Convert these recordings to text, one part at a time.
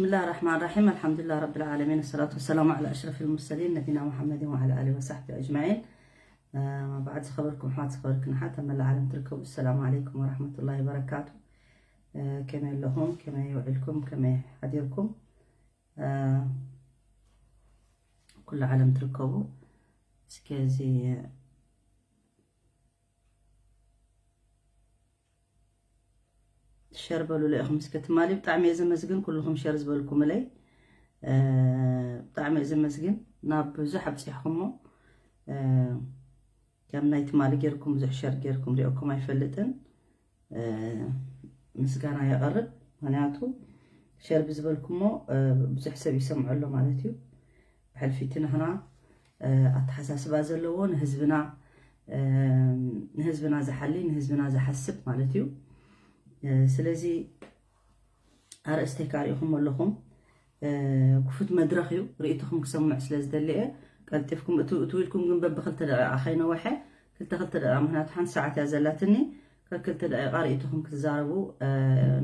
بسم الله الرحمن الرحيم. الحمد لله رب العالمين. الصلاة والسلام على أشرف المرسلين نبينا محمد وعلى آله وصحبه أجمعين. بعد ዝኸበርኩም ኣሕዋት ዝኸበርክን ኣሓት ኣብ መላእ ዓለም ትርከቡ السلام عليكم ورحمة الله وبركاته. ከመይ ኣለኹም? ከመይ ውዒልኩም? ከመይ ሓዲርኩም? ኩሉ ዓለም ትርከቡ እስከ እዚ ሸር በሉለ ኢኹም እስከ ትማሊ ብጣዕሚ እየ ዘመስግን ኩልኹም ሸር ዝበልኩምለይ። ብጣዕሚ እየ ዘመስግን ናብ ብዙሕ ኣብፂሕኩሞ። ከም ናይ ትማሊ ጌርኩም ብዙሕ ሸር ጌርኩም ሪኦኩም ኣይፈልጥን። ምስጋና የቐርብ። ምክንያቱ ሸር ብዝበልኩሞ ብዙሕ ሰብ ይሰምዖ ኣሎ ማለት እዩ። ብሕልፊ እቲ ንሕና ኣተሓሳስባ ዘለዎ ንህዝብና ንህዝብና ዝሓሊ ንህዝብና ዝሓስብ ማለት እዩ። ስለዚ ኣርእስተይ ካሪእኹም ኣለኹም። ክፉት መድረኽ እዩ። ርእይቶኹም ክሰምዕ ስለ ዝደሊ እየ። ቀልጢፍኩም እቱ እቱ ኢልኩም ግን በብክልተ ደቂቃ ከይነወሐ ክልተ ክልተ ደቂቃ ምክንያቱ ሓንቲ ሰዓት እያ ዘላትኒ። ከክልተ ደቂቃ ርእይቶኹም ክትዛረቡ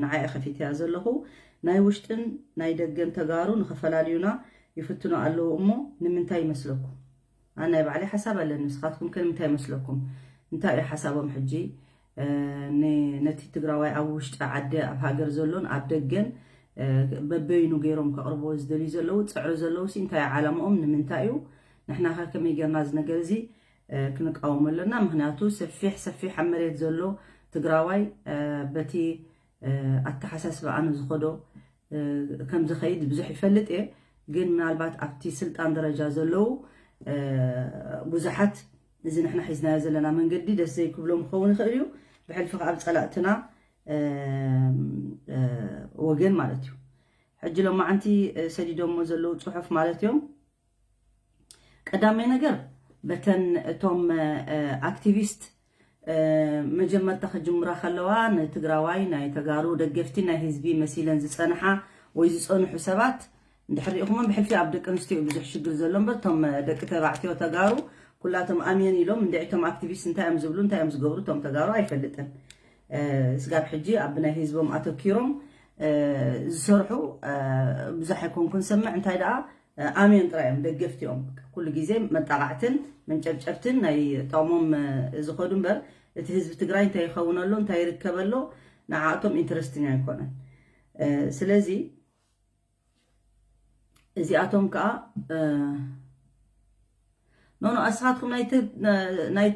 ንዓይ ከፊት እያ ዘለኹ። ናይ ውሽጥን ናይ ደገን ተጋሩ ንኸፈላልዩና ይፍትኑ ኣለዉ እሞ ንምንታይ ይመስለኩም? ኣነ ናይ ባዕለይ ሓሳብ ኣለኒ። ንስኻትኩም ከ ንምንታይ ይመስለኩም? እንታይ እዩ ሓሳቦም ሕጂ? ነቲ ትግራዋይ ኣብ ውሽጢ ዓዲ ኣብ ሃገር ዘሎን ኣብ ደገን በበይኑ ገይሮም ከቕርብዎ ዝደልዩ ዘለዉ ፅዕሪ ዘለዉ ሲ እንታይ ዓላምኦም ንምንታይ እዩ? ንሕና ከ ከመይ ጌርና እዚ ነገር እዚ ክንቃወሞ ኣለና? ምክንያቱ ሰፊሕ ሰፊሕ ኣብ መሬት ዘሎ ትግራዋይ በቲ ኣተሓሳስባ ኣነ ዝኸዶ ከም ዝኸይድ ብዙሕ ይፈልጥ እየ። ግን ምናልባት ኣብቲ ስልጣን ደረጃ ዘለዉ ብዙሓት እዚ ንሕና ሒዝናዮ ዘለና መንገዲ ደስ ዘይክብሎም ክኸውን ይኽእል እዩ። ብሕልፊ ከኣ ኣብ ጸላእትና ወገን ማለት እዩ። ሕጂ ሎማዓንቲ ሰዲዶሞ ዘለዉ ጽሑፍ ማለት እዮም። ቀዳማይ ነገር በተን እቶም ኣክቲቪስት መጀመርታ ክጅምራ ከለዋ ንትግራዋይ ናይ ተጋሩ ደገፍቲ ናይ ህዝቢ መሲለን ዝጸንሓ ወይ ዝጸንሑ ሰባት እንድሕር ሪኢኹሞም ብሕልፊ ኣብ ደቂ ኣንስትዮ ብዙሕ ሽግር ዘሎ እምበር እቶም ደቂ ተባዕትዮ ተጋሩ ኩላቶም ኣምየን ኢሎም እንድዒ እቶም ኣክቲቪስት እንታይ እዮም ዝብሉ እንታይ እዮም ዝገብሩ እቶም ተጋሩ ኣይፈልጥን። ስጋብ ሕጂ ኣብ ናይ ህዝቦም ኣተኪሮም ዝሰርሑ ብዙሕ ኣይኮንኩን ሰምዕ እንታይ ደኣ ኣሜን ጥራይ እዮም ደገፍቲ እዮም። ኩሉ ግዜ መጣቓዕትን መንጨብጨብትን ናይ ጥቕሞም ዝኸዱ እምበር እቲ ህዝቢ ትግራይ እንታይ ይኸውን ኣሎ እንታይ ይርከብ ኣሎ ንዓኣቶም ኢንትረስቲንግ ኣይኮነን። ስለዚ እዚኣቶም ከዓ ኖኖ ኣስኻትኩም ናይ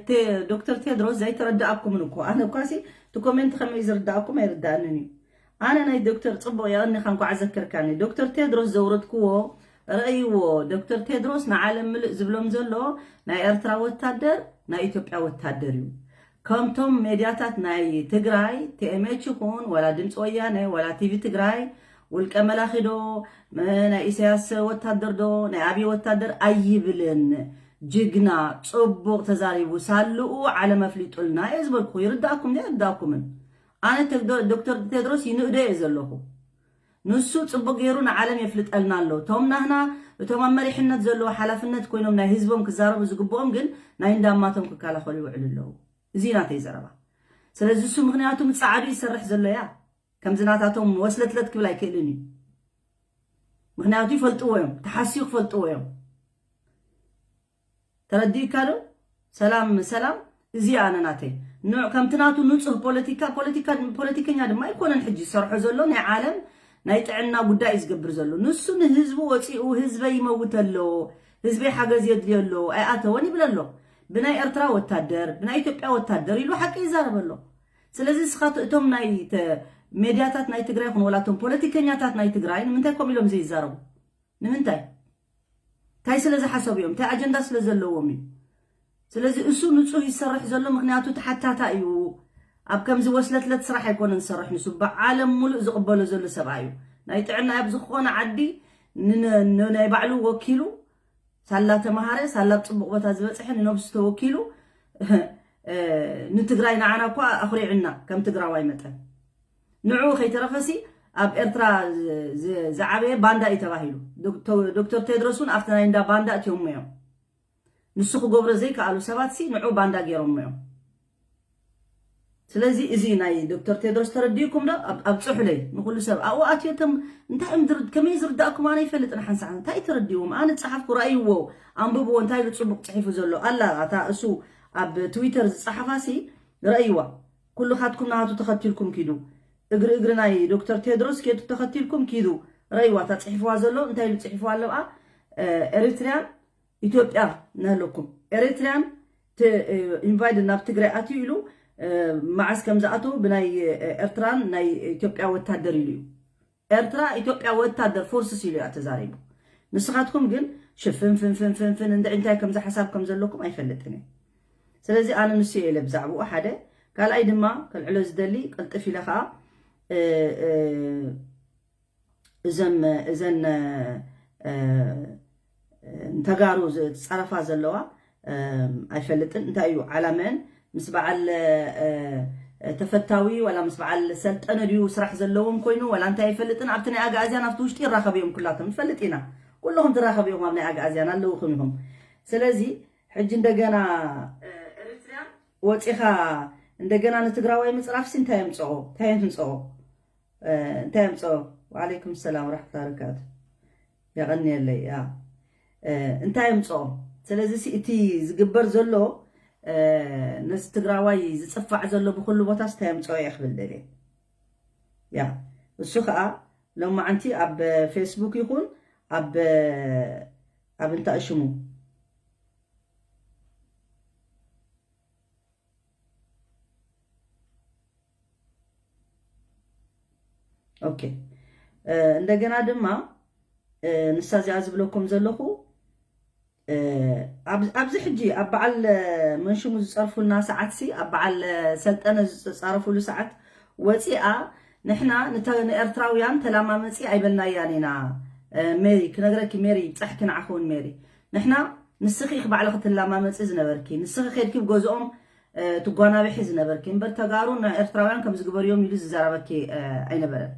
ዶክተር ቴድሮስ ዘይተረዳኣኩምን እኮ ኣነ እኳሲ እቲ ኮሜንት ከመይ ዝርዳኣኩም ኣይርዳኣንን እዩ። ኣነ ናይ ዶክተር ፅቡቕ የቐኒኻ እንኳዕ ዘከርካኒ ዶክተር ቴድሮስ ዘውረድክዎ ረእይዎ። ዶክተር ቴድሮስ ንዓለም ምልእ ዝብሎም ዘሎ ናይ ኤርትራ ወታደር ናይ ኢትዮጵያ ወታደር እዩ። ከምቶም ሜድያታት ናይ ትግራይ ቲኤምኤች ይኹን ዋላ ድምፂ ወያነ ዋላ ቲቪ ትግራይ ውልቀ መላኺ ዶ ናይ ኢሳያስ ወታደር ዶ ናይ ኣብይ ወታደር ኣይብልን። ጅግና ፅቡቕ ተዛሪቡ ሳልኡ ዓለም ኣፍሊጡልና እየ ዝበልኩ ይርዳእኩም ዶ ኣይርዳእኩምን? ኣነ ዶክተር ቴድሮስ ይንእዶ እየ ዘለኹ። ንሱ ፅቡቅ ገይሩ ንዓለም የፍልጠልና ኣሎ። እቶም ናህና እቶም ኣብ መሪሕነት ዘለዎ ሓላፍነት ኮይኖም ናይ ህዝቦም ክዛረቡ ዝግብኦም ግን ናይ እንዳማቶም ክከላኸሉ ይውዕሉ ኣለዉ። እዚ ናተይ ዘረባ። ስለዚ እሱ ምክንያቱ ምፃዓዱ ይሰርሕ ዘሎ እያ። ከምዚ ናታቶም ወስለትለት ክብል ኣይክእልን እዩ። ምክንያቱ ይፈልጥዎ እዮም፣ ተሓስዩ ክፈልጥዎ እዮም። ተረዲእካ ዶ? ሰላም ሰላም። እዚ ኣነ ናተይ ንዕ ከምቲ ናቱ ንፁህ ፖለቲካ ፖለቲካ ፖለቲከኛ ድማ ኣይኮነን ሕጂ ዝሰርሖ ዘሎ ናይ ዓለም ናይ ጥዕና ጉዳይ እዩ ዝገብር ዘሎ። ንሱ ንህዝቡ ወፂኡ ህዝበይ ይመውት ኣሎ፣ ህዝበይ ሓገዝ የድልዮ ኣሎ ኣይኣተወን ይብል ኣሎ። ብናይ ኤርትራ ወታደር ብናይ ኢትዮጵያ ወታደር ኢሉ ሓቂ ይዛረብ ኣሎ። ስለዚ ስኻት እቶም ናይ ሜድያታት ናይ ትግራይ ይኹን ወላቶም ፖለቲከኛታት ናይ ትግራይ ንምንታይ ከምኡ ኢሎም ዘይዛረቡ? ንምንታይ? እንታይ ስለ ዝሓሰቡ እዮም? እንታይ ኣጀንዳ ስለ ዘለዎም እዩ? ስለዚ እሱ ንፁህ ይሰርሕ ዘሎ ምክንያቱ ተሓታታ እዩ። ኣብ ከምዚ ወስለትለት ስራሕ ኣይኮነን ዝሰርሕ ንሱ ብዓለም ሙሉእ ዝቕበሎ ዘሎ ሰብኣ እዩ። ናይ ጥዕና ኣብ ዝኾነ ዓዲ ናይ ባዕሉ ወኪሉ ሳላ ተምሃረ ሳላ ኣብ ፅቡቕ ቦታ ዝበፅሐ ንነብሱ ተወኪሉ ንትግራይ ንዓና እኳ ኣኹሪዕና ከም ትግራዋይ መጠን ንዑ ከይተረፈሲ ኣብ ኤርትራ ዝዓበየ ባንዳ እዩ ተባሂሉ። ዶክተር ቴድሮስ እውን ኣብቲ ናይ እንዳ ባንዳ እትዮሞ እዮም። ንሱ ክገብሮ ዘይከኣሉ ሰባት ሲ ንዑ ባንዳ ገይሮሞ እዮም። ስለዚ እዚ ናይ ዶክተር ቴድሮስ ተረዲእኩም ዶ? ኣብ- ኣብፅሑለይ ንኩሉ ሰብ ኣብኡ ኣትዮቶም እንታይ እዮም ዝርድ- ከመይ ዝርዳእኩም ኣነ ይፈልጥን ሓንሳዕ እንታይ ተረዲዎም ኣነ ዝፀሓፍኩ ረኣይዎ ኣንብብዎ እንታይ ኢሉ ፅቡቅ ፅሒፉ ዘሎ ኣላ ኣታ እሱ ኣብ ትዊተር ዝፀሓፋሲ ረእይዋ ኩልኻትኩም ናቱ ተኸቲልኩም ኪዱ እግሪ እግሪ ናይ ዶክተር ቴድሮስ ኬዱ ተኸቲልኩም ኪዱ ረእይዋ እታ ፅሒፍዋ ዘሎ እንታይ ኢሉ ፅሒፍዋ ኣለብኣ ኤሪትሪያን ኢትዮጵያ ነህለኩም ኤሪትሪያን ኢንቫይድ ናብ ትግራይ ኣትዩ ኢሉ መዓስ ከም ዝኣተው ብናይ ኤርትራን ናይ ኢትዮጵያ ወታደር ኢሉ እዩ ኤርትራ ኢትዮጵያ ወታደር ፎርስስ ኢሉ እያ ተዛሪቡ ንስኻትኩም ግን ሽፍን ፍንፍን ፍንፍን እንደ እንታይ ከምዚ ሓሳብ ከም ዘለኩም ኣይፈልጥን እየ ስለዚ ኣነ ንሱ እየ ኢለ ብዛዕባኡ ሓደ ካልኣይ ድማ ከልዕሎ ዝደሊ ቅልጥፍ ኢለ ከዓ እዘን እዘን ንተጋሩ ዝፀረፋ ዘለዋ ኣይፈልጥን እንታይ እዩ ዓላመን ምስ በዓል ተፈታዊ ዋላ ምስ በዓል ሰልጠነ ድዩ ስራሕ ዘለዎም ኮይኑ ዋላ እንታይ ኣይፈልጥን ኣብቲ ናይ ኣግኣዝያን ኣብቲ ውሽጢ ይራኸብ እዮም ኩላቶም ንፈልጥ ኢና ኩልኹም ትራኸብ እዮም ኣብ ናይ ኣግኣዝያን ኣለውኹም ኢኹም ስለዚ ሕጂ እንደገና ወፂኻ እንደገና ንትግራዋይ ምፅራፍሲ እንታይ የምፅኦ እንታይ የምፅኦ እንታይ የምፅኦ ወዓለይኩም ሰላም ወራሕመቱላ በረካቱ የቐንየለይ ያ እንታይ የምፅኦ ስለዚ እቲ ዝግበር ዘሎ ነዚ ትግራዋይ ዝፅፋዕ ዘሎ ብኩሉ ቦታስ እንታይ የምፅኦ እየ ክብል ደልየ ያ እሱ ከዓ ሎማዓንቲ ኣብ ፌስቡክ ይኹን ኣብ ኣብ እንታይ ሽሙ ኦኬ እንደገና ድማ ንሳ እዚኣ ዝብለኩም ዘለኹ ኣብዚ ሕጂ ኣብ በዓል መንሽሙ ዝፀርፉልና ሰዓትሲ ኣብ በዓል ሰልጠነ ዝፀረፉሉ ሰዓት ወፂኣ ንሕና ንኤርትራውያን ተላማመፂ ኣይበልናያን ኢና ሜሪ ክነግረኪ ሜሪ ብፃሕኪ ንዓኸውን ሜሪ ንሕና ንስኺ ኢኺ ባዕልኺ ትላማመፂ ዝነበርኪ ንስኺ ከድኪ ብገዝኦም ትጓናብሒ ዝነበርኪ እምበር ተጋሩ ንኤርትራውያን ከም ዝግበርዮም ኢሉ ዝዘረበኪ ኣይነበረን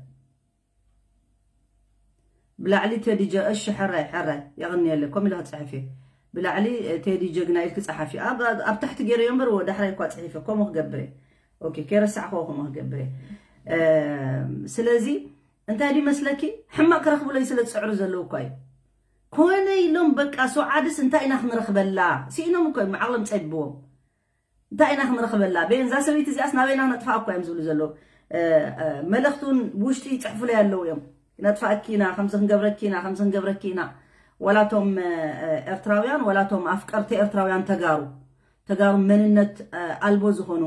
ብላዕሊ ቴዲ ጀ እሺ ሕራይ ሕራይ የቕንየለ ከም ኢለ ክፅሕፍ እየ ብላዕሊ ቴዲ ጀግና ኢልክ ፀሓፊ ኣብ ታሕቲ ገይረዮ እምበር ዳሕራይ እኳ ፅሒፈ ከምኡ ክገብር እየ ኦኬ ከይረሳዕክዎ ከምኡ ክገብር እየ ስለዚ እንታይ ድዩ መስለኪ ሕማቅ ክረኽብለይ ስለ ዝፅዕሩ ዘለዉ እኳ እዩ ኮነ ኢሎም በቃ ሰዓድስ እንታይ ኢና ክንረኽበላ ስኢኖም እኮ እዮም ዓቕሎም ፀቢዎም እንታይ ኢና ክንረኽበላ ቤን እዛ ሰበይቲ እዚኣስ ናበይና ነጥፋ እኳ እዮም ዝብሉ ዘለዉ መልእኽቲ እውን ብውሽጢ ይፅሕፉለይ ኣለዉ እዮም ነጥፋእኪ ኢና ከምዚ ክንገብረኪ ኢና ከምዚ ክንገብረኪ ኢና ወላቶም ኤርትራውያን ወላቶም ኣፍቀርቲ ኤርትራውያን ተጋሩ ተጋሩ መንነት ኣልቦ ዝኾኑ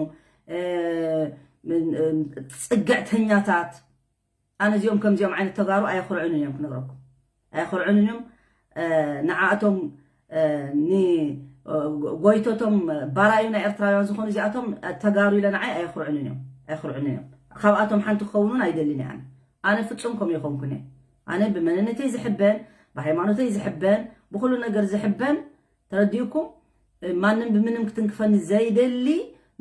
ፅግዕተኛታት ኣነ እዚኦም ከምዚኦም ዓይነት ተጋሩ ኣየኹርዕንን እዮም ክነግረኩም ኣየኹርዕንን እዮም ንዓኣቶም ንጎይቶቶም ባራዩ ናይ ኤርትራውያን ዝኾኑ እዚኣቶም ተጋሩ ኢለ ንዓይ ኣየኹርዕንን እዮም ኣየኹርዕንን እዮም ካብኣቶም ሓንቲ ክኸውን እውን ኣይደልን እየ ኣነ ኣነ ፍጹም ከም ይኾንኩን እየ ኣነ ብመንነተይ ዝሕበን ብሃይማኖተይ ዝሕበን ብኩሉ ነገር ዝሕበን ተረዲኡኩም ማንም ብምንም ክትንክፈኒ ዘይደሊ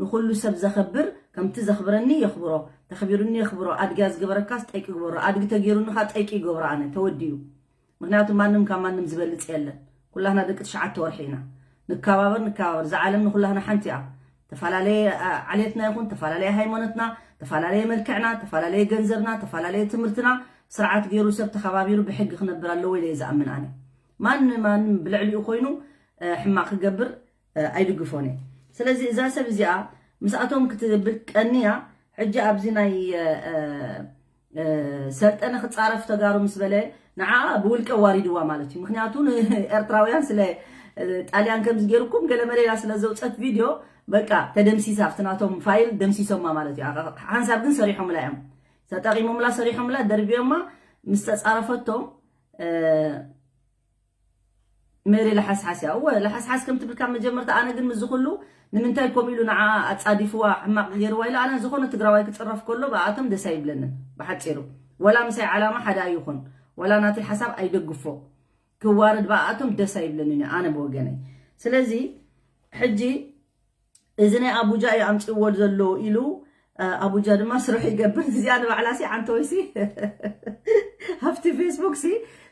ንኩሉ ሰብ ዘኸብር ከምቲ ዘኽብረኒ የኽብሮ ተኽቢሩኒ የኽብሮ ኣድግያ ዝገበረካስ ጠይቂ ግበሮ ኣድጊ ተገይሩኒ ካ ጠይቂ ይገብሮ ኣነ ተወዲኡ ምክንያቱ ማንም ካብ ማንም ዝበልፅ የለን ኩላህና ደቂ ትሽዓተ ወርሒ ኢና ንከባበር ንከባበር እዛ ዓለም ንኩላህና ሓንቲ እያ ተፈላለየ ዓሌትና ይኹን ተፈላለየ ሃይማኖትና ተፈላለየ መልክዕና ተፈላለየ ገንዘብና ተፈላለየ ትምህርትና ስርዓት ገይሩ ሰብ ተኸባቢሩ ብሕጊ ክነብር ኣለዎ ኢለ ዝኣምን ኣነ ማን ማን ብልዕሊኡ ኮይኑ ሕማቕ ክገብር ኣይድግፎን እየ ስለዚ እዛ ሰብ እዚኣ ምስኣቶም ክትብል ቀንያ ሕጂ ኣብዚ ናይ ሰልጠነ ክፃረፍ ተጋሩ ምስ በለ ንዓ ብውልቀ ዋሪድዋ ማለት እዩ ምክንያቱ ኤርትራውያን ስለ ጣልያን ከም ዝገይርኩም ገለ መሌላ ስለ ዘውፀት ቪድዮ በቃ ተደምሲሳ ኣብቲ ናቶም ፋይል ደምሲሶማ ማለት እዩ ሓንሳብ ግን ሰሪሖምላ እዮም ተጠቂሞምላ ሰሪሖምላ ደርቢዮማ ምስ ተፃረፈቶም ሜሪ ለሓስሓስ እያ እወ ለሓስሓስ ከም ትብል ካብ መጀመርታ ኣነ ግን ምዚ ኩሉ ንምንታይ ከምኡ ኢሉ ንዓ ኣጻዲፍዋ ሕማቕ ገይርዋ ኢለ ኣነ ዝኾነ ትግራዋይ ክፅረፍ ከሎ ብኣቶም ደስ ኣይብለንን ብሓፂሩ ወላ ምሳይ ዓላማ ሓደ ኣይኹን ወላ ናተይ ሓሳብ ኣይደግፎ ክዋረድ ብኣቶም ደስ ኣይብለንን እዩ ኣነ ብወገነይ ስለዚ ሕጂ እዚ ናይ ኣቡጃ እዩ ኣምፅዎ ዘሎ ኢሉ ኣቡጃ ድማ ስርሑ ይገብር እዚኣ ንባዕላ ሲ ዓንተወይሲ ኣብቲ ፌስቡክ ሲ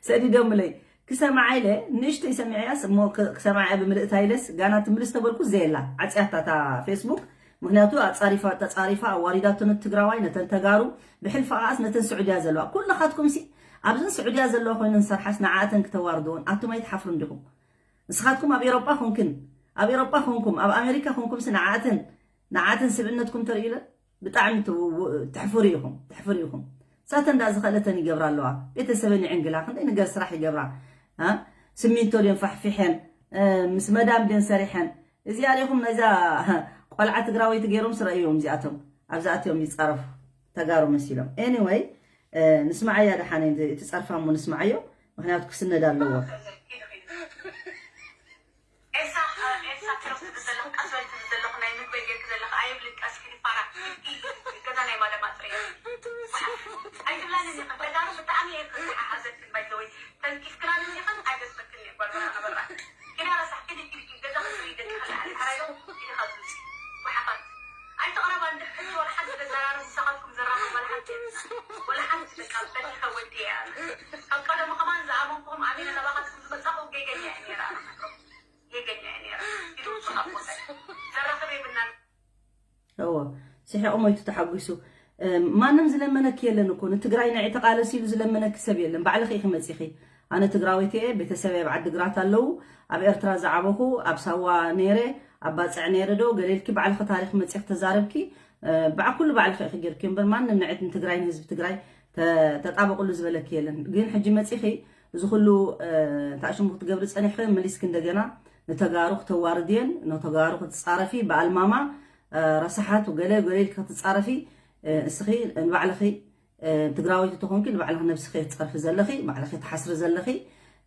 ሰዲዶምለይ ክሰምዓ ኢለ ንእሽተይ ሰሚዐያስ እሞ ክሰምዓ እያ ብምልእታ ኢለስ ጋና ትምልስ ተበልኩ ዘየላ ዓፅያታ እታ ፌስቡክ ምክንያቱ ኣጻሪፋ ተጻሪፋ ኣዋሪዳቶ ነቲ ትግራዋይ ነተን ተጋሩ ብሕልፊ ኣስ ነተን ስዑድያ ዘለዋ ኩልኻትኩም ሲ ኣብዘን ስዑድያ ዘለዋ ኮይነን ሰርሓስ ንዓተን ክተዋርድዎን ኣቱም ኣይትሓፍሩ እንዲኹም። ንስኻትኩም ኣብ ኤሮጳ ኮንክን ኣብ ኤሮጳ ኮንኩም ኣብ ኣሜሪካ ኮንኩም ሲ ንዓተን ንዓተን ስብእነትኩም ተርእዩለን ብጣዕሚ ትሕፍሩ ኢኹም ትሕፍሩ ኢኹም። ሳተን ዳ ዝኸለተን ይገብራ ኣለዋ። ቤተሰበን ይዕንግላ ክንደይ ነገር ስራሕ ይገብራ። ስሚንቶ ድን ፋሕፊሐን ምስ መዳም ድን ሰሪሐን እዚኣ ሪኹም ነዛ ቆልዓ ትግራወይቲ ገይሮም ስረእዮም እዚኣቶም ኣብዚኣትዮም ይፃረፉ ተጋሩ መሲሎም anyway ንስማዓያ ደሓነ እቲ ፀርፋ እሞ ንስማዓዮ ምክንያቱ ክስነድ ኣለዎ ኤልሳ ኤልሳ ኪሮስ ትብል ዘለኹ ቀስ በል ትብል ዘለኹ ናይ ምግበይ ጌርክ ዘለኻ ኣይብልን ቀስ ኪዲ ፋራ ገዛ ናይ ማዳማ ጥረይ ኣይትብላልን ኢኻ ተጋሩ ብጣዕሚ እየ ክሓሓዘክን ባይዘወይ ተንኪፍክናልን ኢኽን ኣይገዝፈክን እየ ጓል በራ ኪዳ ረሳሕ ኪዲ ኪዲ ኪዲ ገዛ ክስሪ ደቂ ኸላ ሓራዮ ኪዲ ኻዙ ወሓፋት ኣይትቕረባ እንድሕር ሕጂ ወላ ሓንቲ ዘዘራርብ ምሳኻትኩም ዘራርብ ወላ ሓንቲ ወላ ሓንቲ በቃ በሊኸ ወዲ እየ ኣነ ካብ ቀደሙ ከማን ዝኣመንኩም ኣሚነ ናባኻትኩም ዝመጻኹ ጌገኛ እየ ነይረ ኣነ ሓቅኹም ጌገኛ እየ ነይረ ኢሉ ውጹእ ኣቦታይ ዘራኽብ የብልናን እዎ ስሒቑ ሞይቱ ተሓጒሱ ማንም ዝለመነኪ የለን እኮ ንትግራይ ንዒ ተቓለሲ ኢሉ ዝለመነኪ ሰብ የለን ባዕልኺ ኢኺ መፂኺ ኣነ ትግራወይቲ እየ ቤተሰብ ኣብ ዓዲ ግራት ኣለዉ ኣብ ኤርትራ ዝዓበኹ ኣብ ሳዋ ነይረ ኣብ ባፅዕ ነይረ ዶ ገሌልኪ ባዕልኺ ታሪኽ መፂኺ ተዛረብኪ ባዕ ኩሉ ባዕልኺ ኢኺ ጌርኪ እምበር ማንም ንዒ ንትግራይ ንህዝቢ ትግራይ ተጣበቕሉ ዝበለኪ የለን ግን ሕጂ መፂኺ እዚ ኩሉ ታሽሙ ክትገብሪ ፀኒሕኺ መሊስኪ እንደገና ንተጋሩ ክተዋርድየን ንተጋሩ ክትፃረፊ ብኣልማማ ረሳሓት ገለ ገለ ኢልኪ ክትፃረፊ እስኺ ንባዕልኺ ትግራወይቲ ተኾንኪ ንባዕልኺ ነብስኺ ትፀርፊ ዘለኺ ባዕልኺ ትሓስሪ ዘለኺ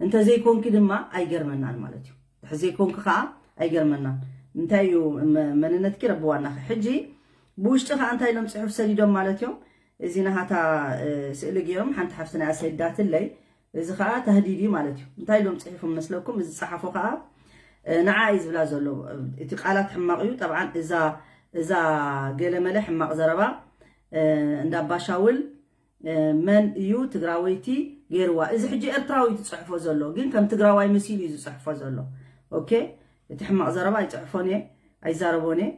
እንተዘይኮንኪ ድማ ኣይገርመናን ማለት እዩ ድሕር ዘይኮንኪ ከዓ ኣይገርመናን እንታይ እዩ መንነትኪ ረብዋናኺ ሕጂ ብውሽጢ ከዓ እንታይ ኢሎም ፅሑፍ ሰዲዶም ማለት እዮም እዚ ናሃታ ስእሊ ገይሮም ሓንቲ ሓፍትና ኣሰይዳትለይ እዚ ከዓ ተህዲድ እዩ ማለት እዩ እንታይ ኢሎም ፅሒፎም መስለኩም እዚ ዝፀሓፎ ከዓ ንዓ እዩ ዝብላ ዘሎ እቲ ቃላት ሕማቕ እዩ ጠብዓን እዛ እዛ ገለመለ ሕማቕ ዘረባ እንዳባሻውል መን እዩ ትግራወይቲ ገይርዋ እዚ ሕጂ ኤርትራዊ ትፅሕፎ ዘሎ ግን ከም ትግራዋይ መሲሉ እዩ ዝፅሕፎ ዘሎ ኦኬ እቲ ሕማቕ ዘረባ ኣይፅሕፎን እየ ኣይዛረቦን እየ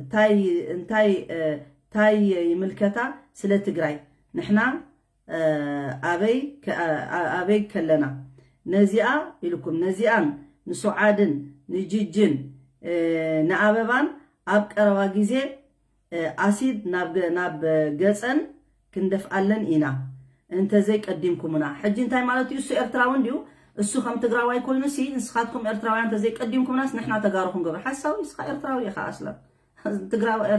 እንታይ እንታይ ታይ ይምልከታ ስለ ትግራይ ንሕና ኣበይ ኣበይ ከለና ነዚኣ ኢልኩም ነዚኣን ንሱዓድን ንጅጅን ንኣበባን ኣብ ቀረባ ግዜ ኣሲድ ናብ ገፀን ክንደፍኣለን ኢና እንተዘይ ቀዲምኩምና ሕጂ እንታይ ማለት እዩ እሱ ኤርትራዊ እንዲዩ እሱ ከም ትግራዋይ ኮይኑ ሲ ንስኻትኩም ኤርትራውያን እንተዘይ ቀዲምኩምናስ ንሕና ተጋሩ ክንገብር ሓሳዊ ንስኻ ኤርትራዊ ኢኻ ኣስለን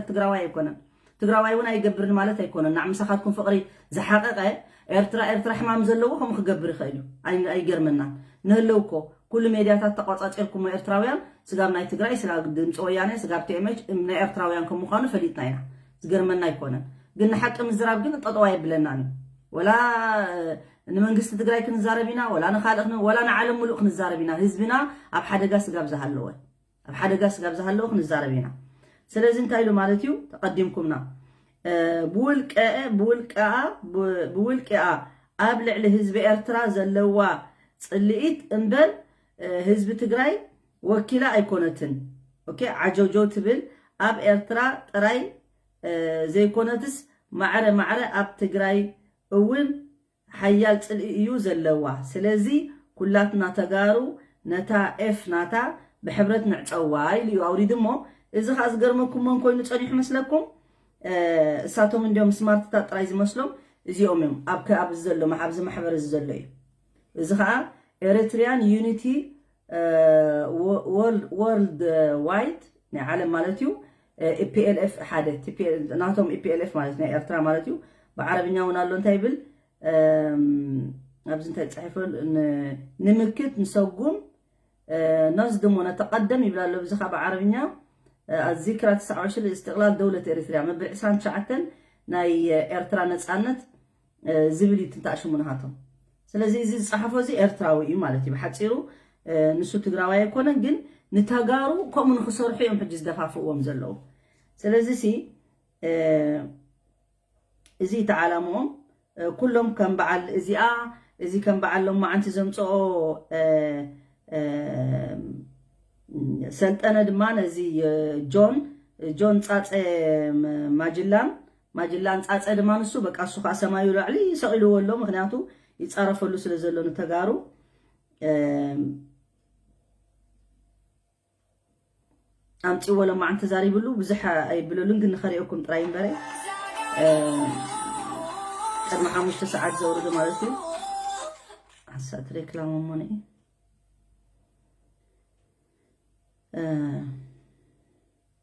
ትግራዋይ ኣይኮነን ትግራዋይ እውን ኣይገብርን ማለት ኣይኮነን ናዕ ምሳኻትኩም ፍቕሪ ዝሓቐቐ ኤርትራ ኤርትራ ሕማም ዘለዎ ከምኡ ክገብር ይኽእል እዩ ኣይገርመናን ንህለው እኮ ኩሉ ሜድያታት ተቋፃፂርኩሞ ኤርትራውያን ስጋብ ናይ ትግራይ ስጋብ ድምፂ ወያነ ስጋብ ቲኤምች ናይ ኤርትራውያን ከም ምዃኑ ፈሊጥና ኢና ዝገርመና ኣይኮነን ግን ንሓቂ ምዝራብ ግን ጠጠው ኣይብለናን እዩ ወላ ንመንግስቲ ትግራይ ክንዛረብ ኢና ወላ ንካልእ ወላ ንዓለም ሙሉእ ክንዛረብ ኢና ህዝብና ኣብ ሓደጋ ስጋብ ዝሃለወ ኣብ ሓደጋ ስጋብ ዝሃለወ ክንዛረብ ኢና ስለዚ እንታይ ኢሉ ማለት እዩ ተቐዲምኩምና ብውልቀ ብውልቀኣ ብውልቂኣ ኣብ ልዕሊ ህዝቢ ኤርትራ ዘለዋ ፅልኢት እምበር ህዝቢ ትግራይ ወኪላ ኣይኮነትን ኦኬ ዓጀውጀው ትብል ኣብ ኤርትራ ጥራይ ዘይኮነትስ ማዕረ ማዕረ ኣብ ትግራይ እውን ሓያል ፅልኢ እዩ ዘለዋ ስለዚ ኩላትና ተጋሩ ነታ ኤፍ ናታ ብሕብረት ንዕፀዋ ኢሉ እዩ ኣውሪዱ እሞ እዚ ከዓ ዝገርመኩም መን ኮይኑ ፀኒሑ መስለኩም እሳቶም እንዲዮም ስማርትታት ጥራይ ዝመስሎም እዚኦም እዮም ኣብ ኣብዚ ዘሎ ኣብዚ ማሕበር እዚ ዘሎ እዩ እዚ ከዓ ኤሪትሪያን ዩኒቲ ወርልድ ዋይድ ናይ ዓለም ማለት እዩ ኢፒኤልኤፍ ሓደ ናቶም ኢፒኤልኤፍ ማለት ናይ ኤርትራ ማለት እዩ ብዓረብኛ እውን ኣሎ እንታይ ይብል ኣብዚ እንታይ ፅሒፈ ንምክት ንሰጉም ነዚ ድሞ ነተቀደም ይብል ኣሎ ብዚ ካብ ዓረብኛ الذكرى تسعة وعشرين لاستقلال دولة إريتريا መበል ዕስራን ትሽዓተን ናይ ኤርትራ ነፃነት ዝብል እዩ ትንታእሽሙ ንሃቶም ስለዚ እዚ ዝፀሓፎ እዚ ኤርትራዊ እዩ ማለት እዩ ብሓፂሩ ንሱ ትግራዋይ ኣይኮነን ግን ንተጋሩ ከምኡ ንክሰርሑ እዮም ሕጂ ዝደፋፍእዎም ዘለዉ ስለዚ ሲ እዚ እቲ ዓላምኦም ኩሎም ከም በዓል እዚኣ እዚ ከም በዓል ሎማዓንቲ ዘምፅኦ ሰልጠነ ድማ ነዚ ጆን ጆን ጻጸ ማጅላን ማጅላን ጻጸ ድማ ንሱ በቃ እሱ ከዓ ሰማዩ ላዕሊ ሰቒልዎ ኣሎ። ምክንያቱ ይጻረፈሉ ስለ ዘሎ ንተጋሩ ኣምፅዎ ለማዓን ተዛሪብሉ ብዙሕ ኣይብለሉን፣ ግን ንኸሪኦኩም ጥራይ እምበረ ቅድሚ ሓሙሽተ ሰዓት ዘውርዱ ማለት እዩ። ሓሳት ሬክላም ሞነ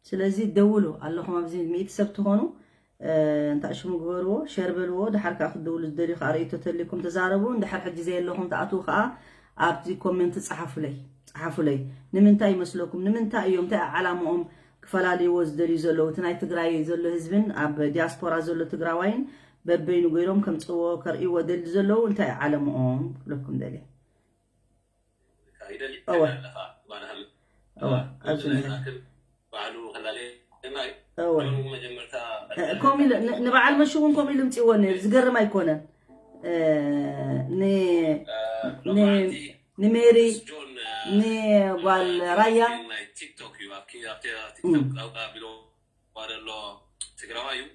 ስለዚ ደውሉ ኣለኹም ኣብዚ ሚእቲ ሰብ ትኾኑ እንታይ ሽሙ ግበርዎ፣ ሸር በልዎ። ድሓር ከዓ ክትደውሉ ዝደልዩ ከዓ ርእይቶ ተልኩም ተዛረቡ። እንድሕር ሕጂ ዘየለኹም ትኣትዉ ከዓ ኣብዚ ኮሜንት ጸሓፉለይ ጸሓፉለይ። ንምንታይ ይመስለኩም? ንምንታይ እዮም? እንታይ ዓላምኦም ክፈላልይዎ ዝደልዩ ዘለዉ? እቲ ናይ ትግራይ ዘሎ ህዝብን ኣብ ዲያስፖራ ዘሎ ትግራዋይን በበይኑ ገይሮም ከምፅዎ ከርእይዎ ደሊ ዘለዉ እንታይ ዓለምኦም ክብለኩም ደልየ። ይደሊ እወ። ኣለኻ ባናሃም እወ ኣብዚ ነገር ባዕሉ ከላለ ናይ እወ መጀመርታ ከምኡ ኢሉ ን- ንበዓል መሹ እውን ከምኡ ኢሉ ምፅዎ ነይሩ። ዝገርም ኣይኮነን። እ፣ ን- ን- ንሜሪ ጆን ንጓል ራያ ናይ ቲክቶክ እዩ ኣብ ቲ- ኣብ ቲ- ቲክቶክ ኣውጣ ቢሎ ደሎ ትግራዋይ እዩ።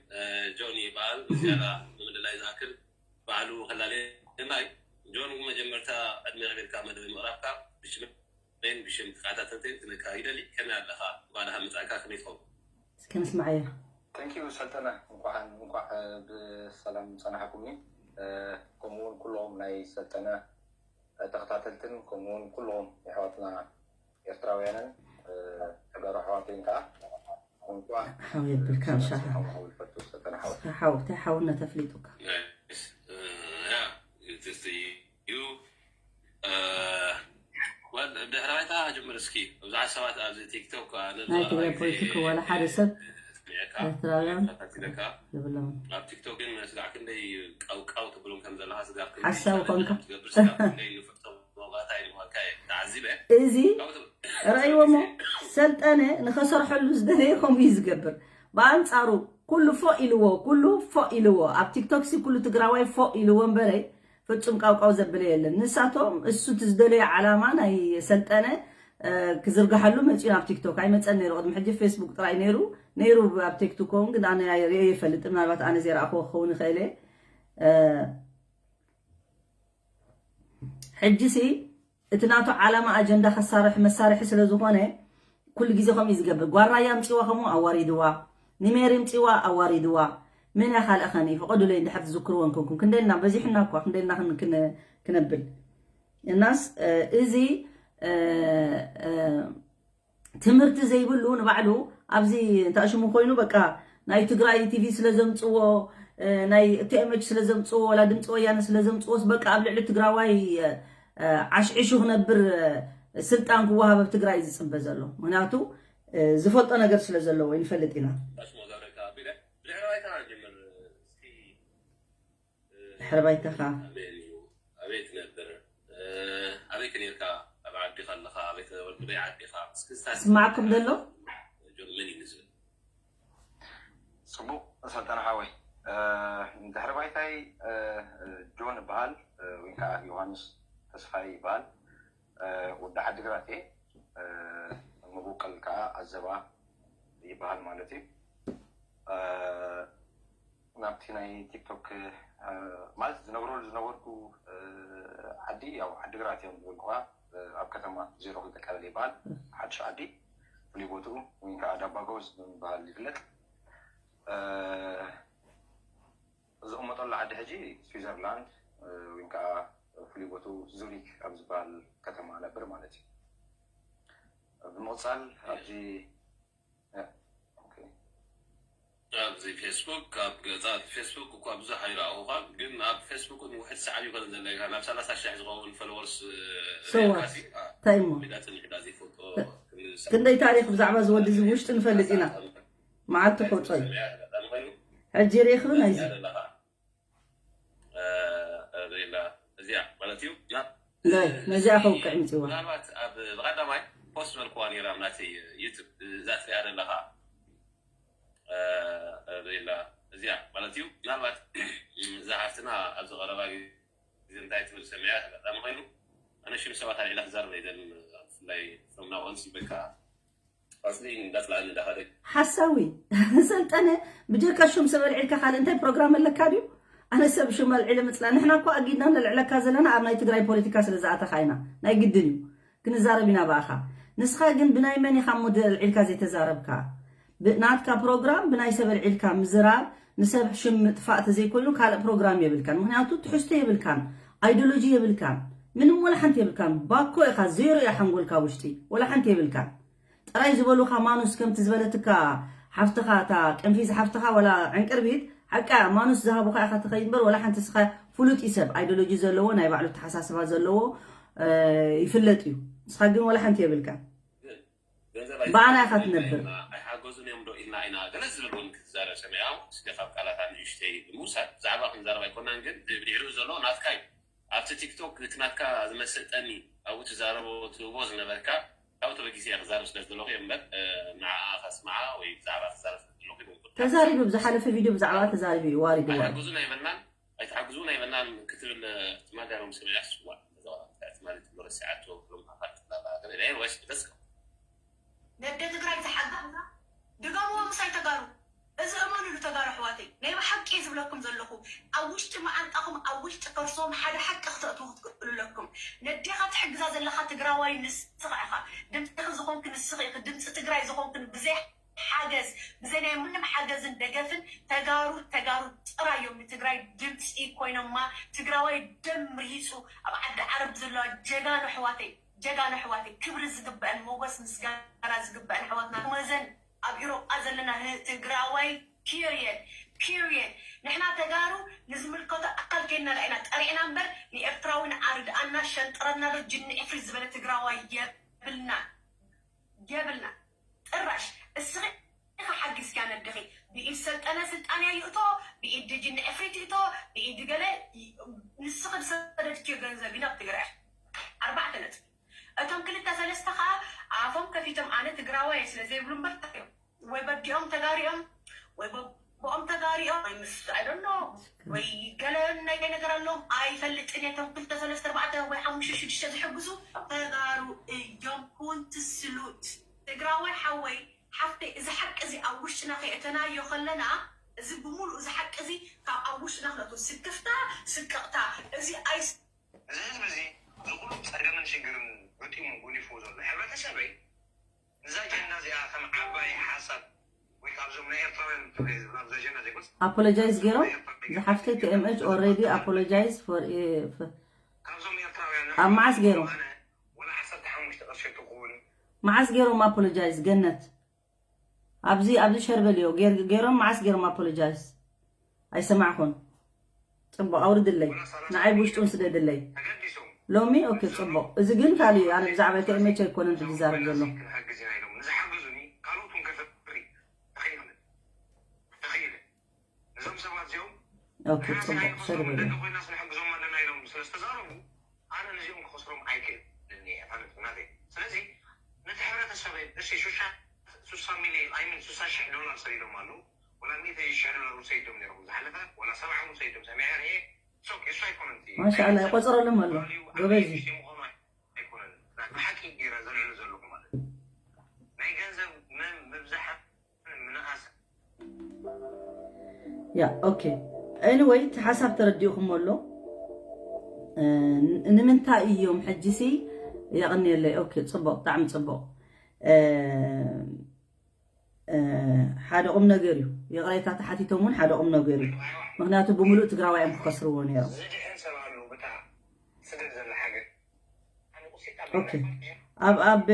ጆን ይበሃል። ዝያዳ ንምድላይ ዝኣክል ባዕሉ ከላለ ናይ ጆን እውን መጀመርታ ዕድመ ክቤልካ መደብ ምቕራብካ ብሽመን ብሽም ተኸታተልተይ ክነካ ይደሊ። ከመይ ኣለኻ? ባልሃ ምፃእካ ከመይ ትኸውን? እስከ ንስማዓዮ። Thank you ሰልጠነ እንኳዕ እንኳዕ ብሰላም ፀናሕኩምኒ። ከምኡውን ኩሎም ናይ ሰልጠነ ተኸታተልትን ከምኡውን ኩሎም የሕዋትና ኤርትራውያንን ተጋሩ ኣሕዋተይን ከዓ እንኳዕ ሓው የብልካ ምሻኻ ሓው ዝፈቱ ሰልጠነ ሓው ሓው እንታይ ሓውነት ኣፍሊጡካ። ያ ዩ ድሕሪ ባይታ ጅምር እስኪ ብዙሓት ሰባት ኣብዚ ቲክቶክ ናይ ትግራይ ፖለቲካ ዋላ ሓደ ሰብ ኤርትራውያን ተፈቲለካ የብሎም። ኣብ ቲክቶክ ግን ስጋዕ ክንደይ ቀውቃው ትብሎም ከም ዘለካ ስጋዕ ሓሳዊ ኮንካ። ትገብር ስጋዕ ክንደይ ንፍቶ መባእታ ይልኳልካ እየ ተዓዚበ እዚ ረእይዎ እሞ ሰልጠነ ንኸሰርሐሉ ዝደለየ ከምኡ እዩ ዝገብር። ብኣንፃሩ ኩሉ ፎእ ኢልዎ ኩሉ ፎእ ኢልዎ ኣብ ቲክቶክ ሲ ኩሉ ትግራዋይ ፎእ ኢልዎ እምበረ ፍጹም ቃውቃው ዘብለ የለን። ንሳቶም እሱ እቲ ዝደለየ ዓላማ ናይ ሰልጠነ ክዝርግሓሉ መፅኡ ናብ ቲክቶክ ኣይመፀን ነይሩ። ቅድሚ ሕጂ ፌስቡክ ጥራይ ነይሩ ነይሩ ኣብ ቲክቶክ እውን ግን ኣነ ሪኦ ይፈልጥ። ምናልባት ኣነ ዘይረኣኽዎ ክኸውን ይኽእል እየ። ሕጂ ሲ እቲ ናቱ ዓላማ ኣጀንዳ ከሳርሕ መሳርሒ ስለ ዝኾነ ኩሉ ግዜ ከምኡ እዩ ዝገብር። ጓል ራያ ኣምፂዋ ከምኡ ኣዋሪድዋ፣ ንሜሪ ኣምፂዋ ኣዋሪድዋ። መን እያ ካልእ ኸኒ ፍቐዱለይ እንድሕር ትዝክርወን ኮንኩም ክንደልና በዚሕና እኳ ክንደልና ክን- ክን- ክነብል እናስ እዚ ትምህርቲ ዘይብሉ ንባዕሉ ኣብዚ እንታይ ሽሙ ኮይኑ በቃ ናይ ትግራይ ቲቪ ስለ ዘምፅዎ ናይ ቲኤምኤች ስለ ዘምፅዎ ወላ ድምፂ ወያነ ስለ ዘምፅዎስ በቃ ኣብ ልዕሊ ትግራዋይ ዓሽዒሹ ክነብር ስልጣን ክወሃብ ኣብ ትግራይ ዝፅበ ዘሎ ምክንያቱ ዝፈልጦ ነገር ስለ ዘለዎ ይንፈልጥ ኢና። ድሕሪ ባይታኻ ኣበይ ትነብር ኣበይ ክኔርካ ኣብ ዓዲ ከለኻ ኣበይ ተወልድ በይ ዓዲኻ እስክስታ ስማዕኩም ዘሎ ጆን መን እዩ ዝብል ፅቡቅ ሰልጠነ ሓወይ ድሕሪ ባይታይ ጆን ይበሃል ወይ ከዓ ዮሃንስ ተስፋይ ይበሃል ወዲ ዓዲግራት እየ ምቡቀል ከዓ ኣዘባ ይበሃል ማለት እዩ ናብቲ ናይ ቲክቶክ ማለት ዝነብረሉ ዝነበርኩ ዓዲ ያው ዓዲግራት እዮም ዝበልኩዋ ኣብ ከተማ ዜሮ ክልተ ቀበሌ ይበሃል ሓድሽ ዓዲ ፍሉይ ቦትኡ ወይ ከዓ ዳባጎ ብምባል ይፍለጥ ዝቕመጠሉ ዓዲ ሕጂ ስዊዘርላንድ ወይ ከዓ ፍሉይ ቦትኡ ዙሪክ ኣብ ዝበሃል ከተማ ነብር ማለት እዩ ብምቕፃል ኣብዚ ኣብዚ ፌስቡክ ካብ ገፃት ፌስቡክ እኳ ብዙሕ ኣይረኣኹኻን ግን ኣብ ፌስቡክ እውን ውሕድ ሰዓብ ይኮነ ዘለካ ናብ ሰላሳ ሽሕ ዝኸውን ፎሎወርስ ሰዋት እንታይ እሞ ሚዳ ፅንሕ ዳ ዘይፈልጦ ክንደይ ታሪክ ብዛዕባ ዝወዲ እዚ ውሽጢ ንፈልጥ ኢና መዓልቲ ክወፅኦ እዩ ሕጂ ርኢኽሉ ናይዚ እዚኣ ማለት እዩ ነዚኣ ከውቅዕ ምፅዋ ምናልባት ኣብ ብቀዳማይ ፖስት በልክዋ ነይራ ናተይ ዩቱብ እዛ ትሪኣ ዘለካ ሌላ እዚኣ ማለት እዩ ምናልባት እዛ ሓፍትና ኣብዚ ቀረባ ግዜ እንታይ ትብል ሰሚዐ ኣጋጣሚ ኮይኑ ኣነ ሽም ሰባት ኣልዒላ ክዛረብ ኣይደልን ብፍላይ ሶምናቆንስ ይበካ ኣስሊ እንዳጽላእኒ እንዳኸደ ሓሳዊ ሰልጠነ፣ ብጀካ ሹም ሰብ ኣልዒልካ ካልእ እንታይ ፕሮግራም ኣለካ ድዩ? ኣነ ሰብ ሹም ኣልዒለ ምጽላእ። ንሕና እኮ ኣጊድና ነልዕለካ ዘለና ኣብ ናይ ትግራይ ፖለቲካ ስለ ዝኣተኻ ኢና። ናይ ግድን እዩ። ክንዛረብ ኢና ብኣኻ። ንስኻ ግን ብናይ መን ኢኻ እሞ ኣልዒልካ ዘይተዛረብካ? ብ-፣ ናትካ ፕሮግራም ብናይ ሰብ ኣልዒልካ ምዝራብ፣ ንሰብ ሽም ምጥፋእ ተዘይኮይኑ ካልእ ፕሮግራም የብልካን። ምኽንያቱ ትሕዝቶ የብልካን፣ ኣይዲዮሎጂ የብልካን፣ ምንም ወላ ሓንቲ የብልካን። ባኮ ኢኻ፣ ዜሮ እያ ሓንጎልካ ውሽጢ፣ ወላ ሓንቲ የብልካን። ጥራይ ዝበሉኻ ማኑስ ከምቲ ዝበለትካ ሓፍትኻ፣ እታ ቅንፊዝ ሓፍትኻ ወላ ዕንቅርቢት ሓቃ ማኑስ ዝሃቡኻ ኢኻ ትኸይድ እምበር ወላ ሓንቲ ስኻ ፍሉጥ እዩ ሰብ ኣይዲዮሎጂ ዘለዎ ናይ ባዕሉ ተሓሳስባ ዘለዎ እ፣ ይፍለጥ እዩ። ንስኻ ግን ወላ ሓንቲ የብልካ። ገንዘብ ብኣና ኢኻ ትነብር። ኣይሓገዙን እዮም ዶ ኢልና ኢና ገለ ዝብል እውን ክትዛረብ ሰሚዓ። እስከ ካብ ቃላት ንእሽተይ ብምውሳድ ብዛዕባ ክንዛረብ ኣይኮናን፣ ግን ብድሕሪኡ ዘሎ ናትካ እዩ። ኣብቲ ቲክቶክ እቲ ናትካ ዝመሰጠኒ ኣብኡ ትዛረቦ ትህቦ ዝነበርካ ካብኡ ተበጊሰ እየ ክዛረብ ስለ ዝደለኹ እየ እምበር፣ እ፣ ንዓኣ ከስምዓ ወይ ብዛዕባ ክዛረብ ስለ ዝደለኹ ይኮንኩን። ተዛሪቡ ብዝሓለፈ ቪድዮ ብዛዕባ ተዛሪቡ እዩ ዋሪድዋ። ኣይትሓግዙን ኣይበልናን ኣይትሓግዙን ኣይበልናን ክትብል፣ እ፣ ትማሊ ሮም ሰሚዐ ስዋዕ። ትማሊ ትብሎ ረሲዓቶ ብሎም ኣፋር ትላባ ገለ ናይ ወሽ ደስ ነደ ትግራይ ዝሓግዙ ድገምዎ ምሳይ ተጋሩ። እዚ እመኑሉ ተጋሩ ኣሕዋተይ፣ ናይ ብሓቂ እየ ዝብለኩም ዘለኹ። ኣብ ውሽጢ መዓንጣኹም ኣብ ውሽጢ ከርሶም ሓደ ሓቂ ክተእትዉ ክትክእሉ ኣለኩም። ነዴኻ ትሕግዛ ዘለኻ ትግራዋይ ንስኻ ኢኻ። ድምፂ ዝኾንክ ንስኺ ኢኺ። ድምፂ ትግራይ ዝኾንክን ብዘይ ሓገዝ ብዘይ ናይ ምንም ሓገዝን ደገፍን ተጋሩ ተጋሩ ጥራይ እዮም ንትግራይ ድምፂ ኮይኖማ። ትግራዋይ ደም ርሂፁ ኣብ ዓዲ ዓረብ ዘለዋ ጀጋኑ ኣሕዋተይ ጀጋኑ ኣሕዋተይ ክብሪ ዝግበአን ሞጎስ ምስጋና ዝግበአን ኣሕዋትና መዘን ኣብ ኢሮጳ ዘለና ህ- ትግራዋይ period period። ንሕና ተጋሩ ንዝምልከቶ ኣካል ከይድና ርኣይና ጠሪዕና እምበር ንኤርትራዊ ንኣርድኣና ሸንጥረና ዶ ጅኒ ዕፍሪ ዝበለ ትግራዋይ የብልና የብልና። ጥራሽ እስኺ ኢኻ ሓጊዝኪያ ነድኺ ብኢድ ሰልጠነ ስልጣንያ ይእቶ ብኢድ ጅኒ ዕፍሪ ትእቶ ብኢድ ገለ ንስኺ ዝሰደድክዮ ገንዘብ እዩ ናብ ትግራይ። ኣርባዕተ ነጥቢ። እቶም ክልተ ሰለስተ ከዓ ኣፎም ከፊቶም ኣነ ትግራዋይ ስለ ዘይብሉ እምበር እዮም ወይ በዲኦም ተጋሪኦም ወይ በቦኦም ተጋሪኦም ወይ ምስ I don't know ወይ ገለ ናይ ነገር ኣለዎም ኣይፈልጥን እየ። እቶም ክልተ ሰለስተ ኣርባዕተ ወይ ሓሙሽተ ሽዱሽተ ዝሕግዙ ተጋሩ እዮም። ኩንት ስሉት ትግራዋይ ሓወይ ሓፍተይ እዚ ሓቂ እዚ ኣብ ውሽጥና ከየእተናዮ ከለና እዚ ብምሉእ እዚ ሓቂ እዚ ካብ ኣብ ውሽጥና ክነቱ ስክፍታ ስቅቕታ እዚ ኣይስ እዚ ህዝቢ እዚ ዝኹሉ ፀገምን ሽግርን ገጢሙ ጉኒፍዎ ዘሎ ሕብረተሰበይ እዛ ኣጀንዳ እዚኣ ከም ዓባይ ሓሳብ ወይ ካብዞም ናይ ኤርትራውያን ትብለ ዝብላ እዛ ኣጀንዳ ዘይኮንስ ኣፖሎጃይዝ ገይሮም ዝሓፍተይ ቲ ኤም ኤች ኦልሬዲ ኣፖሎጃይዝ ፎር ካብዞም ኤርትራውያን ኣብ መዓስ ገይሮም? ኣነ ወላ ዓሰርተ ሓሙሽተ ቅርሺ ትኹን መዓስ ገይሮም ኣፖሎጃይዝ ገነት? ኣብዚ ኣብዚ ሸርበልዮ ገይር- ገይሮም መዓስ ገይሮም ኣፖሎጃይዝ? ኣይሰማዕኩን። ፅቡቅ ኣውርድለይ ንዓይ ብውሽጡን ስደድለይ። ተገዲሶም ሎሚ ኦኬ ፅቡቅ። እዚ ግን ካልእ እዩ። ኣነ ብዛዕባ ቲ ኤም ኤች ኣይኮነን ዝዛረብ ዘሎ። ክንሕግዝ ኢና ኢሎም ንዝሓግዙኒ ካልኦት እውን ከፍሪ ተኽኢለ ተኽኢለ እዞም ሰባት እዚኦም ኦኬ ፅቡቅ ሸርበልዮ። ደቂ ኮይና ስንሕግዞም ኣለና ኢሎም ስለዝተዛረቡ ኣነ ነዚኦም ክኸስሮም ኣይክእል እየ ማለት ናተይ። ስለዚ ነቲ ሕብረተሰበይ እሺ ሹሻ ሱሳ ሚሊዮን ኣይምን ሱሳ ሽሕ ዶላር ሰዲዶም ኣለዉ። ወላ ሚእቲ ሽሕ ዶላር እውን ሰዲዶም ነይሮም ዝሓለፈ ወላ ሰብዓ እውን ሰዲዶም ሰሚዐ ርኤ። ሶክ እሱ ኣይኮነን እቲ ማሻኣላ ይቆፅረሎም ኣሎ ጎበዝ እዩ። ምዃኑ ኣይኮነን። ብሓቂ ገይረ ዘልዕሉ ዘለኹ ማለት እዩ። ናይ ገንዘብ ም- ምብዛሕ ምንኣስ ያ ኦኬ። ኤኒወይ እቲ ሓሳብ ተረዲእኹም ኣሎ። እ፣ ንምንታይ እዮም ሕጂሲ የቕንየለይ። ኦኬ ፅቡቕ፣ ብጣዕሚ ፅቡቕ። እ፣ እ፣ ሓደ ቁም ነገር እዩ። ይቕሬታ ተሓቲቶም እውን ሓደ ቁም ነገር እዩ። ምክንያቱ ብምሉእ ትግራዋይ እዮም ክከስርዎ ነይሮም። ዝድሕን ሰብ ኣሎ ብታ ስደት ዘላ ሓገር ኣነ ቁሲጣ ኦኬ። ኣብ ኣብ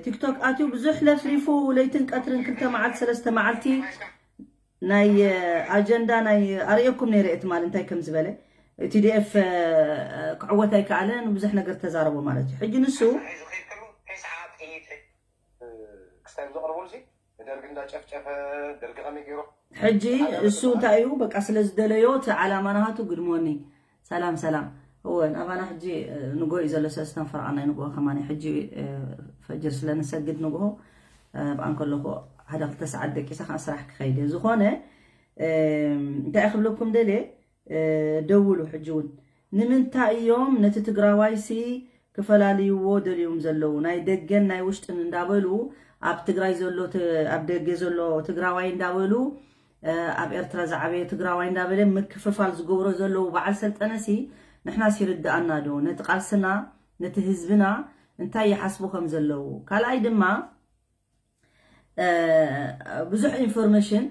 ቲክቶክ ኣትዩ ብዙሕ ለፍሊፉ ለይትን ቀትርን ክልተ መዓልቲ ሰለስተ መዓልቲ ናይ ኣጀንዳ ናይ ኣርእየኩም ነይረ እቲ ማለት እንታይ ከም ዝበለ ቲዲኤፍ ክዕወት ኣይከኣለን ብዙሕ ነገር ተዛረቦ ማለት እዩ። ሕጂ ንሱ ዝኸይድ ከሎ ተስዓ ጥይት ክስታይ ዘቕርበሉ ሲ ንደርጊ እንዳጨፍጨፈ ደርጊ ከመይ ገይሩ ሕጂ እሱ እንታይ እዩ በቃ ስለ ዝደለዮ እቲ ዓላማ ናሃቱ ግድሞኒ ሰላም ሰላም። እወ ናባና ሕጂ ንጎ እዩ ዘሎ ሰለስተን ፈረቓ ናይ ንጎ ከማን ሕጂ ፈጅር ስለ ንሰግድ ንጎ ኣብኣ እንከለኹ ሓደ ክልተ ሰዓት ደቂሰ ከዓ ስራሕ ክኸይድ እየ። ዝኾነ እንታይ ክብለኩም ደልየ ደውሉ ሕጂ እውን ንምንታይ እዮም ነቲ ትግራዋይሲ ክፈላልይዎ ደልዮም ዘለዉ ናይ ደገን ናይ ውሽጥን እንዳበሉ ኣብ ትግራይ ዘሎ ት- ኣብ ደገ ዘሎ ትግራዋይ እንዳበሉ፣ ኣብ ኤርትራ ዝዓበየ ትግራዋይ እንዳበለ ምክፍፋል ዝገብሮ ዘለዉ በዓል ሰልጠነሲ፣ ንሕናስ ይርድኣና ዶ ነቲ ቃልስና፣ ነቲ ህዝብና እንታይ ይሓስቡ ከም ዘለዉ? ካልኣይ ድማ ብዙሕ ኢንፎርሜሽን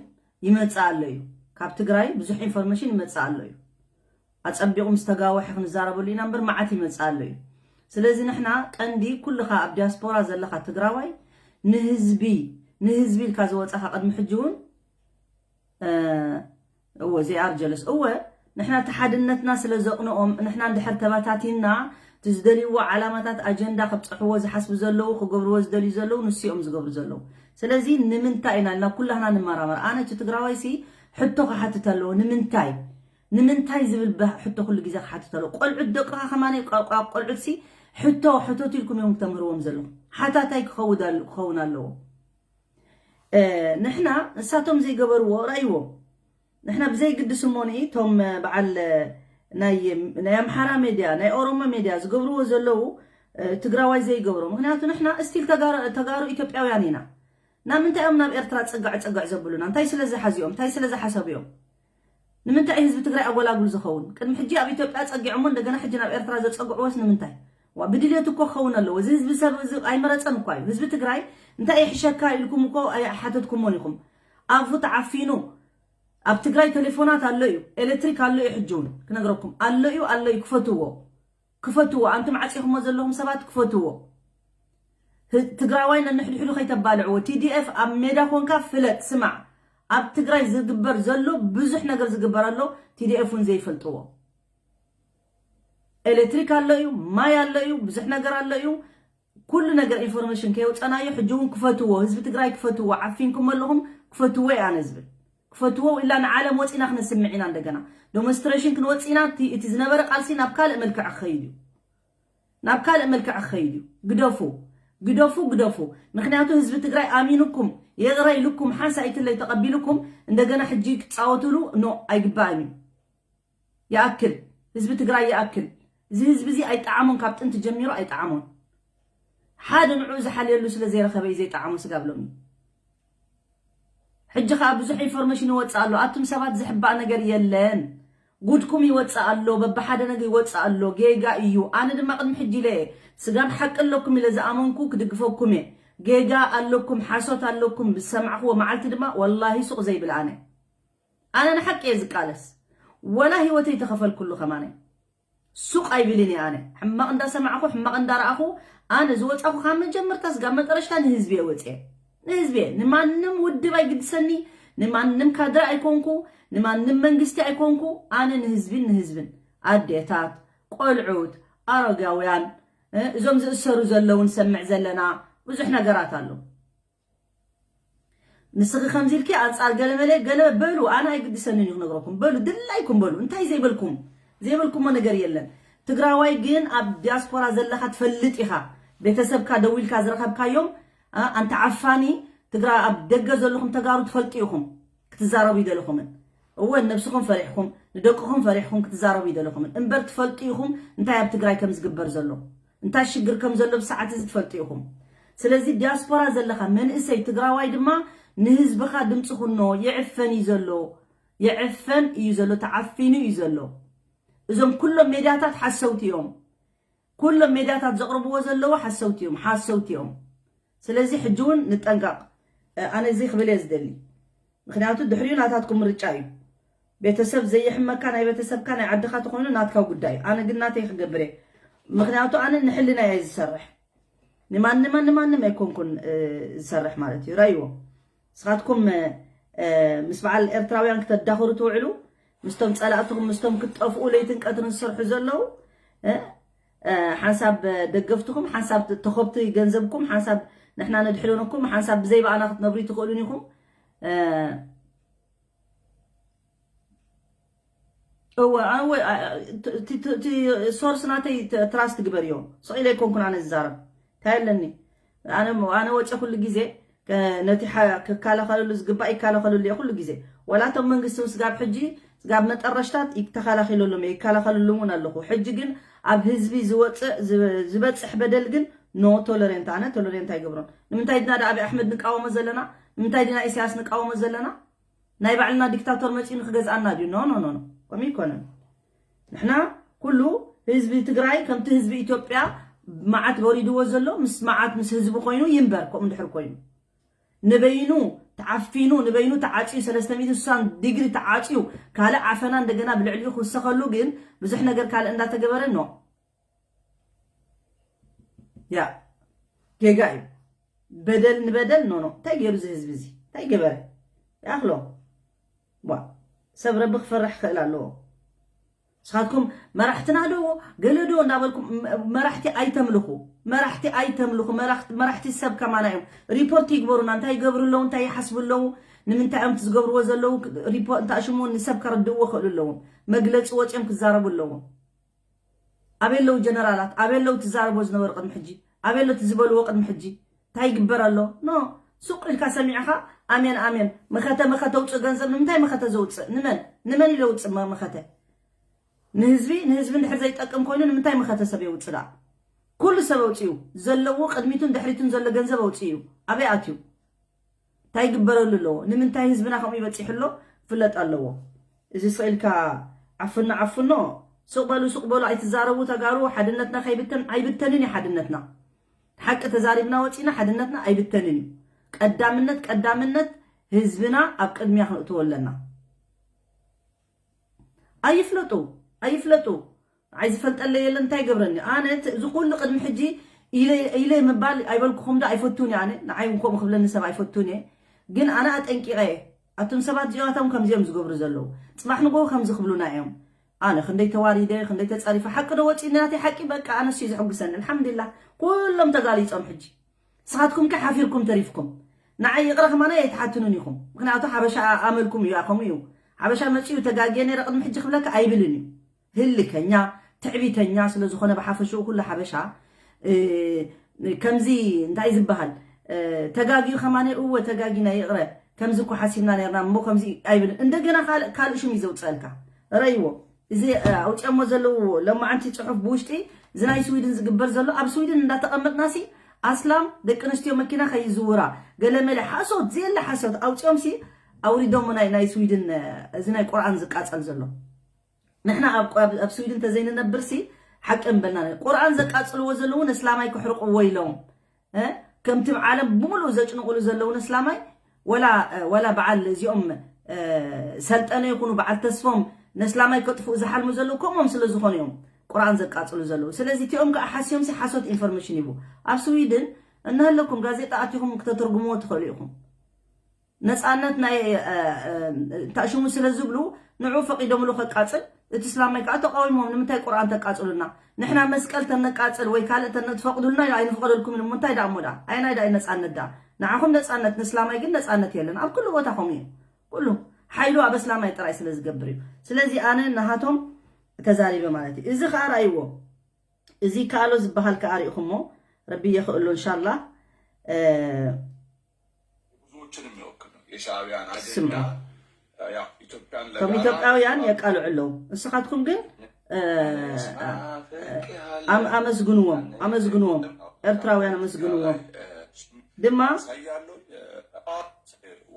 ይመጽእ ኣሎ እዩ። ካብ ትግራይ ብዙሕ ኢንፎርሜሽን ይመጽእ ኣሎ እዩ። ኣጸቢቑ ምስ ተጋወሐ ክንዛረበሉ ኢና እምበር መዓት ይመጽእ ኣሎ እዩ። ስለዚ ንሕና ቀንዲ ኩልኻ ኣብ ዲያስፖራ ዘለኻ ትግራዋይ ንህዝቢ ንህዝቢ ኢልካ ዝወጻኻ ቅድሚ ሕጂ እውን እወ they are jealous። እወ ንሕና እቲ ሓድነትና ስለ ዘቕንኦም ንሕና እንድሕር ተበታቲንና እቲ ዝደልይዎ ዓላማታት ኣጀንዳ ከብፅሕዎ ዝሓስቡ ዘለዉ ክገብርዎ ዝደልዩ ዘለዉ ንሱ እዮም ዝገብሩ ዘለዉ። ስለዚ ንምንታይ ኢና ኢልና ኩላህና ንመራመር። ኣነ እቲ ትግራዋይ ሲ ሕቶ ክሓትት ኣለዎ። ንምንታይ ንምንታይ ዝብል ሕቶ ኩሉ ግዜ ክሓትት ኣለዎ። ቆልዑት ደቅኻ ከማነ ቆልዑት ሲ ሕቶ ሕተቱ ኢልኩም እዮም ክተምህርዎም ዘለኹም። ሓታታይ ክኸውን ኣለዎ። ንሕና እሳቶም ዘይገበርዎ ርኣይዎ። ንሕና ብዘይግድስ እሞኒ እቶም በዓል ናይ ኣምሓራ ሜድያ ናይ ኦሮሞ ሜድያ ዝገብርዎ ዘለዉ ትግራዋይ ዘይገብሮ። ምክንያቱ ንሕና እስቲል ተጋሩ ኢትዮጵያውያን ኢና። ናብ ምንታይ እዮም ናብ ኤርትራ ፅግዕ ፅግዕ ዘብሉና? እንታይ ስለ ዝሓዚኦም? እንታይ ስለ ዝሓሰቡ እዮም? ንምንታይ ህዝቢ ትግራይ ኣጎላጉል ዝኸውን? ቅድሚ ሕጂ ኣብ ኢትዮጵያ ጸጊዖሞ እንደገና ሕጂ ናብ ኤርትራ ዘጸግዕዎስ ንምንታይ? ዋ ብድልየት እኮ ክኸውን ኣለዎ። እዚ ህዝቢ ሰብ እዚ ኣይመረጸን እኳ እዩ። ህዝቢ ትግራይ እንታይ ይሕሸካ ኢልኩም እኮ ኣይሓተትኩሞን ኢኹም። ኣፉ ተዓፊኑ ኣብ ትግራይ ቴሌፎናት ኣሎ እዩ፣ ኤሌክትሪክ ኣሎ እዩ። ሕጂ እውን ክነግረኩም ኣሎ እዩ፣ ኣሎ እዩ። ክፈትዎ ክፈትዎ ኣንቱም ዓፂኹሞ ዘለኹም ሰባት ክፈትዎ። ትግራዋይ ነንሕድሕዱ ከይተባልዕዎ። ቲዲኤፍ ኣብ ሜዳ ኮንካ ፍለጥ ስማዕ። ኣብ ትግራይ ዝግበር ዘሎ ብዙሕ ነገር ዝግበር ኣሎ። ቲዲኤፍ እውን ዘይፈልጥዎ ኤሌክትሪክ ኣሎ እዩ፣ ማይ ኣሎ እዩ፣ ብዙሕ ነገር ኣሎ እዩ። ኩሉ ነገር ኢንፎርሜሽን ከየውፀናዮ ሕጂ እውን ክፈትዎ፣ ህዝቢ ትግራይ ክፈትዎ። ዓፊንኩም ኣለኹም ክፈትዎ እየ ኣነ ዝብል። ክፈትዎ ኢላ ንዓለም ወፂና ክነስምዕ ኢና። እንደገና ዶሞንስትሬሽን ክንወፅእ ኢና። እቲ ዝነበረ ቃልሲ ናብ ካልእ መልክዕ ክኸይድ እዩ። ናብ ካልእ መልክዕ ክኸይድ እዩ። ግደፉ ግደፉ ግደፉ። ምክንያቱ ህዝቢ ትግራይ ኣሚኑኩም የቕረ ኢሉኩም ሓንሳ ኢትለይ ተቐቢሉኩም እንደገና ሕጂ ክትፃወትሉ ኖ ኣይግባእን እዩ። ይኣክል ህዝቢ ትግራይ ይኣክል። እዚ ህዝቢ እዚ ኣይጠዓሞን፣ ካብ ጥንቲ ጀሚሩ ኣይጠዓሞን። ሓደ ንዑ ዝሓልየሉ ስለ ዘይረኸበ እዩ ዘይጠዓሞ ስጋብ ሎሚ። ሕጂ ከዓ ብዙሕ ኢንፎርሜሽን ይወፅእ ኣሎ። ኣቱም ሰባት ዝሕባእ ነገር የለን። ጉድኩም ይወፅእ ኣሎ፣ በብሓደ ነገር ይወፅእ ኣሎ። ጌጋ እዩ። ኣነ ድማ ቅድሚ ሕጂ ኢለ እየ ስጋብ ሓቂ ኣለኩም ኢለ ዝኣመንኩ ክድግፈኩም እየ። ጌጋ ኣለኩም፣ ሓሶት ኣለኩም ብዝሰማዕክዎ መዓልቲ ድማ ወላሂ ሱቕ ዘይብል ኣነ ኣነ ንሓቂ እየ ዝቃለስ። ወላ ህይወተይ ተኸፈልኩሉ ከማነ ሱቕ ኣይብልን እየ ኣነ። ሕማቕ እንዳሰማዕኹ ሕማቕ እንዳረኣኹ ኣነ ዝወፃኹ ካብ መጀመርታ ስጋብ መጠረሽታ ንህዝቢ እየ ወፅየ። ንህዝቢ እየ። ንማንም ውድብ ኣይግድሰኒ፣ ንማንም ካድረ ኣይኮንኩ፣ ንማንም መንግስቲ ኣይኮንኩ። ኣነ ንህዝቢን ንህዝብን ኣዴታት፣ ቆልዑት፣ ኣረጋውያን፣ እዞም ዝእሰሩ ዘለዉ ንሰምዕ ዘለና ብዙሕ ነገራት ኣሎ። ንስኺ ከምዚ ኢልኪ ኣንጻር ገለ መለ ገለ በሉ፣ ኣነ ኣይግድሰንን እዩ ክነግረኩም። በሉ ድላይኩም በሉ፣ እንታይ ዘይበልኩም ዘይበልኩሞ ነገር የለን። ትግራዋይ ግን ኣብ ዲያስፖራ ዘለኻ ትፈልጥ ኢኻ። ቤተሰብካ ደዊልካ ዝረኸብካዮም ኣንተ ዓፋኒ ትግራ ኣብ ደገ ዘለኹም ተጋሩ ትፈልጡ ኢኹም ክትዛረቡ ይደለኹምን። እወ ነብስኹም ፈሪሕኩም ንደቅኹም ፈሪሕኩም ክትዛረቡ ይደለኹምን እምበር ትፈልጡ ኢኹም እንታይ ኣብ ትግራይ ከም ዝግበር ዘሎ። እንታይ ሽግር ከም ዘሎ ብሰዓት እዚ ትፈልጡ ኢኹም። ስለዚ ዲያስፖራ ዘለኻ መንእሰይ ትግራዋይ ድማ ንህዝብኻ ድምፂ ኩኖ። ይዕፈን እዩ ዘሎ፣ ይዕፈን እዩ ዘሎ፣ ተዓፊኑ እዩ ዘሎ። እዞም ኩሎም ሜድያታት ሓሰውቲ እዮም። ኩሎም ሜድያታት ዘቕርብዎ ዘለዉ ሓሰውቲ እዮም፣ ሓሰውቲ እዮም። ስለዚ ሕጂ እውን ንጠንቀቕ። ኣነ እዚ ክብል እየ ዝደሊ። ምክንያቱ ድሕሪኡ ናታትኩም ምርጫ እዩ። ቤተሰብ ዘየሕመካ ናይ ቤተሰብካ ናይ ዓድኻ ተኾይኑ ናትካ ጉዳይ እዩ። ኣነ ግን ናተይ ክገብር እየ። ምክንያቱ ኣነ ንሕልናይ እየ ዝሰርሕ። ንማንም ንማንም ኣይኮንኩን ዝሰርሕ ማለት እዩ። ራይዎ ንስኻትኩም ምስ በዓል ኤርትራውያን ክተዳኽሩ ትውዕሉ፣ ምስቶም ጸላእትኹም ምስቶም ክትጠፍኡ ለይትን ቀትርን ዝሰርሑ ዘለዉ፣ ሓንሳብ ደገፍትኹም ሓንሳብ ተኸብቲ ገንዘብኩም ሓንሳብ ንሕና ነድሕለነኩም ሓንሳብ ብዘይ በኣና ክትነብሩ ትኽእሉን ኢኹም። እወ ኣወ እቲ ሶርስ ናተይ ትራስት ግበርዮ። ስቕ ኢለ ኣይኮንኩን ኣነ ዝዛረብ እንታይ ኣለኒ። ኣነ ወፀ ኩሉ ግዜ ነቲ ክከላኸለሉ ዝግባእ ይከላኸለሉ እየ ኩሉ ግዜ። ወላ እቶም መንግስቲ ስጋብ ሕጂ ስጋብ መጠረሽታት ተኸላኺለሎም እየ ይከላኸለሎም እውን ኣለኹ። ሕጂ ግን ኣብ ህዝቢ ዝወፅእ ዝበፅሕ በደል ግን No tolerant፣ ኣነ tolerant ኣይገብሮን። ንምንታይ ድና ዳ ኣብይ ኣሕመድ ንቃወሞ ዘለና? ንምንታይ ድና ኢሳያስ ንቃወሞ ዘለና? ናይ ባዕልና ዲክታቶር መፂኡ ንክገዝኣና ድዩ? No no no no፣ ከምኡ ይኮነን። ንሕና ኩሉ ህዝቢ ትግራይ ከምቲ ህዝቢ ኢትዮጵያ መዓት ወሪድዎ ዘሎ ምስ መዓት ምስ ህዝቢ ኮይኑ ይንበር። ከምኡ እንድሕር ኮይኑ ንበይኑ ተዓፊኑ ንበይኑ ተዓፅዩ ሰለስተ ሚእትን ስሳን ዲግሪ ተዓፅዩ ካልእ ዓፈና እንደገና ብልዕሊኡ ክውሰኸሉ ግን ብዙሕ ነገር ካልእ እንዳተገበረ no። ያ ጌጋ እዩ። በደል ንበደል no no። እንታይ ገይሩ እዚ ህዝቢ እዚ እንታይ ገበረ? ይኣኽሎ። ዋ፣ ሰብ ረቢ ክፈርሕ ክኽእል ኣለዎ። ንስኻትኩም መራሕትና ዶ ገለ ዶ እንዳበልኩም መ- መራሕቲ ኣይተምልኹ። መራሕቲ ኣይተምልኹ። መራሕቲ መራሕቲ ሰብ ከማና እዮም። ሪፖርት ይግበሩና፣ እንታይ ይገብሩ ኣለዉ፣ እንታይ ይሓስቡ ኣለዉ፣ ንምንታይ እዮም እቲ ዝገብርዎ ዘለዉ ሪፖርት እንተኣሽሙ ንሰብ ከረድእዎ ክእሉ ኣለዎም። መግለፂ ወፂኦም ክዛረቡ ኣለዎም። ኣበይ ኣለዉ ጀነራላት? ኣበይ ኣለዉ ትዛረብዎ ዝነበሩ ቅድሚ ሕጂ? ኣበይ ኣሎ ትዝበልዎ ቅድሚ ሕጂ? እንታይ ይግበር ኣሎ? No። ሱቕ ኢልካ ሰሚዕኻ ኣሜን ኣሜን። መኸተ መኸተ ውፅእ ገንዘብ ንምንታይ መኸተ ዘውፅእ? ንመን ንመን ኢለ ውፅእ መ- መኸተ? ንህዝቢ ንህዝቢ እንድሕር ዘይጠቅም ኮይኑ ንምንታይ መኸተ ሰብ የውፅእ ደኣ? ኩሉ ሰብ ኣውፅኡ። ዘለዎ ቅድሚቱን ድሕሪቱን ዘሎ ገንዘብ ኣውፅኡ እዩ። ኣበይ ኣትዩ? እንታይ ይግበረሉ ኣለዎ? ንምንታይ ህዝብና ከምኡ ይበፂሑ ኣሎ? ክፍለጥ ኣለዎ። እዚ ስቕ ኢልካ ዓፍኖ ዓፍኖ። ሱቕ በሉ ሱቕ በሉ ኣይትዛረቡ ተጋሩ። ሓድነትና ከይብተን ኣይብተንን እዩ ሓድነትና። ሓቂ ተዛሪብና ወፂና ሓድነትና ኣይብተንን እዩ። ቀዳምነት ቀዳምነት ህዝብና ኣብ ቅድሚያ ክንእትዎ ኣለና። ኣይፍለጡ ኣይፍለጡ። ንዓይ ዝፈልጠለይ የለን እንታይ ይገብረኒ ኣነ እቲ- እዚ ኩሉ ቅድሚ ሕጂ ኢለ ኢለ ምባል ኣይበልኩኹም ዶ ኣይፈቱን እየ ኣነ ንዓይ እውን ከምኡ ክብለኒ ሰብ ኣይፈቱን እየ። ግን ኣነ ኣጠንቂቐ እየ። ኣቱም ሰባት እዚኦታም ከምዚኦም ዝገብሩ ዘለዉ ፅባሕ ንጎ ከምዚ ክብሉና እዮም። ኣነ ክንደይ ተዋሪደ ክንደይ ተፃሪፈ ሓቂ ዶ ወፂኒ ናተይ ሓቂ በቃ ኣነስ እዩ ዘሐጉሰኒ ኣልሓምዱሊላ። ኩሎም ተጋሊፆም ሕጂ ንስኻትኩም ከ ሓፊርኩም ተሪፍኩም። ንዓይ ይቕረ ከማና ኣይትሓትኑን ኢኹም ምክንያቱ ሓበሻ ኣመልኩም እዩ ኣኸሙ እዩ። ሓበሻ መፂኡ ተጋግየ ነይረ ቅድሚ ሕጂ ክብለካ ኣይብልን እዩ። ህልከኛ ትዕቢተኛ ስለ ዝኾነ ብሓፈሽኡ ኩሉ ሓበሻ እ፣ ከምዚ እንታይ ዝበሃል እ፣ ተጋግዩ ከማነ እወ ተጋጊና ይቕረ ከምዚ እኮ ሓሲብና ነርና እሞ ከምዚ ኣይብልን እንደገና ካልእ ካልእ ሽም እዩ ዘውፅአልካ። ረይዎ እዚ እ፣ ኣውፅኦሞ ዘለዉ ለማዓንቲ ፅሑፍ ብውሽጢ እዚ ናይ ስዊድን ዝግበር ዘሎ ኣብ ስዊድን እንዳተቐመጥና ሲ ኣስላም ደቂ ኣንስትዮ መኪና ከይዝውራ ገለመለ ሓሶት ዘየለ ሓሶት ኣውፅኦም ሲ ኣውሪዶሞ ናይ ናይ ስዊድን እ፣ እዚ ናይ ቁርኣን ዝቃፀል ዘሎ ንሕና ኣብ ኣብ- ኣብ ስዊድን ተዘይንነብር ሲ ሓቂ እንበልና ቁርኣን ዘቃፅልዎ ዘለዉ ነስላማይ ክሕርቅዎ ኢሎም እ? ከምቲ ዓለም ብምሉእ ዘጭንቕሉ ዘለዉ ነስላማይ ወላ እ፣ ወላ በዓል እዚኦም እ፣ ሰልጠነ ይኹኑ በዓል ተስፎም ነስላማይ ከጥፍኡ ዝሓልሙ ዘለዉ ከምኦም ስለ ዝኾኑ እዮም ቁርኣን ዘቃፅሉ ዘለዉ ስለዚ እቲኦም ከዓ ሓስዮም ሲ ሓሶት ኢንፎርሜሽን ይቡ ኣብ ስዊድን እናሃለኩም ጋዜጣ ኣቲኹም ክተተርጉምዎ ትኽእሉ ኢኹም ነፃነት ናይ እ፣ እ፣ እንታሽሙ ስለ ዝብሉ ንዑ ፈቂዶምሉ ከቃፅል እቲ ስላማይ ከዓ ተቃዊሞም ንምንታይ ቁርኣን ተቃፅሉና ንሕና መስቀል ተነቃፅል ወይ ካልእ ተነትፈቅዱልና ኢና ኣይንፍቀደልኩም ኢሉ እንታይ ደኣ እሞ ደኣ ኣየናይ ደኣ እዩ ነፃነት ደኣ ንዓኹም ነፃነት ንስላማይ ግን ነፃነት የለን ኣብ ኩሉ ቦታ ከምኡ እዩ ኩሉ ሓይሉ ኣብ እስላማይ ጥራይ ስለ ዝገብር እዩ ስለዚ ኣነ ናሃቶም ተዛሪበ ማለት እዩ እዚ ከዓ ርኣይዎ እዚ ከኣሎ ዝበሃል ከዓ ርኢኹሞ ረቢ የኽእሎ እንሻላ ብዙዎችን የሚወክል ነው። የሻዕቢያን አጀንዳ ያው ኢትዮጵያን ከም ኢትዮጵያውያን የቃልዑ ኣለዉ። ንስኻትኩም ግን እ፣ እ፣ ኣም- ኣመስግንዎም ኣመስግንዎም ኤርትራውያን ኣመስግንዎም ድማ ያሳያለሁ።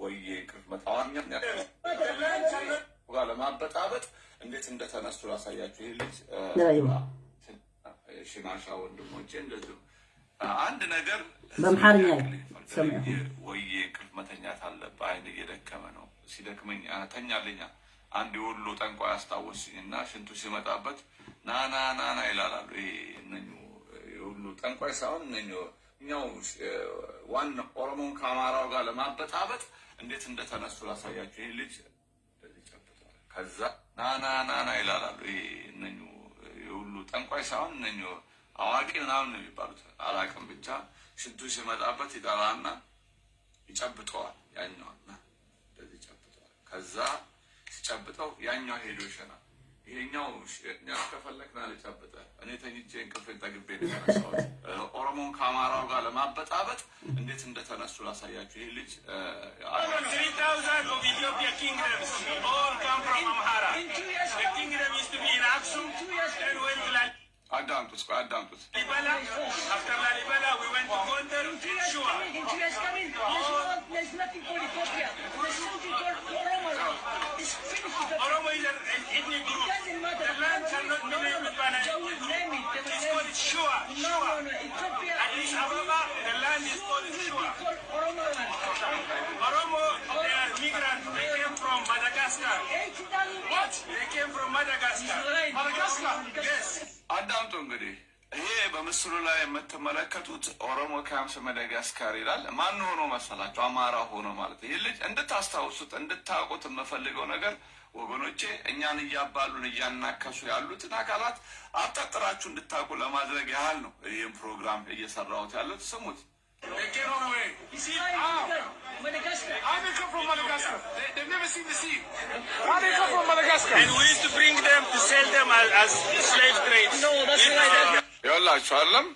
ወይ እንቅልፍ መጣዋኛ ጋር ለማበጣበጥ እንዴት እንደተነሱ ላሳያችሁ። ይህ ልጅ እ፣ ንረእይዎ። ሽናሻ ወንድሞቼ እንደዚሁ አንድ ነገር በአምሓርኛ ያክል ሰምዑ። ወይ እንቅልፍ መተኛት አለብህ። አይን እየደከመ ነው። ሲደክመኝ አ፣ ተኛልኛ። አንድ የወሎ ጠንቋይ አስታወስኝ እና ሽንቱ ሲመጣበት ና ና ና ና ይላል አሉ። ይሄ እነኙ የወሎ ጠንቋይ ሳይሆን እነኙ እኛው እ፣ ዋና ኦሮሞን ከአማራው ጋር ለማበጣበጥ እንዴት እንደተነሱ ላሳያችሁ። ይህ ልጅ እንደዚህ ጨብጠዋል። ከዛ ና ና ና ና ይላል አሉ። ይሄ እነኙ የወሎ ጠንቋይ ሳይሆን እነኙ አዋቂ ምናምን ነው የሚባሉት። አላቅም ብቻ ሽንቱ ሲመጣበት ይጠራና ይጨብጠዋል። ያኛውና እንደዚህ ጨብጠዋል። ከዛ ሲጨብጠው ያኛው ሄዶ ይሸናል። ይሄኛው ሽ- እኔ ከፈለክ ና ልጨብጥህ። እኔ ተኝቼ እንቅልፌን ጠግቤ ነው የተነሳሁት። እ፣ ኦሮሞን ከአማራው ጋር ለማበጣበጥ እንዴት እንደተነሱ ላሳያችሁ። ይህ ልጅ እ፣ Three thousand of Ethiopia kingdoms all come from Amhara. The kingdom used to be in Aksum and went like አዳምጡት፣ ቆይ አዳምጡት። Lalibela, after Lalibela, we went to Gondar and Shua. Ethiopia is coming. There's no, there's nothing called Ethiopia. There's something called Oromo land. It's finished with that. Oromo is an ethnic It group. Doesn't matter. The land shall not be No, no, named no. with an They ethnic will group. Name it. They will It's name called it. Shua. No, Shua. no, no. Ethiopia Addis is Ababa, the land is called Shua. called Oromo land. Oromo, they are migrants. They came from Madagascar. Eight thousand. What? They came from Madagascar. Right. Madagascar? Yes. አዳምጡ እንግዲህ ይሄ በምስሉ ላይ የምትመለከቱት ኦሮሞ ካምስ መዳጋስካር ይላል። ማን ሆኖ መሰላቸው? አማራ ሆኖ ማለት። ይህ ልጅ እንድታስታውሱት እንድታውቁት የምፈልገው ነገር ወገኖቼ፣ እኛን እያባሉን እያናከሱ ያሉትን አካላት አብጠርጥራችሁ እንድታውቁ ለማድረግ ያህል ነው ይህን ፕሮግራም እየሰራሁት ያሉት። ስሙት። They came from where? It's fine. Madagascar. How they come from Madagascar? They, they've never seen the sea. How they come from Madagascar? And we used to bring them to sell them as, as slave trade. No, that's right. That's ይኸውላችሁ አይደለም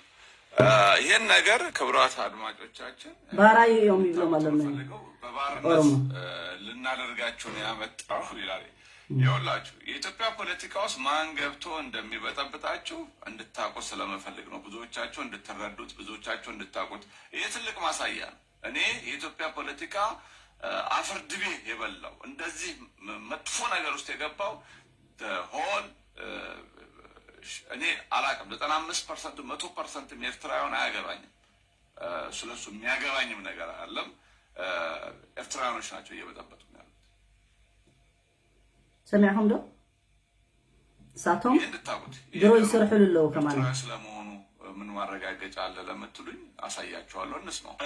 ይሄን ነገር ክቡራት አድማጮቻችን ባራዩ እዮም ይብሎም ኣለና። ፈልገው በባርነት ኦሮሞ። ልናደርጋቸው ነው ያመጣው ይላል። ይኸውላችሁ የኢትዮጵያ ፖለቲካ ውስጥ ማን ገብቶ እንደሚበጠብጣችሁ እንድታውቁ ስለመፈልግ ነው። ብዙዎቻችሁ እንድትረዱት፣ ብዙዎቻችሁ እንድታውቁት። ይሄ ትልቅ ማሳያ ነው። እኔ የኢትዮጵያ ፖለቲካ አፈርድቤ የበላው እንደዚህ መጥፎ ነገር ውስጥ የገባው ሆል እኔ አላቅም። ዘጠና አምስት ፐርሰንቱ መቶ ፐርሰንት ኤርትራውያን አያገባኝም። ስለሱ የሚያገባኝም ነገር አለም። ኤርትራውያኖች ናቸው እየበጠበጡ ያሉት። ሰሚዕኹም ዶ? እሳቶም እንድታቁት ድሮ ይሰርሕሉ ኣለዉ ከማን። ስለመሆኑ ምን ማረጋገጫ አለ ለምትሉኝ አሳያችኋለሁ። እንስማው።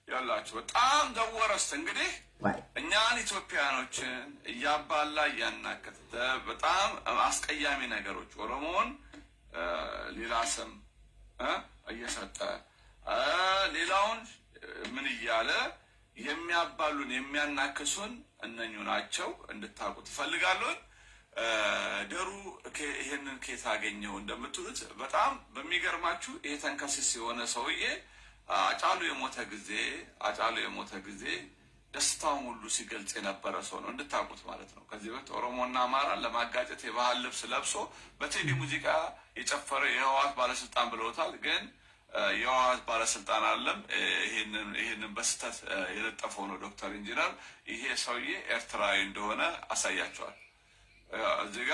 ያላችሁ በጣም ደወረስት እንግዲህ እኛን ኢትዮጵያኖችን እያባላ እያናከተ በጣም አስቀያሚ ነገሮች ኦሮሞን ሌላ ስም እየሰጠ ሌላውን ምን እያለ የሚያባሉን የሚያናክሱን እነኙ ናቸው። እንድታውቁ ትፈልጋለሁን። ደሩ ይሄንን ኬት አገኘው እንደምትሉት በጣም በሚገርማችሁ ይሄ ተንከሲስ የሆነ ሰውዬ አጫሉ የሞተ ጊዜ አጫሉ የሞተ ጊዜ ደስታውን ሁሉ ሲገልጽ የነበረ ሰው ነው እንድታውቁት ማለት ነው። ከዚህ በፊት ኦሮሞና አማራን ለማጋጨት የባህል ልብስ ለብሶ በቴዲ ሙዚቃ የጨፈረ የህወሓት ባለስልጣን ብለውታል። ግን የህወሓት ባለስልጣን አለም ይህንን በስተት የለጠፈው ነው ዶክተር ኢንጂነር። ይሄ ሰውዬ ኤርትራዊ እንደሆነ አሳያቸዋል። እዚህ ጋ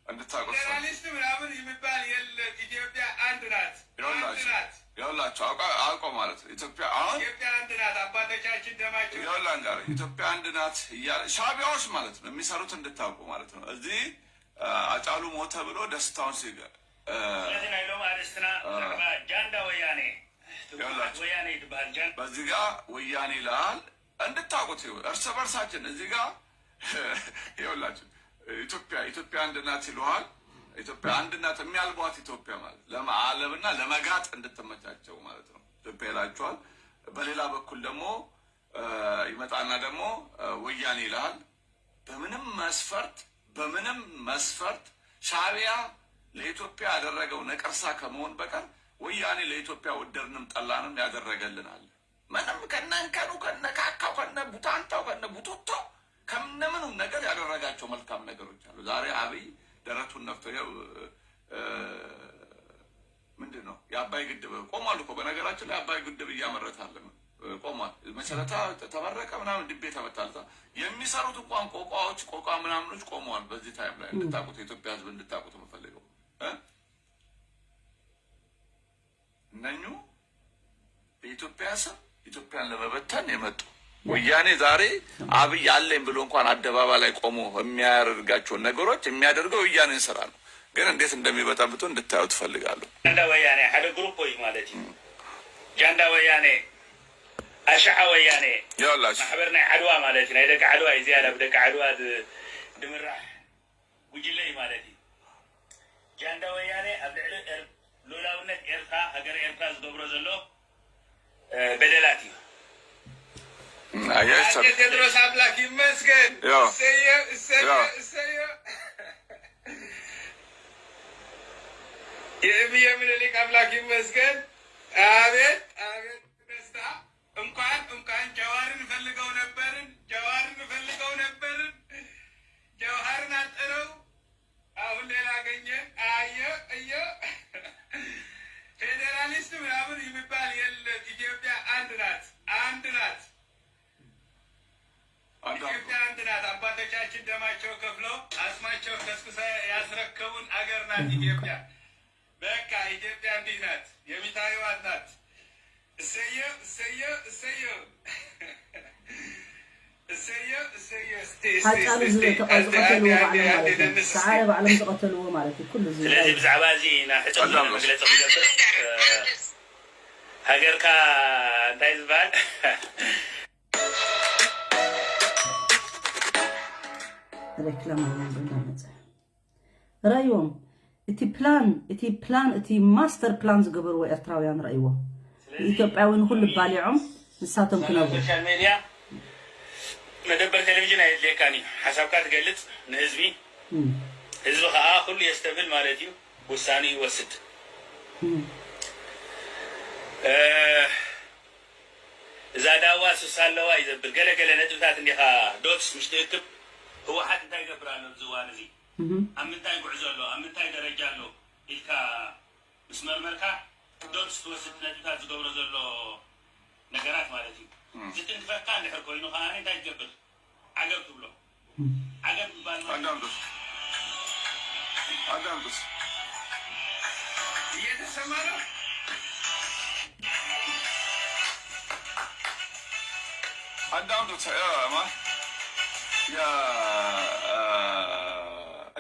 እንድታውቁት ፌዴራሊስት ምናምን የሚባል የለም። ኢትዮጵያ አንድ ናት። አንድ ናት። ይኸውላችሁ አውቀው ማለት ነው። ኢትዮጵያ አሁን ኢትዮጵያ አንድ ናት። አባቶቻችን ደማቸው ይኸውላን ጋር ኢትዮጵያ አንድ ናት እያለ ሻዕቢያዎች ማለት ነው የሚሰሩት እንድታውቁ ማለት ነው። እዚህ አጫሉ ሞተ ብሎ ደስታውን ሲገ ስለዚህ ናይ ሎም ኣርእስትና ብዛዕባ ጃንዳ ወያኔ ትጉሓት ወያኔ ትበሃል ጃን በዚህ ጋር ወያኔ ይልሃል እንድታውቁት ይኸው እርስ በርሳችን እዚህ ጋር ይኸውላችሁ ኢትዮጵያ ኢትዮጵያ አንድ ናት ይሉሃል። ኢትዮጵያ አንድ ናት የሚያልቧት ኢትዮጵያ ማለት ለመዓለብና ለመጋጥ እንድትመቻቸው ማለት ነው። ኢትዮጵያ ይላችኋል። በሌላ በኩል ደግሞ ይመጣና ደግሞ ወያኔ ይልሃል። በምንም መስፈርት በምንም መስፈርት ሻዕቢያ ለኢትዮጵያ ያደረገው ነቀርሳ ከመሆን በቀር ወያኔ ለኢትዮጵያ ወደድንም ጠላንም ያደረገልን አለ። ምንም ከነ እንከኑ ከነ ካካው ከነ ቡታንታው ከነ ቡቱቶ ከምነምኑም ነገር ያደረጋቸው መልካም ነገሮች አሉ። ዛሬ አብይ ደረቱን ነፍቶ ይኸው ምንድን ነው የአባይ ግድብ ቆሟል እኮ። በነገራችን ላይ አባይ ግድብ እያመረተ አለ ቆሟል። መሰረታ ተመረቀ ምናምን ድቤ ተመታለታ የሚሰሩት እንኳን ቆቋዎች ቆቋ ምናምኖች ቆመዋል። በዚህ ታይም ላይ እንድታቁት የኢትዮጵያ ህዝብ እንድታቁት የምፈልገው እነኙ በኢትዮጵያ ስም ኢትዮጵያን ለመበተን የመጡ ወያኔ ዛሬ አብይ አለኝ ብሎ እንኳን አደባባይ ላይ ቆሞ የሚያደርጋቸውን ነገሮች የሚያደርገው ወያኔን ስራ ነው። ግን እንዴት እንደሚበጠብጡ እንድታዩ ትፈልጋለሁ። ጃንዳ ወያኔ ሓደ ግሩፕ እዩ ማለት እዩ። ጃንዳ ወያኔ ኣሻዓ ወያኔ ይኸውላችሁ ማሕበር ናይ ዓድዋ ማለት እዩ። ናይ ደቂ ዓድዋ እዩ። ዝያዳ ብደቂ ዓድዋ ድ- ድምራሕ ጉጅለ እዩ ማለት እዩ። ጃንዳ ወያኔ ኣብ ልዕሊ ኤር- ሉላውነት ኤርትራ ሃገረ ኤርትራ ዝገብሮ ዘሎ እ፣ በደላት እዩ። አያችሁ አጼ ቴዎድሮስ አምላክ ይመስገን። ያው። እሰየ እሰየ ያው። እሰየ። የእምዬ ምኒልክ አምላክ ይመስገን። አቤት አቤት ደስታ። እንኳን እንኳን ጀዋርን ፈልገው ነበርን፣ ጀዋርን ፈልገው ነበርን። ጀውሃርን አጠረው። አሁን ሌላ አገኘ። አየ እየ ፌዴራሊስት ምናምን የሚባል የለም። ኢትዮጵያ አንድ ናት፣ አንድ ናት። ኢትዮጵያ አንድ ናት። አባቶቻችን ደማቸው ከፍለው አጽማቸው ከስክሰ ያስረከቡን አገር ናት ኢትዮጵያ። በቃ ኢትዮጵያ እንዲህ ናት፣ የሚታዩዋት ናት። እሰየው እሰየው እሰየው እሰየው እሰየው። እስቲ እስቲ ሓጫሉ እስቲ እስቲ ዝለ- ተቐ- አንዴ አንዴ ዝቐተልዎ አንዴ ባዕሎም አንዴ ማለት እዩ። ደንስ እስቲ። ሰዓረ ባዕሎም ዝቐተልዎ ማለት እዩ። ኩሉ እዚ ስለዚ ናይ ብዛዕባ እዚ ናተፀምነ ኣዳምጦስ። መግለፂ ክገብር እ፣ ሃገርካ እንታይ ዝበሃል ሬክላም ኣለ እንዳመፀ ረእይዎም። እቲ ፕላን እቲ ፕላን እቲ ማስተር ፕላን ዝገበርዎ ኤርትራውያን ረእይዎ። ንኢትዮጵያዊ ንኩሉ ባሊዖም ንሳቶም ክነብሩ። ሶሻል ሜድያ መደበር ቴሌቪዥን ኣየድልየካን እዩ። ሓሳብካ ትገልፅ ንህዝቢ፣ እም፣ ህዝቢ ከዓ ኩሉ የስተብል ማለት እዩ፣ ውሳኔ ይወስድ። እም፣ እ፣ እዛ ዳዋ ሱሳ ኣለዋ እዩ ዘብል ገለ ገለ ነጥብታት እንዲኻ ዶትስ ምሽ ትእክብ ህወሓት እንታይ ይገብር ኣሎ ኣብዚ እዋን እዚ እም፣ ኣብ ምንታይ ጉዕዞ ኣሎ ኣብ ምንታይ ደረጃ ኣሎ ኢልካ ምስ መርመርካ ዶትስ ትወስድ ነጥብታት ዝገብሮ ዘሎ ነገራት ማለት እዩ። ዝትንክፈካ እንድሕር ኮይኑ ከዓ እንታይ ትገብር? ዓገብ ትብሎ። ዓገብ ምባል ማለት ኣዳምጡስ ኣዳምጡስ እየተሰማ ነው። ኣዳምጡት ያ ማ ያ እ፣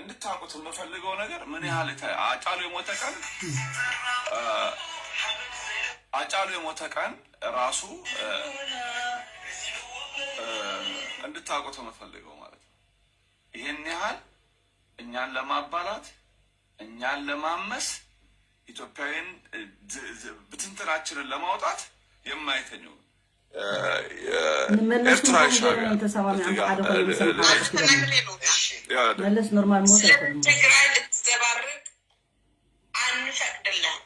እንድታውቁት የምፈልገው ነገር ምን ያህል የተ- አጫሉ የሞተ ቀን እ፣ አጫሉ የሞተ ቀን ራሱ እ፣ እ፣ እንድታውቁት የምፈልገው ማለት ነው። ይህን ያህል እኛን ለማባላት እኛን ለማመስ ኢትዮጵያዊን እ፣ ዝ- ዝ- ብትንትናችንን ለማውጣት የማይተኙ እ፣ እ፣ ንመለስ ኤርትራዊ ንጎም ሻዕቢያ ገይሮም ተሰማሚዖም እዚህ ጋር ሓደ ኮይኖም እ፣ ሰምዓ እ፣ ክትገሙ። ያ፣ መለስ ኖርማል ሞት ስለ ኣይኮነም። ትግራይ ልትዘባርቅ አንፈቅድልህም።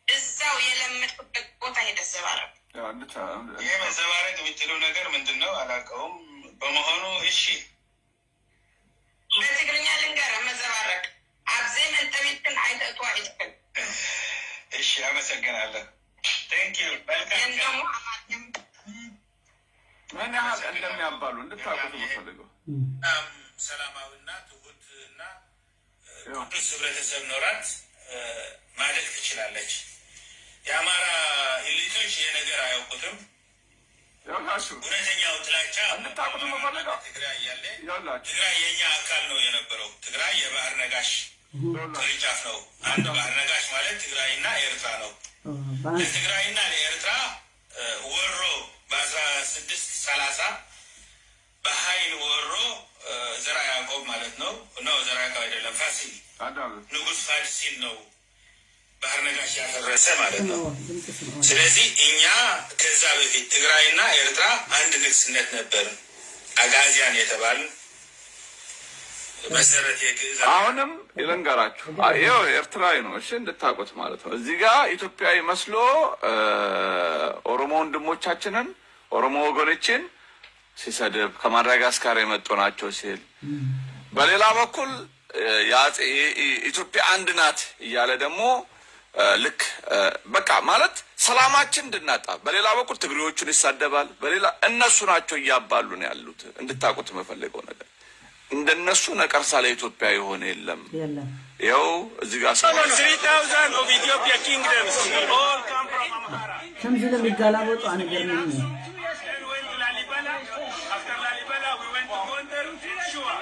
እዛው የለመድክበት ቦታ ሄደህ ዘባረቅ። ያ፣ እንድታ- ይህ መዘባረቅ የምትለው ነገር ምንድን ነው? አላውቀውም። በመሆኑ እሺ በትግርኛ ልንገርህ፣ መዘባረቅ ኣብ ዘይመንጠቢትክን ኣይተእትዋ ኢድክን። እሺ፣ አመሰግናለሁ። Thank you። መልካም ግን ቀን። ደግሞ አማርኛም ምን ያህል እንደሚያባሉ እንድታውቁት የምፈልገው እም፣ በጣም ሰላማዊና ትሁት እና ቅዱስ ህብረተሰብ ኖራት እ፣ ማደግ ትችላለች። የአማራ ኢሊቶች ይሄ ነገር አያውቁትም። ያላችሁ እውነተኛው ጥላቻ እንድታውቁት የምፈልገው ትግራይ ያለ ያላችሁ ትግራይ የኛ አካል ነው የነበረው። ትግራይ የባህር ነጋሽ ያላችሁ ቅርንጫፍ ነው። አንድ ባህር ነጋሽ ማለት ትግራይና ኤርትራ ነው። ኦ፣ ባንስ ለትግራይና ለኤርትራ እ፣ ወሮ በአስራ ስድስት ሰላሳ በኃይል ወሮ እ፣ ዘርዓ ያዕቆብ ማለት ነው። ነው ዘርዓ ያዕቆብ አይደለም፣ ፋሲል አዳም ንጉስ ፋሲል ነው ባህር ነጋሽ ያፈረሰ ማለት ነው። ስምዕዎ፣ ድምፂ ስምዕዎ። ስለዚህ እኛ ከዛ በፊት ትግራይና ኤርትራ አንድ ንግስነት ነበር። አጋዚያን የተባል መሰረት የግዕዝ አሁንም ልንገራችሁ፣ ይኸው ኤርትራዊ ነው። እሺ፣ እንድታውቁት ማለት ነው። እዚህ ጋር ኢትዮጵያዊ መስሎ እ፣ ኦሮሞ ወንድሞቻችንን ኦሮሞ ወገኖችን ሲሰድብ ከማዳጋስካር የመጡ ናቸው ሲል፣ በሌላ በኩል እ፣ የአጼ የ- የ- ኢትዮጵያ አንድ ናት እያለ ደግሞ እ፣ ልክ እ፣ በቃ ማለት ሰላማችን እንድናጣ፣ በሌላ በኩል ትግሬዎቹን ይሳደባል፣ በሌላ እነሱ ናቸው እያባሉን ያሉት። እንድታውቁት የምፈልገው ነገር እንደነሱ ነቀርሳ ለኢትዮጵያ የሆነ የለም። የለም። ይኸው እዚህ ጋር Three thousand of Ethiopia kingdoms all come from Amhara. ከምዚ ኢሎም ይጋላበጡ ኣነ ገርምኒ። Two years we went to Lalibela. After Lalibela, we went to Gondar and Shua.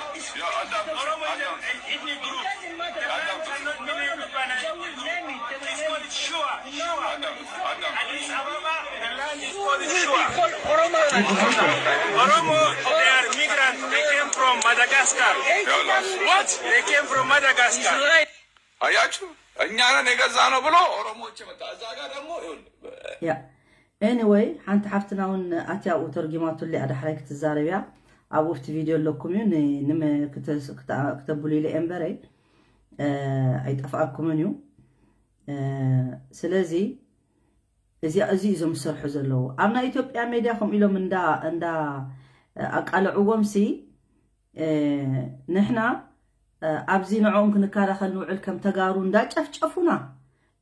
Oromo is an ethnic group. The Bantu cannot believe in Bantu. It's called Shua. Shua. Addis Ababa, the land is called Shua. Oromo, they are migrants. They came from Madagascar. What? They came from Madagascar. አያችሁ፣ እኛ ነን የገዛ ነው ብሎ ኦሮሞዎች መጣ። እዛ ጋር ደግሞ ይኸውልህ፣ ያ ኤኒወይ፣ ሓንቲ ሓፍትና እውን ኣትያ ኣብኡ ተርጊማቱሉ እያ፣ ዳሕራይ ክትዛረብ እያ። ኣብኡ ኣብቲ ቪድዮ ኣለኩም እዩ፣ ን- ንመ- ክተ- ክተ- ክተብሉ ኢለ እየ እምበረይ። እ፣ ኣይጠፍኣኩምን እዩ። እ፣ ስለዚ እዚ፣ እዚ እዮም ዝሰርሑ ዘለዉ። ኣብ ናይ ኢትዮጵያ ሜድያ ከምኡ ኢሎም እንዳ፣ እንዳ ኣቃልዕዎም ሲ፣ እ፣ ንሕና፣ እ፣ ኣብዚ ንዕኦም ክንከላኸል ንውዕል ከም ተጋሩ እንዳጨፍጨፉና፣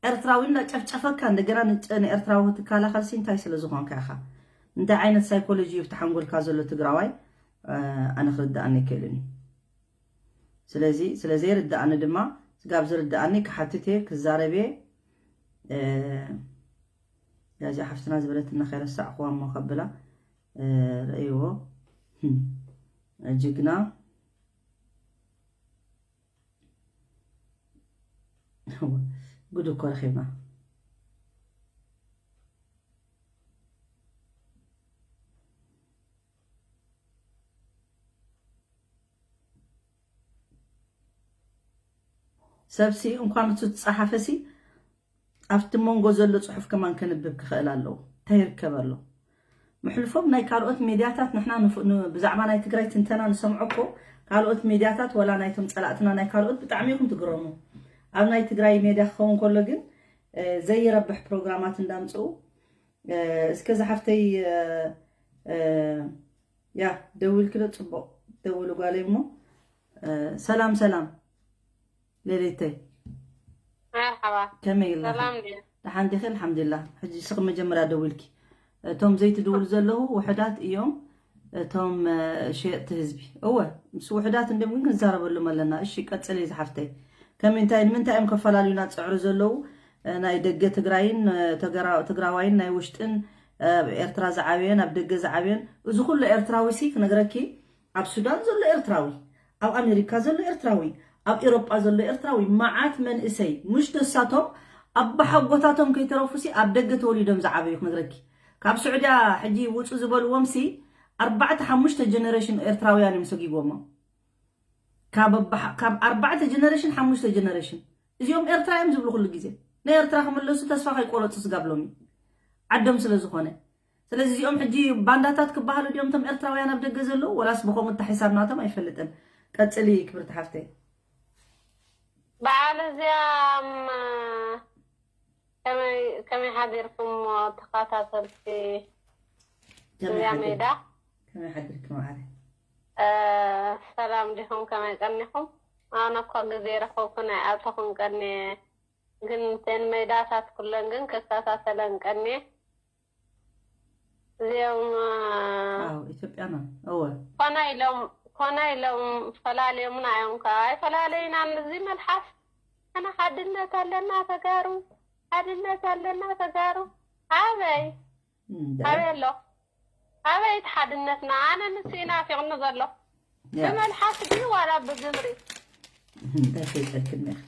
ኤርትራዊ እንዳጨፍጨፈካ፣ እንደገና ንጨ-፣ ንኤርትራዊ ክትከላኸል ሲ እንታይ ስለ ዝኾንካ ኢኻ? እንታይ ዓይነት ሳይኮሎጂ እዩ ኣብቲ ሓንጎልካ ዘሎ ትግራዋይ? እ፣ ኣነ ክርድኣኒ ኣይክእልን እዩ። ስለዚ፣ ስለ ዘይርድኣኒ ድማ፣ ስጋብ ዝርድኣኒ ክሓትት እየ፣ ክዛረብ እየ። እ፣ ያዚ ሓፍትና ዝበለትና ከይረሳዕኹዋ እሞ ከብላ፣ እ፣ ረእይዎ። ህም፣ ጅግና። ጉድ እኮ ረኺብና። ሰብሲ እንኳን እሱ ዝጸሓፈሲ ኣብቲ መንጎ ዘሎ ጽሑፍ ከማን ከንብብ ክኽእል ኣለዎ። እንታይ ይርከብ ኣሎ? ምሕልፎም ናይ ካልኦት ሜድያታት ንሕና ንፍ-፣ ን-፣ ብዛዕባ ናይ ትግራይ ትንተና ንሰምዖ እኮ፣ ካልኦት ሜድያታት ወላ ናይቶም ጸላእትና ናይ ካልኦት ብጣዕሚ ኢኹም ትግረሙ። ኣብ ናይ ትግራይ ሜድያ ክኸውን ከሎ ግን፣ እ፣ ዘይረብሕ ፕሮግራማት እንዳምጽኡ፣ እ፣ እስከ ዝሓፍተይ፣ እ፣ እ፣ ያ ደዊልኪ ዶ? ጽቡቕ ደውሉ ጓለይ እሞ። እ፣ ሰላም ሰላም ሌሊተይ። መርሓባ። ከመይ ኢለኺ? ሰላም ድዩ? ደሓን ዲኺ? ኣልሓምዱሊላህ። ሕጂ ስኺ መጀመርያ ደዊልኪ። እቶም ዘይትድውሉ ዘለዉ ውሑዳት እዮም፣ እቶም፣ እ፣ ሸየጥቲ ህዝቢ። እወ፣ ምስ ውሑዳት እንድዮም ግን ክንዛረበሎም ኣለና። እሺ፣ ቀጽሊ ዝሓፍተይ። ከመይ፣ እንታይ፣ ንምንታይ እዮም ከፈላልዩና ዝጽዕሩ ዘለዉ? እ፣ ናይ ደገ ትግራይን፣ እ፣ ተገራ-፣ ትግራዋይን ናይ ውሽጥን፣ እ፣ ኣብ ኤርትራ ዝዓበየን ኣብ ደገ ዝዓበየን፣ እዚ ኩሉ ኤርትራዊ ሲ ክነግረኪ፣ ኣብ ሱዳን ዘሎ ኤርትራዊ፣ ኣብ ኣሜሪካ ዘሎ ኤርትራዊ፣ ኣብ ኤሮጳ ዘሎ ኤርትራዊ፣ መዓት መንእሰይ፣ ምሽ ነሳቶም ኣባሓጎታቶም ከይተረፉሲ ኣብ ደገ ተወሊዶም ዝዓበዩ ክነግረኪ። ካብ ስዑድያ ሕጂ ውጹ ዝበልዎም ሲ ኣርባዕተ ሓሙሽተ ጀነሬሽን ኤርትራውያን እዮም ሰጊጎሞም። ካብ ኣባሓ-፣ ካብ ኣርባዕተ ጀነሬሽን ሓሙሽተ ጀነሬሽን እዚኦም ኤርትራ እዮም ዝብሉ ኩሉ ግዜ። ንኤርትራ ክምለሱ ተስፋ ከይቆረጹ ስጋብ ሎሚ ዓዶም ስለ ዝኾነ። ስለዚ እዚኦም ሕጂ ባንዳታት ክበሃሉ ድዮም እቶም ኤርትራውያን ኣብ ደገ ዘለዉ? ወላስ ብኸምኡ እተሒሳብ ናቶም ኣይፈልጥን። ቀጽሊ ክብርቲ ሓፍተይ። በዓል እዚኣ፣ እም፣ ከመይ፣ ከመይ ሓዲርኩም ተኸታተልቲ ከመይ እዚኣ ሓዲርኩም? ሜዳ? ከመይ ሓዲርኩም መዓረይ? እ፣ ሰላም ዲኹም? ከመይ ቀኒኹም? ኣነ እኮ ግዜ ረኸብኩ ናይ ኣተኹም ቀኒየ፣ ግን እተን ሜዳታት ኩለን ግን ክከታተለን ቀኒየ። እዚኦም፣ እ፣ ኣዎ፣ ኢትዮጵያና፣ እወ። ኮነ ኢሎም፣ ኮነ ኢሎም ፈላልዮምና እዮም ከ። ኣይፈላለዩናን። እዚ መልሓስ፣ ኣነ ሓድነት ኣለና ተጋሩ፣ ሓድነት ኣለና ተጋሩ። ኣበይ? እምበር። ኣበይ ኣሎ? ኣበይ እቲ ሓድነትና? ኣነ ንሱ እዩ ናፊቕኒ ዘሎ። ያ። ብመልሓስ ድዩ ዋላ ብግብሪ? እንታይ ከይጠልክኒ ኢኺ?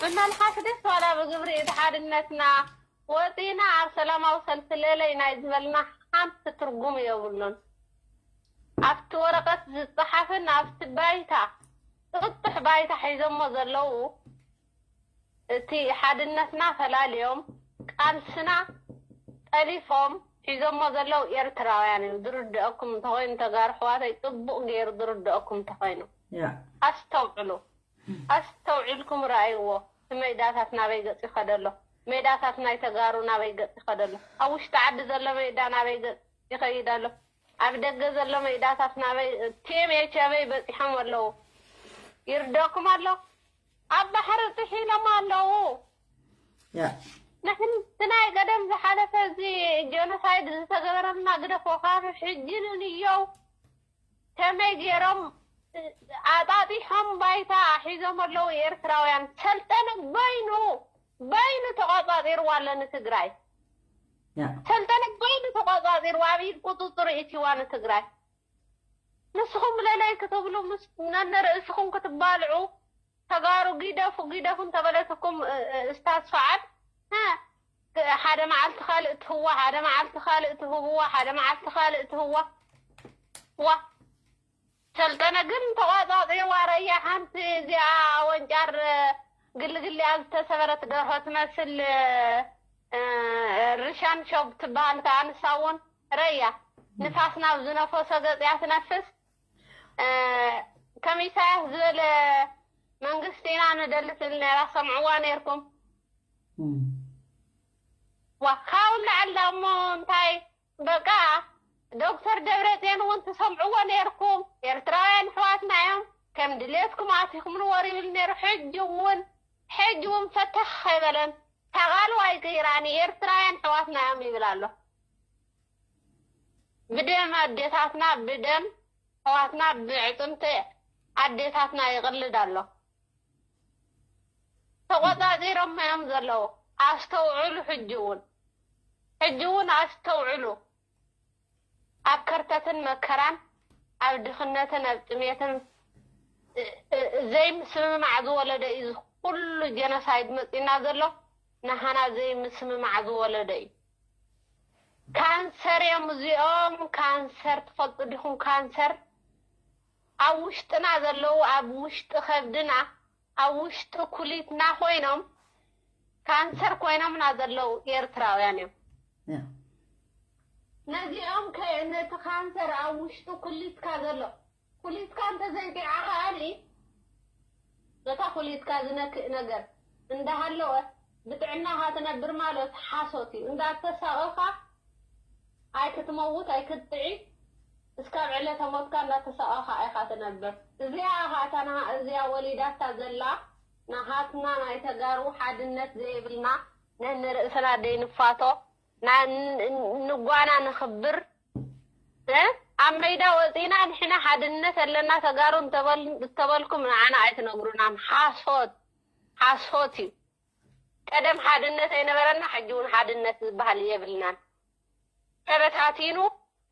ብመልሓስ ድዩስ ዋላ ብግብሪ እቲ ሓድነትና? ወፂና ኣብ ሰላማዊ ሰልፊ ለለይ ናይ ዝበልና ሓንቲ ትርጉም የብሉን። ኣብቲ ወረቐት ዝፀሓፍን ኣብቲ ባይታ፣ ጥጡሕ ባይታ ሒዞሞ ዘለዉ፣ እቲ ሓድነትና ፈላልዮም፣ ቃልስና ጠሊፎም ሒዞሞ ዘለዉ ኤርትራውያን እዮም። ዝርድአኩም እንተኾይኑ፣ ተጋሩ ኣሕዋተይ፣ ጽቡቕ ገይሩ ዝርድአኩም እንተኾይኑ፣ ያ። ኣስተውዕሉ። ኣስተውዒልኩም ረኣይዎ። እቲ ሜዳታት ናበይ ገጽ ይኸደ ኣሎ? ሜዳታት ናይ ተጋሩ ናበይ ገጽ ይኸደ ኣሎ? ኣብ ውሽጢ ዓዲ ዘሎ ሜዳ ናበይ ገጽ ይኸይድ ኣሎ? ኣብ ደገ ዘሎ ሜዳታት ናበይ፣ ቲ ኤም ኤች ኣበይ በጺሖም ኣለዉ? ይርደኩም ኣሎ? ኣብ ባሕሪ ጥሒሎም ኣለዉ። ያ። ንሕን እቲ ናይ ቀደም ዝሓለፈ እዚ ጀኖሳይድ ዝተገበረልና ግደፎ፣ ካብ ሕጂ ንንየው ከመይ ገይሮም ኣጣጢሖም ባይታ ሒዞም ኣለዉ ኤርትራውያን። ሰልጠነ በይኑ፣ በይኑ ተቆጻጺርዋ ኣሎ ንትግራይ። ያ። ሰልጠነ በይኑ ተቆጻጺርዋ፣ ኣብ ኢድ ቁጽጽሩ ኢትዋ ንትግራይ። ንስኹም ለለይ ክትብሉ፣ ምስ ነንርእስኹም ክትባልዑ፣ ተጋሩ ግደፉ፣ ግደፉ እንተበለትኩም፣ እ፣ እ፣ እስታዝ ሰዓድ፣ እ፣ ሓደ መዓልቲ ካልእ ትህዋ፣ ሓደ መዓልቲ ካልእ ትህብዋ፣ ሓደ መዓልቲ ካልእ ትህዋ። ዋ፣ ሰልጠነ ግን ተቋጻጺርዋ። ረያ ሓንቲ እዚኣ ወንጫር፣ እ፣ ግልግሊኣ ዝተሰበረት ደርሆ ትመስል፣ እ፣ እ፣ ርሻን ሾብ ትበሃል ከኣ ንሳ እውን ረያ። ንፋስ ናብ ዝነፈሶ ገጽያ ትነፍስ። እ፣ ከም ኢሳያስ ዝበለ መንግስቲ ኢና ንደሊ ትብል ነይራ፣ ሰምዕዋ ነይርኩም። ዋ ካብኡ ላዕሊ ዳሞ እንታይ በቃ ዶክተር ደብረፅዮን እውን ትሰምዕዎ ነይርኩም። ኤርትራውያን ኣሕዋትና እዮም፣ ከም ድሌትኩም ኣቲኹም ንወር ይብል ነይሩ። ሕጂ እውን ሕጂ እውን ፈተኽ ኣይበለን። ተቓልዋ ኣይቅይራን፣ ኤርትራውያን ኣሕዋትና እዮም ይብል ኣሎ። ብደም ኣዴታትና፣ ብደም ኣሕዋትና፣ ብዕፅምቲ ኣዴታትና ይቕልድ ኣሎ። ተቆፃፂሮም እዮም ዘለዉ። ኣስተውዕሉ። ሕጂ እውን ሕጂ እውን ኣስተውዕሉ። ኣብ ከርተትን መከራን፣ ኣብ ድኽነትን ኣብ ጥሜትን ዘይምስምማዕ ዝወለደ እዩ እዚ ኩሉ ጀኖሳይድ መፂና ዘሎ። ናሃና ዘይምስምማዕ ዝወለደ እዩ። ካንሰር እዮም እዚኦም። ካንሰር ትፈልጡ ዲኹም? ካንሰር ኣብ ውሽጥና ዘለዉ፣ ኣብ ውሽጢ ከብድና፣ ኣብ ውሽጢ ኩሊትና ኮይኖም ካንሰር ኮይኖምና ዘለዉ ኤርትራውያን እዮም። ነዚኦም ነቲ ካንሰር ኣብ ውሽጢ ኩሊትካ ዘሎ፣ ኩሊትካ እንተዘንቂዓ ከኣኒ ነታ ኩሊትካ ዝነክእ ነገር እንዳሃለወ ብጥዕናኻ ትነብር ማለት ሓሶት እዩ። እንዳተሳቐኻ ኣይክትመውት ኣይክትጥዒ፣ እስካብ ዕለተ ሞትካ እንዳተሳቐኻ ኢኻ ትነብር። እዚኣ እኻ እታ እዚኣ ወሊዳታ ዘላ ናሃትና ናይ ተጋሩ ሓድነት ዘይብልና፣ ነንርእስና ደይንፋቶ፣ ንጓና ንኽብር፣ ኣብ መይዳ ወፂና ንሕና ሓድነት ኣለና ተጋሩ እንተበልኩም ንዓና ኣይትነግሩናን። ሓሶት ሓሶት እዩ። ቀደም ሓድነት ኣይነበረና፣ ሕጂ እውን ሓድነት ዝበሃል የብልናን። ተበታቲኑ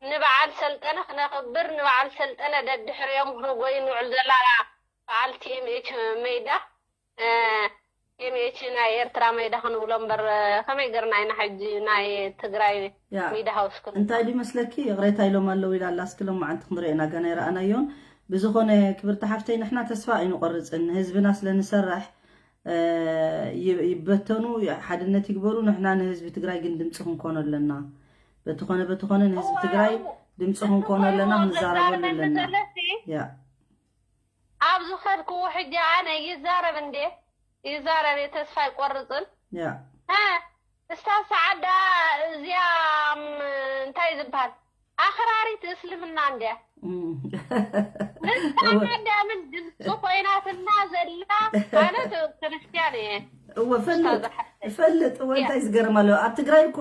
ንበዓል ሰልጠነ ክነኽብር፣ ንበዓል ሰልጠነ ደድሕሪኦም ክንጎይ ንውዕል ዘላ በዓል ቲኤምኤች መይዳ፣ ቲኤምኤች ናይ ኤርትራ መይዳ ክንብሎ እምበር፣ ከመይ ገርና ኢና ሕጂ ናይ ትግራይ ያ። መይዳ ሃውስክን? እንታይ ድዩ መስለኪ? ይቕሬታ ኢሎም ኣለዉ ኢላ ኣላ። እስኪ ሎማዓንቲ ክንሪኦ ኢና፣ ገና ኣይረኣናዮን። ብዝኾነ ክብርቲ ሓፍተይ፣ ንሕና ተስፋ ኣይንቆርጽን። ንህዝብና ስለ ንሰርሕ፣ እ፣ ይ-፣ ይበተኑ፣ ሓድነት ይግበሩ። ንሕና ንህዝቢ ትግራይ ግን ድምፂ ክንኮኖ ኣለና። በቲ ኾነ በቲ ኾነ ንህዝቢ እወ፣ ትግራይ ድምፂ እሱ ክንኮኖ ኣለና፣ ኮይኑ ክንዛረበሉ ዘዛርበኒ ኣለና። ዘለሲ፣ ያ። ኣብ ዝኸድክዎ ሕጂ ኣነ ይዛረብ እንዴ? ይዛረብ እየ፣ ተስፋ ኣይቆርጽን። ያ። እ፣ እስታ ሰዓዳ እዚኣ፣ ም፣ እንታይ ዝበሃል? ኣኽራሪት እስልምና እንድያ። እም። ንሳ እወ። እንድያ ምን ድምፂ ኮይናትና ዘላ፣ ኣነ ት-፣ ክርስትያን እየ። እወ፣ ፈልጥ፣ ኡስታዝ ሓፍተይ። ፈልጥ፣ እወ፣ ያ። እንታይ ዝገርም ኣሎ? ኣብ ትግራይ እኮ፣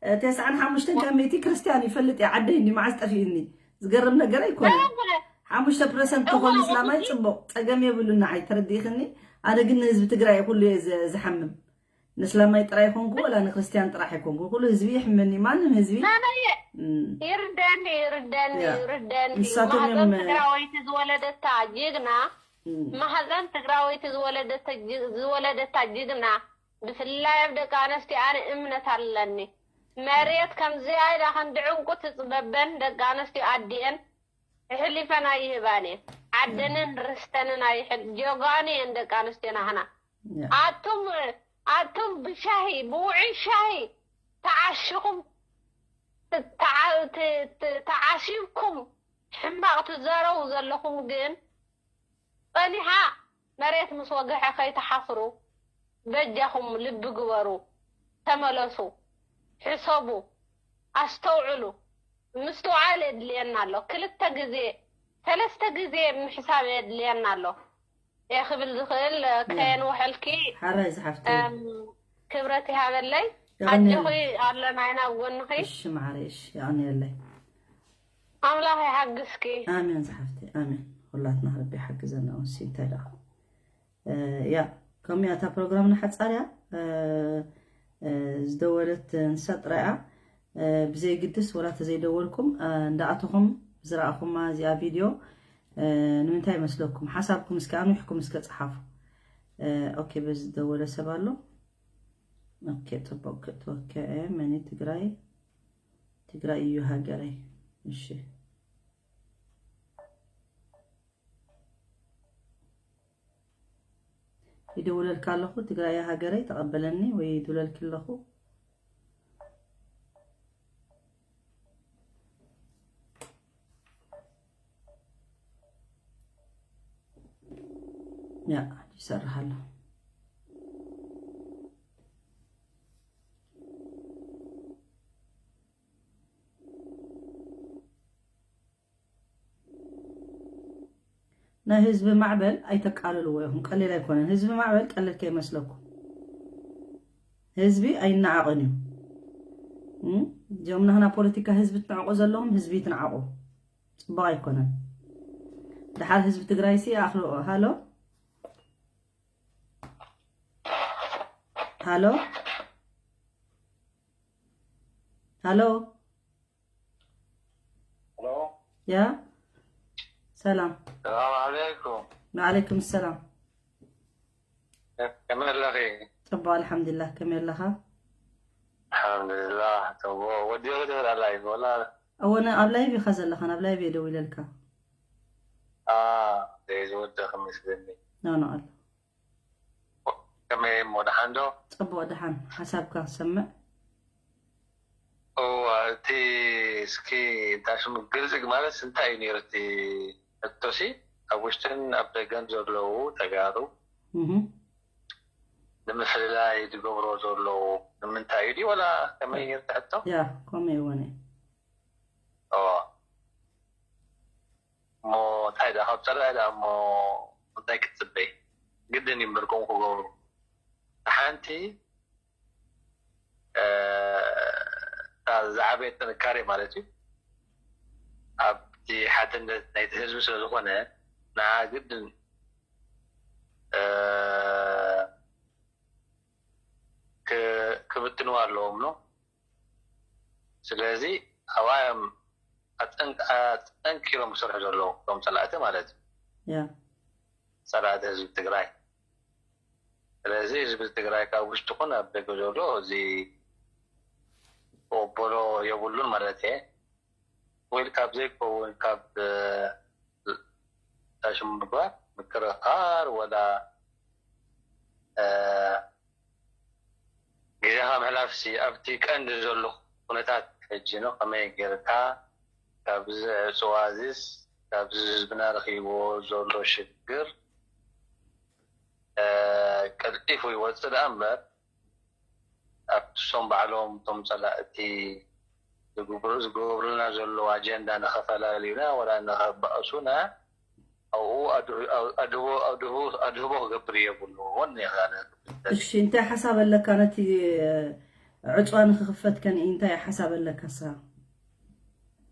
እ፣ ተስዓን ሓሙሽተን ካብ ሚእቲ ክርስትያን ይፈልጥ እየ፣ ዓደይ እንዲ መዓዝ ጠፊኡኒ? ዝገርም ነገር ኣይኮነን። እወ። ሓሙሽተ ፐርሰንት እወ፣ ተኾኑ እወ፣ እስላማይ እወ። ፅቡቕ፣ ፀገም የብሉን ንዓይ፣ ተረዲእኽኒ? ኣነ ግን ንህዝቢ ትግራይ ኩሉ እየ ዘ-፣ ዝሓምም። ንእስላማይ ጥራይ ይኾንኩ ወላ ንክርስትያን ጥራሕ ኣይኮንኩ፣ ኩሉ ህዝቢ ይሕመኒ፣ ማንም ህዝቢ። ናናየ እም፣ ይርዳኒ፣ ይርዳኒ፣ ያ። ይርዳኒ። ንሳቶም ማህፀን እዮም፣ ትግራወይቲ ዝወለደታ ጅግና፣ እም፣ ማህፀን ትግራወይቲ ዝወለደተ ጅ-፣ ዝወለደታ ጅግና፣ ብፍላይ ኣብ ደቂ ኣንስትዮ ኣነ እምነት ኣለኒ። መሬት ከምዚኣ ኢላ ክንዲ ዕንቁ ትፅበበን ደቂ ኣንስትዮ ኣዲኤን ኣሕሊፈን ኣይህባን እየን። ዓደንን ርስተንን ኣይሕል-፣ ጀጋኑ እየን ደቂ ኣንስትዮ ናህና። ያ። ኣቱም፣ ኣቱም ብሻሂ፣ ብውዑይ ሻሂ ተዓሽኹም፣ ተዓ-፣ ተ-፣ ተ-፣ ተዓሺብኩም ሕማቕ ትዛረቡ ዘለኹም ግን ጸኒሓ መሬት ምስ ወግሐ ከይትሓፍሩ በጃኹም ልቢ ግበሩ። ተመለሱ። ሕሰቡ። ኣስተውዕሉ። ምስትውዓል የድልየና ኣሎ። ክልተ ግዜ፣ ሰለስተ ግዜ ምሕሳብ የድልየና ኣሎ። እየ ክብል ዝኽእል፣ ያ። ከየንውሐልኪ፣ ሓራይ ዝሓፍተይ። እም፣ ክብረት ይሃበለይ። የቐንየለይ። ኣጆኺ ኣለና ኢና ኣብ ጎንኺ። እሺ መዓረይ፣ እሺ፣ የቐንየለይ። ኣምላኽ ይሓግዝኪ። ኣሜን ዝሓፍተይ፣ ኣሜን። ኩላትና ረቢ ይሓግዘና። እውንሲ እንታይ ደኣ? እ፣ ያ፣ ከምኡ እያ እታ ፕሮግራምና ሓጻር እያ። እ፣ እ፣ ዝደወለት ንሳ ጥራይ እያ። እ፣ ብዘይግድስ ወላ ተዘይደወልኩም፣ እ፣ እንዳኣተኹም ዝረኣኹማ እዚኣ ቪድዮ፣ እ፣ ንምንታይ ይመስለኩም? ሓሳብኩም እስከ ኣንዊሕኩም እስከ ጸሓፉ። እ፣ ኦኬ፣ በዚ ዝደወለ ሰብ ኣሎ። ኦኬ፣ ጽቡቅ። ክትወከ መኒ ትግራይ፣ ትግራይ እዩ ሃገረይ። እሺ። ይደውለልካ ኣለኹ፣ ትግራይ ሃገረይ ተቐበለኒ ወይ ይደውለልኪ ኣለኹ። ያ ይሰርሕ ኣሎ። ናይ ህዝቢ ማዕበል ኣይተቃልልዎ ኢኹም። ቀሊል ኣይኮነን። ህዝቢ ማዕበል ቀሊል ከይመስለኩም። ህዝቢ ኣይነዓቕን እዩ። እም? እዚኦም ናህና ፖለቲካ ህዝቢ ትንዕቁ ዘለኹም ህዝቢ ትንዓቁ። ጽቡቕ ኣይኮነን። ደሓር ህዝቢ ትግራይ ሲ ኣኽሎ ሃሎ ሃሎ ሃሎ Hello. ያ ሰላም። ሰላም ዓለይኩም። ወዓለይኩም ሰላም። ከመይ ኣለኺ? ጽቡቕ ኣልሓምዱሊላህ። ከመይ ኣለኻ? ኣልሓምዱሊላህ። ተቦ ወዲ ወዲ ወላ ላይቭ ወላ እወ ነ- ኣብ ላይቭ ኢኻ ዘለኻ፣ ናብ ላይቭ እየ ደው ኢለልካ። ኣ ዘይዝወደኺ መስለኒ። ኖ ኖ ኣሎ። ከመይ እሞ ደሓን ዶ? ጽቡቕ ደሓን። ሓሳብካ ሰምዕ። እዋ እቲ እስኪ እንታይ ሽሙ ግልፂ ማለት እንታይ እዩ ነይሩ እቲ ሕቶሲ? ኣብ ውሽጥን ኣብ ደገን ዘለዉ ተጋሩ እህ ንምፍልላይ ዝገብሮ ዘለዉ ንምንታይ እዩ ድዩ ወላ ከመይ ነይሩ እቲ ሕቶ? ያ ከምኡ ይወነ። እዋ እሞ እንታይ ደኣ ካብ ፀላኢ ደኣ እሞ እንታይ ክትፅበይ? ግድን እዩ እምበር ከምኡ ክገብሩ። ሓንቲ እ፣ እታ ዝዓበየ ጥንካሬ ማለት እዩ ኣብቲ ሓድነት ናይቲ ህዝቢ ስለ ዝኾነ ንዓ ግድን እ፣ ክ- ክብትንዋ ኣለዎም ነው። ስለዚ ኣብኣ እዮም ኣጠንክ- ኣጠንኪሮም ክሰርሑ ዘለዉ እቶም ፀላእቲ ማለት እዩ። ያ ፀላእቲ ህዝቢ ትግራይ። ስለዚ ህዝቢ ትግራይ ካብ ውሽጢ ኹን ኣብ ደገ ዘሎ እዚ ክቕበሎ የብሉን ማለት እየ። ወይ ካብ ዘይከውን ካብ ታሽሙ ምግባር ምክርኻር ወላ እ፣ ግዜኻ ምሕላፍሲ ኣብቲ ቀንዲ ዘሎ ኩነታት ሕጂ ነው። ከመይ ጌርካ ካብዚ ዕፅዋ እዚስ ካብዚ ህዝብና ረኺብዎ ዘሎ ሽግር እ፣ ቀልጢፉ ይወፅእ ደኣ እምበር ኣብቲ እሶም ባዕሎም እቶም ፀላእቲ ዝግብሩ- ዝገብሩልና ዘለዉ ኣጀንዳ ንኸፈላልዩና ወላ ንኸባእሱና ኣብኡ ኣድህ- ኣድህቦ ኣድህቦ ኣድህቦ ክገብር የብሉ ወን እሺ እንታይ ሓሳብ ኣለካ ነቲ ዕፅዋ ንክኽፈት ከን እንታይ ሓሳብ ኣለካ ሳ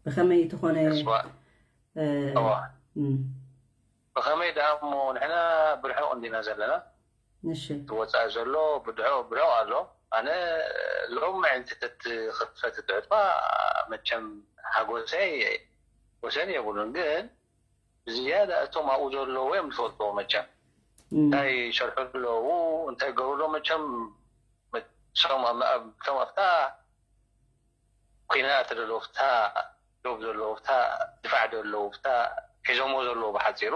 ብኸመይ ትኾነ ብኸመይ ደኣ እሞ ንሕና ብርሑቕ እንዲና ዘለና እሺ ትወፃእ ዘሎ ብድዖ ብድዖ ኣሎ ኣነ ሎም ዕንትተት ክፈት ትዕጥዋ መቸም ሓጎሰይ ወሰን የብሉን ግን ብዝያዳ እቶም ኣብኡ ዘለዉ እዮም ዝፈልጥዎ መቸም እንታይ ይሰርሑ ኣለዉ እንታይ ገብሩ ኣለዉ መቸም ቶም ኣብታ ኩናት ዘለዉ ኣብታ ዶብ ዘለዉ ኣብታ ድፋዕ ዘለዉ ኣብታ ሒዞሞ ዘለዉ ብሓፂሩ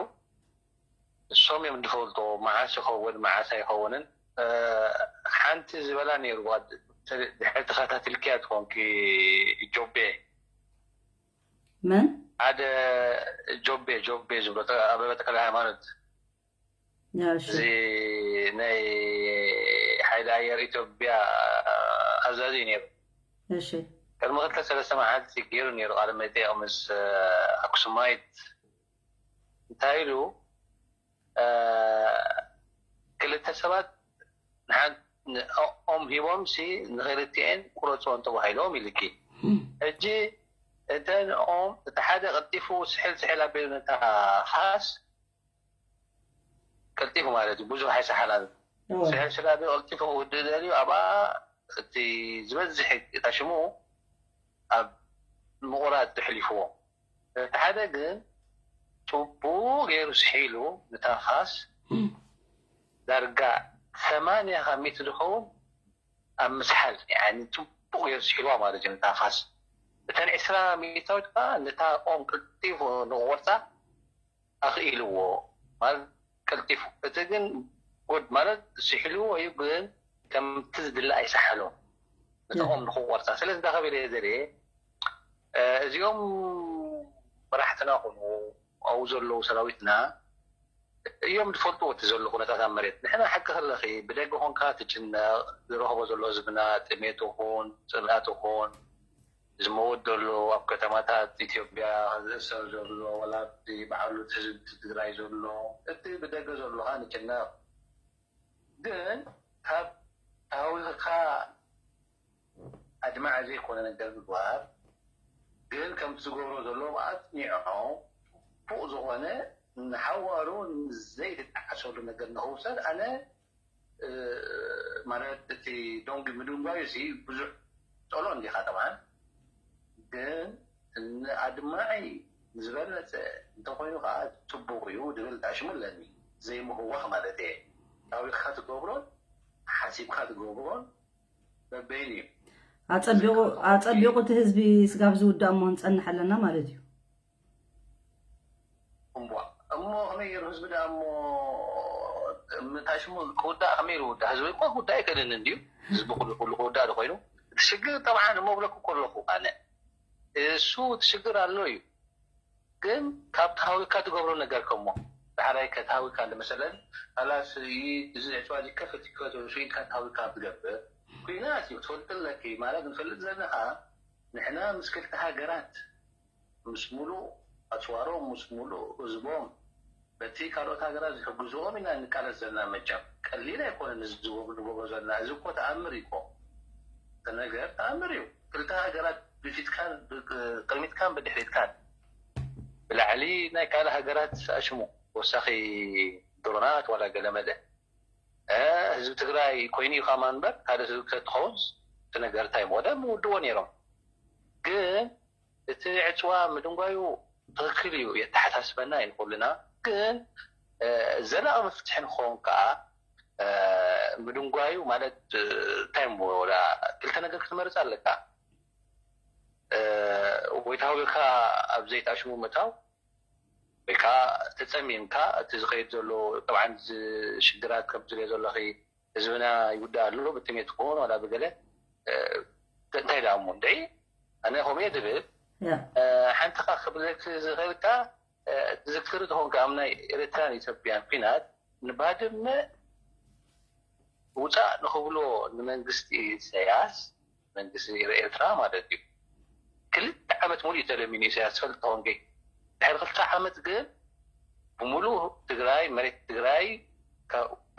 እሶም እዮም ዝፈልጥዎ መዓስ ይኸውን መዓስ ኣይኸውንን ሓንቲ ዝበላ ነይሩ ድሕሪ ተኸታትልክያ ትኾንኪ ጆቤ መን ሓደ ጆቤ ጆቤ ዝብሎ ኣበበ ተክለ ሃይማኖት ያሺ እዚ ናይ ሓይሊ ኣየር ኢትዮጵያ ኣዛዚ እዩ ነይሩ እሺ ቅድሚ ክልተ ሰለስተ መዓልቲ ገይሩ ነይሩ ቃለ መጠየቕ ምስ ኣክሱማይት እንታይ ኢሉ ክልተ ሰባት ንሓንቲ ኦም ሂቦም ሲ ንክልቲኤን ቁረፅወን ተባሂሎም ኢልኪ ሕጂ እተን ኦም እቲ ሓደ ቀልጢፉ ስሕል ስሕል ኣቢሉ ነታ ፋስ ቀልጢፉ ማለት እዩ ብዙሕ ኣይሰሓላን ስሕል ስሕል ኣቢሉ ቀልጢፉ ክውድእ ደልዩ ኣብኣ እቲ ዝበዝሕ እታ ሽሙ ኣብ ምቑራፅ ተሕሊፍዎ እቲ ሓደ ግን ፅቡቅ ገይሩ ስሒሉ ንታ ፋስ ዳርጋ ሰማንያ ካብ ሚእቲ ዝኸውን ኣብ ምስሓል ያኒ ፅቡቅ ገይሩ ስሒልዋ ማለት እዩ ንታ ፋስ እተን ዕስራ ሚእታዊት ከዓ ነታ ኦም ቀልጢፉ ንክቆርፃ ኣኽኢልዎ ማለት ቀልጢፉ እቲ ግን ጉድ ማለት ስሒልዎ እዩ ግን ከምቲ ዝድለ ኣይሰሓሎን ነታ ኦም ንክቆርፃ ስለዚ እንታይ ከብል እየ ዘርኤ እዚኦም መራሕትና ኹኑ ኣብኡ ዘለዉ ሰራዊትና እዮም ዝፈልጥዎ እቲ ዘሎ ኩነታት ኣብ መሬት። ንሕና ሓቂ ከለኺ ብደገ ኮንካ ትጭነቕ፣ ዝረኽቦ ዘሎ ህዝብና ጥሜት ይኹን ጽምኣት ይኹን ዝመወት ዘሎ ኣብ ከተማታት ኢትዮጵያ ዝእሰር ዘሎ ዋላ ኣብቲ ባዕሉ እቲ ህዝቢ ትግራይ ዘሎ እቲ ብደገ ዘሎ ከዓ ንጭነቕ። ግን ካብ ታዊኽካ ኣድማዒ ዘይኮነ ነገር ምግባር ግን ከምቲ ዝገብሮ ዘለዎም ኣፅኒዖም ፉቕ ዝኾነ ንሓዋሩ ዘይትጣዓሰሉ ነገር ንኽውሰድ ኣነ ማለት እቲ ዶንጊ ምድንጓዩ ሲ ብዙሕ ጸሎ እንዲኻ ጠብዓን ግን ንኣድማዒ ዝበለጸ እንተኾይኑ ከዓ ጽቡቕ እዩ ድብል ጣሽሙ ኣለኒ ዘይምህዋኽ ማለት እየ ታዊኽካ ትገብሮን ሓሲብካ ትገብሮን በበይን እዩ ኣጸቢቑ ኣጸቢቑ እቲ ህዝቢ ስጋብ ዝውዳእ እሞ ንጸንሕ ኣለና ማለት እዩ እምቧ እሞ ከመይ ገይሩ ህዝቢ ደኣ እሞ ምታሽሙ ክውዳእ ከመይ ኢሉ ውዳእ ህዝቢ እኮ ክውዳእ ኣይክእልን እንድዩ ህዝቢ ኩሉ ኩሉ ክውዳእ ዶ ኮይኑ እቲ ሽግር ጠብዓን እሞ ብለኩ ከለኹ ኣነ እሱ እቲ ሽግር ኣሎ እዩ ግን ካብ ተሃዊካ ትገብሮ ነገር ከሞ ዳሕራይ ከተሃዊካ እንደ መሰለን ካላስ እዚ ዕፅዋ ዚከፈት ይከፈት ኢልካ ተሃዊካ ትገብር ኩናት እዩ ትፈልጥ ኣለኪ ማለት ንፈልጥ ዘለና ከዓ ንሕና ምስ ክልተ ሃገራት ምስ ሙሉእ ኣፅዋሮም ምስ ሙሉእ ህዝቦም በቲ ካልኦት ሃገራት ዝሕግዝኦም ኢና ንቃለስ ዘለና መቸም ቀሊል ኣይኮነን እዚ ንገብሮ ዘለና እዚ እኮ ተኣምር እዩ እኮ እቲ ነገር ተኣምር እዩ ክልተ ሃገራት ብፊትካን ቅድሚትካን ብድሕሪትካን ብላዕሊ ናይ ካልእ ሃገራት ኣሽሙ ወሳኺ ድሮናት ዋላ ገለ መለ ህዝቢ ትግራይ ኮይኑ እዩ ካማ እምበር ካልእ ህዝቢ ተትኸውን እቲ ነገር እንታይ ምወደ ምውድዎ ነይሮም ግን እቲ ዕፅዋ ምድንጓዩ ትኽክል እዩ የተሓሳስበና እዩ ንኩልና ግን ዘላቂ መፍትሒ ንክኸውን ከዓ ምድንጓዩ ማለት እንታይ ወላ ክልተ ነገር ክትመርፅ ኣለካ ወይ ተሃዊካ ኣብ ዘይትኣሽሙ ምእታው ወይ ከዓ ተፀሚምካ እቲ ዝኸይድ ዘሎ ጠብዓን ሽግራት ከም ትሪኦ ዘለኺ ህዝብና ይውዳእ ኣሎ ብጥሜት ክኸውን ዋላ ብገለ እንታይ ደኣ እሞ እንድዒ ኣነ ከምኡ እየ ዝብል ሓንቲ ካ ክብለክ ዝኽእል ካ ትዝክር ትኾንካ ኣብ ናይ ኤርትራን ኢትዮጵያን ኩናት ንባድመ ውፃእ ንኽብሎ ንመንግስቲ ኢሳያስ መንግስቲ ኤርትራ ማለት እዩ ክልተ ዓመት ሙሉእ እዩ ተለሚኑ ኢሳያስ ትፈልጥ ተኾንኪ ድሕሪ ክልተ ዓመት ግን ብምሉእ ትግራይ መሬት ትግራይ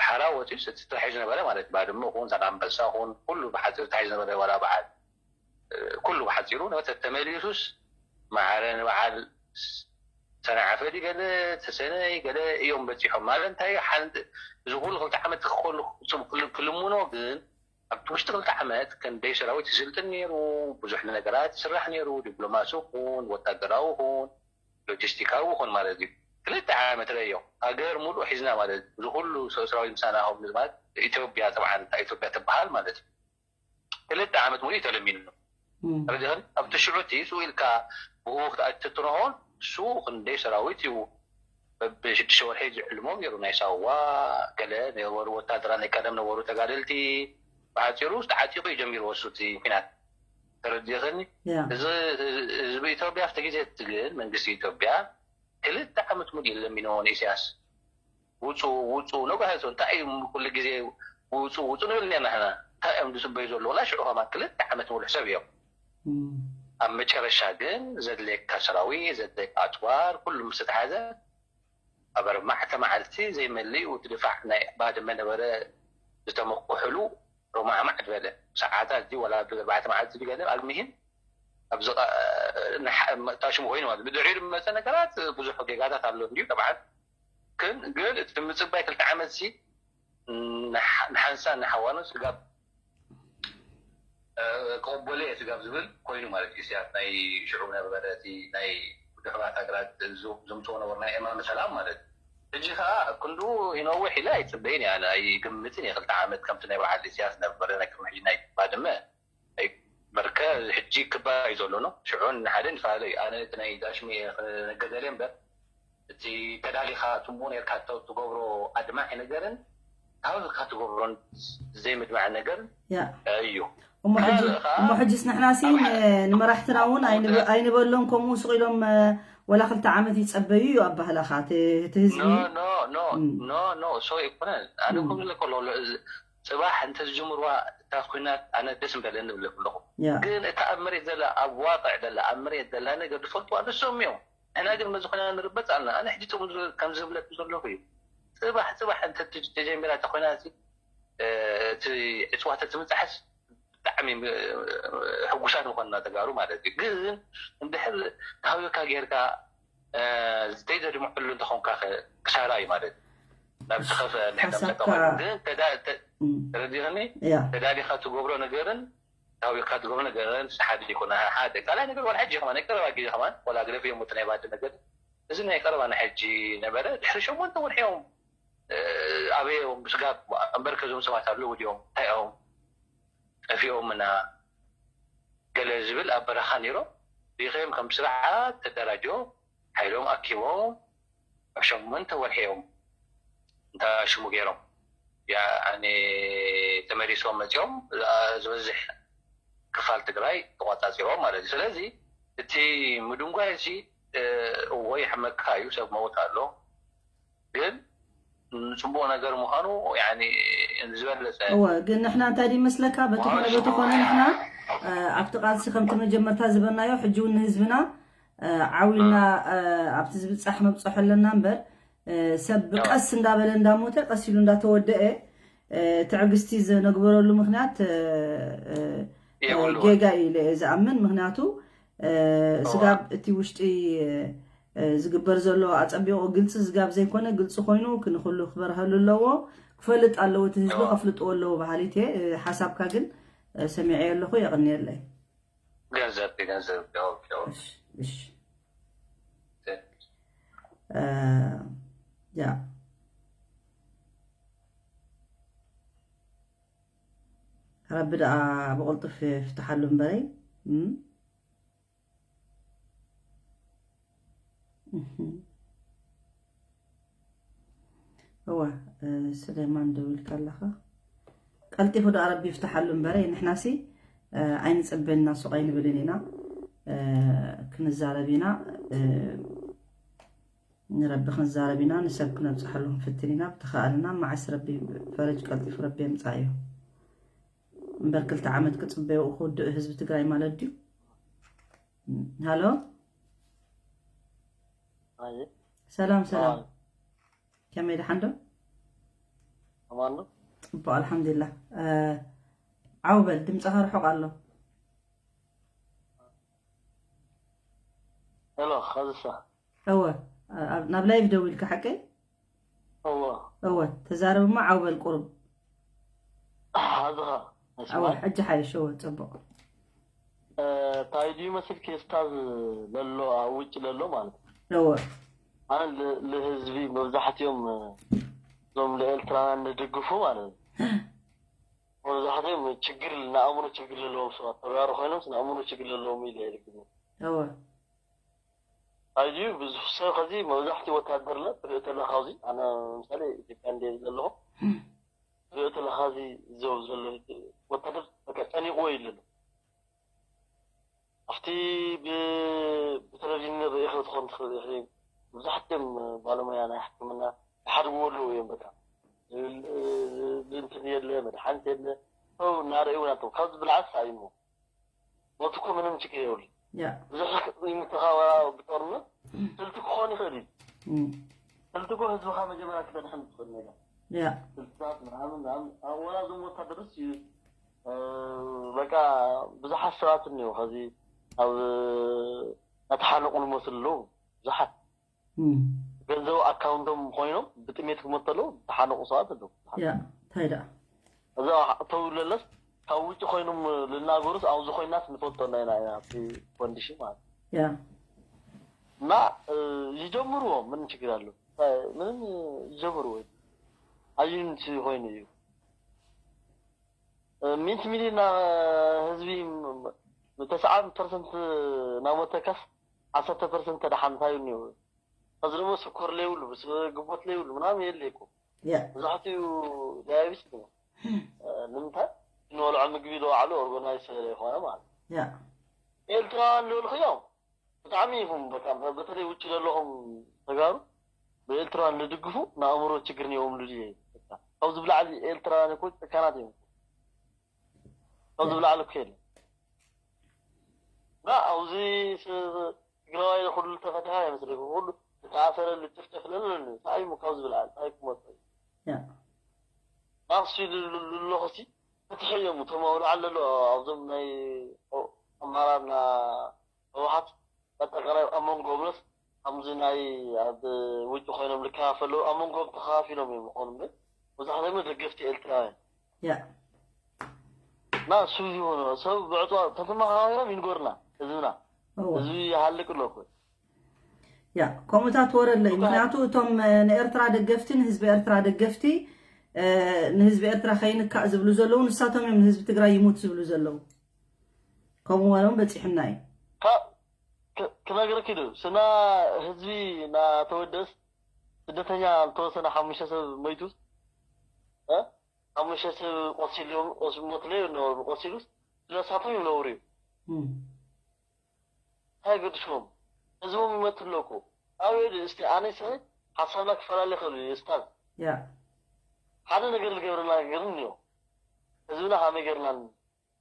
ሓራ ወፂኡ ተታሒዙ ነበረ ማለት ባድመ ኹን ዛላንበሳ ኹን ኩሉ ብሓፂሩ ተታሒዙ ነበረ ዋላ በዓል ኩሉ ብሓፂሩ ነበረ ተመሊሱስ ማዕረ ንበዓል ሰንዓፈ ድዩ ገለ ተሰነይ ገለ እዮም በፂሖም ማለት እንታይ ሓንቲ እዚ ኩሉ ክልተ ዓመት ክኸሉ ክልምኖ ግን ኣብቲ ውሽጢ ክልተ ዓመት ከንደይ ሰራዊት ይስልጥን ነይሩ ብዙሕ ነገራት ይስራሕ ነይሩ ዲፕሎማሲ ኹን ወታደራዊ ኹን ሎጂስቲካዊ ኹን ማለት እዩ ክልተ ዓመት ረዮ ሃገር ሙሉእ ሒዝና ማለት እዩ እዚ ኩሉ ሰራዊት ምሳና ኹም ማለት ኢትዮጵያ ጥብዓን ኢትዮጵያ ትበሃል ማለት እዩ ክልተ ዓመት ሙሉእ ተለሚኑ ረዲኸን ኣብቲ ሽዑ እቲ ስኡ ኢልካ ብኡ ክትኣትትንሆን እሱ ክንደይ ሰራዊት እዩ በብሽዱሽተ ወርሒ ዝዕልሞም ነይሩ ናይ ሳዋ ገለ ነበሩ ወታደራ ናይ ቀደም ነበሩ ተጋደልቲ ብሓፂሩ ተዓጢቑ እዩ ጀሚርዎ እሱ እቲ ኩናት ተረዲእኽኒ እዚ ህዝቢ ኢትዮጵያ ኣብቲ ግዜ እቲ ግን መንግስቲ ኢትዮጵያ ክልተ ዓመት ሙሉእ ለሚንዎ ንኢሳያስ ውፁ ውፁ ነጓህፁ እንታይ እዩ ኩሉ ግዜ ውፁ ውፁ ንብል ኔርና ሕና እንታይ እዮም ዝፅበዩ ዘለዉ ላ ሽዑ ከማን ክልተ ዓመት ሙሉእ ሰብ እዮም ኣብ መጨረሻ ግን ዘድልየካ ሰራዊት ዘድልየካ ኣፅዋር ኩሉ ምስ ተተሓዘ ኣብ ኣርባዕተ መዓልቲ ዘይመልእ እቲ ድፋዕ ናይ ባድመ ነበረ ዝተመኩሕሉ ሮማዕማዕ ዝበለ ሰዓታት እዚ ወላ ኣርባዕተ መዓልቲ ዝገለ ኣልምሂም ኣብዚ ታሽሙ ኮይኑ ማለት ብድሕሪኡ ዝመፀ ነገራት ብዙሕ ጌጋታት ኣሎ እንዲዩ ጠብዓን ግን ግን እቲ ምፅባይ ክልተ ዓመት ሲ ንሓንሳን ንሓዋኑ ስጋብ ክቕበሎ እየ ስጋብ ዝብል ኮይኑ ማለት እዩ ስያት ናይ ሽዑ ነበረ እቲ ናይ ድሑራት ሃገራት ዘምፅኦ ነበሩ ናይ እማመ ሰላም ማለት እዩ ሕጂ ከዓ ክንዱ ይነውሕ ኢለ ኣይፅበይን እየ ኣነ ኣይግምትን እየ ክልተ ዓመት ከምቲ ናይ በዓል ኢሳያስ ነበረ ናይ ቅድሚ ሕጂ ናይ ባድመ በርከ ሕጂ ክባ እዩ ዘሎ ነው ሽዑን ሓደ ንፈላለ እዩ ኣነ እቲ ናይ ዳሽሚ ክነገር ደልየ እምበር እቲ ተዳሊኻ ትምኡ ነርካ ትገብሮ ኣድማዒ ነገርን ታውካ ትገብሮን ዘይምድማዕ ነገር እዩ እሞ ሕጅስ ንሕና ሲ ንመራሕትና እውን ኣይንበሎም ከምኡ ስቕ ኢሎም ወላ ክልተ ዓመት ይጸበዩ እዩ ኣባህላኻ እቲ እቲ ህዝቢ። ኖ ኖ ኖ ኖ ሶ ይኮነን። ኣነ ከም ዝለኮ ጽባሕ እንተ ዝጅምርዋ እታ ኩናት ኣነ ደስ ምበለኒ እብለኩም ኣለኹ። ያ ግን እታ ኣብ መሬት ዘላ ኣብ ዋቅዕ ዘላ ኣብ መሬት ዘላ ነገር ዝፈልጥዋ ንሶም እዮም። ንሕና ግን በዚ ኮይና ንርበጽ ኣለና። ኣነ ሕጂ ጥቕሚ ከም ዝብለኩም ዘለኹ እዩ። ጽባሕ ጽባሕ እንተ ተጀሚራ እታ ኮይና እቲ እጽዋት ትምጻሕስ ብጣዕሚ ሕጉሳት ምኾንና ተጋሩ ማለት እዩ። ግን እንድሕር ተሃዊካ ጌርካ ዘይተድምዐሉ እንተኾንካ ክሳራ እዩ ማለት እዩ። ናብ ዝኸፈ እንድሕር ሓሳብካ ተምሰካ ማለት እዩ። ግን ተዳ- ተ- እም፣ ተረዲእኒ ያ ተዳሊኻ ትገብሮ ነገርን ተሃዊካ ትገብሮ ነገርን ሓደ ይኮነ ሓደ ካልኣይ ነገር ዋላ ሕጂ ከማን ናይ ቀረባ ግዜ ከማን ዋላ ግደፍ እዮም እቲ ናይ ባዲ ነገር እዚ ናይ ቀረባ ናይ ሕጂ ነበረ ድሕሪ ሸሞንተ ወርሒ እዮም ኣበዮም ስጋብ እምበር ከዞም ሰባት ኣለዉ ድዮም እንታይ እዮም ጠፊኦምና ገለ ዝብል ኣብ በረኻ ነይሮም ሪኸዮም ከም ስርዓት ተደራጅዮም ሓይሎም ኣኪቦም ኣብ ሸሞንተ ወርሒ እዮም እንታ ሽሙ ገይሮም ያኒ ተመሊሶም መፅኦም ዝበዝሕ ክፋል ትግራይ ተቋፃፂሮም ማለት እዩ። ስለዚ እቲ ምድንጓይ እዚ እወ ይሕመካ እዩ፣ ሰብ መውት ኣሎ፣ ግን ንፅቡቅ ነገር ምዃኑ ያኒ ዝበለፀ እወ ግን ንሕና እንታይ ድዩ መስለካ በተኾነ በተኾነ ንሕና ኣብቲ ቃልሲ ከምቲ መጀመርታ ዝበናዮ ሕጂ እውን ንህዝብና ዓዊልና ኣብቲ ዝብፃሕ መብፅሖ ኣለና እምበር ሰብ ቀስ እንዳበለ እንዳሞተ ቀስ ኢሉ እንዳተወደአ ትዕግስቲ ዝነግበረሉ ምክንያት ጌጋ እዩ ኢለ እየ ዝኣምን። ምክንያቱ ስጋብ እቲ ውሽጢ ዝግበር ዘሎ ኣፀቢቑ ግልፂ ዝጋብ ዘይኮነ ግልፂ ኮይኑ ክንክሉ ክበርሃሉ ኣለዎ። ክፈልጥ ኣለዎ እቲ ህዝቢ ከፍልጥዎ ኣለዎ በሃሊት እየ። ሓሳብካ ግን ሰሚዐ ኣለኹ። የቕንየለይ። ገንዘብ ገንዘብ እሺ ያ ረቢ ደኣ ብቕልጡፍ ይፍትሓሉ እምበረይ። እወ ስሌማን ደው ኢልካ ኣለኻ። ቀልጢፉ ደኣ ረቢ ይፍትሓሉ እምበረ ንሕናሲ ኣይንጽበን ኢና ሱቕ ኣይንብልን ኢና። ክንዛረብ ኢና ንረቢ ክንዛረብ ኢና ንሰብ ክነብጽሐሉ ክንፍትን ኢና ብተኻእልና መዓስ ረቢ ፈረጅ ቀልጢፉ ረቢ የምጽኣዮ። እምበር ክልተ ዓመት ክጽበዮ ክውድእ ህዝቢ ትግራይ ማለት ድዩ? ሃሎ ኣየ ሰላም ሰላም ከመይ ደሓን ዶ? ኣማን ዶ? ጽቡቕ ኣልሓምዱሊላህ። ዓው በል ድምፅኻ ርሑቕ ኣሎ። ሄሎ ኸዝሳ እወ ናብ ላይቭ ደው ኢልካ ሓቀይ? እወ እወ ተዛረብ እሞ ዓው በል ቁሩብ። ኸዝኻ እወ ሕጂ ሓይሽ እወ ጽቡቕ። እንታይ ድዩ መስል ኬስታዝ ለሎ ኣብ ውጭ ለሎ ማለት ነው። እወ ኣነ ል- ልህዝቢ መብዛሕትኦም እዞም ንኤርትራውያን ንድግፉ ማለት ነው። መብዛሕትኦም ችግር ንኣእምሮ ችግር ዘለዎም ሰባት ተጋሩ ኮይኖም ንኣእምሮ ችግር ዘለዎም ኢለ ይልግም። እወ ኣዩ ብዙሕ ሰብ ከዚ መብዛሕትኡ ወታደር ለ ትርኢ ተለካ ኣብዚ ኣነ ምሳሌ ኢትዮጵያ እንደ ዘለኹ ትርኢ ተለካ እዚ ዘው ዘሎ ወታደር በቃ ጨኒቕዎ እዩ ዘሎ ኣብቲ ብ- ብቴሌቪዥን ርኢኸ ትኾን ትኽእል ኢኺ መብዛሕትኦም ባለሙያ ናይ ሕክምና ይሓድግዎ ኣለዉ እዮም በቃ ብል- እንትን የለ መድሓኒት የለ ሰው እናረእዩ ናቶም ካብዚ ብልዓት ሳእዩሞ ሞት እኮ ምንም ችግር የብሉ ያ ብዙሕ ይምተኻወራ ብጦርነት ስልቲ ክኾን ይኽእል እዩ እም፣ ስልቲ እኮ ህዝብኻ መጀመርያ ክተድሕን ትኽእል ነገር ያ ስልትታት ምናምን ምናምን ኣብ ወላ እዞም ወታደርስ እዩ እ፣ በቃ ብዙሓት ሰባት እኒው ከዚ ኣብ ናተሓነቑ ንመስሉ ኣለዉ ብዙሓት እም፣ ገንዘቡ ኣካውንቶም ኮይኖም ብጥሜት ክመተሉ ተሓነቑ ሰባት ኣለዉ ያ እንታይ ደኣ እዛ ተው ለለስ ካብ ውጭ ኮይኖም ልናገሩስ ኣብዚ ኮይናስ ንፈልጦ እና ኢና ኢና ኣብቲ ኮንዲሽን ማለት ያ እና እ፣ ይጀምርዎ ምንም ችግር ኣሎ ምንም ይጀምርዎ ኣዩንት ኮይኑ እዩ እ፣ ሚእቲ ሚሊዮን ህዝቢ ተስዓ ፐርሰንት ናሞተካስ ዓሰርተ ፐርሰንት ተደሓንታዩ እኒው ከዚ ደግሞ ስኮር ለይብሉ ግቦት ለይብሉ ምናምን የለ ይኮ ያ መብዛሕትኡ ዳያቢስ እዩ ንምንታይ ንበልዖ ምግቢ ዝወዓሉ ኦርጋናይዝ ስለ ዘይኮነ ማለት ያ ኤርትራውያን ዝብልክዮም ብጣዕሚ ኢኹም በቃ፣ በተለይ ውጭ ዘለኹም ተጋሩ ብኤርትራውያን ልድግፉ ንኣእምሮ ችግር እኒኦምሉ ድየ? በቃ ካብዚ ብላዕሊ ኤርትራውያን እኮ ጨካናት እዮም። ካብዚ ብላዕሊ እኮ የለን። እና ኣብዚ ስ- ትግራዋይ ኩሉ ተፈትሐ ኣይመስለኩም። ኩሉ ዝተኣሰረ ልጭፍጨፍ ለለሉ እንታይ እዩ ካብዚ ብላዕሊ እንታይ ክመፅእ እዩ? ያ ናቕሲ ኣለኹሲ ፍትሒ እዮም እቶም ኣብ ላዕሊ ዘሎ ኣብዞም ናይ ኣማራና ህወሓት ኣጠቃላይ ኣብ መንጎ ብለስ ከምዚ ናይ ኣብ ውጭ ኮይኖም ልከፋፈሉ ኣብ መንጎም ተኸፋፊሎም እዮም ዝኾኑ እምበር መብዛሕትኦም ደገፍቲ ኤርትራውያን ያ እና እሱ ይሆኑ ሰብ ብዕፅዋ ተተመኻኺሮም ይንገሩና ህዝብና እወ ህዝቢ ይሃልቅ ኣሎ እኮ ያ ከምኡታት ወረለይ ምክንያቱ እቶም እ፣ ንኤርትራ ደገፍቲ ንህዝቢ ኤርትራ ደገፍቲ እ፣ ንህዝቢ ኤርትራ ከይንካእ ዝብሉ ዘለዉ ንሳቶም እዮም ንህዝቢ ትግራይ ይሙት ዝብሉ ዘለዉ ከምኡ ወረውን በፂሑና እዩ ካብ ክ- ክነግረኪ ዶ ስና ህዝቢ እናተወደስ ስደተኛ ዝተወሰነ ሓሙሽተ ሰብ ሞይቱ እ? ሓሙሽተ ሰብ ቆሲሎም ሞትለ ይነበሩ ቆሲሉስ ስለሳቶም ይነብሩ እዩ እም፣ እንታይ ገድሾም ህዝቦም ይመት ኣለኩ ኣበይ ዶ እስቲ ኣነ ሰ ሓሳብና ክፈላለ ይኽእል እዩ ስታዝ ያ ሓደ ነገር ዝገብረና ነገር እኒኦ ህዝብና ከመይ ገርና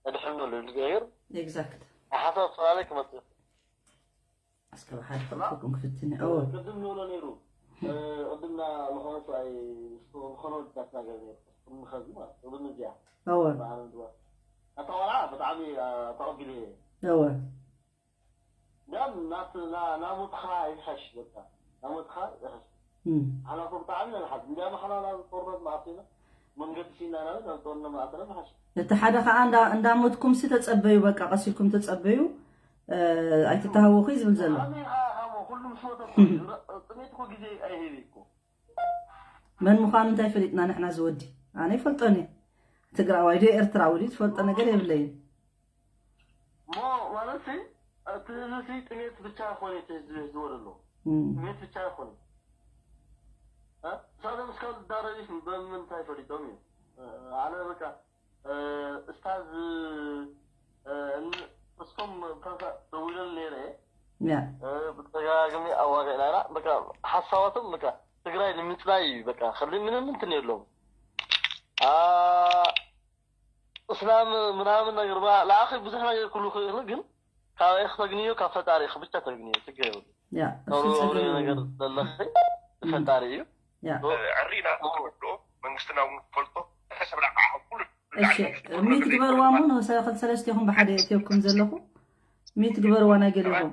ነድሕኖ ዝገብር ኤግዛክት ናይ ሓሳብ ክፈላለ ክመፅእ እስከ ብሓደ ክልኩኩም ክፍትን እወ ቅድም ንብሎ ነይሩ ቅድምና ዝኾነ ሰብኣይ ዝኾነ ወዳት ነገር ነይሩ ቅድሚ ኸዚ ማለት ቅድሚ እዚኣ እወ ብዓለም ድዋ ኣታ ቆልዓ ብጣዕሚ ተቐቢለ እየ እወ እንዲያም ናት ናሞትኻ ይሕሽ በቃ ናሞትኻ ይሕሽ እም፣ ሓላፎ ብጣዕሚ ነልሓት እንዲያም ሓና ናብ ጦርነት መኣቲና መንገዲ ሲና ናብ ናብ ጦርነት መኣተና ንሓሽ እቲ ሓደ ከዓ እንዳ- እንዳሞትኩም ሲ ተፀበዩ በቃ ቀሲልኩም ተፀበዩ እ፣ ኣይትተሃወኹ እዩ ዝብል ዘሎ ኣሜን ኣሞ ኩሉ ምስ ሞተ ጥሜት እኮ ግዜ ኣይህብ እኮ መን ምዃኑ እንታይ ፈሊጥና ንሕና ዝወዲ ኣነ ይፈልጦን እየ ትግራዋይ ዶ ኤርትራዊ ድዩ ዝፈልጦ ነገር የብለይን ሞ ማለት ሲ እቲ ህዝቢ ሲ ጥሜት ብቻ ይኮነ እቲ ህዝቢ ህዝቢ ወለሎ እም፣ ጥሜት ብቻ ይኮነ እ? እሳቶም እስካብ ዝዳረቢስ በምንታይ ፈሊጦም እዩ እ፣ ኣነ በቃ እ፣ እስታዝ እ፣ እን- እስቶም ካሳ ደዊለን ነይረ ያ እ፣ ብተደጋጋሚ ኣዋጊዕና ኢና በቃ ሓሳባቶም በቃ ትግራይ ንምፅናይ እዩ በቃ ከሊ ምንም እንትን የለውም ኣ እስላም ምናምን ነገር ባ- ለኣኺ ብዙሕ ነገር ክሉ ክእሉ ግን ካበይ ክተግንዮ ካብ ፈጣሪ ኢኺ ብቻ ተግንዮ ችግር የብሉ ያ እሱ ተውሪ ወሪ ጸገም ነገር ዘለኺ ፈጣሪ እዩ ያ ዕሪና ንፈልጦ መንግስትና እውን ንፈልጦ ተሰብላ ከዓ ኩሉ እሺ ሚት ግበርዋ እሞ ንወሳኢ ክልተ ሰለስቲኹም ብሓደ የእትየኩም ዘለኹ ሚት ግበርዋ ናይ ገሊኹም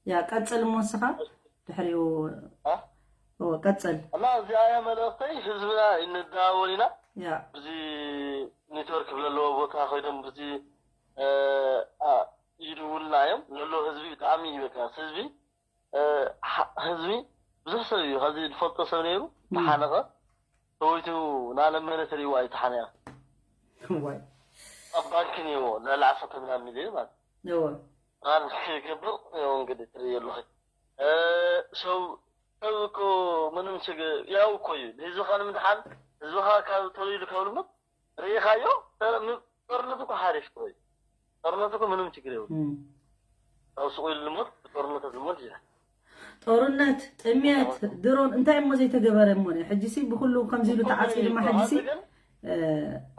ያ ቀጽል እሞ ንስኻ ድሕሪኡ አ? እወ ቀጽል እና እዚኣ እያ መልእኽተይ ህዝብና ይንደዋወል ኢና ያ ብዚ ኔትወርክ ብለለዎ ቦታ ኮይዶም ብዚ እ፣ አ፣ ይድውልና እዮም ለሎ ህዝቢ ብጣዕሚ እዩ በቃ ህዝቢ እ፣ ሓ- ህዝቢ ብዙሕ ሰብ እዩ ካብዚ ዝፈልጦ ሰብ ነይሩ ተሓነቐ ተወይቱ ናለመነ ትሪእዋ እዩ ተሓነቐ ዋይ ኣብ ባንክ ነይዎ ልዕሊ ዓሰርተ ምናምን ሚሊዮን ማለት እወ ባንክ ክገብር ያው እንግዲህ ትርኢ ኣለኺ እ፣ ሰው ሰብ እኮ ምንም ችግር ያው እኮ እዩ ንህዝብኻ ንምድሓን ህዝብኻ ካብ ተልኢሉ ካብ ልሞት ርኢኻዮ ተ- ም- ጦርነት እኮ ሓሪፍ እኮ እዩ ጦርነት እኮ ምንም ችግር የብሉ እም። ካብ ሱቕ ኢሉ ልሞት ብጦርነት ልሞት ይላል ጦርነት ጥሜት ድሮን እንታይ እሞ ዘይተገበረ እሞ ሕጂ ሲ ብኩሉ ከምዚ ኢሉ ተዓፂ ድማ ሕጂ ሲ ግን እ፣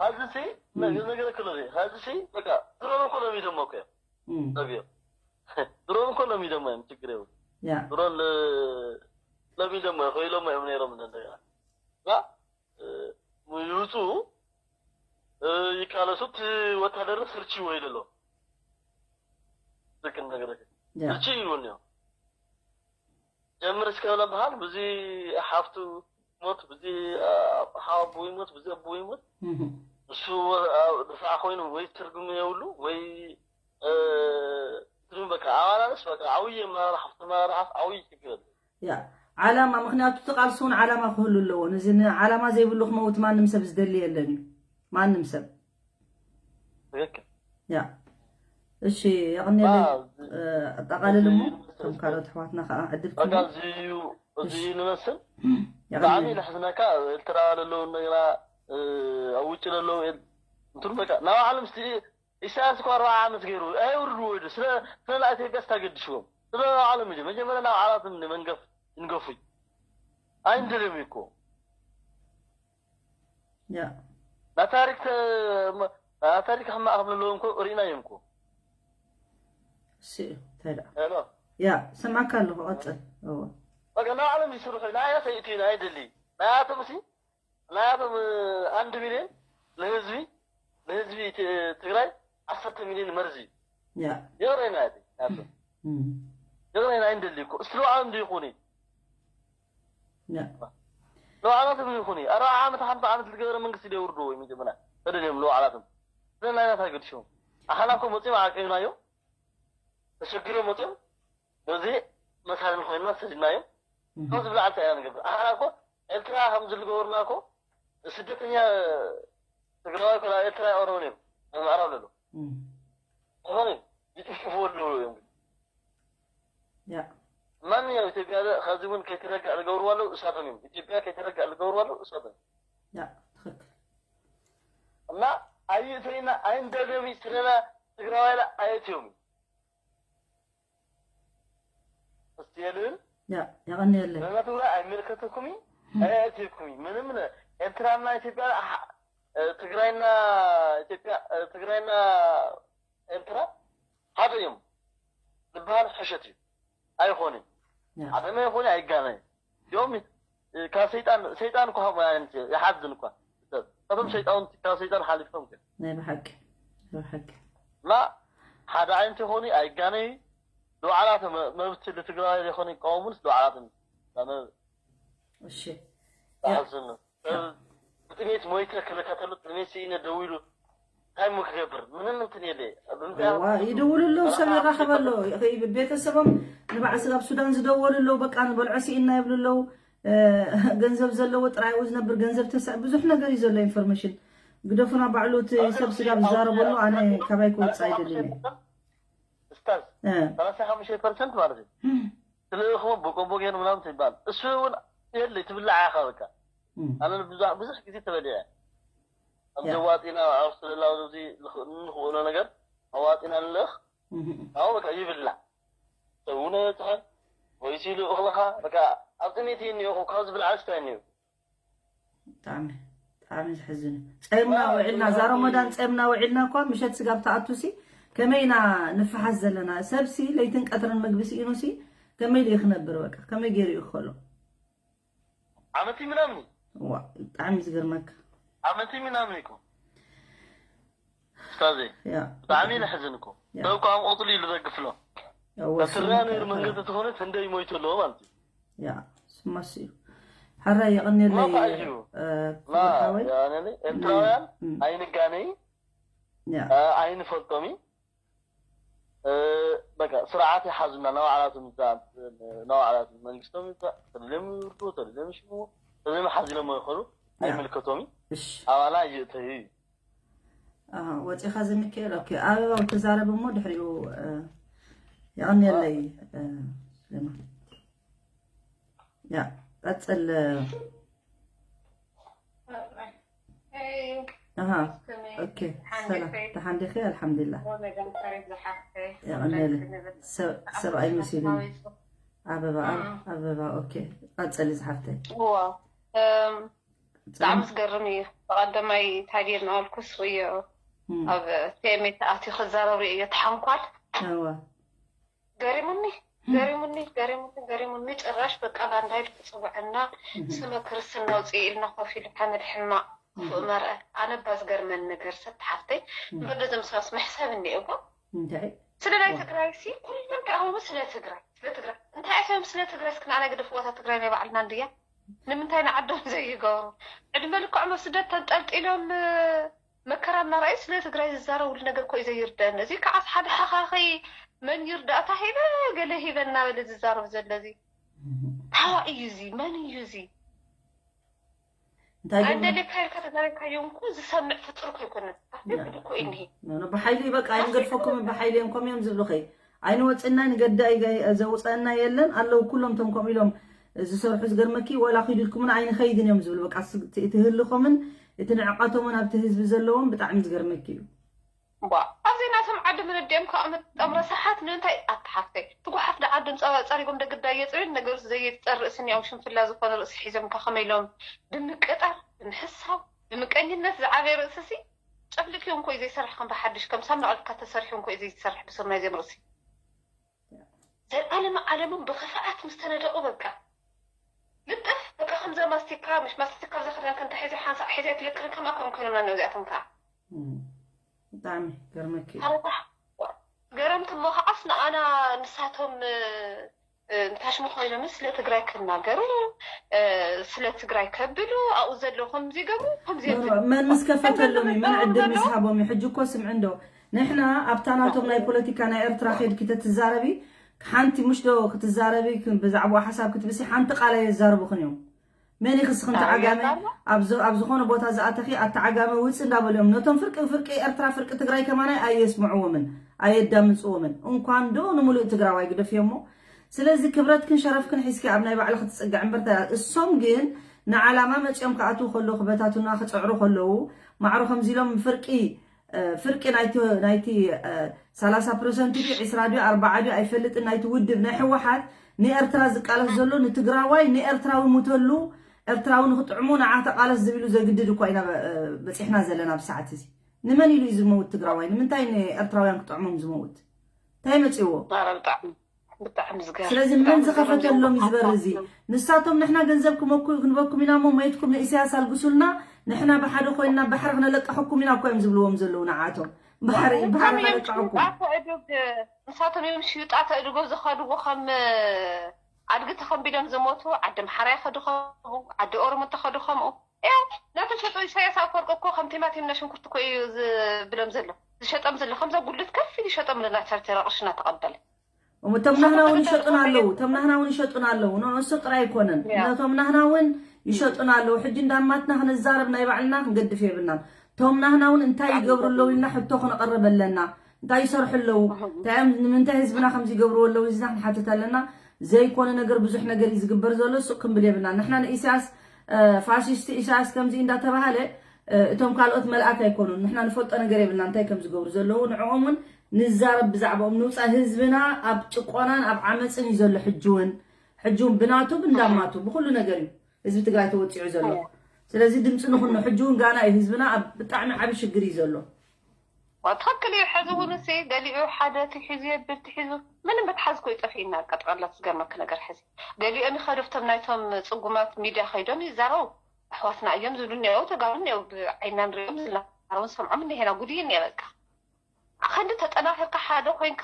ሀዚ ሲ ነገር ክሎ ሀዚ ሲ በቃ ድሮን እኮ ለሚዶሞ እኮ እዮም እም፣ ነቢዮ ድሮን እኮ ለሚዶሞ እዮም ችግር የብሉ ያ ድሮን ለ- ለሚዶሞ እዮም ኮይሎሞ እዮም ነይሮም እንደገና እና እ፣ ይውፁ እ፣ ይቃለሱ እቲ ወታደር ስርቺ ወይ ደሎ ልክ እንደገና ያ ስርቺ ይልዎ እኒኦ ጀምር እስከ ብለ በሃል ብዙ ሓፍቱ ሞት ብዙ ሓቡ ይሞት ብዙ ኣቡ ይሞት እህ፣ እሱ ወ- ኣብ ድፋዕ ኮይኑ ወይ ትርጉም የብሉ ወይ እ፣ ትርጉም በቃ ኣባላልስ በቃ ዓብዪ ኣመራርሓ ተመራርሓስ ዓብዪ ችግር ኣሎ ያ ዓላማ ምክንያቱ እቲ ቃልሲ እውን ዓላማ ክህሉ ኣለዎ ነዚ ዓላማ ዘይብሉ ክመውት ማንም ሰብ ዝደሊ የለን እዩ ማንም ሰብ ትክክል ያ እሺ የቕንየለይ ባ- እ፣ ኣጠቓልል እሞ ከም ካልኦት ኣሕዋትና ከዓ ዕድል በቃ ክህቡ እዚ እዩ እዚ እዩ ንመስል ብጣዕሚ የቕንየለይ ንሕዝነካ ኤርትራ ለለዉ እንደገና እ፣ ኣብ ውጭ ለለዉ ኤል- እንትኑ በቃ ናብ ዓለም ስ ኢሳያስ እኮ ኣርባዓ ዓመት ገይሩ ኣየውርድዎ ኢሉ። ስለ ስለ ናይ ኢትዮጵያ ስታገድሽዎም ስለ ዓለም እዩ። መጀመርያ ናብ ዓላቶም መንገፍ ይንገፉ። ኣይንደልዮም እዩ እኮ። ያ ናይ ታሪክ ተ- መ- ናይ ታሪክ ሕማቕ ከም ዘለዎም እኮ ርኢናዮም እኮ። እሱ እዩ እንታይ ደኣ ሄሎ ያ ሰማዕካ ኣለኹ ቀጽል እዎ በቃ ናይ ዓለም ይስርሑ። ናይ ኣሰይቱ ናይ ደሊ ናይ ኣቶም ሲ ናይ ኣቶም እ፣ ኣንድ ሚልዮን ንህዝቢ ንህዝቢ ት- ትግራይ ዓሰርተ ሚልዮን መርዚ እዩ። ያ ይቕሬና እቲ ናቶም እም፣ ይቕሬና ኣይንደሊ እኮ። እስቲ ንባዕሎም እንዲ ይኹኒ ያ ንባዕላቶም ይኹኒ። ኣርባዓ ዓመት ሓምሳ ዓመት ዝገበረ መንግስቲ ደውርዶ ወይ መጀመርያ ተደልዮም ንባዕላቶም ስለናይና ታገድሽዎም ኣሓና እኮ መፂኦም ዓቂብናዮም ተሸግሮም መፅኦም በዚ መሳልን ኮይንና ሰዲድናዮም። እም፣ ካብ ዝብላዕ እንታይ ኢና ንገብር ኣሓና እኮ ኤርትራ ከም ዝልገበሩና እኮ ስደተኛ ትግራዋይ እኮ ናብ ኤርትራ ይቐረቡ ነይሩ። ኣብ ምዕራብ ለሎ እም፣ ዝኾነ ይጭፍጭፍዎ ኣለዉ እዮም። ያ ማንኛውም ኢትዮጵያ ለ- ከዚ እውን ከይተረጋእ ዝገብርዋ ኣለዉ እሳቶም እዮም። ኢትዮጵያ ከይተረጋእ ዝገብርዋ ኣለዉ እሳቶም እዮም። ያ ትኽክል እና ኣይእተይና ኣይንደልዮም እዩ ስለና ትግራዋይ ላ ኣየትዮም እዩ። እስቲ የልብል ያ የቐንየለይ ንሕና ትግራይ ኣይመልከተኩም እዩ። ኣየእትየኩም እዩ። ምንም ነ- ኤርትራና ኢትዮጵያ ኣሓ- እ፣ ትግራይና ኢትዮጵያ እ፣ ትግራይና ኤርትራ ሓደ እዮም ዝበሃል ሕሸት እዩ። ኣይኾንን። ያ ዓለመ ይኾነ ኣይጋነ እዮም። እ፣ ካብ ሰይጣን ሰይጣን እኳ ከምኡ ዓይነት እዩ። ይሓዝን እኳ ሰብ ካብቶም ሰይጣውንቲ ካብ ሰይጣን ሓሊፍኩም ግን ናይ ብሓቂ ናይ ብሓቂ እና ሓደ ዓይነት ይኾኑ ኣይጋነ እዩ። ንባዕላተ መ- መብት ንትግራዋይ ዘይኮነ ይቃወሙንስ ንባዕላተ እሺ ተሓዝኑ ብጥሜት ሞይተ ክልከተሉ ጥሜት ስኢነ ደው ኢሉ እንታይ ሞ ክገብር ምንም እንትን የለ። ዋ ይደውሉ ኣለዉ ሰብ ይራኸብ ኣሎ ቤተሰቦም ንባዕሲ ኣብ ሱዳን ዝደወሉ ኣለዉ በቃ ንበልዖ ስኢና ይብሉ ኣለዉ ገንዘብ ዘለዎ ጥራይ ዝነብር ገንዘብ ተሳ ብዙሕ ነገር እዩ ዘሎ ኢንፎርሜሽን ግደፉና ባዕሉ እቲ ሰብ ስጋብ ዝዛረበሉ ኣነ ካባይ ክወፅእ ኣይደልን ስታዝ ሰላሳ ሓሙሽተ ፐርሰንት ማለት እዩ ትልእኽዎ ብቆቦ ገይሩ ምናምን ትባል እሱ እውን የለ ትብላዕ ኢኻ በቃ ኣነ ብዙሕ ብዙሕ ግዜ ተበሊዐ ከምዚ ዋጢና ኣብ ስለላው እዚ ንኽእሎ ነገር ኣዋጢና ንልእኽ ኣብኡ በቃ ይብላዕ ሰውነ በፅሐ ወይሲ ይልእኽልኻ በቃ ኣብ ጥሜት እየ እኒኦኹ ካብ ዝብላዕ ስታይ እኒኦ ብጣዕሚ ብጣዕሚ ዘሕዝን እዩ። ጸምና ውዒልና እዛ ረመዳን ጸምና ውዒልና እኳ ምሸት ስጋብ ተኣቱ ሲ ከመይ ኢና ንፈሓስ ዘለና? ሰብ ሲ ለይትን ቀትርን ምግቢ ስኢኑ ሲ ከመይ ኢሉ ክነብር በቃ ከመይ ገይሩ እዩ ክኸሎ? ዓመት ምናምን እዩ። ዋ ብጣዕሚ ዝገርመካ። ዓመት ምናምን እኮ ስታዜ ያ ብጣዕሚ ነሕዝን እኮ ያ። ሰብ እኮ ኣብ ቆፅሉ ኢሉ ዘግፍሎ ያወ ከስርያ ነይሩ መንገዲ ተኾነ ክንደይ ሞይቱ ኣለዎ ማለት እዩ ያ ስማስ እዩ። ሓራይ የቐንየለይ ማፋ እዩ ክቡር ሓወይ ኤርትራውያን እም። ኣይንጋነይ ያ ኣይንፈልጦም እዩ በቃ ስርዓት ይሓዙና ናባዕላቶም ናባዕላቶም መንግስቶም ተደልዮም ይውርዱ ተደልዮም ይሽሙ ተደልዮም ሓዚሎም ይኸዱ ኣይምልከቶም እዩ እሺ ኣባላ ይእተዩ እዩ ኣሃ፣ ወፂኻ ዘሚካኤል ኦኬ ኣበባው ተዛረብ እሞ ድሕሪኡ እ፣ የቐንየለይ እ፣ ሌማ ያ ቀፅል እ፣ ኣሃ ኦኬ ሰላም ደሓን ዲኺ ኣልሓምዱሊላህ የቐንየለይ ሰብ- ሰብኣይ መሲሉኒ ኣበባ ኣብ- ኣበባ ኦኬ ቀፅሊ ዝሓፍተይ እዋ እም፣ ብጣዕሚ ዝገርም እዩ። ብቐደማይ ታዲር ንኣልኩስ ወዮ ኣብ ቴሜ ተኣትዩ ክዛረብ ርእዮ ተሓንኳል እዋ ገሪሙኒ ገሪሙኒ ገሪሙኒ ገሪሙኒ ጭራሽ በቃ ባንዳይ ክፅውዐና ስመ ክርስትና ውፅኢ ኢልና ኮፍ ኢሉ ሓመድ ሕማቕ ክፉእ መርአ ኣነ እባ ዝገርመኒ ነገር ሰብ ተሓፍተይ እምበር ነዞም ሰባስ መሕሰብ እኒኤዎም እንታይ ስለ ናይ ትግራይ ሲ ኩሎም ተኣኸቡ ስለ ትግራይ ስለ ትግራይ እንታይ እዮም ስለ ትግራይ እስኪ ንዓና ግደፍዎ እታ ትግራይ ናይ ባዕልና እንድያ ንምንታይ ንዓዶም ዘይገብሩ ዕድመ ልክዖም ኣብ ስደት ተንጠልጢሎም መከራ እናረኣዩ ስለ ትግራይ ዝዛረብሉ ነገር እኮ እዩ ዘይርደአኒ እዚ ከዓ ሓደ ሓኻኸይ መን ይርዳእታ ሂበ ገለ ሂበ እናበለ ዝዛረብ ዘሎ እዚ ታዋ እዩ እዚ መን እዩ እዚ እንታይ ግን ኣንደሌካ ኢልካ ተዛሪብካዮ እንኮ ዝሰምዕ ፍጡር እኮ ኣይኮነን ኣፍልጥ እኮ እዩ እኒሄ ኖ፣ ኖ፣ ብሓይሊ በቃ ኣይንገድፈኩምን ብሓይሊ እዮም ከምኡ እዮም ዝብሉ ኸይ ኣይንወፅና ንገዳ ዘውፀአና የለን ኣለዉ ኩሎም ቶም ከምኡ ኢሎም ዝሰርሑ ዝገርመኪ ወላ ኪዱልኩምን ኣይንኸይድን እዮም ዝብሉ በቃ ስ- እቲ- እቲ ህልኾምን እቲ ንዕቐቶምን ኣብቲ ህዝቢ ዘለዎም ብጣዕሚ ዝገርመኪ እዩ ቧ ኣብዚ ድዮም ካብ መጣም ረሳሓት ንምንታይ ኣተሓፍተይ ትጓሓፍ ደዓ ድምፃ ፀሪጎም ደግዳ የፅብን ነገሩ ዘይፀርእ ስኒኦም ሽንፍላ ዝኾነ ርእሲ ሒዞም ከ ከመይ ኢሎም ብምቅጣር ብምሕሳው ብምቀኝነት ዝዓበየ ርእሲ ሲ ጨፍልቅዮም ኮይ ዘይሰርሕ ከም ብሓድሽ ከም ሳምና ቅድካ ተሰሪሑ ኮይ ዘይሰርሕ ብስር ናይዚኦም ርእሲ ዘልኣለመ ዓለሞም ብኽፍኣት ምስ ተነደቑ በቃ ልጥፍ በቃ ከምዛ ማስቲካ ምሽ ማስቲካ ብዛ ክዳን ከንታ ሒዘ ሓንሳእ ሒዘ ትልቅን ከማ ከም ኮይኖምና እዚኣቶም ከዓ ብጣዕሚ ገርመኪ ገረምቲ እሞ ከዓስ ንኣና ንሳቶም ንታሽሙ ኮይኖም ስለ ትግራይ ክናገሩ ስለ ትግራይ ከብሉ ኣብኡ ዘለዉ ከምዚገቡ መን ምስ ከፈተሎም እዩ መን ዕድል ምስ ሃቦም እዩ ሕጂ እኮ ስምዒ እንዶ ንሕና ኣብታ ናቶም ናይ ፖለቲካ ናይ ኤርትራ ከይድኪ ተትዛረቢ ሓንቲ ሙሽ ዶ ክትዛረቢ ብዛዕባኡ ሓሳብ ክትብሲ ሓንቲ ቃል ኣየዛርቡኽን እዮም መን ኢኺ ስኽን ተዓጋመ ኣብ ዝኾነ ቦታ ዝኣተኺ ኣተዓጋመ ውፅ እንዳበሉ እዮም ነቶም ፍርቂ ፍርቂ ኤርትራ ፍርቂ ትግራይ ከማናይ ኣየስምዕዎምን ኣየዳምፅዎምን እንኳን ዶ ንምሉእ ትግራዋይ ግደፍዮ እሞ ስለዚ ክብረትክን ሸረፍክን ሒዝኪ ኣብ ናይ ባዕልኺ ትፅግዕ እምበር እሶም ግን ንዓላማ መፂኦም ክኣትዉ ከለዉ ክበታቱና ክፅዕሩ ከለዉ ማዕሮ ከምዚ ኢሎም ፍርቂ ፍርቂ ናይቲ ናይቲ ሰላሳ ፐርሰንት ድዩ ዒስራ ድዩ ኣርባዓ ድዩ ኣይፈልጥን ናይቲ ውድብ ናይ ህወሓት ንኤርትራ ዝቃለስ ዘሎ ንትግራዋይ ንኤርትራዊ ሙተሉ ኤርትራዊ ንክጥዕሙ ንዓ ተቃለስ ዝብሉ ዘግድድ እኳ ኢና በፂሕና ዘለና ብሰዓት እዚ ንመን ኢሉ እዩ ዝመውት ትግራዋይ ንምንታይ ንኤርትራውያን ክጥዕሞም ዝመውት እንታይ መፅዎ ስለዚ መን ዝኸፈተሎም እዩ ዝበሪ እዚ ንሳቶም ንሕና ገንዘብ ክመኩ ክንበኩም ኢና ሞ መይትኩም ንኢሳያስ ኣልግሱልና ንሕና ብሓደ ኮይንና ባሕሪ ክነለቅሐኩም ኢና እኮ እዮም ዝብልዎም ዘለዉ ንዓቶም ባሕሪ ባሕሪ ከለቅሐኩም ንሳቶም እዮም ሽዩጣ ተእድጎ ዝኸድዎ ከም ኣድጊ ተኸንቢሎም ዝሞቱ ዓዲ ኣምሓራ ይኸዱ ከምኡ ዓዲ ኦሮሞ ተኸዱ ከምኡ ያው ናተሸጡ ኢሳያስ ኣፈወርቂ እኮ ከም ቲማቲም እና ሽንኩርቲ እኮ እዩ ዝብሎም ዘሎ ዝሸጦም ዘሎ ከምዛ ጉልት ከፍ ኢሉ ይሸጦም ኣለና ቸርቸራ ቅርሺ እናተቐበለ እቶም ናህና እውን ይሸጡና ኣለዉ እቶም ናህና እውን ይሸጡና ኣለዉ ንእሱ ጥራይ ኣይኮነን ነቶም ናህና እውን ይሸጡና ኣለዉ ሕጂ እንዳማትና ክንዛረብ ናይ ባዕልና ክንገድፍ የብልናን እቶም ናህና እውን እንታይ ይገብሩ ኣለዉ ኢልና ሕቶ ክነቐርብ ኣለና እንታይ ይሰርሑ ኣለዉ እንታይ ንምንታይ ህዝብና ከምዚ ይገብርዎ ኣለዉ እዚና ክንሓትት ኣለና ዘይኮነ ነገር ብዙሕ ነገር እዩ ዝግበር ዘሎ ሱቅ ክንብል የብልና ንሕና ንኢሳያስ ፋሽስቲ ኢሳያስ ከምዚ እንዳተባሃለ እቶም ካልኦት መልኣክ ኣይኮኑን ንሕና ንፈልጦ ነገር የብልና እንታይ ከም ዝገብሩ ዘለዉ ንዕኦም እውን ንዛረብ ብዛዕባኦም ንውፃእ ህዝብና ኣብ ጭቆናን ኣብ ዓመፅን እዩ ዘሎ ሕጂ እውን ሕጂ እውን ብናቱ ብእንዳማቱ ብኩሉ ነገር እዩ ህዝቢ ትግራይ ተወፂዑ ዘሎ ስለዚ ድምፂ ንኹኖ ሕጂ እውን ጋና እዩ ህዝብና ኣብ ብጣዕሚ ዓብዪ ሽግር እዩ ዘሎ ትኽክል እዩ። ሕዚ እውን እሲ ገሊኡ ሓደ ትሒዙ የብል ትሒዙ ምንም መትሓዚ እኮ እዩ ጠፊእና። ቀጥቐላ ትገርመክ ነገር ሕዚ ገሊኦም ይኸዱ ኣብቶም ናይቶም ፅጉማት ሚድያ ከይዶም ይዛረቡ። ኣሕዋትና እዮም ዝብሉ እኒአው ተጋሩ እኒአው ብዓይና ንሪኦም ዝናረውን ሰምዖም እኒሄና ጉድ እዩ እኒአ በቃ። ኣኸንዲ ተጠናኺርካ ሓደ ኮይንካ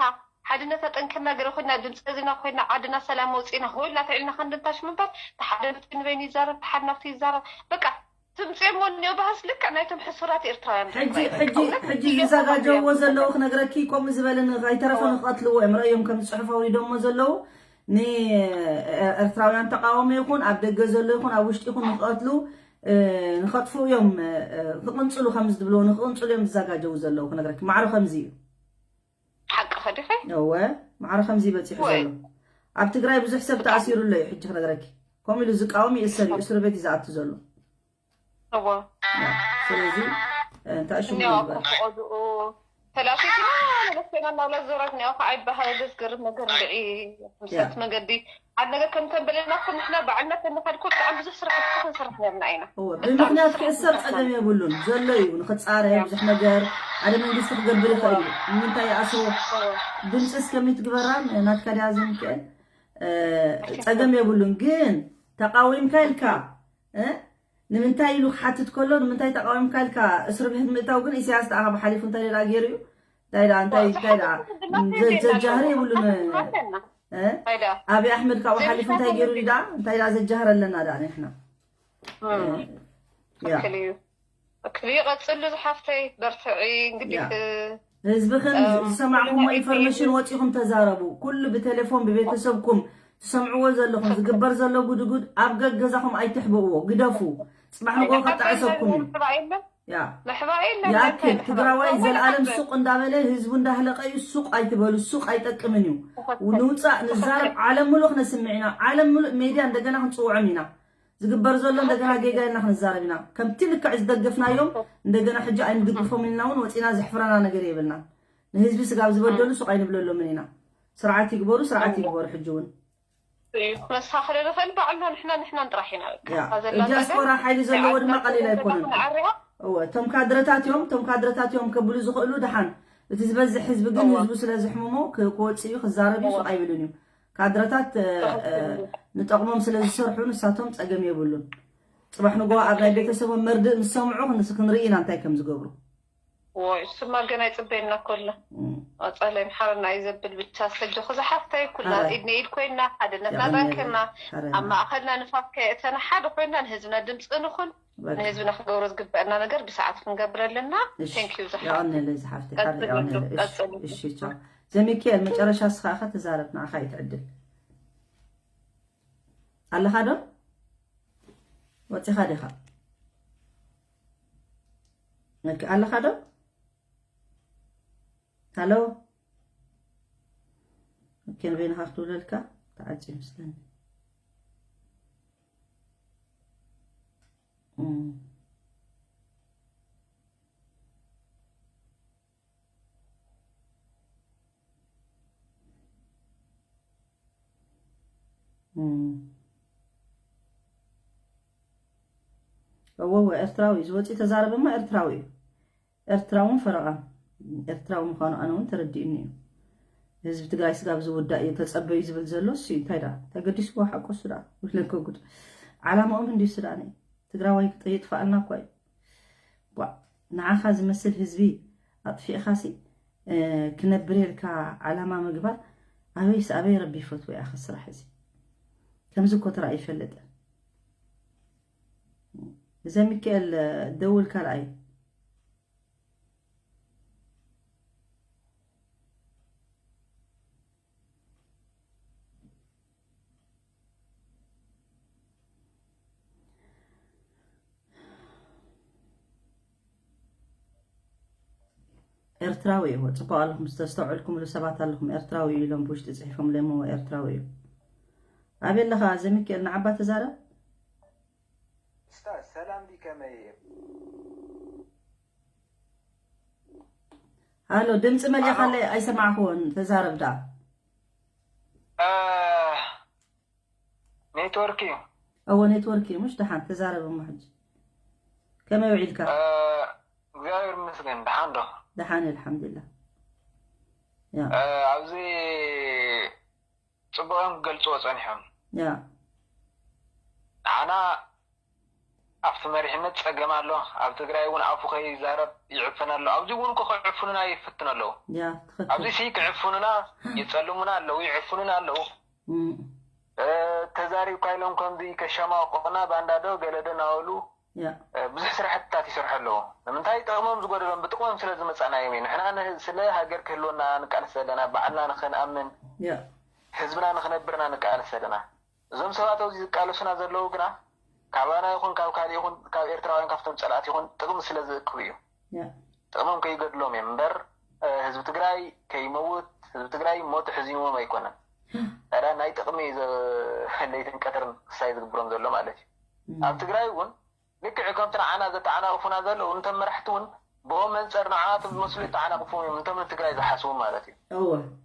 ሓድነት ኣጠንክርና ገለ ኮይና ድምፂ ዜና ኮይና ዓድና ሰላም መውፅእና ሆይልና ተዒልና ከንድንታሽ ምንበር ተሓደ ንበይኑ ይዛረብ ተሓደ ናብቲ ይዛረብ በቃ ትምፅእሞ እኒኦ በሃስ ልክዕ ናይቶም ሕሱራት ኤርትራውያን ሕጂ ሕጂ ሕጂ ዝዘጋጀውዎ ዘለዉ ክነግረኪ ከምኡ ዝበለ ኣይተረፈ ንክቐትልዎ እዮም ረእዮም ከም ዝፅሑፍ ኣውሪዶሞ ዘለዉ ንኤርትራውያን ተቃወሞ ይኹን ኣብ ደገ ዘሎ ይኹን ኣብ ውሽጢ ይኹን ንክቐትሉ ንኸጥፉ እዮም ክቕንፅሉ ከም ዝብልዎ ንክቕንፅሉ እዮም ዝዘጋጀው ዘለዉ ክነግረኪ ማዕሮ ከምዚ እዩ ሓቂ ከዲኸ እወ ማዕረ ከምዚ በፂሑ ዘሎ ኣብ ትግራይ ብዙሕ ሰብ ተኣሲሩ ኣሎ እዩ ሕጂ ክነግረኪ ከምኡ ኢሉ ዝቃወም ይእሰር እዩ እስር ቤት እዩ ዝኣቱ ዘሎ እወ ስለዚ እንታይ ሽሙ እኒኦ ይበሃል ክፈቐድኡ ተላፊትና መለሰና እናብላ ዞራት እኒኦ ከዓ ይበሃል ደስ ገርም ነገር እንድዒ ምሳት መገዲ ሓደ ነገር ከም ተንበለና እኮ ንሕና ባዕልና ተንኻድ እኮ ብጣዕሚ ብዙሕ ስራሕ እኮ ክንሰርሕ ነርና ኢና። እወ፣ ብምኽንያት ክእሰር ጸገም የብሉን። ዘሎ እዩ ንኽጻረ ብዙሕ ነገር ሓደ መንግስቲ ክገብር ይኽእል እዩ። ንምንታይ ይኣስሮ? ድምፂ እስከ ሚት ግበራ ናትካ ድያ ዝምክኤል ጸገም የብሉን። ግን ተቃዊምካ ኢልካ እ ንምንታይ ኢሉ ክሓትት ከሎ ንምንታይ ተቃዊምካ ኢልካ እስሪ ቤት ምእታው ግን ኢሳያስ ተኣኻ ብሓሊፉ እንታይ ደኣ ገይሩ እዩ? እንታይ ደኣ እንታይ እንታይ ደኣ ዘጃህር የብሉን። ኣቢ ኣሕመድ ካብኡ ሓሊፉ እንታይ ገይሩ ዳ እንታይ ዳ ዘጃህረለና ዳ ንሕና ይቀፅሉ ዝሓፍተይ በርትዒ እንግዲህ ህዝብኽን ዝሰማዕኹሞ ኢንፎርሜሽን ወፂኹም ተዛረቡ ኩሉ ብቴሌፎን ብቤተሰብኩም ትሰምዕዎ ዘለኹም ዝግበር ዘሎ ጉድጉድ ኣብ ገገዛኹም ኣይትሕብእዎ ግደፉ ፅባሕ ንጎ ከጣዕሰኩም እዩ ይኣክል ትግራዋይ ዘለኣለም ሱቅ እንዳበለ ህዝቡ እንዳህለቀ እዩ ሱቅ ኣይትበሉ ሱቅ ኣይጠቅምን እዩ ንውፃእ ንዛረብ ዓለም ሙሉእ ክነስምዕ ኢና ዓለም ሙሉእ ሜድያ እንደገና ክንፅውዖም ኢና ዝግበር ዘሎ እንደገና ጌጋ ኢልና ክንዛረብ ኢና ከምቲ ልክዕ ዝደገፍናዮም እንደገና ሕጂ ኣይንድግፎም ኢልና እውን ወፂና ዘሕፍረና ነገር የብልናን ንህዝቢ ስጋብ ዝበደሉ ሱቕ ኣይንብለሎምን ኢና። ስርዓት ይግበሩ፣ ስርዓት ይግበሩ። ሕጂ እውን መሳኸሪ ንኽእል ባዕልና ንሕና ንሕናን ጥራሕ ኢና። ዲያስፖራ ሓይሊ ዘለዎ ድማ ቀሊል ኣይኮነን። እወ፣ እቶም ካድረታት እዮም፣ እቶም ካድረታት እዮም ከብሉ ዝኽእሉ። ደሓን እቲ ዝበዝሕ ህዝቢ ግን ህዝቡ ስለ ዝሕምሞ ክወፅእ እዩ፣ ክዛረብ እዩ፣ ሱቕ ኣይብልን እዩ። ካድረታት ንጠቕሞም ስለ ዝሰርሑ ንሳቶም ፀገም የብሉን። ፅባሕ ንጎ ኣብ ናይ ቤተሰቦም መርድእ ምስ ሰምዑ ክንስ ክንርኢ ኢና እንታይ ከም ዝገብሩ። ወይ እሱማ ገና ይፅበየና ኮሎ። ቀፃላይ ምሓረና እዩ ዘብል ብቻ ሰጆ ክዛ ሓፍታይ ኩላ ኢድ ንኢድ ኮይና ሓድነትና ጠንክርና ኣብ ማእኸልና ንፋት ከየእተና ሓደ ኮይና ንህዝብና ድምፂ ንኹን። ንህዝብና ክገብሮ ዝግበአና ነገር ብሰዓት ክንገብር ኣለና። Thank you ዝሓፍተይ። የቐንየለይ ዝሓፍተይ። ሓደ የቐንየለይ። እሺ፣ ቻው። ዘሚካኤል መጨረሻ እስኻ ኢኻ ትዛረብ፣ ንዓኻ እዩ ትዕድል። ኣለኻ ዶ? ወፂኻ ዲኻ? ኦኬ፣ ኣለኻ ዶ? ሃሎ? ኦኬ፣ ንበይንኻ ክትብለልካ ተዓጽዩ መስለኒ። እወ፣ ኤርትራዊ እዩ ዝወፅእ፣ ተዛረበማ ኤርትራዊ እዩ። ኤርትራውን ፈረቓን ኤርትራዊ ምዃኑ ኣነ እውን ተረዲኡኒ እዩ። ህዝቢ ትግራይ ስጋብ ዝውዳእ እዩ ተጸበዩ ዝብል ዘሎ እሱ እዩ። እንታይ ደኣ ተገዲስዎ ሓቆ እሱ ደኣ ወይለከ ጉድ። ዓላማኦም እንድዩ እሱ ደኣ ነ ትግራዋይ የጥፍኣልና እኳ እዩ። ቧዕ ንዓኻ ዝመስል ህዝቢ ኣጥፊእኻሲ ክነብር ኢልካ ዓላማ ምግባር ኣበይስ ኣበይ ረቢ ይፈትዎ ኢኻ ስራሕ እዚ ከምዚ እኮ ተራእዩ ይፈልጥ። እዛ ሚካኤል ደውል ካልኣይ ኤርትራዊ እዩ። ጽቡቕ ኣለኹም ዝተስተውዕልኩምሉ ሰባት ኣለኹም። ኤርትራዊ እዩ ኢሎም ብውሽጢ ጽሒፎምለይ እሞ ኤርትራዊ እዩ። ኣበይ ኣለኻ ዘሚካኤል ንዓባ ተዛረብ። ኡስታዝ ሰላም ዲ ከመይ ሃሎ ድምፂ መሊእኻለይ ኣይሰማዕክዎን ተዛረብ ደኣ። ኔትወርክ እዩ። እወ ኔትወርክ እዩ። ምሽ ደሓን ተዛረብ እሞ ሕጂ ከመይ ውዒልካ? እግዚኣብሔር ይመስገን ደሓን ዶ? ደሓን ኣልሓምዱሊላህ። ኣብዚ ፅቡቕ እዮም ክገልፅዎ ፀኒሖም። ያ ንዓና ኣብቲ መሪሕነት ፀገም ኣሎ። ኣብ ትግራይ እውን ኣፉ ከይዛረብ ይዕፈን ኣሎ። ኣብዚ እውን እኮ ክዕፍኑና ይፍትኑ ኣለዉ። ያ ትኽክል። ኣብዚ ሲ ክዕፍኑና ይፀልሙና ኣለዉ፣ ይዕፍኑና ኣለዉ። ተዛሪብካ ኢሎም ከምዚ ከሸማቕቑና ባንዳ ዶ ገለ ዶ እናበሉ ብዙሕ ስራሕትታት ይሰርሑ ኣለዉ። ንምንታይ? ጥቕሞም ዝጎደሎም ብጥቕሞም ስለ ዝመፃእናዮም እዩ። ንሕና ስለ ሃገር ክህልወና ንቃለስ ዘለና፣ ባዕልና ንኽንኣምን ህዝብና ንኽነብርና ንቃለስ ዘለና። እዞም ሰባት ኣብዚ ዝቃለሱና ዘለዉ ግና ካባና ይኹን ካብ ካልእ ይኹን ካብ ኤርትራውያን ካብቶም ፀላእቲ ይኹን ጥቕሚ ስለ ዝእክቡ እዩ። ጥቕሞም ከይገድሎም እዮም እምበር ህዝቢ ትግራይ ከይመውት ህዝቢ ትግራይ ሞት ሕዚንዎም ኣይኮነን። ታዲያ ናይ ጥቕሚ ለይትን ቀትርን ክሳይ ዝግብሮም ዘሎ ማለት እዩ። ኣብ ትግራይ እውን ልክዕ ከምቲ ንዓና ዘተዓናቕፉና ዘለዉ እንቶም መራሕቲ እውን ብኦም መንፀር ንዓናቶም ዝመስሉ የተዓናቕፍዎም እዮም እንቶም ንትግራይ ዝሓስቡ ማለት እዩ።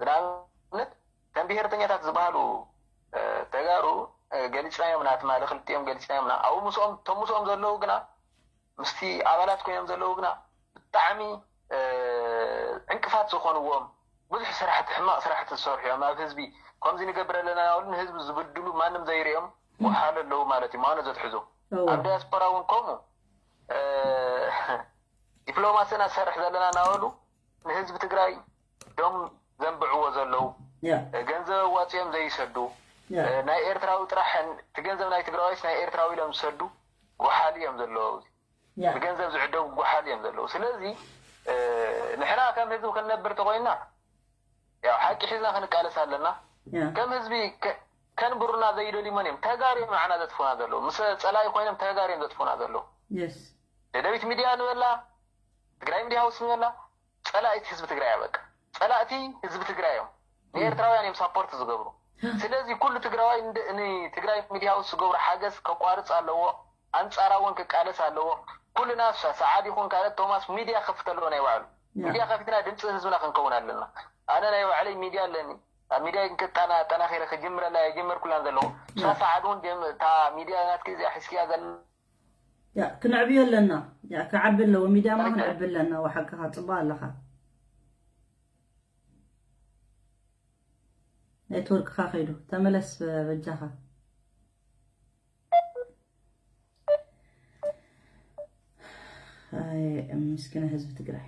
ንኣብነት ከም ብሄርተኛታት ዝበሃሉ ተጋሩ ገሊፅናዮምና ትማሊ ክልቲኦም ገሊፅናዮምና ኣብኡ ምስኦም እቶም ምስኦም ዘለዉ ግና ምስቲ ኣባላት ኮይኖም ዘለዉ ግና ብጣዕሚ ዕንቅፋት ዝኾንዎም ብዙሕ ስራሕቲ ሕማቕ ስራሕቲ ዝሰርሑ እዮም። ኣብ ህዝቢ ከምዚ ንገብር ኣለና እናበሉ ንህዝቢ ዝብድሉ ማንም ዘይርእዮም ወሓሉ ኣለዉ ማለት እዩ። ማነ ዘትሕዙ ኣብ ዲያስፖራ እውን ከምኡ ዲፕሎማሲ ኢና ዝሰርሕ ዘለና እናበሉ ንህዝቢ ትግራይ ዶም ዘንብዕዎ ዘለዉ ገንዘብ ኣዋፂኦም ዘይሰዱ ናይ ኤርትራዊ ጥራሕ እቲ ገንዘብ ናይ ትግራዋይስ ናይ ኤርትራዊ ኢሎም ዝሰዱ ጎሓሊ እዮም ዘለዉ። ብገንዘብ ዝዕደጉ ጎሓሊ እዮም ዘለዉ። ስለዚ ንሕና ከም ህዝቢ ክንነብር ተኮይና ያው ሓቂ ሒዝና ክንቃለስ ኣለና። ከም ህዝቢ ከንብሩና ዘይደልዩ መን እዮም? ተጋሩ እዮም ንዓና ዘጥፉና ዘለዉ። ምስ ፀላኢ ኮይኖም ተጋሩ እዮም ዘጥፉና ዘለዉ። ደደቢት ሚድያ ንበላ፣ ትግራይ ሚድያ ሃውስ ንበላ፣ ፀላኢት ህዝቢ ትግራይ እያ። በቃ ፀላእቲ ህዝቢ ትግራይ እዮም። ንኤርትራውያን እዮም ሳፖርት ዝገብሩ። ስለዚ ኩሉ ትግራዋይ ንትግራይ ሚድያ ሃውስ ዝገብሮ ሓገዝ ከቋርፅ ኣለዎ። ኣንፃራ እውን ክቃለስ ኣለዎ። ኩልና ሰዓድ ይኹን ካልኦት ቶማስ ሚድያ ክፍት ኣለዎ ናይ ባዕሉ። ሚድያ ከፊትና ድምፂ ህዝብና ክንከውን ኣለና። ኣነ ናይ ባዕለይ ሚድያ ኣለኒ። ኣብ ሚድያ ጠናኺረ ክጅምረላ የጀመርኩላን ዘለኹ። ሶስት ሰዓት እውን እታ ሚድያ ናትኪ እዚኣ ሒዝክያ ዘለ ያ ክነዕብዮ ኣለና። ያ ክዓቢ ኣለዎ። ሚድያማ ክንዕቢ ኣለና። ወሓቅኻ ጽቡቕ ኣለኻ። ኔትወርክኻ ከይዱ። ተመለስ በጃኻ። ኣይ ምስኪና ህዝቢ ትግራይ።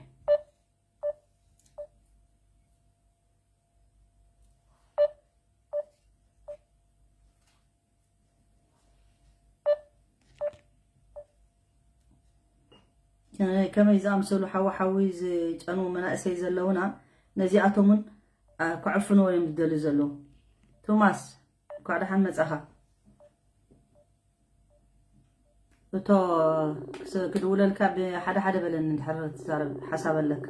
ከመይ ዝኣምሰሉ ሓዊ ሓዊ ዝጨንዉ መናእሰይ ዘለውና ነዚኣቶም እውን ክዕፍንዎ እዮም ዝደልዩ ዘለዉ። ቶማስ እንኳዕ ደሓን መጻኻ። እቶ ክድውለልካ ብሓደ ሓደ በለኒ እንድሕር ትዛረብ ሓሳብ ኣለካ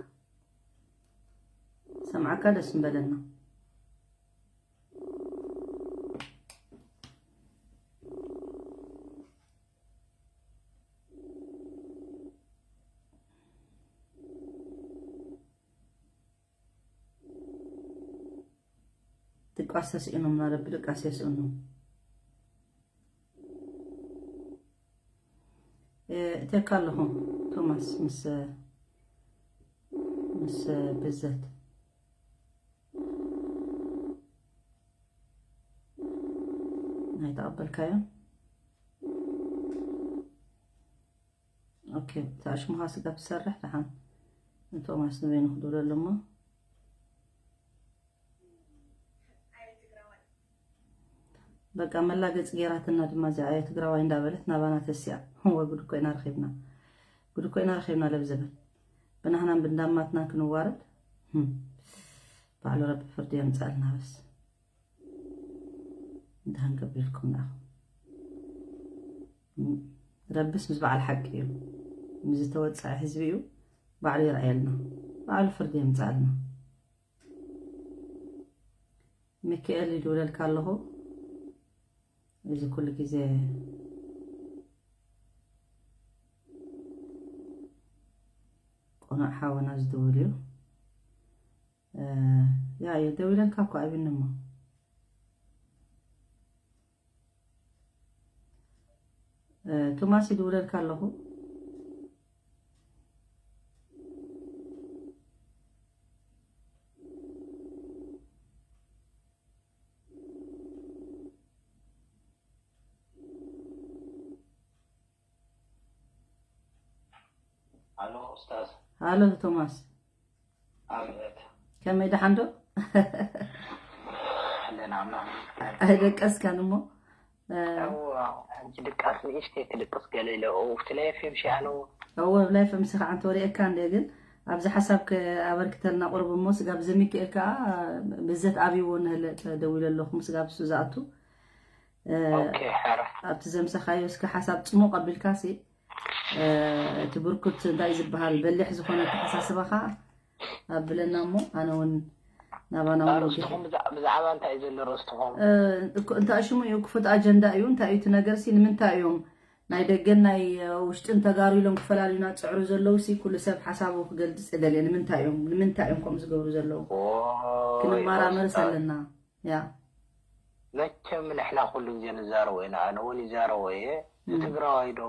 ሰምዓካ ደስ ምበለና። ድቃስ ተስኢኖም ናረቢ ድቃስ የስእኑ። እተካ ኣለኹ ቶማስ ምስ ምስ ብዘት ናይ ተቐበልካዮ። ኦኬ፣ እታ ሽሙኻ ስጋብ ትሰርሕ ደሓን ንቶማስ ንበይኑ ክድውለሉ እሞ። በቃ መላገፂ ጌራትና ድማ እዚኣ እየ ትግራዋይ እንዳበለት ናባና ተሲኣ። እወ ጉድ እኮ ኢና ረኺብና፣ ጉድ እኮ ኢና ረኺብና ለብዘበን ብናህናን ብንዳማትና ክንዋረድ። ህም፣ ባዕሉ ረቢ ፍርዲ የምፅኣልና በስ። እንተሃን ከቢልኩም ደኣ ረብስ ምስ በዓል ሓቂ እዩ። ምስ ዝተወፀዐ ህዝቢ እዩ ባዕሉ ይርኣየልና፣ ባዕሉ ፍርዲ የምፅኣልና። ሚኪኤል ይድውለልካ ኣለኹ። እዚ ኩሉ ግዜ ቆኖዕ ሓወና ዝድውል እዩ። ያ እዩ ደዊለልካ እኮ ኣብኒ እሞ ቶማስ ይድውለልካ ኣለኹ። ኣሎ ኡስታዝ። ኣሎ ቶማስ። ኣቤት። ከመይ ደሓን ዶ? ኣለና ኣምላኽ ይመስገን። ኣይደቀስካን እሞ። እዋ፣ ሕጂ ድቃስ ንእሽተይ ክድቅስ ገለ ኢለ። ኡፍ፣ እቲ ላይፍ ኤም ሺ ኣነ እውን። እወ፣ ላይፍ ኤም ሲ ከዓ እንተወሪኤካ እንደ ግን ኣብዚ ሓሳብ ኣበርክተልና ቁርብ እሞ ስጋብ ዘሚክኤል ከዓ ብዘት ኣብይዎ ንህለ ተደዊለ ኣለኹ ስጋብ እሱ ዝኣቱ። ኦኬ፣ ሕራ። ኣብቲ ዘምሰኻዮ እስከ ሓሳብ ጽሙቕ ኣቢልካ ሲ እቲ ብርኩት እንታይ ዝበሃል በሊሕ ዝኾነ ኣተሓሳስባኻ ኣብለና እሞ ኣነ እውን ናባና እውን ርእስትኹም ብዛ- ብዛዕባ እንታይ እዩ ዘሎ ርእስትኹም? እንታይ ሽሙ እዩ ክፉት ኣጀንዳ እዩ እንታይ እዩ እቲ ነገር ሲ ንምንታይ እዮም ናይ ደገን ናይ ውሽጥን ተጋሩ ኢሎም ክፈላልዩና ዝፅዕሩ ዘለዉ ሲ ኩሉ ሰብ ሓሳቡ ክገልፅ የደልየ ንምንታይ እዮም ንምንታይ እዮም ከምኡ ዝገብሩ ዘለዉ ኦይ፣ ክንመራመርስ ኡስታዝ። ኣለና ያ መቸም ንሕና ኩሉ ግዜ ንዛረቦ ኢና፣ ኣነ እውን ይዛረቦ እየ። ትግራዋይ ዶ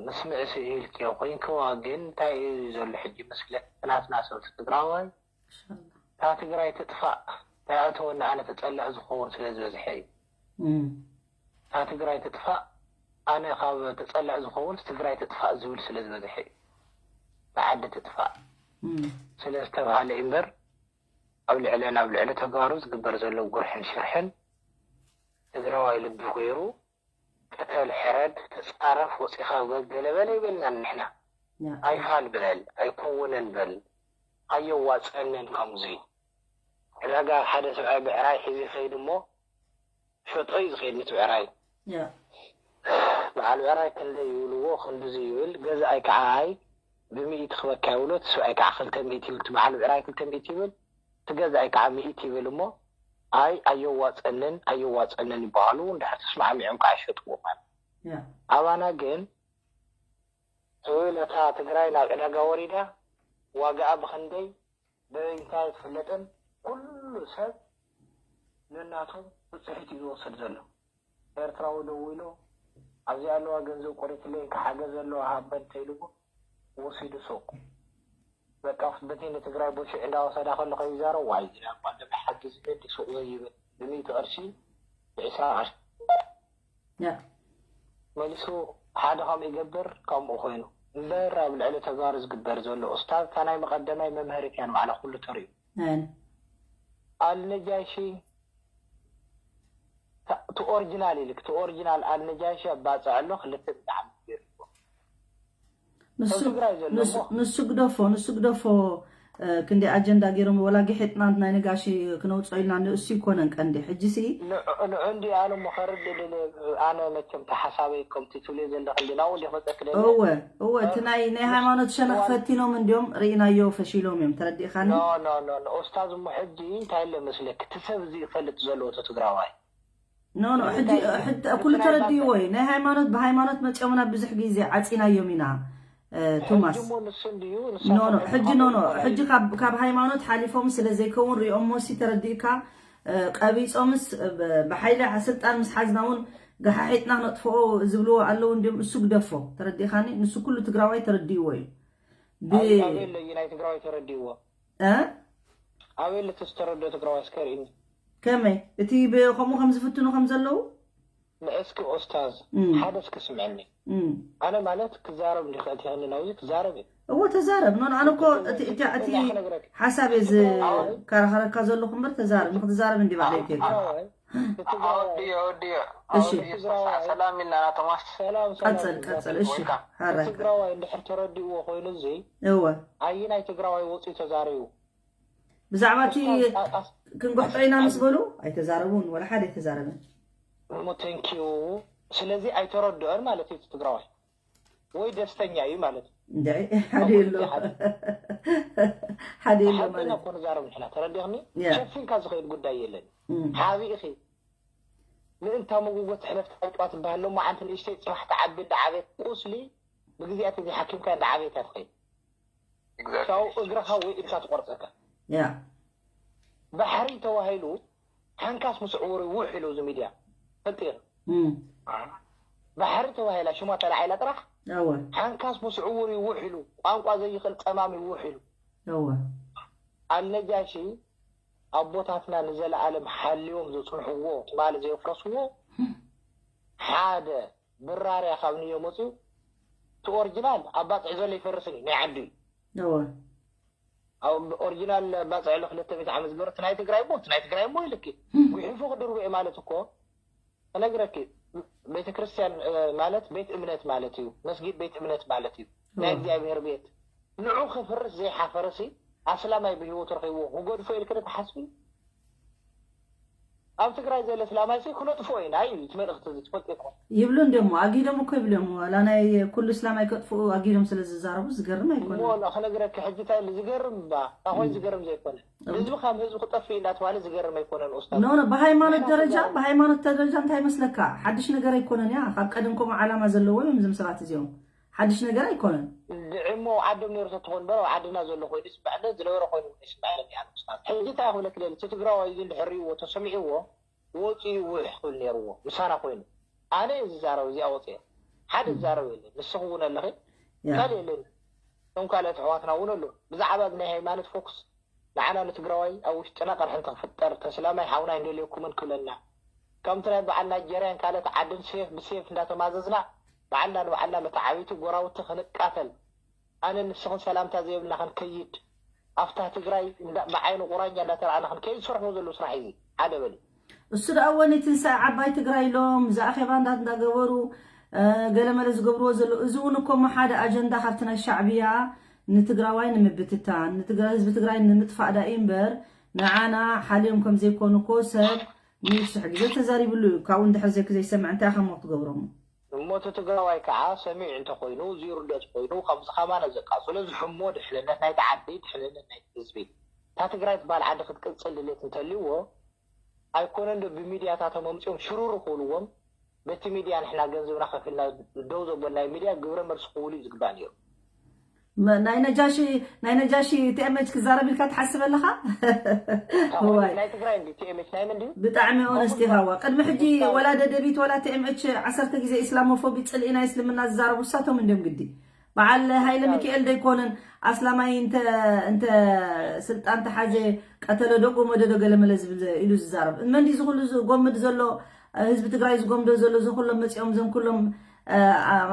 ምስምዕ ስኢልክዮ ኮይንክዋ ግን እንታይ እዩ ዘሎ ሕጂ መስለኪ ናትና ሰብ ትግራዋይ እታ ትግራይ ትጥፋእ እንታይ ኣተወኒ ኣነ ተፀልዕ ዝኸውን ስለ ዝበዝሐ እዩ እታ ትግራይ ትጥፋእ ኣነ ካብ ተፀልዕ ዝኸውን ትግራይ ትጥፋእ ዝብል ስለ ዝበዝሐ እዩ ብዓዲ ትጥፋእ ስለ ዝተባሃለ እዩ እምበር ኣብ ልዕለን ኣብ ልዕሊ ተጋሩ ዝግበር ዘሎ ጉርሕን ሽርሕን ትግራዋይ ልቢ ገይሩ ቅተል ሕረድ ተፃረፍ ወፂኻ ገለ በል ኣይበልናን ንሕና ኣይፋል በል ኣይከውንን በል ኣየዋፀንን ከምዙይ ዕዳጋ ሓደ ሰብኣይ ብዕራይ ሒዙ ይኸይድ እሞ ሸጦ እዩ ዝኸይድ ነቲ ብዕራይ በዓል ብዕራይ ክንደይ ይብልዎ ክንድዚ ይብል ገዛኣይ ከዓ ኣይ ብሚእቲ ክበካ ይብሎ እቲ ሰብኣይ ከዓ ክልተ ሚእቲ ይብል እቲ በዓል ብዕራይ ክልተ ሚእቲ ይብል እቲ ገዛኣይ ከዓ ሚእቲ ይብል እሞ ኣይ ኣየዋፀንን ኣየዋፀንን ይበሃሉ እንድሕር ተስማዕሚዖም ከዓ ይሸጥዎ ማለት ኣባና ግን ትብል እታ ትግራይ ናብ ዕዳጋ ወሪዳ ዋጋኣ ብኽንደይ በበይንታ ኣይትፍለጥን። ኩሉ ሰብ ነናቱ ብፅሒት እዩ ዝወስድ ዘሎ። ኤርትራዊ ደዊሉ ኣብዚኣ ኣለዋ ገንዘብ ቆሪትለይ እንካ ሓገዝ ኣለዋ ሃበን ተይልዎ ወሲዱ ሱቕ። በቃ በቲ ንትግራይ ቦሽዕ እንዳወሰዳ ከሎ ከይዛረብ ዋይ ዝዳ እኳ ደመ ሓጊዝኒ እንዲ ሱቕ ዘይብል ብሚእቲ ቅርሺ ብዕስራ ቅርሺ ያ መሊሱ ሓደ ከምኡ ይገብር። ከምኡ ኮይኑ እምበር ኣብ ልዕሊ ተጋሩ ዝግበር ዘሎ ኡስታዝ እታ ናይ መቐደማይ መምሀሪት እያ ንባዕላ ኩሉ ተሪኡ ኣን ኣልነጃሺ እቲ ኦሪጂናል ኢልክ እቲ ኦሪጂናል ኣልነጃሺ ኣባፅዕ ኣሎ ክልተ ብጣዕሚ ገይርዎ ንሱ ኣብ ትግራይ ዘሎ ንሱ- እሞ- ንሱ ግደፎ ንሱ ግደፎ እ፣ ክንደይ ኣጀንዳ ገይሮም ወላ ግሒጥና ናይ ነጋሺ ክነውፅኦ ኢልና ንእሱ ይኮነን ቀንዲ ሕጂ ሲ ንዑ- ንዑ እንዲ ኣነ እሞ ከርድ ኣነ መቸም ተሓሳበይ ከምቲ ትብልዮ ዘለክ እንዲ ናብኡ እንዲ ክመፀክ ደለ እወ እወ እቲ ናይ ናይ ሃይማኖት ሸነኽ ፈቲኖም እንዲዮም ርኢናዮ ፈሺሎም እዮም ተረዲእካኒ ኖ ኖ ኖ ኖ ኡስታዝ እሞ ሕጂ እንታይ ኣለ መስለክ እቲ ሰብ እዚ ይፈልጥ ዘለዎ እቲ ትግራዋይ ኖ ኖ ሕጂ ሕጂ ኩሉ ተረዲእዎ እዩ ናይ ሃይማኖት ብሃይማኖት መፂኦምና ብዙሕ ግዜ ዓፂናዮም ኢና እ፣ ቶማስ ሕጂ እሞ ንሱ እንድዩ ኖ ኖ ሕጂ ኖ ኖ ሕጂ ካብ ካብ ሃይማኖት ሓሊፎም ስለ ዘይከውን ሪኦሞ ሲ ተረዲእካ እ፣ ቀቢፆምስ እ፣ ብ- ብሓይሊ ስልጣን ምስ ሓዝና እውን ገሓሒጥና ክነጥፍኦ ዝብልዎ ኣለዉ እንዲም እሱ ግደፎ ተረዲእካኒ ንሱ ኩሉ ትግራዋይ ተረዲእዎ እዩ ብ- ኣበይ ኣሎ እዩ ናይ ትግራዋይ ተረዲእዎ እ? ኣበይ ኣሎ እቲ ዝተረድኦ ትግራዋይ እስከ ርእኒ ከመይ እቲ ብ- ከምኡ ከም ዝፍትኑ ከም ዘለዉ ንእስኪ ኡስታዝ እም። ሓደ እስኪ ስምዐኒ እም። ኣነ ማለት ክዛረብ እንዲ ክእልትኽኒ ናብዚ ክዛረብ እየ እዎ ተዛረብ ኖን ኣነ እኮ እቲ እቲ እቲ ሓሳብ እየ ዝከራኸረካ ዘለኹ እምበር ተዛረብ ንክትዛረብ እንዲ ባዕለይ ከይካ ትግራዋይ እቲ ትግራዋይ ኣወድዮ ኣወድዮ እሺ። ኣወድዮ ሰላም ኢልና ቶማስ ሰላም ቀፅል ቀፅል እሺ ሓራይ ትግራዋይ እንድሕር ተረዲእዎ ኮይኑ እዚ እወ ኣየናይ ትግራዋይ ወፂኡ ተዛሪቡ ብዛዕባ እቲ ኡስታዝ፣ ኣ- ኣስ- ክንጎሕጦ ኢና ምስ በሉ ኣይተዛረቡን ወላ ሓደ ኣይተዛረበን እሞ ተንኪዩ ስለዚ ኣይተረድኦን ማለት እዩ እቲ ትግራዋይ ወይ ደስተኛ እዩ ማለት እዩ እንድዒ ሓደ የሎ ሓደ የሎ ሓቂ ኢና ማለት እኮ ንዛረብ ንሕና ተረዲኽኒ ያ። ሸፊንካ ዝኸይድ ጉዳይ የለን እም። ሓቢእኺ ምእንታ መጎጎ ትሕለፍ ታንጫዋ ትበሃል ሎማዓንቲ ንእሽተይ ፅባሕ ትዓቢ እንዳዓበየት ቁስሊ ብግዜያት እዚ ሓኪምካ እንዳዓበየት እያ ትኸይድ Exactly. ሻው እግርኻ ወይ ኢድካ ትቆርፀካ ያ ባሕሪ ተባሂሉ ሓንካስ ምስ ዕውር ውሕ ኢሉ እዚ ሚድያ ፈልጢ እም። ባሕሪ ተባሂላ ሽማ ተላዒላ ጥራሕ እወ ሓንካስ ምስ ዕውር ይውሕ ኢሉ ቋንቋ ዘይኽእል ፀማም ይውሕ ኢሉ እወ ኣልነጃሺ ኣቦታትና ንዘለኣለም ሓልዮም ዘፅንሕዎ ትማሊ ዘየፍረስዎ ሓደ ብራርያ ካብ ንዮ መፅዩ እቲ ኦሪጂናል ኣብ ባፅዕ ዘሎ ይፈርስን እዩ ናይ ዓዱ እዩ እወ ኣብ ኦሪጂናል ባፅዕ ኣሎ ክልተ ሚእቲ ዓመት ዝገበረ እቲ ናይ ትግራይ እሞ እቲ ናይ ትግራይ እሞ ኢልኪ ጉሒፉ ክድርብኦ ማለት እኮ እነግረኪ ቤተክርስትያን እ፣ ማለት ቤት እምነት ማለት እዩ መስጊድ ቤት እምነት ማለት እዩ ናይ እግዚኣብሔር ቤት ንዑ ክፍርስ ዘይሓፈረሲ ኣስላማይ ብህይወቱ ረኺብዎ ክገድፎ ኢልክን ትሓስቢ ኣብ ትግራይ ዘለ እስላማይ ሲ ክነጥፍኦ ኢና እዩ እቲ መልእክቲ እዚ ትፈልጥ ኢኹም ይብሉ እንዲሞ ኣጊዶም እኮ ይብሉ እዮም ዋላ ናይ ኩሉ እስላም ኣይከጥፍኡ ኣጊዶም ስለ ዝዛረቡ ዝገርም ኣይኮነ እሞ ንኣ ክነግረኪ ሕጂ እንታይ ኢሉ ዝገርም እባ እንታይ ኮይኑ ዝገርም ዘይኮነ ህዝቢ ካብ ህዝቢ ክጠፍእ እንዳተባለ ዝገርም ኣይኮነን ኡስታዝ ኖ ኖ ብሃይማኖት ደረጃ ብሃይማኖት ደረጃ እንታይ መስለካ ሓድሽ ነገር ኣይኮነን ያ ካብ ቀደም ከምኡ ዓላማ ዘለዎ እዮም እዞም ሰባት እዚኦም ሓድሽ ነገር ኣይኮነን ድዒ እሞ ኣብ ዓዶም ነይሩ ተትኾን እምበር ኣብ ዓድና ዘሎ ኮይኑ ይስምዐኒ ዝነበረ ኮይኑ ይስምዐኒ ኣነ ኡስታዝ ሕጂ እንታይ ክብለክ ደሊ እቲ ትግራዋይ እዚ እንድሕር ሪእዎ ተሰሚዕዎ ወፂኡ ውሕ ክብል ነይርዎ ምሳና ኮይኑ ኣነ እየ ዝዛረብ እዚኣ ወፂአ ሓደ ዝዛረብ የለን ንስኽ እውን ኣለኺ ያ ካልእ የለን እቶም ካልኦት ኣሕዋትና እውን ኣሎ ብዛዕባ እዚ ናይ ሃይማኖት ፎክስ ንዓና ንትግራዋይ ኣብ ውሽጥና ቅርሒ እንተክፍጠር ተስላማይ ሓውና ኣይንደልየኩምን ክብለና ከምቲ ናይ በዓል ናይጀርያን ካልኦት ዓድን ሴፍ ብሴፍ እንዳተማዘዝና ባዕልና ንባዕልና መተዓቢቲ ጎራውቲ ክንቃተል ኣነ ንስኽን ሰላምታ ዘይብልና ክንከይድ ኣብታ ትግራይ እንዳ- ብዓይኒ ቁራኛ እንዳተረኣና ክንከይድ ዝሰርሕዎ ዘለዉ ስራሕ እዩ ሓደ በሊ እሱ ደኣ ወኒ ትንሳኤ ዓባይ ትግራይ ኢሎም እዚ ኣኼባ እንዳ እንዳገበሩ እ፣ ገለመለ ዝገብርዎ ዘለዉ እዚ እውን እኮ እሞ ሓደ ኣጀንዳ ካብቲ ናይ ሻዕብያ ንትግራዋይ ንምብትታን ንትግራይ ህዝቢ ትግራይ ንምጥፋእ ዳ እዩ እምበር ንዓና ሓልዮም ከም ዘይኮኑ እኮ ሰብ ንብዝሕ ግዜ ተዛሪብሉ እዩ ካብኡ እንድሕር ዘይክ ዘይሰምዕ እንታይ ኢኻ እሞ ክትገብሮም እሞ እቲ ትግራዋይ ከዓ ሰሚዑ እንተኮይኑ ዝይርደኦ ኮይኑ ከምዚ ከማና ዘቃፅሎ ዝሕሞ ድሕንነት ናይቲ ዓዲ ድሕንነት ናይቲ ህዝቢ እታ ትግራይ ትበሃል ዓዲ ክትቅፅል ድሌት እንተልይዎ ኣይኮነን ዶ ብሚድያታቶም ኣምፅኦም ሽሩሩ ክብልዎም በቲ ሚድያ ንሕና ገንዘብና ከፊልና ደው ዘበልናዮ ሚድያ ግብረ መልሲ ክውል እዩ ዝግባእ ነይሩ። ናይ ነጃሺ ናይ ነጃሺ ቲኤምኤች ክዛረብ ኢልካ ትሓስብ ኣለኻ? ናይ ትግራይ እንዲ ቲኤምኤች ናይ መን ድዩ? ብጣዕሚ ኦነስት ኢኻ። ቅድሚ ሕጂ ወላ ደደቢት ወላ ቲኤምኤች ዓሰርተ ግዜ ኢስላሞፎቢ ጽልኢ ናይ እስልምና ዝዛረቡ እሳቶም እንዲዮም ግዲ። በዓል ሃይለ ሚካኤል ደይኮነን ኣስላማይ እንተ እንተ ስልጣን ተሓዘ ቀተለ ዶ ጎመደ ዶ ገለመለ ዝብል ኢሉ ዝዛረብ። መን ድዩ ዝኹሉ ዝጎምድ ዘሎ? ህዝቢ ትግራይ ዝጎምዶ ዘሎ ዝኹሎም መፂኦም ዘም ኩሎም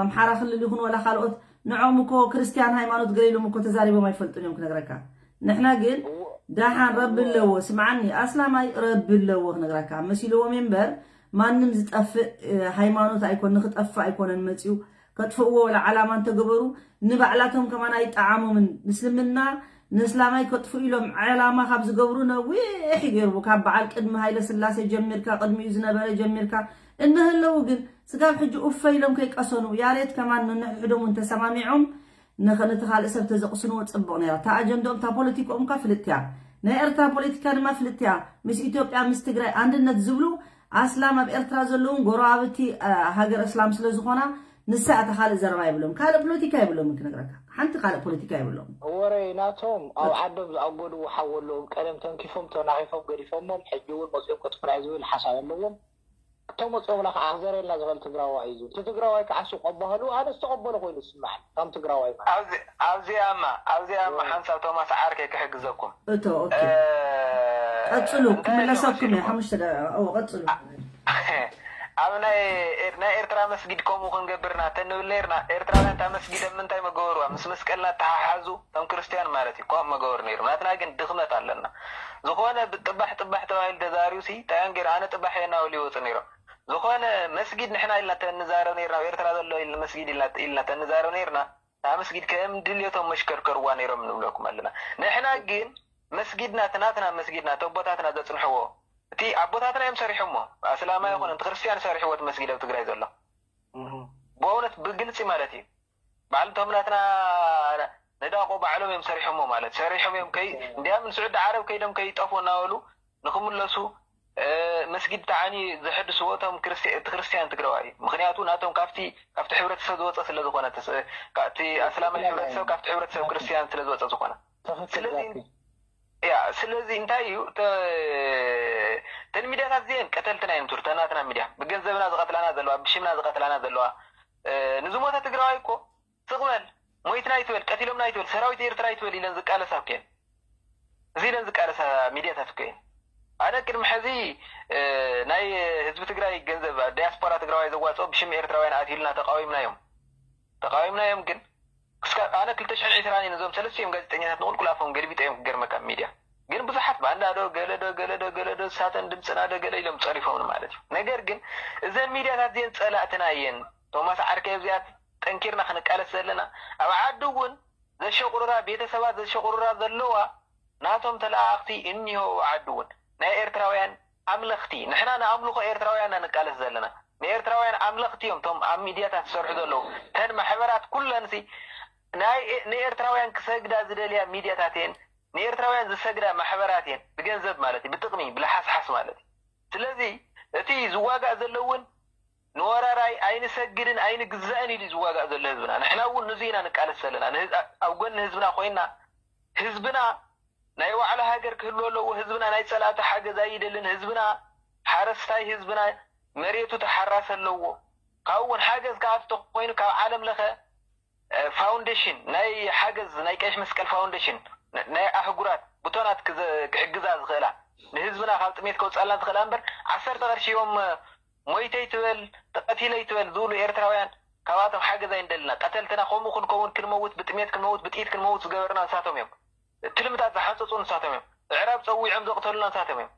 ኣምሓራ ክልል ይኹን ወላ ካልኦት ንዖም እኮ ክርስቲያን ሃይማኖት ገለ ኢሎም እኮ ተዛሪቦም ኣይፈልጡን እዮም ክነግረካ። ንሕና ግን ደሓን ረቢ ኣለዎ። ስምዓኒ ኣስላማይ ረቢ ኣለዎ ክነግረካ መሲልዎም እምበር ማንም ዝጠፍእ ሃይማኖት ኣይኮን ንክጠፍእ ኣይኮነን መፂኡ ከጥፍእዎ ወላ ዓላማ እንተገበሩ ንባዕላቶም ከማን ኣይጠዓሞምን። ምስልምና ንእስላማይ ከጥፍኡ ኢሎም ዓላማ ካብ ዝገብሩ ነዊሕ ገይሩ ካብ በዓል ቅድሚ ሃይለ ስላሴ ጀሚርካ ቅድሚኡ ዝነበረ ጀሚርካ እንህለዉ ግን ስጋብ ሕጂ ኡፈ ኢሎም ከይቀሰኑ ያሬት ከማን ነንሕድሕዶም እውን ተሰማሚዖም ንኸ- ነቲ ካልእ ሰብ ተዘቕስንዎ ፅቡቕ ነይራ። እታ ኣጀንድኦም እታ ፖለቲክኦም እኳ ፍልጥቲ እያ። ናይ ኤርትራ ፖለቲካ ድማ ፍልጥቲ እያ። ምስ ኢትዮጵያ ምስ ትግራይ ኣንድነት ዝብሉ ኣስላም ኣብ ኤርትራ ዘለውን ጎረባብቲ ሃገር እስላም ስለ ዝኾና ንሳ እታ ካልእ ዘረባ የብሎም ካልእ ፖለቲካ የብሎምን ክነግረካ ሓንቲ ካልእ ፖለቲካ የብሎም ወረይ ናቶም ኣብ ዓዶም ዝኣጎድዎ ሓው ኣለዎም። ቀደም ተንኪፎም ተናኺፎም ገዲፎሞም ሕጂ እውን መፅኦም ከጥፉና እዩ ዝብል ሓሳብ ኣለዎም። እቶም መፅኦምና ከዓ ክዘረልና ዝኽእል ትግራዋይ እዩ ዝብል። እቲ ትግራዋይ ከዓ ሱቕ ኣባህሉ ኣነ ዝተቐበሎ ኮይኑ ዝስማዓኒ ከም ትግራዋይ ማለት ኣብዚኣማ ኣብዚኣማ ሓንሳብ ቶማስ ዓርከይ ክሕግዘኩም እቶ ኦኬ ቀፅሉ ክምለሰኩም እየ ሓሙሽተ ደቂቃ እዎ ቀፅሉ ኣብ ናይ ኤር- ናይ ኤርትራ መስጊድ ከምኡ ክንገብርና ተንብል ነርና ኤርትራውያን እታ መስጊድ ኣብ ምንታይ መገበርዋ ምስ መስቀልና ተሓሓዙ ከም ክርስትያን ማለት እዩ ከምኡ መገበር ነይሩ ናትና ግን ድኽመት ኣለና ዝኾነ ብጥባሕ ጥባሕ ተባሂሉ ተዛሪቡ ሲ ጣያን ገይሩ ኣነ ጥባሕ እየ እናበሉ ይወፁ ነይሮም ዝኾነ መስጊድ ንሕና ኢልና ተንዛረብ ነርና ኣብ ኤርትራ ዘሎ ኢል- መስጊድ ኢልና ኢልና ተንዛረብ ነርና እታ መስጊድ ከም ድልየቶም መሽከርከርዋ ነይሮም ንብለኩም ኣለና ንሕና ግን መስጊድና እቲ ናትና መስጊድና ተቦታትና ዘፅንሕዎ እቲ ኣቦታትና እዮም ሰሪሖሞ ኣስላማ ይኹን እቲ ክርስትያን ሰሪሕዎ እቲ መስጊድ ኣብ ትግራይ ዘሎ ብእውነት ብግልፂ ማለት እዩ ባዕልቶም ናትና ነዳቆ ባዕሎም እዮም ሰሪሖሞ ማለት ሰሪሖም እዮም ከይ እንዲያም ንስዑዲ ዓረብ ከይዶም ከይጠፉ እናበሉ ንክምለሱ መስጊድ ተዓኒ ዘሐድስዎ እቶም እቲ ክርስትያን ትግራዋይ እዩ ምክንያቱ ናቶም ካብቲ ካብቲ ሕብረተሰብ ዝወፀ ስለ ዝኾነ እቲ ኣስላማይ ሕብረተሰብ ካብቲ ሕብረተሰብ ክርስትያን ስለ ዝወፀ ዝኾነ ስለዚ ያ ስለዚ እንታይ እዩ ተን ሚድያታት እዚአን ቀተልትና እዮም ትብሉ ተናትና ሚድያ ብገንዘብና ዝቀትላና ዘለዋ ብሽምና ዝቀትላና ዘለዋ ንዝሞተ ትግራዋይ እኮ ስቕ በል ሞይትና ይትበል ቀቲሎምና ይትበል ሰራዊት ኤርትራ ይትበል ኢለን ዝቃለሳ እኮ እየን እዚ ኢለን ዝቃለሳ ሚድያታት እኮ እየን ኣነ ቅድሚ ሕዚ ናይ ህዝቢ ትግራይ ገንዘብ ዲያስፖራ ትግራዋይ ዘዋፅኦ ብሽም ኤርትራውያን ኣትዩልና ተቃዊምና እዮም ተቃዊምና እዮም ግን ክስካ ኣነ ክልተ ሽሕን ዕስራን ነዞም ሰለስቲኦም ጋዜጠኛታት ንቁልቁል ኣፎም ገልቢጠ እዮም ክገርመካ ሚድያ ግን ብዙሓት ባንዳ ዶ ገለ ዶ ገለ ዶ ገለ ዶ ሳተን ድምፅና ዶ ገለ ኢሎም ፀሪፎምን ማለት እዩ ነገር ግን እዘን ሚድያታት እዚአን ፀላእትና እየን ቶማስ ዓርከይ ኣብዚኣ ጠንኪርና ክንቃለስ ዘለና ኣብ ዓዲ እውን ዘሸቁርራ ቤተሰባት ዘሸቁርራ ዘለዋ ናቶም ተለኣኣኽቲ እኒሆ ኣብ ዓዲ እውን ናይ ኤርትራውያን ኣምለኽቲ ንሕና ንኣምልኾ ኤርትራውያን ኢና ንቃለስ ዘለና ንኤርትራውያን ኣምለኽቲ እዮም እቶም ኣብ ሚድያታት ዝሰርሑ ዘለዉ ተን ማሕበራት ኩለን ሲ ናይ ንኤርትራውያን ክሰግዳ ዝደልያ ሚድያታት እየን ንኤርትራውያን ዝሰግዳ ማሕበራት እየን ብገንዘብ ማለት እዩ ብጥቕሚ ብለሓስሓስ ማለት እዩ ስለዚ እቲ ዝዋጋእ ዘሎ እውን ንወራራይ ኣይንሰግድን ኣይንግዛእን ኢሉ ዝዋጋእ ዘሎ ህዝብና ንሕና እውን ንዙ ኢና ንቃለስ ዘለና ኣብ ጎኒ ህዝብና ኮይና ህዝብና ናይ ዋዕላ ሃገር ክህልዎ ኣለዎ ህዝብና ናይ ፀላእቲ ሓገዝ ኣይደልን ህዝብና ሓረስታይ ህዝብና መሬቱ ተሓራሲ ኣለዎ ካብኡ እውን ሓገዝ ከኣ ተኮይኑ ካብ ዓለም ለኸ ፋውንዴሽን ናይ ሓገዝ ናይ ቀይሕ መስቀል ፋውንዴሽን ናይ ኣህጉራት ብቶናት ክሕግዛ ዝኽእላ ንህዝብና ካብ ጥሜት ከውፃልና ዝኽእላ እምበር ዓሰርተ ቅርሺ እዮም ሞይተይ ትበል ተቐቲለይ ትበል ዝብሉ ኤርትራውያን ካብኣቶም ሓገዝ ኣይንደልና ቀተልትና ከምኡ ክንከውን ክንመውት ብጥሜት ክንመውት ብጥይት ክንመውት ዝገበርና ንሳቶም እዮም ትልምታት ዝሓንፀፁ ንሳቶም እዮም እዕራብ ፀዊዖም ዘቕተሉና ንሳቶም እዮም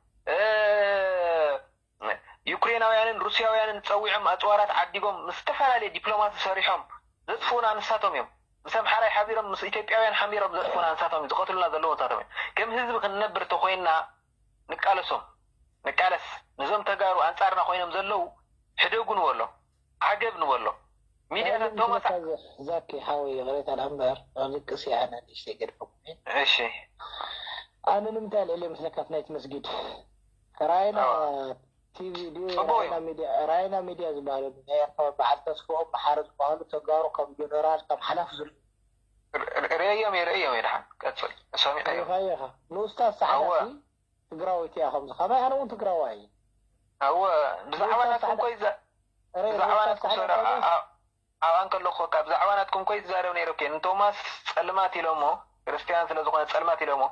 ዩክሬናውያንን ሩስያውያንን ፀዊዖም ኣፅዋራት ዓዲጎም ምስ ዝተፈላለየ ዲፕሎማሲ ሰሪሖም ዘጥፍኡና ንሳቶም እዮም ምስ ኣምሓራይ ሓቢሮም ምስ ኢትዮጵያውያን ሓሚሮም ዘጥፍኡና ንሳቶም እዮም ዝቐትሉና ዘለዉ ንሳቶም እዮም ከም ህዝቢ ክንነብር ተኮይንና ንቃለሶም ንቃለስ ነዞም ተጋሩ ኣንፃርና ኮይኖም ዘለዉ ሕደጉ ንበሎ ዓገብ ንበሎ ሚድያታት ቶማስ ዛኪ ሓወይ ይቕሬታ ደኣ እምበር ኣልቅስ እየ ኣነ ንእሽተይ ገድፈኩም እየ እሺ ኣነ ንምንታይ ኣልዕል እየ መስለካ እቲ ናይቲ መስጊድ ራይና ቲቪ ድዩ? ጽቡቕ እዩ። ራይና ሚድያ፣ ራይና ሚድያ ዝበሃሉ ናይ ኤርትራ በዓል ተስፍኦም መሓሪ ዝበሃሉ ተጋሩ ከም ጀነራል ከም ሓላፊ ዝር ርእዮም እየ፣ ርእዮም እየ። ደሓን ቀጽል፣ ሰሚዐዮ። ሪኻዮ ኢኻ። ንኡስታዝ ሰዓዳ እወ። ሲ ትግራወይቲ እያ ከምዚ ከማይ፣ ኣነ እውን ትግራዋይ እየ። እወ፣ ብዛዕባ ናትኩም እኮ ይዛ- ብዛዕባ ናትኩም ሰራ ኣብኣ እንከለኹ እኳ ብዛዕባ ናትኩም እኮ ይዛረብ ነይረ እኮ። ንቶማስ ጸልማት ኢሎሞ፣ ክርስትያን ስለ ዝኾነ ጸልማት ኢሎሞ።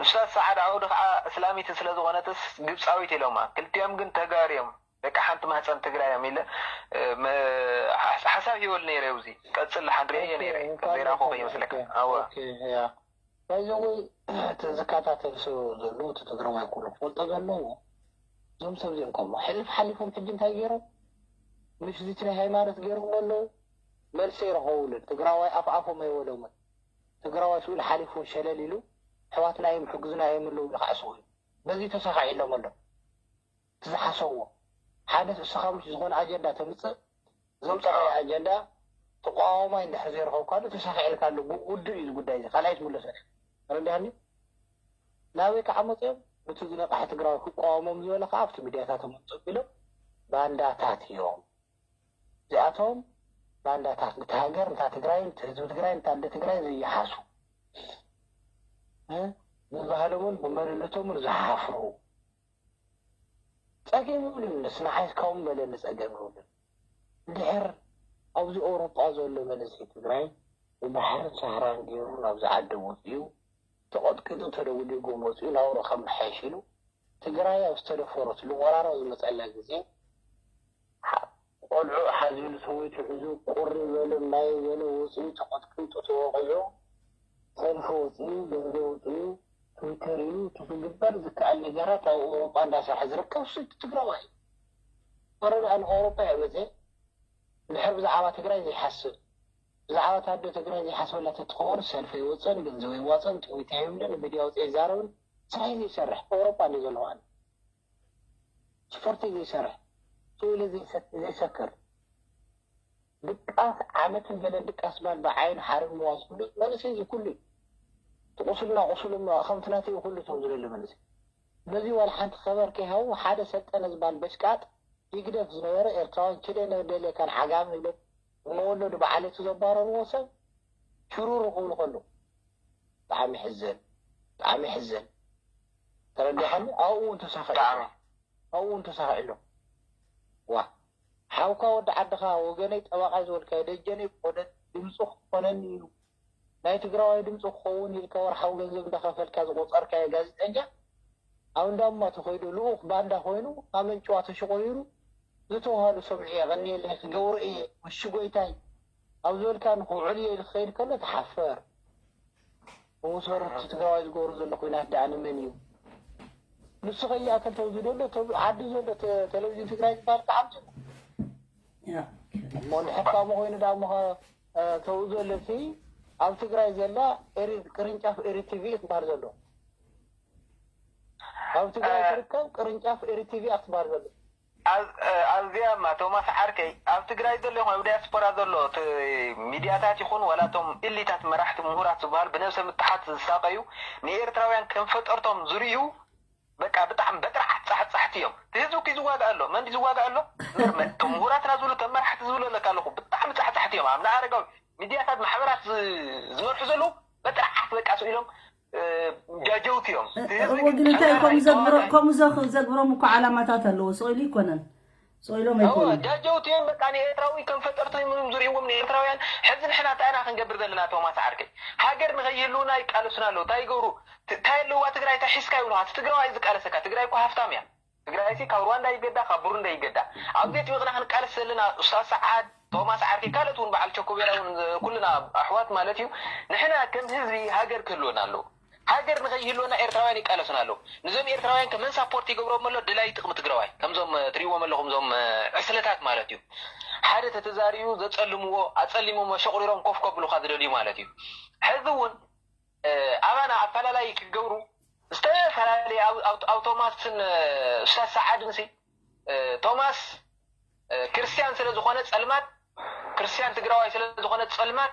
ንሳ ሰዓድ ዓውዲ ከዓ እስላሚት ስለ ዝኾነትስ ግብጻዊት ኢሎማ። ክልቲኦም ግን ተጋሩ እዮም። ደቂ ሓንቲ ማህፀን ትግራይ እዮም ኢለ፣ እ፣ መ-፣ ሓስ-፣ ሓሳብ ሂበሉ ነይረ ኣብዚ። ቀፅል፣ ሓድሬ እየ ነይረ። ከም ዘይረኣኹ ከይመስለካ። ኣወ። ኦኬ፣ ያ። ባይዘወይ፣ እቲ ዝከታተል ሰብ ዘሎ፣ እቲ ትግራዋይ ኩሉ ክፈልጦ ዘለዎ፣ እዞም ሰብ እዚኦም ከምኡ ሕልፍ ሓሊፎም ሕጂ እንታይ ገይሮም? ምሽ እዚ ናይ ሃይማኖት ገይሮም ኣለዉ። መልሲ ኣይረኸቡሉን። ትግራዋይ ኣፍ ኣፎም ኣይበሎምን። ትግራዋይ ስኡ ኢሉ ሓሊፉ ሸለል ኢሉ፣ ኣሕዋትና እዮም፣ ሕግዙና እዮም ኣለዉ ኢሉ ክዓስቡ እዩ። በዚ ተሳኻዒሎም ኣሎ። እቲ ዝሓሰብዎ። ሓደ እስኻ ምሽ ዝኾነ ኣጀንዳ ተምጽእ፣ ዘምጸኻዮ ኣጀንዳ ተቋዋማይ እንድሕር ዘይረኸብካሉ ተሳኺዕልካ ኣሎ። ው-፣ ውዱእ እዩ እዚ ጉዳይ እዚ። ካልኣይ ትምለሶ ኢኻ። ተረዲኣኒ? ናበይ ከዓ መጺኦም? ነቲ ዝነቕሐ ትግራዋይ ክቋወሞም ዝበለ ከዓ ኣብቲ ሚድያታት ተመንጽእ ቢሎም ባንዳታት እዮም። እዚኣቶም ባንዳታት፣ ነቲ ሃገር፣ ነታ ትግራይ፣ ነቲ ህዝቢ ትግራይ፣ ነታ ኣደ ትግራይ ዘይሓሱ፣ እ፣ ብባህሎምን ብመንነቶምን ዝሓፍሩ። ጸገም የብሉን፣ ንስና ሓይስካውን በለኒ፣ ጸገም የብሉን። እንድሕር ኣብዚ ኤውሮጳ ዘሎ መንእሰይ ትግራይ ብባሕርን ሳህራን ገይሩ ናብዚ ዓዲ ወፂኡ፣ ተቐጥቂጡ ተደብዲቡ መፂኡ ናብርኡ ከመሓይሽ ኢሉ፣ ትግራይ ኣብ ዝተደፈረትሉ ወራር ኣብ ዝመፀላ ግዜ፣ ሓ-፣ ቆልዑ ሓዚሉ ሰበይቱ ሒዙ ቁሪ በለ ማይ በለ ወፂኡ ተቐጥቂጡ ተወቒዑ ሰልፊ ወፂኡ ገንዘብ ወፂኡ ትዊተር ኢሉ እቲ ክግበር ዝከኣል ነገራት ኣብ ኤውሮጳ እንዳሰርሐ ዝርከብ እሱ ትግራዋይ እዩ። ወረዳ ንኤውሮጳ እየ መፅየ እንድሕር ብዛዕባ ትግራይ ዘይሓስብ ብዛዕባ ታደ ትግራይ ዘይሓስበላ ተትኸውን ሰልፊ ኣይወፀን ገንዘብ ኣይዋፀን ትዊት ኣይብልን ሚድያ ወፂ ኣይዛረብን ስራሕ ዘይሰርሕ ኤውሮጳ እንዲ ዘለዋን ስፖርት ዘይሰርሕ ስኢሉ ዘይሰክር ድቃስ ዓመትን ገለን ድቃስ ባል ብዓይኑ ሓርብ ምዋዝ ኩሉ መንእሰይ እዚ ኩሉ እዩ። ትቁስልና ቁስሉ እሞ ከምቲ ናተይ ኩሉ እቶም ዝደሊ መንእሰይ ነዚ ዋላ ሓንቲ ከበር ከይሃቡ ሓደ ሰልጠነ ዝባል በሽቃጥ ይግደፍ ዝነበረ ኤርትራውያን ኪደ ነደልየካን ዓጋመ ኢሎም ንመወለዱ ብዓለቱ ዘባረርዎ ሰብ ሽሩሩ ክብሉ ከለዉ ብጣዕሚ ይሕዝን ብጣዕሚ ይሕዝን። ተረዲኻኒ? ኣብኡ እውን ተሳኺዑ ኣሎ። ኣብኡ እውን ተሳኺዑ ኣሎ። ዋ ሓውካ ወዲ ዓድኻ ወገነይ ጠባቓይ ዝበልካዮ ደጀነይ ክኾነኒ ድምፂ ክኾነኒ ኢሉ ናይ ትግራዋይ ድምፂ ክኸውን ኢልካ ወርሓዊ ገንዘብ እንዳኸፈልካ ዝቆፀርካዮ ጋዜጠኛ ኣብ እንዳማ ተኸይዱ ልኡኽ ባንዳ ኮይኑ ኣመንጭዋ ተሽቆሪሩ ዝተውሃሉ ሰምዑ የቐንየለይ ክገብሮ እየ ወሺ ጎይታይ ኣብ ዝበልካ ንክውዕል እየ ኢሉ ክኸይድ ከሎ ትሓፈር። እውስ በረቱ ትግራዋይ ዝገብሮ ዘሎ ኩናት ደኣ ንመን እዩ? ንሱ ከይኣከል ተውዚ ደሎ ዓዲ ዘሎ ቴሌቪዥን ትግራይ ዝበሃል ተዓምፂ እሞ ንሕካሙ ኮይኑ ደኣ እሞ ተውዞ ኣለሲ ኣብ ትግራይ ዘላ ቅርንጫፍ ኤሪ ቲቪ እዩ ትበሃል ዘሎ። ኣብ ትግራይ ትርከብ ቅርንጫፍ ኤሪ ቲቪ እያ ትበሃል ዘሎ። ኣብዚኣማ ቶማስ ዓርከይ ኣብ ትግራይ ዘሎ ይኹን ኣብ ዲያስፖራ ዘሎ ሚድያታት ይኹን ዋላ ቶም ኢሊታት መራሕቲ ምሁራት ዝበሃል ብነብሰ ምትሓት ዝሳቀዩ ንኤርትራውያን ከም ፈጠርቶም ዝርእዩ በቃ ብጣዕሚ በጥራዓት ፃሕፃሕቲ እዮም። እቲ ህዝቢ እኮ ዝዋጋእ ኣሎ። መን ዝዋጋእ ኣሎ? እቶም ምሁራትና ዝብሉ እቶም መራሕቲ ዝብሉ ኣለካ ኣለኹ ብጣዕሚ ፃሕፃሕቲ እዮም። ኣብ ንኣረጋዊ ሚድያታት ማሕበራት ዝመርሑ ዘለዉ በጥራዓት በቃ ስኢሎም ጃጀውቲ እዮም። እቲ ህዝቢ እዎ ግን እንታይ ከምኡ ዘግብሮ- ከምኡ ዘ- ዘግብሮም እኮ ዓላማታት ኣለዎ። ስኢሉ ይኮነን ስኢሎም ኣይኮኑን። ጃጀውቲ እዮም። በቃ ንኤርትራዊ ከም ፈጠርቲ እዮም ዝርእዎም ንኤርትራውያን። ሕዚ ንሕና እንታይ ኢና ክንገብር ዘለና? ቶማስ ዓርከይ ሃገር ንኸይህልውና ይቃለሱና ኣለዉ። እንታይ ይገብሩ? እንታይ ኣለዋ ትግራይ እንታይ ሒዝካ ይብሉኻ? እቲ ትግራዋይ ዝቃለሰካ ትግራይ እኮ ሃፍታም እያ። ትግራይሲ ካብ ሩዋንዳ ይገዳ ካብ ብሩንዳ ይገዳ። ኣብዚ ኣጥቢቕና ክንቃለስ ዘለና ኡስታዝ ሰዓድ ቶማስ ዓርከይ ካልኦት እውን በዓል ቸኮቤራ እውን ኩልና ኣሕዋት ማለት እዩ። ንሕና ከም ህዝቢ ሃገር ክህልወና ኣለዎ። ሃገር ንኸይህልወና ኤርትራውያን ይቃለሱና ኣለዉ። ንዞም ኤርትራውያን ከ መን ሳፖርት ይገብሮም ኣሎ? ደላይ ጥቕሚ ትግራዋይ ከምዞም ትሪእዎም ኣለኹም ዞም ዕስለታት ማለት እዩ። ሓደ ተተዛሪኡ ዘጸልምዎ ኣጸሊሞሞ ሸቑሪሮም ኮፍ ከብሉኻ ዝደልዩ ማለት እዩ። ሕዚ እውን ኣባና ኣፈላላይ ክገብሩ ዝተፈላለየ ኣብ ቶማስን ኡስታዝ ሰዓድን ሲ ቶማስ ክርስትያን ስለ ዝኾነ ጸልማት ክርስትያን ትግራዋይ ስለ ዝኾነ ጸልማት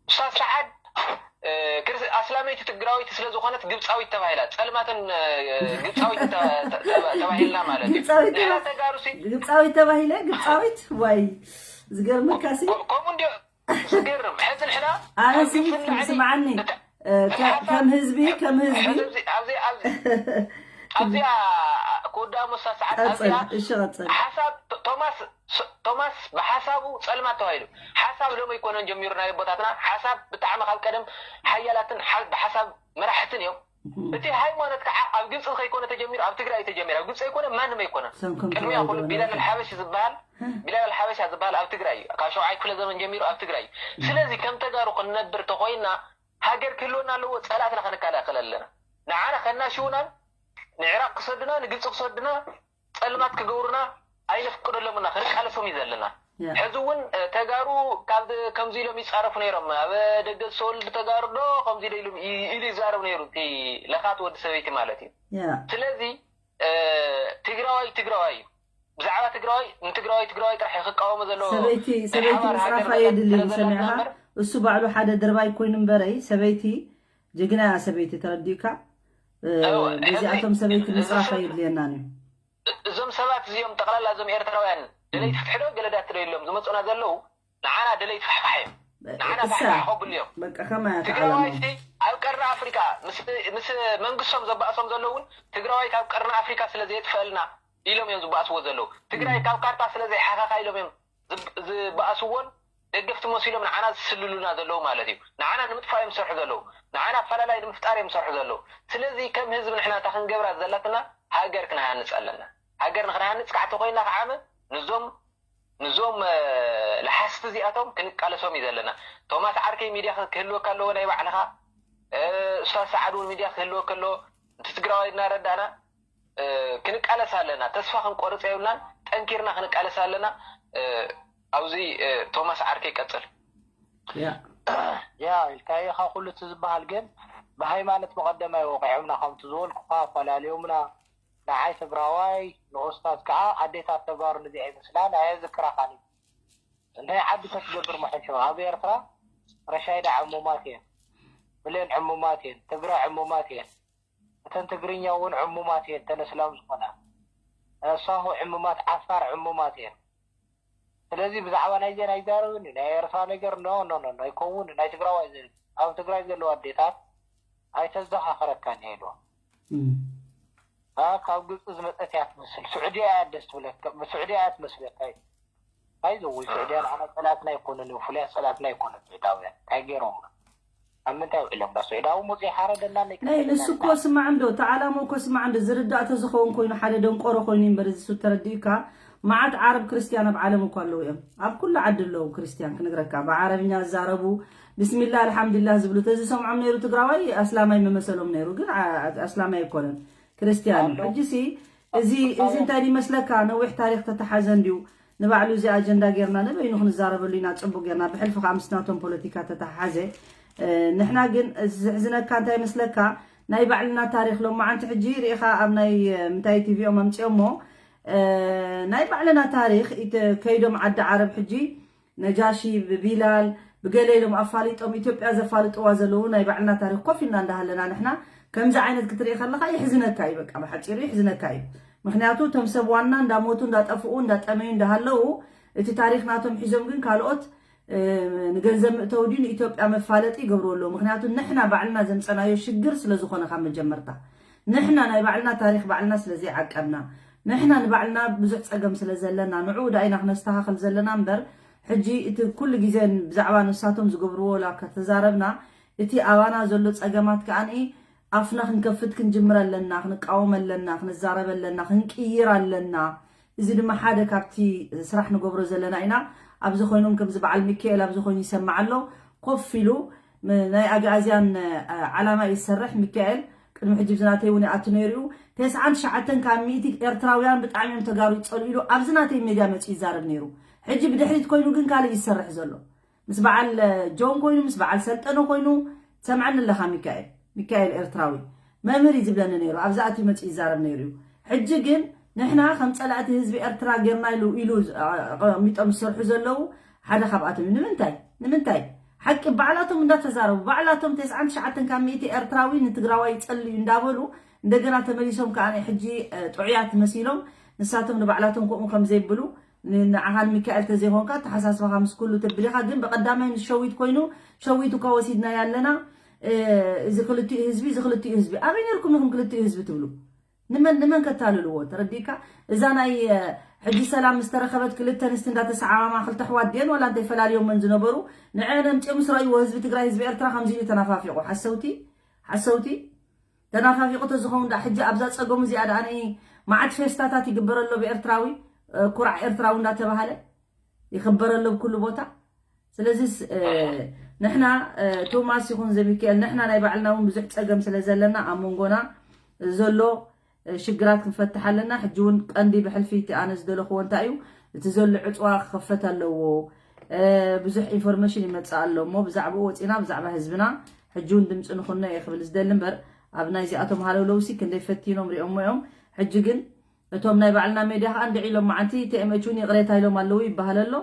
ኡስታዝ ሰዓድ እ፣ ክርስ-፣ ኣስላመይቲ ትግራወይቲ ስለ ዝኾነት ግብፃዊት ተባሂላ፣ ፀልማትን፣ እ፣ ግብፃዊት ተ-፣ ተ-፣ ተ-፣ ተባሂልና ማለት እዩ። ግብፃዊት ንሕና ተባ- ተጋሩ ሲ ግብፃዊት ተባሂለ ግብፃዊት ዋይ ዝገርመካ ሲ ኮ-፣ ከምኡ እንዲ ዝገርም። ሕዚ ንሕና ኣነ ካብ ሲ ግብፂ ንላዕሊ ስምዓኒ እታ-፣ እ፣ ከ- ከም ህዝቢ ከም ህዝቢ ሕዚ ኣብዚ፣ ኣብዚ፣ ኣብዚ፣ ኣብዚኣ ክወዳእ ሞሳ ሰዓት ቀፅል ኣብዚኣ እሺ ቀፅል ሓሳብ ቶ-፣ ቶማስ ስ-፣ ቶማስ ብሓሳቡ ፀልማት ተባሂሉ። ሓሳብ ሎሚ ኣይኮነን ጀሚሩ ናይ ኣቦታትና። ሓሳብ ብጣዕሚ ካብ ቀደም ሓያላትን ሓ-፣ ብሓሳብ መራሕትን እዮም። እቲ ሃይማኖት ከዓ ኣብ ግብፂ ከይኮነ ተጀሚሩ ኣብ ትግራይ እዩ ተጀሚሩ። ኣብ ግብፂ ኣይኮነ ማንም ኣይኮነ። ሰንኮም ቅድሚያ ኩሉ ቢላል ኣልሓበሽ ዝበሃል፣ ቢላል ኣልሓበሻ ዝበሃል ኣብ ትግራይ እዩ። ካብ ሸውዓይ ክፍለ ዘመን ጀሚሩ ኣብ ትግራይ እዩ። ስለዚ ከም ተጋሩ ክንነብር ተኮይና ሃገር ክህልወና ኣለዎ። ፀላእትና ክንከላኸል ኣለና። ንዓና ከናሽውናን ንዕራቅ ክሰዱና ንግብፂ ክሰዱና ፀልማት ክገብሩና ኣይነፍቅደሎምና። ክንቃለሶም እዩ ዘለና። ያ። ሕዚ እውን እ፣ ተጋሩ ካብ ከምዚ ኢሎም ይፃረፉ ነይሮም። ኣብ ደገ ዝተወልዱ ተጋሩ ዶ ከምዚ ዶ ኢሉ ይ-፣ ኢሉ ይዛረብ ነይሩ እቲ ለኻት ወዲ ሰበይቲ ማለት እዩ። ያ ስለዚ እ፣ ትግራዋይ ትግራዋይ እዩ። ብዛዕባ ትግራዋይ ንትግራዋይ ትግራዋይ ጥራሕ እዩ ክቃወሞ ዘለዎ። ሰበይቲ ናይ ሰበይቲ ሓባር ሃገር ምፅራፍ መሰረት ኣየድልን ስለ እዩ ዘለና ሰሚዕኻ እምበር እሱ ባዕሉ ሓደ ድርባይ ኮይኑ እምበረይ ሰበይቲ ጅግና እያ ሰበይቲ ተረዲኡካ እ፣ እወ፣ በዚኣቶም ሕዚ ሰበይቲ ምፅራፍ እዞም ኣየድልየናን እዩ እዞም ሰባት እዚኦም ጠቕላላ እዞም ኤርትራውያን ደለይቲ ፍትሒ ዶ ገለዳት ዶ ኢሎም ዝመፁና ዘለዉ ንዓና ደለይቲ ፋሕፋሕ እዮም። ንዓና እሳ ፋሕፋሕ ከብሉ እዮም። በቃ ከማያ ትግራዋይ ተዓለሞ ሲ ኣብ ቀርኒ ኣፍሪካ ምስ፣ ምስ መንግስቶም ዘባእሶም ዘለዉ እውን ትግራዋይ ካብ ቀርኒ ኣፍሪካ ስለ ዘየጥፈአልና ኢሎም እዮም ዝበኣስዎ ዘለዉ። ትግራይ ካብ ካርታ ስለ ዘይሓኻኻ ኢሎም እዮም ዝብ-፣ ዝበኣስዎን ደገፍቲ መሲሎም ንዓና ዝስልሉና ዘለዉ ማለት እዩ። ንዓና ንምጥፋእ እዮም ዝሰርሑ ዘለዉ። ንዓና ኣፈላላይ ንምፍጣር እዮም ዝሰርሑ ዘለዉ። ስለዚ ከም ህዝቢ ንሕና እንታይ ክንገብራ ዘለትና ሃገር ክንሃንፅ ኣለና። ሃገር ንክንሃንፅ ከዓ ተኮይና ከዓ ንዞም ንዞም እ፣ ለሓስቲ እዚኣቶም ክንቃለሶም እዩ ዘለና። ቶማስ ዓርከይ ሚድያ ክህልወካ ኣለዎ ናይ ባዕልኻ። እ፣ ኡስታዝ ሰዓድ እውን ሚድያ ክህልወካ ኣለዎ። እቲ ትግራዋይ እናረዳእና እ፣ ክንቃለስ ኣለና። ተስፋ ክንቆርፅ የብልናን። ጠንኪርና ክንቃለስ ኣለና። እ፣ ኣብዚ እ፣ ቶማስ ዓርከይ ቀፅል። ያ ያ ኢልካ ኢኻ ኩሉ እቲ ዝበሃል ግን ብሃይማኖት መቐደማይ ወቂዖምና ከምቲ ዝበልኩኻ ኣፈላለዮምና ንዓይ ትግራዋይ ንኡስታዝ ከዓ ኣዴታት ተጋሩ ንዚኣ ይመስላ ናይ ኣዝክራኻን እዩ እንታይ ዓዲ ተትገብር መሐሾ ኣብ ኤርትራ ረሻይዳ ዕሙማት እየን ብሌን ዕሙማት እየን ትግረ ዕሙማት እየን እተን ትግርኛ እውን ዕሙማት እየን እተን እስላም ዝኾና ሳሆ ዕሙማት ዓፋር ዕሙማት እየን ስለዚ ብዛዕባ ናይ ዜና ይዛረብን እዩ ናይ ኤርትራ ነገር ኖ ኖ ኖ ኣይከውን ናይ ትግራዋይ ዘ ኣብ ትግራይ ዘለዋ ኣዴታት ኣይተዘኻኽረካን እየ ኢልዋ እም። ኣ ካብ ግብፂ ዝመፀት እያ ትመስል ስዑድያ እያ ደስ ትብለካ ስዑድያ እያ ትመስለካ እዩ ኣይዘው ስዑድያ ንዓና ፀላትና ኣይኮነን እዩ ፍሉያት ፀላትና ኣይኮነን ስዑዳውያን እንታይ ገይሮም ኣብ ምንታይ ውዒሎም ዳ ስዑዳዊ መፅኡ ሓረደና ናይ ንሱ እኮ ስማዕ እንዶ እቲ ዓላማ እኮ ስማዕ እንዶ ዝርዳእ ተዝኸውን ኮይኑ ሓደ ደንቆሮ ኮይኑ እምበር እዚ ሱ ተረዲእካ መዓት ዓረብ ክርስቲያን ኣብ ዓለም እኮ ኣለዉ እዮም ኣብ ኩሉ ዓዲ ኣለዉ ክርስቲያን ክነግረካ ብዓረብኛ ዝዛረቡ ብስሚላ ኣልሓምዱሊላህ ዝብሉ ተዝሰምዖም ነይሩ ትግራዋይ ኣስላማይ መመሰሎም ነይሩ ግን ዓ- ኣስላማይ ኣይኮነን ክርስቲያን እዩ ሕጂ ሲ እዚ እዚ እንታይ ይመስለካ ነዊሕ ታሪክ ተተሓዘ እንድዩ ንባዕሉ እዚ ኣጀንዳ ጌርና ንበይኑ ክንዛረበሉ ኢና ፅቡቅ ጌርና ብሕልፊ ከዓ ምስ ናቶም ፖለቲካ ተተሓሓዘ እ፣ ንሕና ግን እዚ ዝሕዝነካ እንታይ ይመስለካ ናይ ባዕልና ታሪክ ሎማዓንቲ ሕጂ ርኢኻ ኣብ ናይ እ፣ ምንታይ ቲቪኦም ኣምፅኦሞ እ፣ ናይ ባዕልና ታሪክ ኢተ- ከይዶም ዓዲ ዓረብ ሕጂ ነጃሺ ብቢላል ብገለ ኢሎም ኣፋሊጦም ኢትዮጵያ ዘፋልጥዋ ዘለዉ ናይ ባዕልና ታሪክ ኮፍ ኢልና እንዳሃለና ንሕና ከምዚ ዓይነት ክትርኢ ከለካ ይሕዝነካ እዩ በቃ ብሓፂሩ ይሕዝነካ እዩ ምክንያቱ እቶም ሰብ ዋና እንዳሞቱ እንዳጠፍኡ እንዳጠመዩ እንዳሃለዉ እቲ ታሪክ ናቶም ሒዞም ግን ካልኦት እ፣ ንገንዘብ መእተዊ ድዩ ንኢትዮጵያ መፋለጢ ይገብርዎ ኣለዉ ምክንያቱ ንሕና ባዕልና ዘምፀናዮ ሽግር ስለዝኮነ ካብ መጀመርታ ንሕና ናይ ባዕልና ታሪክ ባዕልና ስለዘይዓቀብና ንሕና ንባዕልና ብዙሕ ፀገም ስለዘለና ንዕኡ ዳኢና ክነስተካከል ዘለና እምበር ሕጂ እቲ ኩሉ ግዜ ብዛዕባ ንሳቶም ዝገብርዎ ላ ከተዛረብና እቲ ኣባና ዘሎ ፀገማት ከዓኒ ኣፍና ክንከፍት ክንጅምር ኣለና ክንቃወም ኣለና ክንዛረብ ኣለና ክንቅይር ኣለና እዚ ድማ ሓደ ካብቲ ስራሕ ንገብሮ ዘለና ኢና ኣብዚ ኮይኖም ከምዚ በዓል ሚካኤል ኣብዚ ኮይኑ ይሰማዕ ኣሎ ኮፍ ኢሉ ም- ናይ ኣግኣዝያን እ፣ ዓላማ እዩ ዝሰርሕ ሚካኤል ቅድሚ ሕጂ ብዚ ናተይ እውን ይኣቱ ነይሩ እዩ ተስዓን ትሽዓተን ካብ ሚእቲ ኤርትራውያን ብጣዕሚ እዮም ተጋሩ ይፀልኡ ኢሉ ኣብዚ ናተይ ሜድያ መፂኡ ይዛረብ ነይሩ ሕጂ ብድሕሪት ኮይኑ ግን ካልእ ይሰርሕ ዘሎ ምስ በዓል እ፣ ጆን ኮይኑ ምስ በዓል ሰልጠነ ኮይኑ ትሰምዐኒ ኣለኻ ሚካኤል ሚካኤል ኤርትራዊ መምህር እዩ ዝብለኒ ነይሩ ኣብዚ ኣትዩ መፂኡ ይዛረብ ነይሩ እዩ ሕጂ ግን ንሕና ከም ፀላእቲ ህዝቢ ኤርትራ ጌርና ኢሉ ኢሉ እ፣ ኣቐሚጦም ዝሰርሑ ዘለዉ ሓደ ካብኣቶም እዩ ንምንታይ ንምንታይ ሓቂ ባዕላቶም እንዳተዛረቡ፣ ባዕላቶም ተስዓን ትሽዓተን ካብ ሚእቲ ኤርትራዊ ንትግራዋይ ይጸልዩ እንዳበሉ፣ እንደገና ተመሊሶም ከኣ ናይ ሕጂ፣ እ፣ ጥዑያት መሲሎም፣ ንሳቶም ንባዕላቶም ከምኡ ከም ዘይብሉ፣ ን-፣ ንዓኻ ንሚካኤል ተዘይኮንካ፣ ኣተሓሳስባኻ ምስ ኩሉ ተብል ኢኻ፣ ግን ብቐዳማይ ምስ ሸዊት ኮይኑ፣ ሸዊት እኳ ወሲድናዮ ኣለና፣ እ፣ እዚ ክልቲኡ ህዝቢ፣ እዚ ክልቲኡ ህዝቢ። ኣበይ ነርኩም ኢኹም ክልቲኡ ህዝቢ ትብሉ? ንመን፣ ንመን ከታልልዎ? ተረዲእካ? እዛ ናይ፣ እ፣ ሕጂ ሰላም ምስ ተረኸበት ክልተ ኣንስቲ እንዳተሰዓማማ ክልተ ኣሕዋት ድየን ዋላ እንታይ ፈላልዮመን ዝነበሩ? ንዐን ኣምጺኦም ምስ ረእይዎ ህዝቢ ትግራይ፣ ህዝቢ ኤርትራ ከምዚ ኢሉ ተናፋፊቑ። ሓሰውቲ፣ ሓሰውቲ። ተናፋፊቑ ተዝኸውን ደኣ ሕጂ ኣብዛ ጸገሙ እዚኣ ደኣ ናይ መዓት ፌስታታት ይግበረሎ ብኤርትራዊ፣ እ፣ ኩራዕ ኤርትራዊ እንዳተባሃለ ይኽበረሎ ብኩሉ ቦታ። ስለዚስ፣ እ፣ ንሕና፣ እ፣ ቶማስ ይኹን ዘሚካኤል፣ ንሕና ናይ ባዕልና እውን ብዙሕ ጸገም ስለ ዘለና ኣብ መንጎና ዘሎ፣ እ፣ ሽግራት ክንፈትሕ ኣለና። ሕጂ እውን ቀንዲ ብሕልፊ እቲ ኣነ ዝደለኽዎ እንታይ እዩ፣ እቲ ዘሎ ዕጽዋ ክኸፈት ኣለዎ። እ፣ ብዙሕ ኢንፎርሜሽን ይመጽእ ኣሎ እሞ ብዛዕባኡ ወጺና ብዛዕባ ህዝብና ሕጂ እውን ድምፂ ንኹኖ እየ ክብል ዝደሊ እምበር፣ ኣብ ናይዚኣቶም ሃለውለውሲ ክንደይ ፈቲኖም ሪኦሞ እዮም። ሕጂ ግን እቶም ናይ ባዕልና ሜድያ ከዓ እንድዒ ሎማዓንቲ ቲ ኤም ኤች እውን ይቕሬታ ኢሎም ኣለዉ ይበሃል ኣሎ።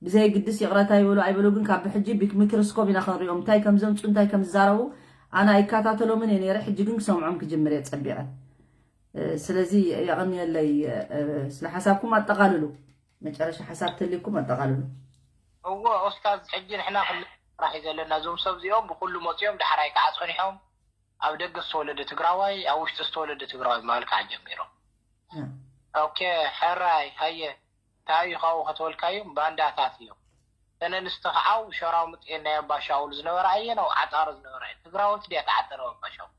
ብዘየግድስ ይቕረታ ይበሉ ኣይበሉ ግን ካብ ብሕጂ ብሚክሮስኮፕ ኢና ክንሪኦም። እንታይ ከም ዘምፁ እንታይ ከም ዝዛረቡ ኣነ ኣይከታተሎምን እየ ነይረ። ሕጂ ግን ክሰምዖም ክጅምር እየ ፀቢቐ። እ፣ ስለዚ የቐንየለይ፣ እ፣ ስለ ሓሳብኩም ኣጠቓልሉ። መጨረሻ ሓሳብ ተልይኩም ኣጠቓልሉ። እዎ ኡስታዝ፣ ሕጂ ንሕና ክልል ጥራሕ እዩ ዘለና። እዞም ሰብ እዚኦም ብኩሉ መፂኦም ዳሕራይ ከዓ ፀኒሖም ኣብ ደገ ዝተወለደ ትግራዋይ ኣብ ውሽጢ ዝተወለደ ትግራዋይ ምባል ከዓ ጀሚሮም። እ። ኦኬ፣ ሕራይ ሃየ እንታይ እዩ ካብኡ ከተበልካዮም ባንዳታት እዮም። እተን ኣንስቲ ከዓ ሸራሙጥ እየን ናይ ኣባ ሻውል ዝነበራ እየን፣ ኣብ ዓጣሪ ዝነበራ እየን። ትግራወይቲ ድያ ተዓጠረ ኣብ ኣባ ሻውል?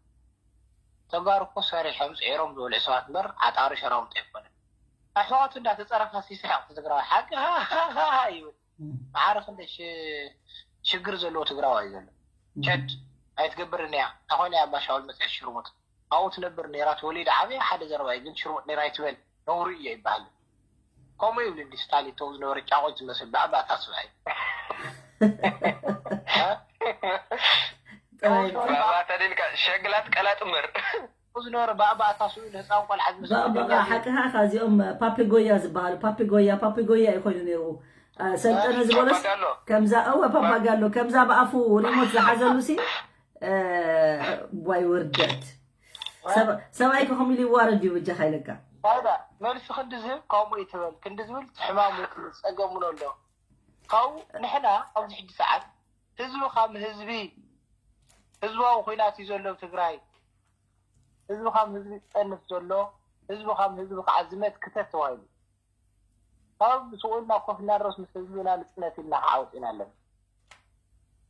ተጋሩ እኮ ሰሪሖም ፅዒሮም ዝበልዑ ሰባት እምበር ዓጣሪ ሸራሙጥ ኣይኮነን። ኣሕዋቱ እንዳተፀረፋ ሲስሕቕ ትግራዋይ ሓቂ ሃሃሃ ይብል። እም። ማዕረ ክንደይ ሽ- ሽግር ዘለዎ ትግራዋይ ዘሎ። ቸድ ኣይትገብርን እያ። እንተኾይና እያ ኣባ ሻውል መፅያ ሽርሙጥ ኣብኡ ትነብር ነይራ፣ ተወሊዳ ዓብያ ሓደ ዘረባ እዩ፣ ግን ሽርሙጥ ነይራ ኣይትበል፣ ነውሪ እዩ ይበሃል። ከምኡ ይብል እንዲ ስታሊን፣ እቶም ዝነበረ ጫቆይ ትመስል ብኣባታ ስብኣይ። ጥራይ ባባ ተደልካ ሸግላት ቀላጥመር ዝነበረ ብኣባታ ስኡ ንህፃን ቆልዓ ዝመስል በቃ ሓቅኻ ኢኻ። እዚኦም ፓፒጎያ ዝበሃሉ ፓፒጎያ ፓፒጎያ እዩ ኮይኑ ነይሩ። አ፣ ሰልጠነ ዝበሎስ ፓፓጋሎ። ከምዛ እወ ፓፓጋሎ ከምዛ ብኣፉ ሪሞት ዝሓዘሉ ሲ እ፣ ዋይ ውርደት። ሰብ- ሰብኣይ ከኸም ኢሉ ይዋረድ እዩ በጃኻ ኢለካ። ታዲያ መልሲ ክንዲ ዝህብ ከምኡ ይትበል ክንዲ ዝብል ሕማም ጸገም እውን ኣሎ። ካብኡ ንሕና ኣብዚ ሕጂ ሰዓት ህዝቢ ከም ህዝቢ ህዝባዊ ኩናት እዩ ዘሎ ኣብ ትግራይ። ህዝቢ ከም ህዝቢ ዝጠንፍ ዘሎ፣ ህዝቢ ከም ህዝቢ ከዓ ዝመት ክተት ተባሂሉ ካብ ስቕ ኢልና ኮፍ ኢልና ድረስ ምስ ህዝብና ንፅነት ኢልና ከዓ ወፂና ኣለና።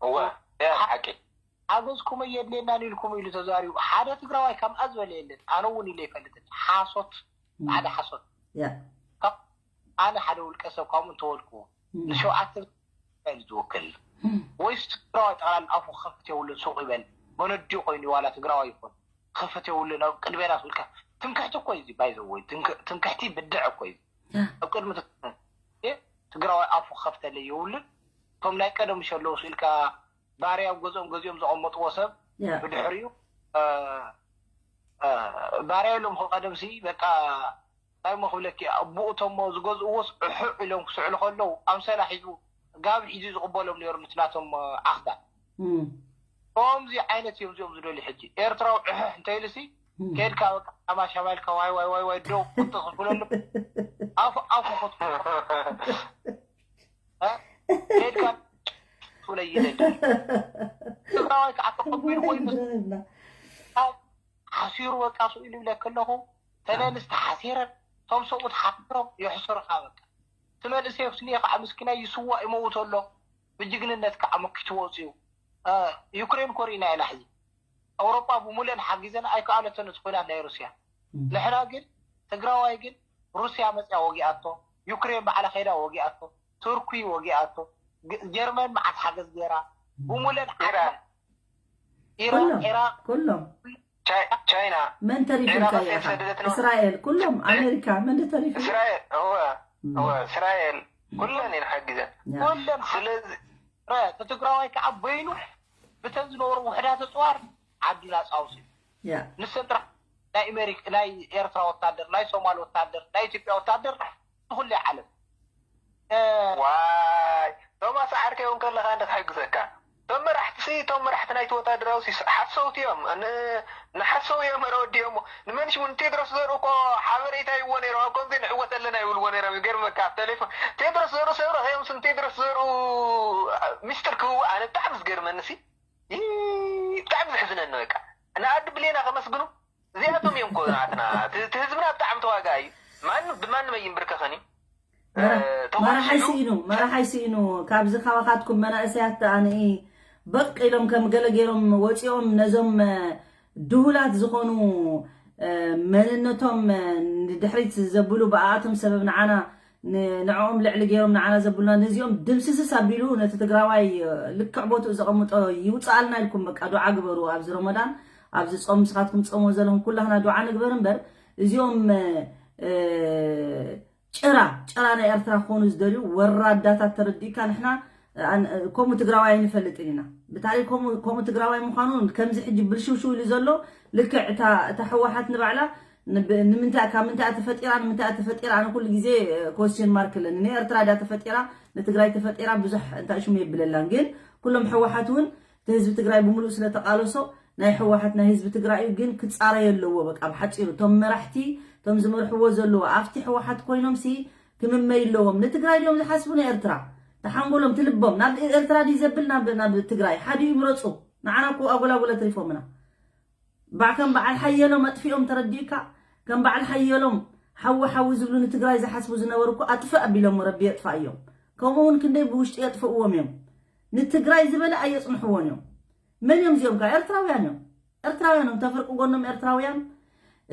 እወ ያ ሓቂ ሓገዝኩም ኣየድልየናን ኢልኩም ኢሉ ተዛሪቡ ሓደ ትግራዋይ ከምኣ ዝበለ የለን። ኣነ እውን ኢለ ይፈልጥን ሓሶት ሓደ ሓሶት ያ ካብ ኣነ ሓደ ውልቀ ሰብ ከምኡ እንተወልኩ ንሸውዓተ ኢሉ ዝውክል ወይስ ትግራዋይ ጠቕላላ ኣፉ ክኸፍት የብሉን ሱቕ ይበል መነዲኡ ኮይኑ ዋላ ትግራዋይ ይኹን ክኸፍት የብሉን ኣብ ቅድሜና ስኢልካ ትምክሕቲ እኮ እዩ ባይዘወይ ትምክሕቲ ብድዕ እኮ እዩ ኣብ ቅድሚ ትግራዋይ ኣፉ ክኸፍተለይ የብሉን እቶም ናይ ቀደም ሸለውስ ኢልካ ባርያ ኣብ ገዝኦም ገዚኦም ዘቐመጥዎ ሰብ ብድሕሪኡ ባርያ ኢሎም ከቀደምሲ በቃ እንታይ ሞ ክብለኪ ኣቦኡ እቶሞ ዝገዝእዎስ ዕሑዕ ኢሎም ክስዕሉ ከለዉ ኣምሰላ ሒዙ ጋብ ሒዙ ዝቕበሎም ነይሩ ነቲ ናቶም ዓኽታ ከምዚ ዓይነት እዮም እዚኦም ዝደልዩ ሕጂ ኤርትራዊ ዕሕሕ እንተይልሲ ከድካ በቃ ሻማሻማ ኢልካ ዋይ ዋይ ዋይ ዋይ ደው ቁጥቕ ክብለሉ ኣፉ ኣፉ ከትኩ ከድካ ትብለይ ይደሊ ትግራዋይ ከዓ ተቐቢሉ ወይ ምስ ሓሲሩ በቃ ስኡ ኢሉ ይብለክ ኣለኹ ተን ኣንስቲ ሓሲረን እቶም ሰብኡት ሓሲሮም የሕስሩኻ በቃ እቲ መንእሰይ ኣብስኒ ከዓ ምስኪናይ ይስዋእ ይመውት ኣሎ ብጅግንነት ከዓ መኪቱ ወፅዩ ዩክሬን ኮሪና ኢላ ሕዚ ኣውሮጳ ብሙሉአን ሓጊዘን ኣይከኣለቶን እቲ ኩናት ናይ ሩስያ ንሕና ግን ትግራዋይ ግን ሩስያ መፅያ ወጊኣቶ ዩክሬን ባዕላ ከይዳ ወጊኣቶ ቱርኪ ወጊኣቶ ጀርመን መዓት ሓገዝ ገይራ ብሙሉአን ዓቕማ ኢራን ኢራቅ ኩሎም ቻይና መን ተሪፉልካ ኢኻ እስራኤል ኩሎም ኣሜሪካ መን ተሪፉ እስራኤል እወ እወ እስራኤል ኩለን እየን ሓጊዘን ኩለን ስለዚ እቲ ትግራዋይ ከዓ በይኑ ብተን ዝነበሩ ውሕዳት ኣፅዋር ዓዱ ናፃ ኣውፅኡ ንሰን ጥራሕ ናይ ኣሜሪካ ናይ ኤርትራ ወታደር ናይ ሶማል ወታደር ናይ ኢትዮጵያ ወታደር ንኩሉ ዓለም ዋይ ቶማስ ዓርከይ እውን ከለካ እንደ ክሕግዘካ እቶም መራሕቲ ሲ እቶም መራሕቲ ናይቲ ወታደራዊ ሲ ሓሰውቲ እዮም። ንሓሰው እዮም ረወዲኦሞ። ንመንሽ ንቴድሮስ ዘርኡ እኮ ሓበሬታ ይዎ ነይሮም። ኣብ ከምዚ ንዕወት ኣለና ይብልዎ ነይሮም። ይገርመካ ኣብ ቴሌፎን ቴድሮስ ዘርኡ ሰብ ረኺቦም ስም ቴድሮስ ዘርኡ ሚስጥር ክህቡ ኣነ ብጣዕሚ ዝገርመኒ ሲ ብጣዕሚ ዘሕዝነኒ በቃ። ንኣዲ ብሌና ከመስግኑ እዚኣቶም እዮም እኮ ናትና። እቲ ህዝብና ብጣዕሚ ተዋጋ እዩ። ማንም ብማንም ኣይንብርከኸን እዩ። መራሓይ ስኢኑ መራሓይ ስኢኑ ካብዚ ካባኻትኩም መናእሰያት ደኣ ንኢ በቅ ኢሎም ከም ገለ ገይሮም ወፂኦም ነዞም ድሁላት ዝኾኑ መንነቶም ንድሕሪት ዘብሉ ብኣኣቶም ሰበብ ንዓና ንዕኦም ልዕሊ ገይሮም ንዓና ዘብሉና ነዚኦም ድምስስስ ኣቢሉ ነቲ ትግራዋይ ልክዕ ቦትኡ ዘቐምጦ ይውፅኣልና ኢልኩም በቃ ዱዓ ግበሩ ኣብዚ ረመዳን ኣብዚ ፆም ንስኻትኩም ፆሞ ዘለኹም ኩላህና ዱዓ ንግበር እምበር እዚኦም ጭራ ጭራ ናይ ኤርትራ ክኾኑ ዝደልዩ ወራዳታት ተረዲእካ ንሕና ከምኡ ትግራዋይ ኣይንፈልጥን ኢና ብታሪክ ከምኡ ትግራዋይ ምዃኑ ከምዚ ሕጂ ብልሽውሽው ኢሉ ዘሎ ልክዕ እታ ህወሓት ንባዕላ ንምንታይ ካብ ምንታይ ተፈጢራ ንምንታይ ተፈጢራ ኣነ ኩሉ ግዜ ኮስችን ማርክ ኣለኒ ንኤርትራ ዳ ተፈጢራ ንትግራይ ተፈጢራ ብዙሕ እንታይ ሽሙ የብለላን ግን ኩሎም ህወሓት እውን እቲ ህዝቢ ትግራይ ብምሉእ ስለተቃለሶ ናይ ህወሓት ናይ ህዝቢ ትግራይ እዩ ግን ክፃረዮ ኣለዎ በቃ ብሓፂሩ እቶም መራሕቲ እቶም ዝመርሕዎ ዘለዎ ኣብቲ ህወሓት ኮይኖም ሲ ክምመይ ኣለዎም ንትግራይ ድዮም ዝሓስቡ ንኤርትራ ተሓንጎሎም ትልቦም ናብ ኤርትራ ድዩ ዘብል ናብ ናብ ትግራይ ሓዲኡ ይምረፁ ንዓና እኮ ኣጎላጉለ ትሪፎምና ባዕ ከም በዓል ሓየሎም ኣጥፊኦም ተረዲእካ ከም በዓል ሓየሎም ሓዊ ሓዊ ዝብሉ ንትግራይ ዝሓስቡ ዝነበሩ እኮ ኣጥፍእ ኣቢሎም ረቢ የጥፋ እዮም ከምኡ እውን ክንደይ ብውሽጢ የጥፍእዎም እዮም ንትግራይ ዝበለ ኣየፅንሕዎን እዮም መን እዮም እዚኦም ከ ኤርትራውያን እዮም ኤርትራውያን እዮም ተፍርቂ ጎኖም ኤርትራውያን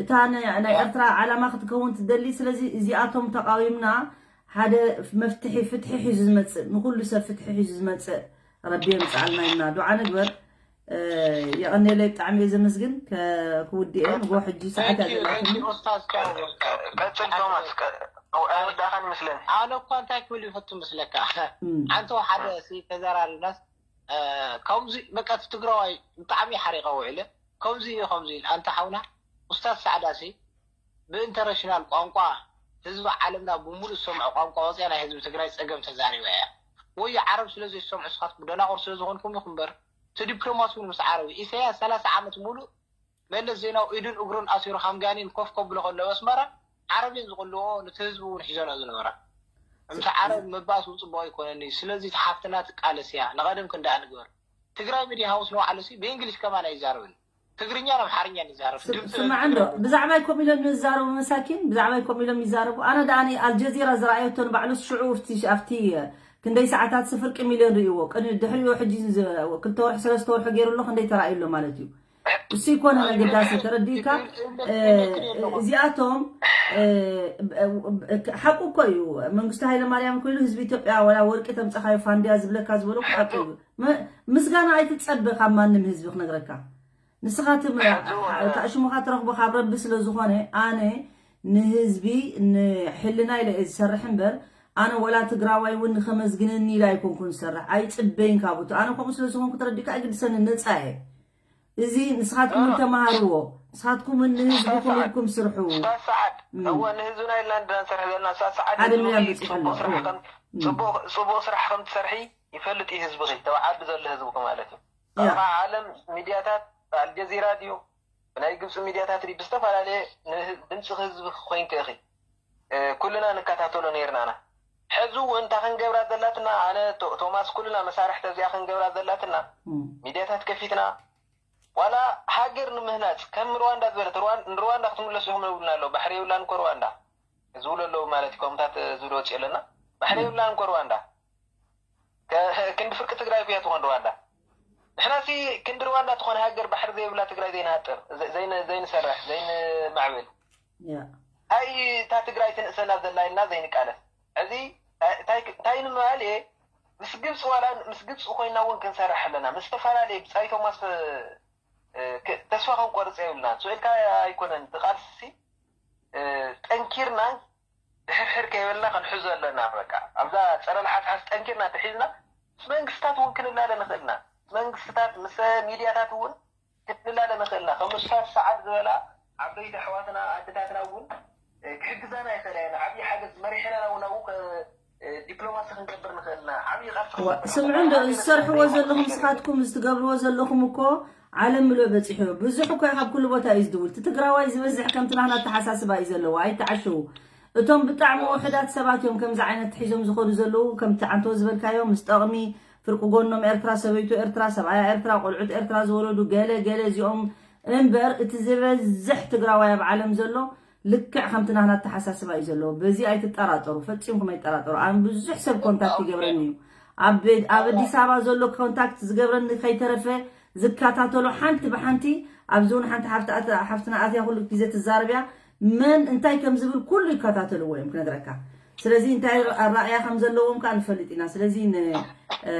እታ ናይ ኤርትራ ዓላማ ክትከውን ትደሊ ስለዚ እዚኣቶም ተቃዊምና ሓደ መፍትሒ ፍትሒ ሒዙ ዝመፅእ ንኩሉ ሰብ ፍትሒ ሒዙ ዝመፅእ ረቢ የምፅኣልና ኢና ዱዓ ንግበር የቐኔለይ ብጣዕሚ እየ ዘመስግን ክውድእ እየ ንጎ ሕጂ ሰዓት ያዘላትኒ ቀፅል ቶማስ ወዳኻን ይመስለኒ ኣነ እኳ እንታይ ክብል ይፈቱ መስለካ ሓንቲ ሓደ ተዘራሪብናስ ከምዚ በቃ እቲ ትግራዋይ ብጣዕሚ ሓሪቀ ውዒለ ከምዚ እዩ ከምዚ ኢል ኣንተ ሓውና ኡስታዝ ሳዕዳሲ ብኢንተረሽናል ቋንቋ ህዝቢ ዓለምና ብሙሉእ ዝሰምዖ ቋንቋ ወፅያ ናይ ህዝቢ ትግራይ ፀገም ተዛሪባ እያ። ወይ ዓረብ ስለ ዘይሰምዑ ንስኻትኩም ደናቑር ስለ ዝኾንኩም ኢኹም እምበር እቲ ዲፕሎማሲ እውን ምስ ዓረብ እዩ። ኢሳያስ ሰላሳ ዓመት ሙሉእ መለስ ዜናዊ ኢዱን እግሩን ኣሲሩ ሃምጋኒን ኮፍ ከብሎ ከሎ ኣብ ኣስመራ ዓረብ እየን ዝቕልዎ ነቲ ህዝቢ እውን ሒዘንኦ ዝነበራ። ምስ ዓረብ ምባኣስ እውን ፅቡቕ ኣይኮነን እዩ። ስለዚ እቲ ሓፍትና ትቃለስ እያ። ንቐደም ክንደኣ ንግበር። ትግራይ ሚድያ ሃውስ ንባዕሉ ሲ ብእንግሊሽ ከማን ኣይዛረብን። ትግርኛን ኣምሓርኛን ይዛረብ። ስማዕ እንዶ ብዛዕባይ ኮም ኢሎም ዝዛረቡ መሳኪን ብዛዕባይ ኮም ኢሎም ይዛረቡ ኣነ ደኣ ኣልጀዚራ ዝረኣየቶ ንባዕሉስ ሽዑ ኣብቲ ክንደይ ሰዓታት ሲ ፍርቂ ሚልዮን ርእይዎ ቅድሚ ድሕሪኡ ሕጂ ክልተ ወርሒ ሰለስተ ወርሒ ገይሩ ኣሎ ክንደይ ተራእዩ ኣሎ ማለት እዩ እሱ ይኮነ ነግዳሲ ተረዲእካ እዚኣቶም ሓቁ እኮ እዩ መንግስቱ ሃይለ ማርያም ኮይኑ ህዝቢ ኢትዮጵያ ወላ ወርቂ ተምፀኻዮ ፋንድያ ዝብለካ ዝበሎ ሓቁ እዩ ምስጋና ኣይትፀበ ካብ ማንም ህዝቢ ክነግረካ ንስኻ ትምራ እታ ሽሙኻ ትረኽቦ ካብ ረቢ ስለ ዝኾነ ኣነ ንህዝቢ ንሕልና ኢለ እየ ዝሰርሕ እምበር ኣነ ወላ ትግራዋይ እውን ንኸመስግነኒ ኢለ ኣይኮንኩን ዝሰርሕ ኣይፅበይን ካብ እቱ ኣነ ከምኡ ስለ ዝኾንኩ ተረዲካ ኣይግድሰኒ ነፃ እየ እዚ ንስኻትኩም ተማሃርዎ ንስኻትኩም ንህዝብኩም ኢልኩም ስርሑ ሰዓት እወ ንህዝብና ኢልና እንድና ንሰርሕ ዘለና ሰዓት ሓደ ሚልዮን በፂሑ ኣሎ ጽቡቅ ስራሕ ከም ትሰርሒ ይፈልጥ እዩ ህዝብኺ ተባዓቢ ዘሎ ህዝብኺ ማለት እዩ ኣብ ዓለም ሚድያታት ኣልጀዚራ ድዩ ብናይ ግብፂ ሚድያታት ድዩ ብዝተፈላለየ ድምፂ ህዝቢ ኮይንኪ ኢኺ ኩልና ንከታተሎ ነይርናና ሕዚ እውን እታ ክንገብራ ዘላትና ኣነ ቶማስ ኩልና መሳርሕቲ እዚኣ ክንገብራ ዘላትና ሚድያታት ከፊትና ዋላ ሃገር ንምህናፅ ከም ሩዋንዳ ዝበለት ንሩዋንዳ ክትምለሱ ኢኹም ነብሉና ኣለዉ ባሕሪ የብላን እኮ ሩዋንዳ ዝብሉ ኣለዉ ማለት እዩ ከምታት ዝብሉ ወፂኡ ኣለና ባሕሪ የብላን እኮ ሩዋንዳ ክንዲ ፍርቂ ትግራይ ኩያ ትኾን ሩዋንዳ ንሕናሲ ክንዲ ሩዋንዳ ትኾነ ሃገር ባሕሪ ዘይብላ ትግራይ ዘይንሃጥር ዘይንሰርሕ ዘይንማዕብል ታይ እታ ትግራይ ትንእሰና ዘላ ኢልና ዘይንቃለስ ሕዚ እንታይ ንምባል እየ ምስ ግብፂ ዋላ ምስ ግብፂ ኮይና እውን ክንሰርሕ ኣለና ምስ ዝተፈላለየ ብፃይ ቶማስ ተስፋ ክንቆርፅ የብልና ስእልካ ኣይኮነን ብቃልሲ ጠንኪርና ድሕርሕር ከይበልና ክንሕዞ ኣለና በቃ ኣብዛ ፀረ ልሓስሓስ ጠንኪርና ተሒዝና ምስ መንግስታት እውን ክንላለ ንኽእልና ምስ መንግስታት ምስ ሚድያታት እውን ክንላለ ንኽእልና ከም ኡስታዝ ሰዓድ ዝበላ ዓበይቲ ኣሕዋትና ኣደታትና እውን ክሕግዛና ይኽእላ እየን ዓብዪ ሓገዝ መሪሕና ናብኡ ናብኡ ዲፕሎማሲ ክንገብር ንኽእል ኢና። ዓብዪ ቃልሲ ዋ፣ ስምዑ እንዶ፣ ዝሰርሕዎ ዘለኹም ንስኻትኩም፣ ዝትገብርዎ ዘለኹም እኮ ዓለም ምሉእ በፂሑ። ብዙሕ እኮ ካብ ኩሉ ቦታ እዩ ዝድውል። እቲ ትግራዋይ ዝበዝሕ ከምቲ ናህና ኣተሓሳስባ እዩ ዘለዎ፣ ኣይተዓሽዉ። እቶም ብጣዕሚ ውሕዳት ሰባት እዮም ከምዚ ዓይነት ሒዞም ዝኸዱ ዘለዉ፣ ከምቲ ዓንቶ ዝበልካዮ ምስ ጠቕሚ ፍርቂ ጎኖም ኤርትራ፣ ሰበይቱ ኤርትራ፣ ሰብኣያ ኤርትራ፣ ቆልዑት ኤርትራ ዝወለዱ ገለ ገለ እዚኦም እምበር፣ እቲ ዝበዝሕ ትግራዋይ ኣብ ዓለም ዘሎ ልክዕ ከምቲ ናህና ኣተሓሳስባ እዩ ዘለዎ። በዚ ኣይትጠራጠሩ፣ ፈጺምኩም ኣይጠራጠሩ። ኣነ ብዙሕ ሰብ ኮንታክት ይገብረኒ እዩ። ኣብ ኣብ ኣዲስ ኣበባ ዘሎ ኮንታክት ዝገብረኒ ከይተረፈ ዝከታተሎ ሓንቲ ብሓንቲ፣ ኣብዚ እውን ሓንቲ ሓፍቲ ኣት-፣ ሓፍትና ኣትያ ኩሉ ግዜ ትዛረብያ፣ መን እንታይ ከም ዝብል ኩሉ ይከታተልዎ እዮም ክነግረካ። ስለዚ እንታይ ኣራእያ ከም ዘለዎም ከዓ ንፈልጥ ኢና። ስለዚ ን-፣ እ፣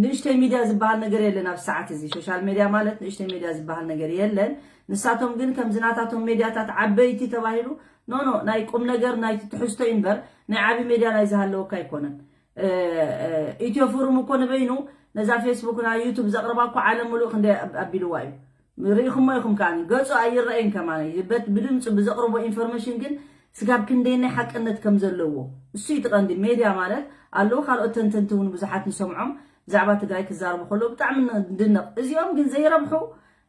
ንእሽተይ ሚድያ ዝበሃል ነገር የለን ኣብዚ ሰዓት እዚ። ሶሻል ሚድያ ማለት ንእሽተይ ሚድያ ዝበሃል ነገር የለን። ንሳቶም ግን ከምዚ ናታቶም ሜድያታት ዓበይቲ ተባሂሉ፣ ኖ፣ ኖ፣ ናይ ቁም ነገር ናይቲ ትሕዝቶ እዩ እምበር ናይ ዓቢ ሜድያ ናይ ዝሃለወካ ኣይኮነን። እ፣ እ፣ ኢትዮ ፎሩም እኮ ንበይኑ ነዛ ፌስቡክ ናይ ዩቱብ ዘቕርባ እኮ ዓለም ምሉእ ክንደይ ኣብ-፣ ኣቢልዋ እዩ። ርኢኹሞ ኢኹም ከኣ፣ ገጹ ኣይረኣይን ከማን። በት-፣ ብድምጹ ብዘቕርቦ ኢንፎርሜሽን ግን ስጋብ ክንደየናይ ሓቅነት ከም ዘለዎ፣ እሱ እዩ እቲ ቀንዲ። ሜድያ ማለት ኣለዉ ካልኦት ተንተንቲ እውን ብዙሓት ንሰምዖም ብዛዕባ ትግራይ ክዛረቡ ከለዉ ብጣዕሚ ንድነቕ። እዚኦም ግን ዘይረብሑ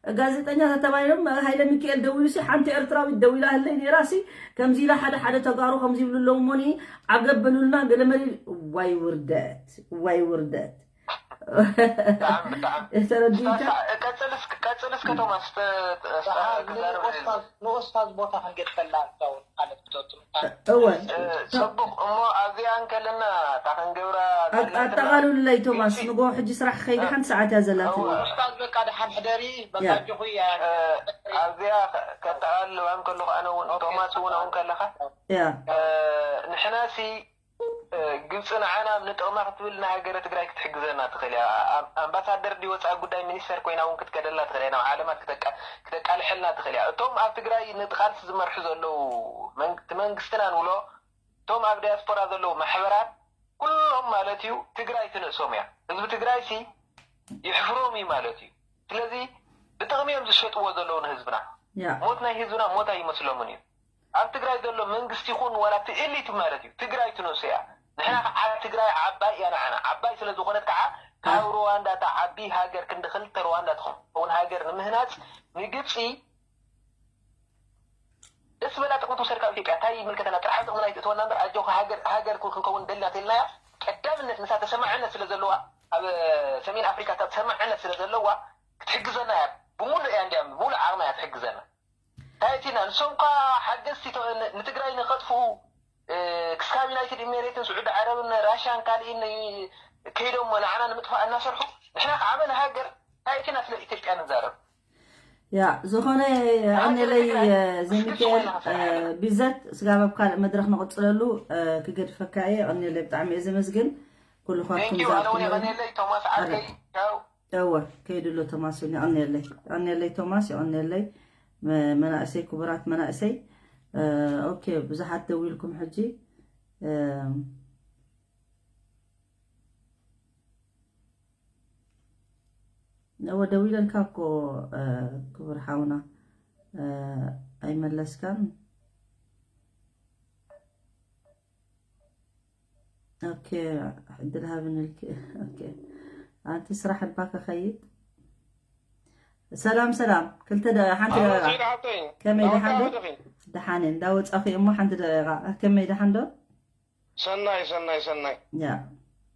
ጋዜጠኛታት ተባሂሎም፣ ሃይለ ሚካኤል ደዊሉ ሲ፣ ሓንቲ ኤርትራዊት ደዊላ ህለይ ነይራ ሲ፣ ከምዚ ኢላ ሓደ ሓደ ተጋሩ ከምዚ ይብሉ ኣለዉ እሞኒ፣ ዓገብ በሉልና፣ ገለ መለ ኢሉ። ዋይ ውርደት፣ ዋይ ውርደት። ብጣዕሚ፣ ብጣዕሚ። ተረዲእካ? ቀጽል እስክ-፣ ቀጽል እስከ ቶማስ፣ ተ-፣ ተ-፣ ደሓር ክዛረብ ንኡስታዝ፣ ንኡስታዝ ቦታ ክንገድፈላ፣ እስካውን ማለት ብተወጥኑ። እወ። እ፣ ጽቡቕ። እሞ ኣብዚኣ እንከለና እታ ክንገብራ ኣብ-፣ ዘለና ኣጠቓልሉለይ ቶማስ፣ ግልጺ። ንጎ ሕጂ ስራሕ ክኸይድ ሓንቲ ሰዓት እያ ዘላትኒ። እወ። ኡስታዝ በቃ ደሓን ሕደሪ፣ በቃ ያ። ኣጆኹ እያ። እ፣ ኣብዚኣ ከ-፣ ከጠቓልል እባ እንከለኹ ኣነ እውን፣ ኦኬ፣ ቶማስ እውን ኣብኡ ከለኻ፣ ያ። እ፣ ንሕናሲ እ፣ ግብፂ ንዓና ንጥቕማ ክትብል ንሃገረ ትግራይ ክትሕግዘና ትኽእል እያ። ኣም-፣ ኣምባሳደር ድዩ ወፃኢ ጉዳይ ሚኒስተር ኮይና እውን ክትከደልና ትኽእል እያ። ናብ ዓለማት ክተቃ-፣ ክተቃልሐልና ትኽእል እያ። እቶም ኣብ ትግራይ ነቲ ቃልሲ ዝመርሑ ዘለዉ መን-፣ እቲ መንግስትና ንብሎ፣ እቶም ኣብ ዲያስፖራ ዘለዉ ማሕበራት ኩሎም ማለት እዩ ትግራይ ትንእሶም እያ። ህዝቢ ትግራይ ሲ ይሕፍሮም እዩ ማለት እዩ። ስለዚ ብጥቕሚ እዮም ዝሸጥዎ ዘለዉ ንህዝብና። ያ። ሞት ናይ ህዝብና ሞት ኣይመስሎምን እዩ። ኣብ ትግራይ ዘሎ መንግስቲ ይኹን ዋላ እቲ ኤሊት ማለት እዩ፣ ትግራይ ትንእሶ እያ። ንሕና ከዓ ትግራይ ዓባይ እያ ንዓና። ዓባይ ስለ ዝኾነት ከዓ ካብ ሩዋንዳ እታ ዓቢ ሃገር ክንዲ ክልተ ሩዋንዳ ትኸውን ሃገር ንምህናፅ ንግብፂ ደስ በላ ጥቕሚ ትውሰድ ካብ ኢትዮጵያ። እንታይ ይምልከተና? ጥራሕ ኣብ ጥቕምና ኣይትእትወና እምበር ኣጆኻ ሃገር፣ ሃገር ክን-፣ ክንከውን ደልና ተልናያ ቀዳምነት ንሳ ተሰማዕነት ስለ ዘለዋ ኣብ ሰሜን ኣፍሪካ እታ ተሰማዕነት ስለ ዘለዋ ክትሕግዘና እያ። ብሙሉእ እያ እንዲያ፣ ብሙሉእ ዓቕማ እያ ትሕግዘና። እንታይ እቲ ኢና ንሶም እኳ ሓገዝቲ ተ-፣ ን-፣ ንትግራይ ንኸጥፍኡ፣ እ፣ ክስካብ ዩናይትድ ኢሚሬትን ስዑዲ ዓረብን ራሽያን ካልእን ከይዶም ንዓና ንምጥፋእ እናሰርሑ፣ ንሕና ከዓ መን ሃገር እንታይ እቲ ኢና ስለ ኢትዮጵያ ንዛረብ? ያ፣ ዝኾነ ንሃገር የቐንየለይ፣ ትግራይ እ፣ ዘሚካኤል፣ ክስክስ ኮይና እ፣ ክንሰርሕ ኢና። ቢዘት፣ ስጋብ ኣብ ካልእ መድረኽ ንቕጽለሉ፣ እ፣ ክገድፈካ እየ። የቐንየለይ፣ ብጣዕሚ እየ ዘመስግን። ኩልኻትኩም ቴንኪዩ፣ ኣነ እውን ዝኣክሙለይ። የቐንየለይ። ቶማስ ዓርከይ፣ ኣረ። ቻው። እወ፣ ከይዱ ኣሎ ቶማስ እውን የቐንየለይ። የቐንየለይ ቶማስ፣ የቐንየለይ መ-፣ መናእሰይ፣ ክቡራት መናእሰይ። እ፣ ኦኬ፣ ብዙሓት ደዊልኩም ሕጂ። እ፣ እወ፣ ደዊለልካ እኮ፣ እ፣ ክቡር ሓውና፣ እ፣ ኣይመለስካን። ኦኬ፣ ዕድል ሃብኒ ኢልኪ። ኦኬ። ኣንቲ ስራሕ እባ ክኸይድ። ሰላም፣ ሰላም። ክልተ ደቂቃ፣ ሓንቲ ኣሎ ደቂቃ። ሰይድ ሓብተይ፣ ከመይ፣ ደሓን ዶ? እንዳወጣ ወደኺ? ደሓን እየ፣ እንዳወጻኹ እየ እሞ ሓንቲ ደቂቃ። ከመይ፣ ደሓን ዶ? ሰናይ፣ ሰናይ፣ ሰናይ። ያ።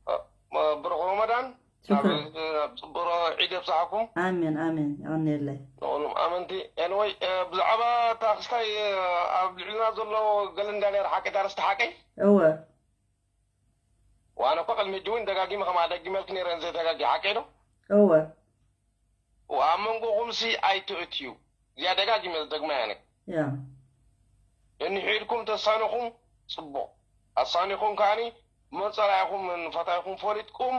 እ፣ ብሩኽ ረመዳን። ሽኩር። ናብ፣ ናብ ጽቡቕ ዒድ የብጽሓኩም። ኣሜን፣ ኣሜን። የቐንየለይ። ንኹሎም ኣመንቲ። ኤንወይ፣ እ፣ ብዛዕባ እታ ክስታይ፣ እ፣ ኣብ ልዕልና ዘሎ ገለ እንዳ ነይረ ሓቂ፣ እታ ኣርእስቲ ሓቂ? እወ። ዋነ እኮ ቅድሚ ሕጂ እውን ደጋጊመ ከምኣ ደጊመልኪ ነይረ፣ ዘይተጋጊ ሓቂ ዶ? እወ። ወኣብ መንጎኹምሲ ኣይትእትዩ። እዚኣ ደጋጊመ ዝደግማ እያ። ያ። እንሒድኩም ተሳኒኹም ጽቡቕ። ኣሳኒኹም ከኣኒ መን ጸላኢኹም መን ፈታይኹም ፈሊጥኩም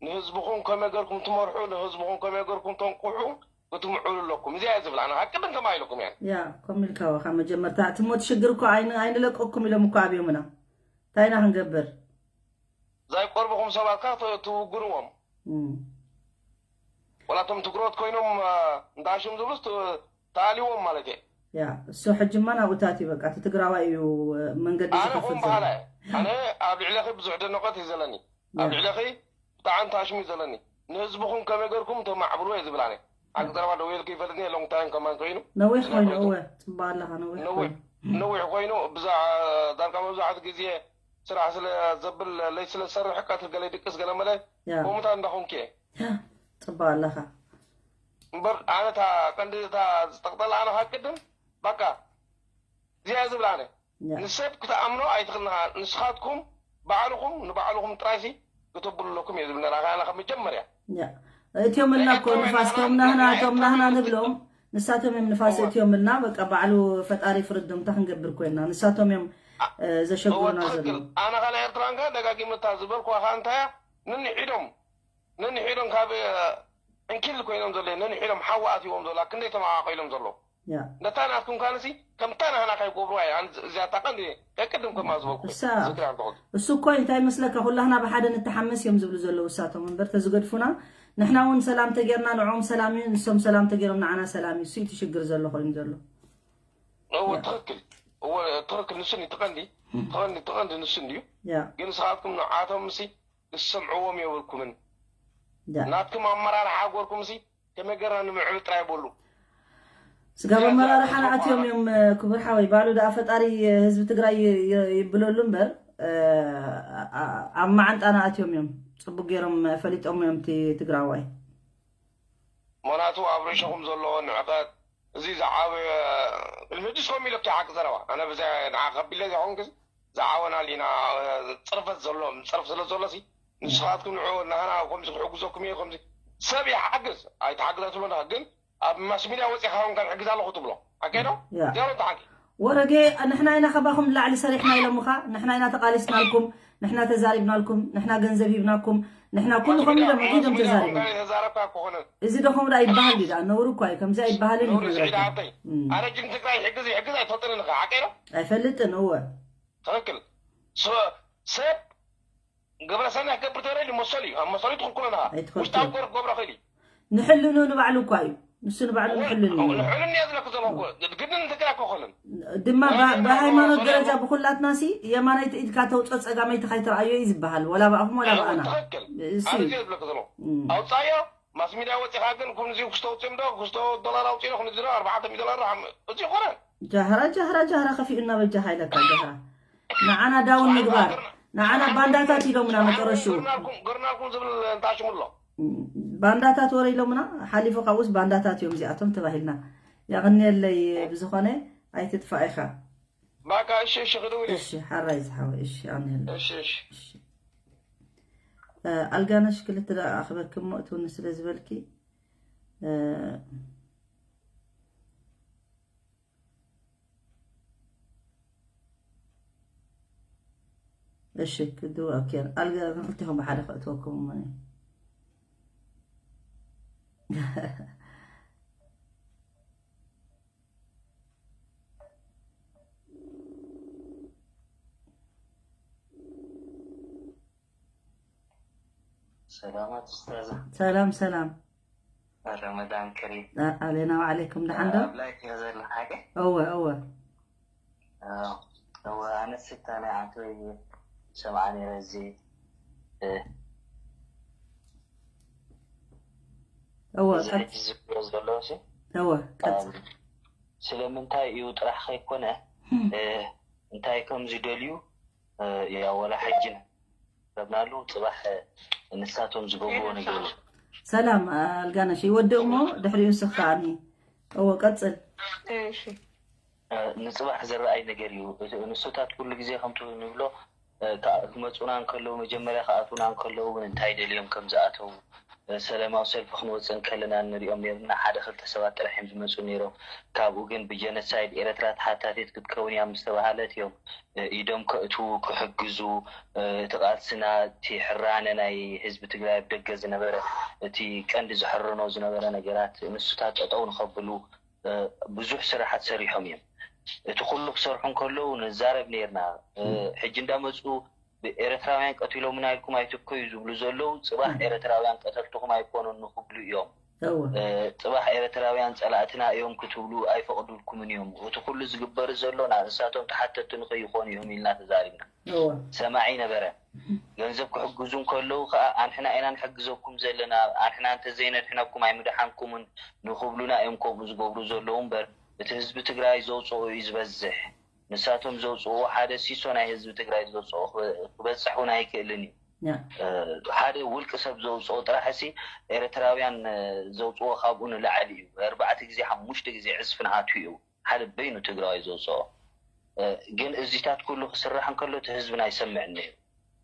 ንህዝብኹም ከመይ ገርኩም ትመርሑ፣ ንህዝብኹም ከመይ ገርኩም ተንቅሑ ክትምዕሉ ኣለኩም። እዚኣ እየ ዝብል ኣነ። ካብ ቅድም ተማሂልኩም እያ። ያ፣ ከምኡ ኢልካዎ ካብ መጀመርታ። እቲ ሞት ሽግር እኮ ኣይን-፣ ኣይንለቀኩም ኢሎም እኮ ኣብዮምና። እንታይ ኢና ክንገብር? ዘይቀርብኹም ሰባት ከኣ ት-፣ ትውግንዎም። እም። ወላ እቶም ትግሮት ኮይኖም፣ እ፣ እንዳ ሽም ዝብሉስ ት-፣ ትኣልይዎም ማለት እየ። ያ እሱ ሕጂ ማ ናብኡታት እዩ በቃ እቲ ትግራዋይ እዩ መንገዲ ኣነ ዝኸፍት ኹም ዘሎ በሃላይ ኣነ ኣብ ልዕለኺ ብዙሕ ደነቆት እዩ ዘለኒ ኣብ ያ ልዕለኺ ብጣዕሚ ታሽሙ እዩ ዘለኒ ንህዝብኹም ከመይ ገርኩም ተማዕብልዎ እየ ዝብል ኣነ ሓቂ ዘረባ ደው ኢልክ ይፈልጥኒ long time ከማን ኮይኑ ነዊሕ ስለ ኮይኑ ቆይቱ እወ ፅባ ኣለኻ ነዊሕ ነዊሕ ኮይኑ ነዊሕ ኮይኑ ብዛ ዳርጋ መብዛሕትኡ ግዜ ስራሕ ስለ ዘብል ለይ ስለ ዝሰርሕ ቀትር ገለ ይድቅስ ገለ መለ ያ ከምኡታት እንዳኾንኩ እየ ያ ፅባ ኣለኻ እምበር ኣነ እታ ቀንዲ እታ ዝጠቕጠላ ኣነ ካብ ቅድም በቃ እዚኣ ዝብል ኣነ ያ ንሰብ ክትኣምኖ ኣይትኽእልን ኢኻ ንስኻትኩም ባዕልኹም ንባዕልኹም ጥራይሲ ክተብሉ ኣለኩም እየ ዝብል ነራ ኣነ ካብ መጀመርያ ያ እትዮምልና ናይ እኮ ኤርትራውያን ንፋስ ኣነ ከም ናህና ናይ ከም ኤርትራውያን ናህና ክትብል ንብሎም ንሳቶም እዮም ንፋስ እወ እትዮምልና በቃ ባዕሉ ፈጣሪ ፍርዲ እንታይ ክንገብር ኮይና ንሳቶም እዮም እ፣ እወ ዘሸግሩና ትኽክል ዘለዉ ኣነ ኸ ናይ ኤርትራውያን ከ ደጋጊመ እታ ዝበልኩዋ ኸ እንታያ ነንሒዶም ነንሒዶም ካብ እ፣ ዕንኪል ኮይኖም ዘሎ ነንሒዶም ሓዊ ኣትዎም ዘሎ ክንደይ ተመቓቒሎም ዘለዉ ያ ነታ ናትኩም ካንሲ ከምታ ናህና ከይገብሩዋ እያ ኣነ እዚኣታ ቀንዲ ከቅድም ከማ ዝበልኩ እሳ ዝክራ እንተኾን እሱ እኮ እንታይ መስለካ ኩላህና ብሓደ ንተሓመስ እዮም ዝብሉ ዘለዉ እሳቶም እምበር ተዝገድፉና ንሕና እውን ሰላም ተጌርና ንዕኦም ሰላም እዩ ንሶም ሰላም ተጌሮም ንዓና ሰላም እዩ እሱ እቲ ሽግር ዘሎ ኮይኑ ዘሎ እወ ያ ትኽክል እወ ትኽክል ንሱ እዩ ትቐንዲ ትቐንዲ ትቐንዲ ንሱ እንድዩ ያ ግን ንስኻትኩም ንዓቶም ምሲ ዝሰምዕዎም የብልኩምን ያ ናትኩም ኣመራርሓ ገርኩም ምሲ ከመይ ገርና ንምዕብል ጥራይ በሉ ስጋብ እዚኣ እዚኣ ኣመራርሓ እዚኣ ንኣትዮም እዮም እ፣ ክቡር ሓወይ ባሉ ደኣ ፈጣሪ እ፣ ህዝቢ ትግራይ ይ- ይ- ይብለሉ እምበር እ፣ ኣ- ኣ- ኣብ መዓንጣ ንኣትዮም እዮም ፅቡቅ ገይሮም ፈሊጦም እዮም እቲ ትግራዋይ ምክንያቱ ኣብ ርእሽኹም ዘለዎ ንዕቀት እዚ ዝዓበየ ቅድሚ ሕጂ ስኮም ኢለኪ ሓቂ ዘረባ ኣነ ብዛ ንዓ ከቢለ ዘይኮንክ ዝዓወናል ኢና ፅርፈት ዘሎ ፀርፍ ስለ ዘሎ ሲ ንስኻትኩም ንዑ ናህና ከምዚ ክሕግዘኩም እየ ከምዚ ሰብ ይሓግዝ ኣይትሓግዘ ትብሎ ንኻ ግን ኣብ ማስ ሚድያ ወፂኻ ውን ካብ ሕግዝ ኣለኹ ትብሎ ሓቀይ ዶ ያ እዚኣ ውን ተሓቂ ወረጌ ንሕና ኢና ካባኹም ንላዕሊ ሰሪሕና ኢሎምኻ ንሕና ኢና ተቃሊስናልኩም ንሕና ተዛሪብናልኩም ንሕና ገንዘብ ሂብናኩም ንሕና ኩሉ ከም ኢሎም ወጊዶም ተዛሪቦም ተዛረብካ ክኾነ እዚ ዶ ከምኡ ዳ ይበሃል ድዩ ዳ ነውሩ እኳ እዩ ከምዚ ኣይበሃልን እዩ ነውሪ ስዒድ ክነግረካ ሓብተይ ኣነ ጅን ትግራይ ይሕግዝ ይሕግዝ ኣይትፈልጥን ኢኻ ሓቀይ ዶ ኣይፈልጥን እወ ትኽክል ሰብ ግብረ ሰናይ ክገብር ተለይ መሰሉ እዩ ኣብ መሰሉ ትኽክሎ ነኻ ኣይትኽክል ውሽጣዊ ገር ክገብሮ ክእል እዩ ንሕልኑ ንባዕሉ እኳ እዩ ንሱ ንባዕሉ ንሕልን እዩ ንሕልን እየ ዝለክ ዘለኹ ግድን ንትግራይ ክኾንን ድማ ብ- ብሃይማኖት ደረጃ ብኩላትና ሲ የማናይቲ ኢድካ ተውፅኦ ፀጋመይቲ ካይትረኣዮ እዩ ዝበሃል ወላ ብኣኹም ወላ ብኣና ትኽክል እሱ ኣነ እዩ እዚኦ ዝብለክ ዘለኹ እም። ኣውፃዮ ማስ ሚድያ ወፂኻ ግን ኩምዚ ክስቶ ውፅኦም ዶ ክስቶ ዶላር ኣውፅኦ ኩምዚ ዶ ኣርባዕተ ሚሊዮን ዶላር ዶ ሓም- እዚ ይኮነ ጃህራ ጃህራ ጃህራ ከፊኡና በጃኻ ኢለካ ጃህራ ንዓና ዳውን ምግባር ንዓና ባንዳታት ኢሎምና መጨረሽኡ ገርናልኩም ዝብል እንታሽሙ ኣሎ ባንዳታት ወረ ኢሎምና ሓሊፉ ካብኡስ ባንዳታት እዮም እዚኣቶም ተባሂልና የቕንየለይ ብዝኾነ ኣይትጥፋእ ኢኻ ባካ እሺ እሺ ክድውል እሺ ሓራይ ዝሓወ እሺ የቕንየለይ እሺ እሺ እሺ እ፣ ኣልጋነሽ ክልተ ደቂቃ ክበክሞ እትውኒ ስለ ዝበልኪ እ፣ እሺ ክድው ኦኬ ኣልጋ ንክልቲኹም ብሓደ ከእትወኩም እሞ ሰላማት ኡስታዛ ሰላም ሰላም ረመዳን ከሪም አ- ዓሌና ወዓሌኩም ደሓን ዶ ኣብ ላይፍ እያ ዘላ ሓቂ እወ እወ እወ ኣነስ እታ ናይ ዓንተወይ ሰምዓ ነይረ እዚ እወ እዚ ቀጥ ሕጂ ዝብሎ ዘሎ ሲ እወ ቀጥ ስለምንታይ እዩ ጥራሕ ከይኮነ እንታይ ከም ዝደልዩ ያው ወላ ሕጂ ንረብናሉ ፅባሕ ንሳቶም ዝገብርዎ ነገር እዩ ሰላም ኣልጋነሽ ይወድእ እሞ ድሕሪኡ ስኻኒ እዎ ቀፅል ንፅባሕ ዝረኣይ ነገር እዩ። ንሶታት ኩሉ ግዜ ከምቲ ንብሎ ክመፁና እንከለዉ መጀመርያ ክኣትዉና እንከለዉ እውን እንታይ ደልዮም ከም ዝኣተዉ ሰላማዊ ሰልፊ ክንወፅእ እንከለና ንሪኦም ነይርና ሓደ ክልተ ሰባት ጥራሕ እዮም ዝመፁ ነይሮም። ካብኡ ግን ብጀነሳይድ ኤረትራ ተሓታቲት ክትከውን እያ ምስ ተባሃለት እዮም ኢዶም ከእትዉ ክሕግዙ እቲ ቃልስና እቲ ሕራነ ናይ ህዝቢ ትግራይ ኣብ ደገ ዝነበረ እቲ ቀንዲ ዝሕርኖ ዝነበረ ነገራት ንሱታት ጠጠው ንኸብሉ ብዙሕ ስራሓት ሰሪሖም እዮም። እቲ ኩሉ ክሰርሑ እንከለዉ ንዛረብ ነይርና። ሕጂ እንዳመፁ ኤረትራውያን ቀቲሎምና ኢልኩም ኣይትከዩ ዝብሉ ዘለዉ ፅባሕ ኤረትራውያን ቀተልትኹም ኣይኮኑን ንክብሉ እዮም። እወ እ፣ ጽባሕ ኤርትራውያን ጸላእትና እዮም ክትብሉ ኣይፈቕዱልኩምን እዮም። እቲ ኩሉ ዝግበር ዘሎ ንሳቶም ተሓተትቲ ንኸይኾኑ እዮም ኢልና ተዛሪብና። እወ ሰማዒ ነበረ። ገንዘብ ክሕግዙ እንከለዉ ከዓ ኣንሕና ኢና ንሕግዘኩም ዘለና፣ ኣንሕና እንተዘይነድሕነኩም ኣይምድሓንኩምን ንኽብሉና እዮም ከምኡ ዝገብሩ ዘለዉ እምበር እቲ ህዝቢ ትግራይ ዘውፅኦ እዩ ዝበዝሕ። ንሳቶም ዘውፅዎ ሓደ ሲሶ ናይ ህዝቢ ትግራይ ዘውፅኦ ክበ- ክበፅሕ እውን ኣይክእልን እዩ። ያ እ፣ ሓደ ውልቂ ሰብ ዘውፅኦ ጥራሕ ሲ ኤርትራውያን እ፣ ዘውፅዎ ካብኡ ንላዕሊ እዩ። ኣርባዕተ ግዜ ሓሙሽተ ግዜ ዕፅፊ ንኣትዩ እዩ ሓደ በይኑ ትግራዋይ ዘውፅኦ። እ፣ ግን እዚታት ኩሉ ክስራሕ እንከሎ እቲ ህዝብና ኣይሰምዕን ነይሩ።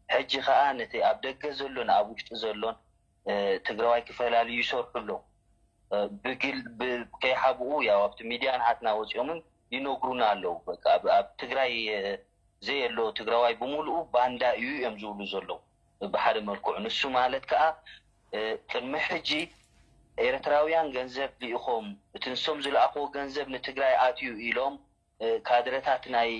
ሕጂ ከዓ ነቲ ኣብ ደገ ዘሎን ኣብ ውሽጢ ዘሎን እ፣ ትግራዋይ ክፈላልዩ ይሰርሑ ኣለዉ። እ፣ ብግል ብ- ከይሓብኡ ያው ኣብቲ ሚድያ ንዓትና ወፂኦምን ይነግሩና ኣለዉ። በቃ ኣብ- ኣብ ትግራይ እ፣ ዘየሎ ትግራዋይ ብምሉኡ ባንዳ እዩ እዮም ዝብሉ ዘለዉ ብሓደ መልክዑ። ንሱ ማለት ከዓ እ፣ ቅድሚ ሕጂ ኤርትራውያን ገንዘብ ልኢኾም እቲ ንሶም ዝለኣኽዎ ገንዘብ ንትግራይ ኣትዩ ኢሎም እ፣ ካድረታት ናይ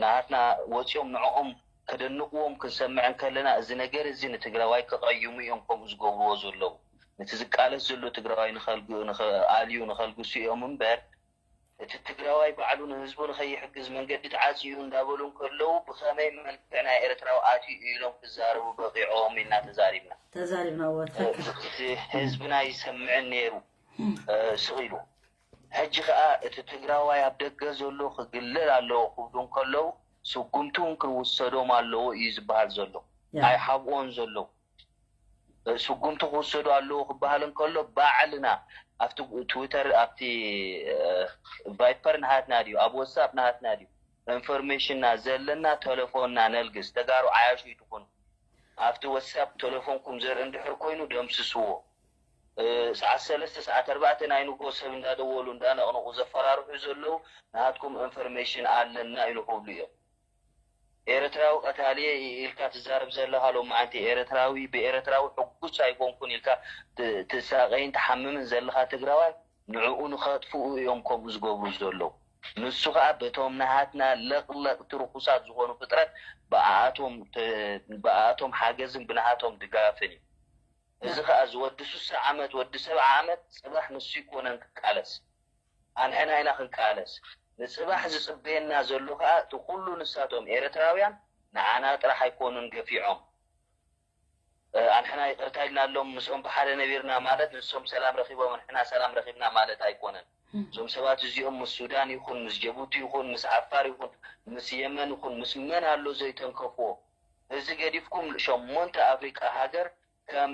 ናሃትና ወፂኦም ንዕኦም ከደንቕዎም ክንሰምዕ እንከለና እዚ ነገር እዚ ንትግራዋይ ክቐይሙ እዮም ከምኡ ዝገብርዎ ዘለዉ። ነቲ ዝቃለስ ዘሎ ትግራዋይ ንኸልግ- ንኸ- ኣልዩ ንኸልግሱ እዮም እምበር እቲ ትግራዋይ ባዕሉ ንህዝቡ ንኸይሕግዝ መንገዲ ተዓፅዩ እንዳበሉ እንከለዉ ብኸመይ መልክዕ ናይ ኤርትራዊ ኣትዩ ኢሎም ክዛረቡ በቂዖም ኢልና ተዛሪብና። ተዛሪብና እወ ትኽክል እቲ ህዝብና ይሰምዕን ነይሩ እ፣ ስቕ ኢሉ። ሕጂ ከዓ እቲ ትግራዋይ ኣብ ደገ ዘሎ ክግለል ኣለዎ ክብሉ እንከለዉ ስጉምቲ እውን ክውሰዶም ኣለዎ እዩ ዝበሃል ዘሎ። ያ ኣይሓብኦን ዘለዉ እ፣ ስጉምቲ ክውሰዱ ኣለዎ ክበሃል እንከሎ ባዕልና ኣብቲ ትዊተር ኣብቲ እ፣ ቫይፐር ናሃትና ድዩ ኣብ ወትሳፕ ናሃትና ድዩ ኢንፎርሜሽንና ዘለና ተለፎንና ነልግስ ተጋሩ ዓያሹ ይትኹኑ ኣብቲ ወትሳፕ ተለፎንኩም ዘርኢ እንድሕር ኮይኑ ደምስስዎ። እ፣ ሰዓት ሰለስተ ሰዓት ኣርባዕተ ናይ ንጎ ሰብ እንዳደወሉ እንዳነቕነቑ ዘፈራርሑ ዘለዉ ናትኩም ኢንፎርሜሽን ኣለና ኢሉ ክብሉ እዮም። ኤርትራዊ ቀታልየ ኢልካ ትዛረብ ዘለኻ ሎማዓንቲ ኤርትራዊ ብኤርትራዊ ሕጉስ ኣይኮንኩን ኢልካ ት- ትሳቐይን ትሓምምን ዘለኻ ትግራዋይ ንዕኡ ንኸጥፍኡ እዮም ከምኡ ዝገብሩ ዘለዉ። ንሱ ከዓ በቶም ናሃትና ለቕለቕቲ ርኹሳት ዝኾኑ ፍጥረት ብኣኣቶም ተ- ብኣኣቶም ሓገዝን ብናሃቶም ድጋፍን እዩ። እዚ ከዓ እዚ ወዲ ሱሳ ዓመት ወዲ ሰብዓ ዓመት ፅባሕ ንሱ ይኮነን ክቃለስ ኣንሕና ኢና ክንቃለስ። ንፅባሕ ዝፅበየና ዘሎ ከዓ እቲ ኩሉ ንሳቶም ኤርትራውያን ንዓና ጥራሕ ኣይኮኑን ገፊዖም ኣንሕና ይቅርታ ኢልናሎም ምስኦም ብሓደ ነቢርና ማለት ንሶም ሰላም ረኪቦም ኣንሕና ሰላም ረኪብና ማለት ኣይኮነን። እዞም ሰባት እዚኦም ምስ ሱዳን ይኹን ምስ ጀቡቲ ይኹን ምስ ዓፋር ይኹን ምስ የመን ይኹን ምስ መን ኣሎ ዘይተንከፍዎ። እዚ ገዲፍኩም ሸሞንተ ኣፍሪቃ ሃገር ከም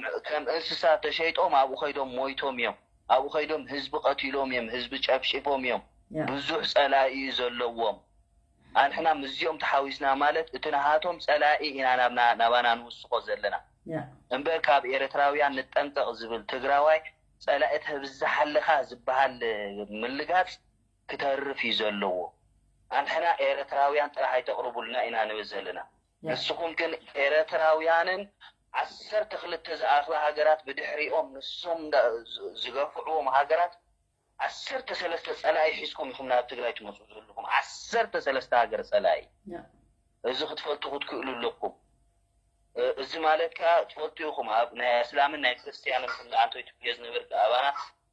እንስሳ ተሸይጦም ኣብኡ ከይዶም ሞይቶም እዮም። ኣብኡ ከይዶም ህዝቢ ቀቲሎም እዮም፣ ህዝቢ ጨፍጪፎም እዮም። ብዙሕ ፀላኢ እዩ ዘለዎም። ኣንሕና ምስዚኦም ተሓዊስና ማለት እቲ ናሃቶም ፀላኢ ኢና ናባና ንውስኾ ዘለና እምበር ካብ ኤርትራውያን ንጠንቀቕ ዝብል ትግራዋይ ፀላኢ ተብዝሓልኻ ዝበሃል ምልጋፅ ክተርፍ እዩ ዘለዎ። ኣንሕና ኤርትራውያን ጥራሕ ኣይተቕርቡልና ኢና ንብል ዘለና። ንስኹም ግን ኤርትራውያንን ዓሰርተ ክልተ ዝኣኽላ ሃገራት ብድሕሪኦም ንሶም ዝገፍዕዎም ሃገራት ዓሰርተ ሰለስተ ፀላኢ ሒዝኩም ኢኹም ናብ ትግራይ ትመፁ ዘለኹም። ዓሰርተ ሰለስተ ሃገር ፀላኢ። እዚ ክትፈልጡ ክትክእሉ ኣለኩም። እዚ ማለት ከዓ ትፈልጡ ኢኹም ኣብ ናይ ኣስላምን ናይ ክርስትያንን ክንዲ ኣንቶ ኢትዮጵያ ዝነበር ኣባና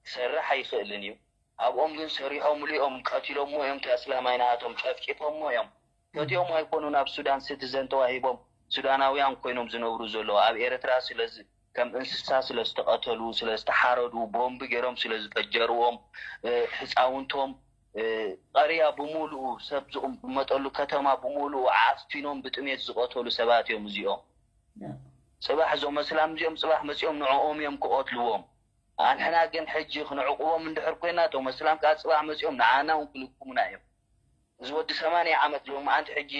ክሰርሕ ኣይኽእልን እዩ። ኣብኦም ግን ሰሪሖምሉ እዮም፣ ቀቲሎሞ እዮም፣ እቲ ኣስላማይ ናሃቶም ጨፍጪፎሞ እዮም። ፈትዮም ኣይኮኑን ኣብ ሱዳን ሲቲዘን ተዋሂቦም ሱዳናውያን ኮይኖም ዝነብሩ ዘለዉ። ኣብ ኤርትራ ስለ ከም እንስሳ ስለ ዝተቐተሉ፣ ስለ ዝተሓረዱ፣ ቦምቢ ገይሮም ስለ ዝፈጀርዎም፣ ህፃውንቶም ቀርያ ብምሉኡ ሰብ ዝቕመጠሉ ከተማ ብምሉኡ ዓፊኖም ብጥሜት ዝቐተሉ ሰባት እዮም እዚኦም። ፅባሕ እዞም ኣስላም እዚኦም ፅባሕ መፂኦም ንዕኦም እዮም ክቐትልዎም። ኣንሕና ግን ሕጂ ክንዕቕቦም እንድሕር ኮይና እቶም ኣስላም ከዓ ፅባሕ መፂኦም ንዓና እውን ክልኩሙና እዮም። እዚ ወዲ ሰማንያ ዓመት ሎማዓንቲ ሕጂ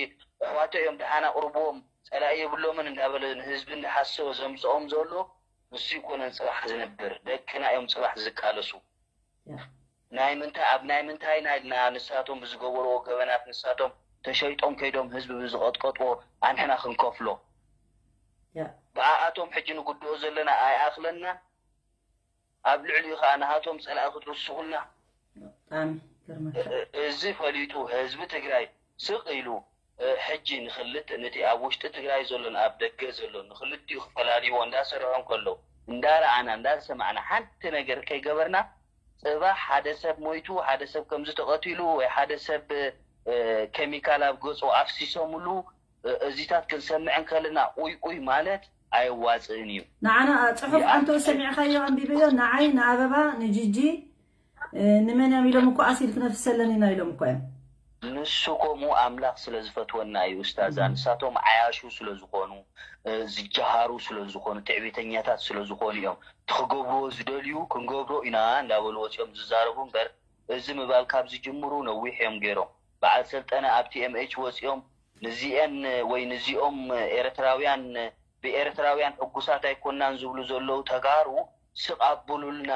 ኣሕዋቶ እዮም ደሓን ኣቕርብዎም ፀላኢ የብሎምን እንዳበለ ንህዝቢ እንዳሓሰወ ዘምፅኦም ዘሎ ንሱ ይኮነን ፅባሕ ዝነብር ደቅና እዮም ፅባሕ ዝቃለሱ። ናይ ምንታይ ኣብ ናይ ምንታይ ናይ ኢልና ንሳቶም ብዝገበርዎ ገበናት ንሳቶም ተሸይጦም ከይዶም ህዝቢ ብዝቐጥቀጥዎ ኣንሕና ክንከፍሎ ብኣኣቶም ሕጂ ንጉድኦ ዘለና ኣይኣኽለና ኣብ ልዕሊኡ ከዓ ንሃቶም ፀላኢ ክትውስኹልና ብጣዕሚ ይገርመካ። እዚ ፈሊጡ ህዝቢ ትግራይ ስቕ ኢሉ ሕጂ ንክልተ ነቲ ኣብ ውሽጢ ትግራይ ዘሎን ኣብ ደገ ዘሎን ንክልቲኡ ክፈላልይዎ እንዳሰርሖ እንከሎ እንዳረኣና እንዳሰማዕና ሓንቲ ነገር ከይገበርና፣ ጽባሕ ሓደ ሰብ ሞይቱ፣ ሓደ ሰብ ከምዚ ተቐቲሉ፣ ወይ ሓደ ሰብ እ፣ ኬሚካል ኣብ ገጹ ኣፍሲሶምሉ፣ እ፣ እዚታት ክንሰምዕ እንከለና ኡይ ኡይ ማለት ኣየዋጽእን እዩ። ንዓና ጽሑፍ ኣንተ ሰሚዕካዮ ኣንቢበዮ፣ ንዓይ፣ ንኣበባ፣ ንጂጂ፣ እ፣ ንመን እዮም ኢሎም እኮ ኣሲድ ክነፍሰለን ኢና ኢሎም እኮ እዮም። ንሱ ከምኡ ኣምላኽ ስለ ዝፈትወና እዩ ኡስታዛ። ንሳቶም ዓያሹ ስለ ዝኾኑ፣ እ፣ ዝጀሃሩ ስለ ዝኾኑ፣ ትዕቢተኛታት ስለ ዝኾኑ እዮም። እቲ ክገብርዎ ዝደልዩ ክንገብሮ ኢና እንዳበሉ ወጺኦም ዝዛረቡ እምበር፣ እዚ ምባል ካብ ዝጅምሩ ነዊሕ እዮም ገይሮም። በዓል ሰልጠነ ኣብ ቲ ኤም ኤች ወጺኦም ንዚኤን ወይ ንዚኦም ኤርትራውያን ብኤርትራውያን ሕጉሳት ኣይኮናን ዝብሉ ዘለዉ ተጋሩ ስቕ ኣብሉልና፣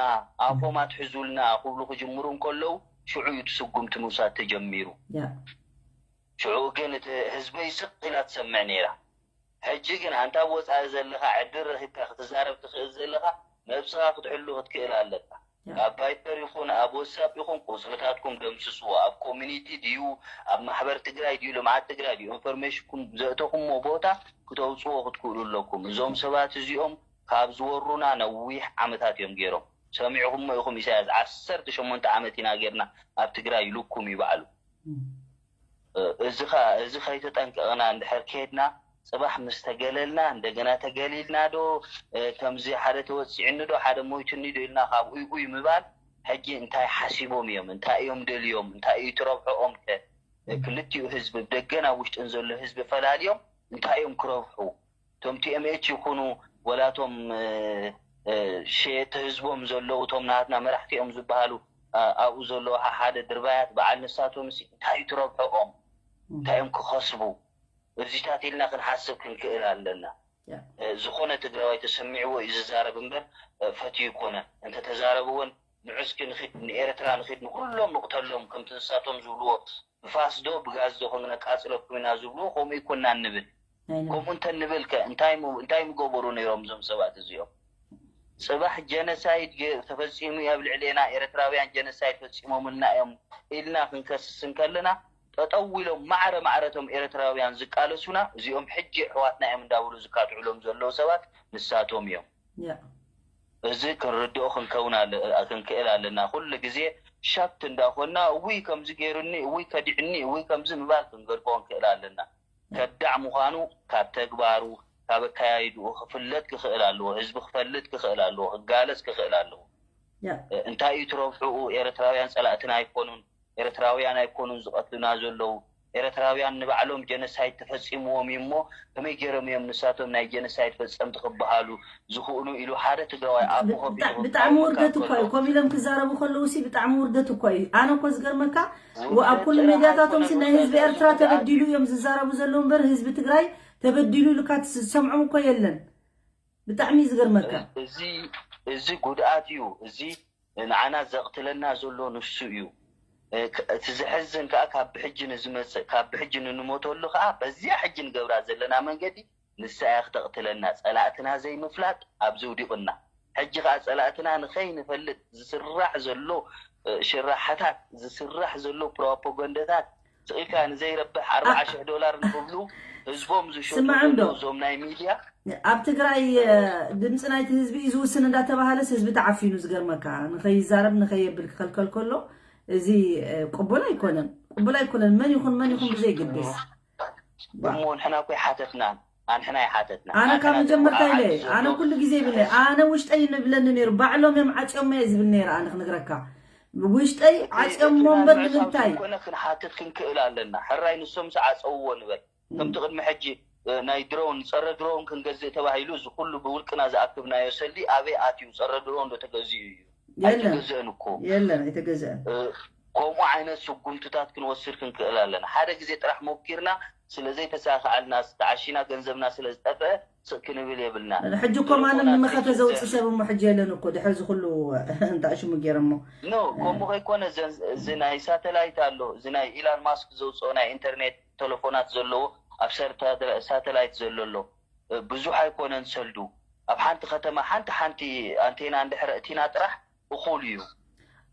ኣፎም ኣትሕዙልና ክብሉ ክጅምሩ እንከለዉ ሽዑ እዩ እቲ ስጉምቲ ምውሳድ ተጀሚሩ። ያ ሽዑ ግን እቲ ህዝበይ ስቕ ኢላ ትሰምዕ ነይራ። ሕጂ ግን ኣንታ ኣብ ወጻኢ ዘለኻ ዕድል ረኺብካ ክትዛረብ ትኽእል ዘለኻ ነብስኻ ክትሕሉ ክትክእል ኣለካ። ኣብ ቫይበር ይኹን ኣብ ዋትሳፕ ይኹን ቁጽርታትኩም ደምስስዎ። ኣብ ኮሚኒቲ ድዩ ኣብ ማሕበር ትግራይ ድዩ ልምዓት ትግራይ ድዩ ኢንፎርሜሽንኩም ዘእተኹምዎ ቦታ ክተውፅዎ ክትክእሉ ኣለኩም። እዞም ሰባት እዚኦም ካብ ዝወሩና ነዊሕ ዓመታት እዮም ገይሮም። ሰሚዕኹሞ ኢኹም ኢሳያስ ዓሰርተ ሸሞንተ ዓመት ኢና ገይርና ኣብ ትግራይ ኢሉኩም እዩ ባዕሉ። እዚ ኸ እዚ ከይተጠንቀቕና እንድሕር ከይድና ፅባሕ ምስ ተገለልና እንደገና ተገሊልና ዶ ከምዚ ሓደ ተወፂዕኒ ዶ ሓደ ሞይቱኒ ዶ ኢልና ካብ ኡይ ኡይ ምባል ሕጂ እንታይ ሓሲቦም እዮም እንታይ እዮም ደልዮም እንታይ እዩ ትረብሕኦም ከ ክልቲኡ ህዝቢ ብደገን ኣብ ውሽጥን ዘሎ ህዝቢ ፈላልዮም እንታይ እዮም ክረብሑ እቶም ቲ ኤም ኤች ይኹኑ ወላ እቶም ሸየጥቲ ህዝቦም ዘለዉ እቶም ናትና መራሕቲ እዮም ዝበሃሉ ኣብኡ ዘለዉ ሓደ ድርባያት በዓል ንሳቶም ሲ እንታይ ትረብሕኦም እንታይ እዮም ክኸስቡ እዚታት ኢልና ክንሓስብ ክንክእል ኣለና ዝኾነ ትግራዋይ ተሰሚዕዎ እዩ ዝዛረብ እምበር ፈትዩ ይኮነ እንተተዛረብዎን ንዑ እስኪ ንኺድ ንኤርትራ ንኺድ ንኩሎም ንቕተሎም ከምቲ ንሳቶም ዝብልዎ ብፋስ ዶ ብጋዝ ዶ ክንነቃጽለኩም ኢና ዝብልዎ ከምኡ ይኮና ንብል ከምኡ እንተንብል ከ እንታይ እንታይ ምገበሩ ነይሮም እዞም ሰባት እዚኦም ጽባሕ ጀነሳይድ ተፈጺሙ ኣብ ልዕሌና ኤርትራውያን ጀነሳይድ ፈጺሞምልና እዮም ኢልና ክንከስስ እንከለና ጠጠው ኢሎም ማዕረ ማዕረቶም ኤርትራውያን ዝቃለሱና እዚኦም ሕጂ ኣሕዋትና እዮም እንዳበሉ ዝካትዑሎም ዘለዉ ሰባት ንሳቶም እዮም እዚ ክንርድኦ ክንከውን ክንክእል ኣለና ኩሉ ግዜ ሸፍት እንዳኮና እውይ ከምዚ ገይሩኒ እውይ ከዲዕኒ እውይ ከምዚ ምባል ክንገድፎ ክንክእል ኣለና ከዳዕ ምዃኑ ካብ ተግባሩ ካብ ኣካያይድኡ ክፍለጥ ክኽእል ኣለዎ ህዝቢ ክፈልጥ ክኽእል ኣለዎ ክጋለፅ ክኽእል ኣለዎ እንታይ እዩ ትረብሕኡ ኤርትራውያን ፀላእትና ኣይኮኑን ኤርትራውያን ኣይኮኑን ዝቐትሉና ዘለዉ ኤርትራውያን ንባዕሎም ጀነሳይድ ተፈፂምዎም እዩ እሞ ከመይ ገይሮም እዮም ንሳቶም ናይ ጀነሳይድ ፈፀምቲ ክበሃሉ ዝኽእሉ ኢሉ ሓደ ትግራዋይ ኣፉ ከፊቱ ብጣዕሚ ውርደት እኮ እዩ ኮም ኢሎም ክዛረቡ ከለዉ ሲ ብጣዕሚ ውርደት እኮ እዩ ኣነ እኮ ዝገርመካ ኣብ ኩሉ ሜድያታቶም ሲ ናይ ህዝቢ ኤርትራ ተበዲሉ እዮም ዝዛረቡ ዘለዉ እምበር ህዝቢ ትግራይ ተበዲሉ ኢሉካ ዝሰምዖም እኮ የለን ብጣዕሚ ዝገርመካ እዚ ጉድኣት እዩ እዚ ንዓና ዘቕትለና ዘሎ ንሱ እዩ። እቲ ዘሕዝን ከዓ ካብ ብሕጂ ንዝመፅእ ካብ ብሕጂ ንንሞተሉ ከዓ በዚያ ሕጂ ንገብራ ዘለና መንገዲ ንሳ እያ ክተቕትለና። ፀላእትና ዘይምፍላጥ ኣብዚ ውዲቑና። ሕጂ ከዓ ፀላእትና ንኸይንፈልጥ ዝስራሕ ዘሎ ሽራሕታት ዝስራሕ ዘሎ ፕሮፓጋንዳታት ስቕ ኢልካ ንዘይረብሕ ኣርብዓ ሽሕ ዶላር ንኽብሉ ህዝቦም ዝሸጡ ዘለዉ እዞም ናይ ሚድያ ኣብ ትግራይ ድምፂ ናይቲ ህዝቢ እዩ ዝውስን እንዳተባሃለስ ህዝቢ ተዓፊኑ ዝገርመካ ንኸይዛረብ ንኸየብል ክኸልከል ከሎ እዚ ቅቡል ኣይኮነን ቅቡል ኣይኮነን መን ይኹን መን ይኹን ብዘይግድስ እሞ ንሕና እኮ ይሓተትናን ኣንሕና ይሓተትና ኣነ ካብ መጀመርታ ኢለ ኣነ ኩሉ ግዜ ይብለ ኣነ ውሽጠይ ንብለኒ ነይሩ ባዕሎም እዮም ዓፅዮም እየ ዝብል ነይረ ኣነ ክነግረካ ውሽጠይ ዓፅዮሞ እምበር ንምንታይ ኮነ ክንሓትት ክንክእል ኣለና ሕራይ ንሶም ዝዓፀውዎ ንበል ከምቲ ቅድሚ ሕጂ ናይ ድሮን ፀረ ድሮን ክንገዝእ ተባሂሉ እዚ ኩሉ ብውልቅና ዝኣክብናዮ ሰልዲ ኣበይ ኣትዩ ፀረ ድሮን ዶ ተገዚኡ እዩ ኣይተገዝአን እኮ የለን ኣይተገዝአን ከምኡ ዓይነት ስጉምትታት ክንወስድ ክንክእል ኣለና ሓደ ግዜ ጥራሕ ሞኪርና ስለዘይተሳክዐልና ተዓሺና ገንዘብና ስለዝጠፍአ ስቕ ክንብል የብልና ሕጂ እኮ ማንም ንመኸተ ዘውፅእ ሰብ እሞ ሕጂ የለን እኮ ድሕር ዝኩሉ እንታይ ሽሙ ገይረሞ ኖ ከምኡ ከይኮነ እዚ ናይ ሳተላይት ኣሎ እዚ ናይ ኢላን ማስክ ዘውፅኦ ናይ ኢንተርኔት ተለፎናት ዘለዎ ኣብ ሳተላይት ዘሎ ኣሎ ብዙሕ ኣይኮነን ሰልዱ ኣብ ሓንቲ ከተማ ሓንቲ ሓንቲ ኣንቴና እንድሕር እቲና ጥራሕ እኹል እዩ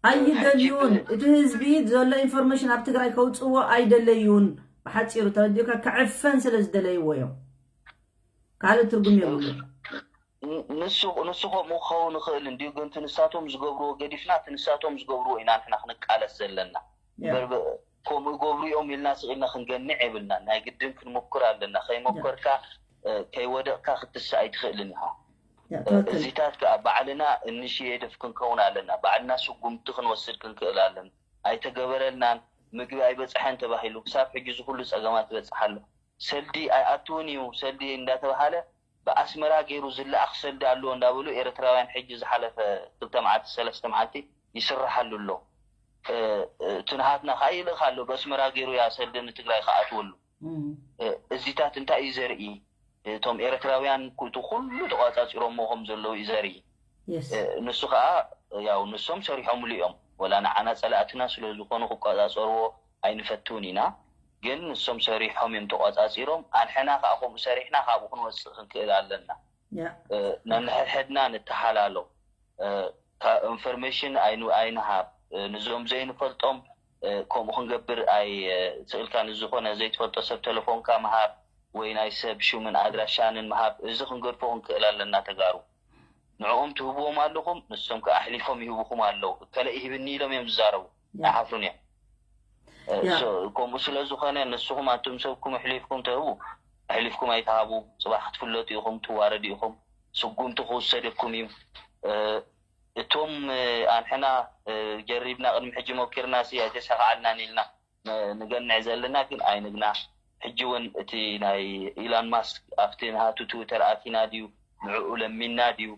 ኣይደልዩን እቲ ህዝቢ ዘሎ ኢንፎርሜሽን ኣብ ትግራይ ከውፅዎ ኣይደለዩን ብሓፂሩ ተረዲኡካ ክዕፈን ስለ ዝደለይዎ እዮም ካልእ ትርጉም የብሉ ንሱ ከምኡ ክኸውን ይኽእል እንድዩ፣ ግን እቲ ንሳቶም ዝገብርዎ ገዲፍና እቲ ንሳቶም ዝገብርዎ ኢና ንሕና ክንቃለስ ዘለና። ከምኡ ይገብሩ እዮም ኢልና ስቕ ኢልና ክንገንዕ የብልናን። ናይ ግድን ክንምኩር ኣለና። ከይመኮርካ ከይወደቕካ ክትስእ ኣይትኽእልን ኢኻ። እዚታት ከዓ ባዕልና እንሽየደፍ ክንከውን ኣለና። ባዕልና ስጉምቲ ክንወስድ ክንክእል ኣለና። ኣይተገበረልናን፣ ምግቢ ኣይበፅሐን ተባሂሉ ክሳብ ሕጂ እዚ ኩሉ ፀገማት ይበፅሕ ኣሎ። ሰልዲ ኣይኣትውን እዩ፣ ሰልዲ እንዳተባሃለ ብኣስመራ ገይሩ ዝለኣኽ ሰልዲ ኣለዎ እንዳበሉ ኤርትራውያን ሕጂ ዝሓለፈ ክልተ መዓልቲ ሰለስተ መዓልቲ ይስረሓሉ ኣሎ። እቲ ንሃትና ከዓ ይልእኽ ኣሎ፣ ብኣስመራ ገይሩ እያ ሰልዲ ንትግራይ ክኣትወሉ። እዚታት እንታይ እዩ ዘርኢ? እቶም ኤርትራውያን እቲ ኩሉ ተቋፃፂሮሞ ከም ዘለዉ እዩ ዘርኢ። ንሱ ከዓ ያው ንሶም ሰሪሖምሉ እዮም፣ ወላ ንዓና ፀላእትና ስለዝኾኑ ክቋፃፀርዎ ኣይንፈትውን ኢና። ግን ንሶም ሰሪሖም እዮም ተቋፃፂሮም። ኣንሕና ከዓ ከምኡ ሰሪሕና ካብኡ ክንወፅእ ክንክእል ኣለና። ነንሕድሕድና ንተሓላሎ፣ ኢንፎርሜሽን ኣይንሃብ። ንዞም ዘይንፈልጦም ከምኡ ክንገብር ኣይስእልካ። ንዝኾነ ዘይትፈልጦ ሰብ ተለፎንካ ምሃብ ወይ ናይ ሰብ ሹምን ኣድራሻንን ምሃብ፣ እዚ ክንገድፎ ክንክእል ኣለና። ተጋሩ ንዕኦም ትህብዎም ኣለኹም፣ ንሶም ከዓ ኣሕሊፎም ይህብኹም ኣለዉ። ከለ ይህብኒ ኢሎም እዮም ዝዛረቡ፣ ኣይሓፍሩን እዮም። ከምኡ ስለ ዝኾነ ንስኹም ኣቱም ሰብኩም ኣሕሊፍኩም ተህቡ፣ ኣሕሊፍኩም ኣይትሃቡ። ፅባሕ ክትፍለጡ ኢኹም፣ ትዋረዱ ኢኹም። ስጉምቲ ክውሰደኩም እዩ። እቶም ኣንሕና ጀሪብና ቅድሚ ሕጂ ሞኪርና ሲ ኣይተሳኽዓልናን ኢልና ንገንዕ ዘለና ግን ኣይንግና። ሕጂ እውን እቲ ናይ ኢላን ማስክ ኣብቲ ናቱ ትዊተር ኣቲና ድዩ ንዕኡ ለሚና ድዩ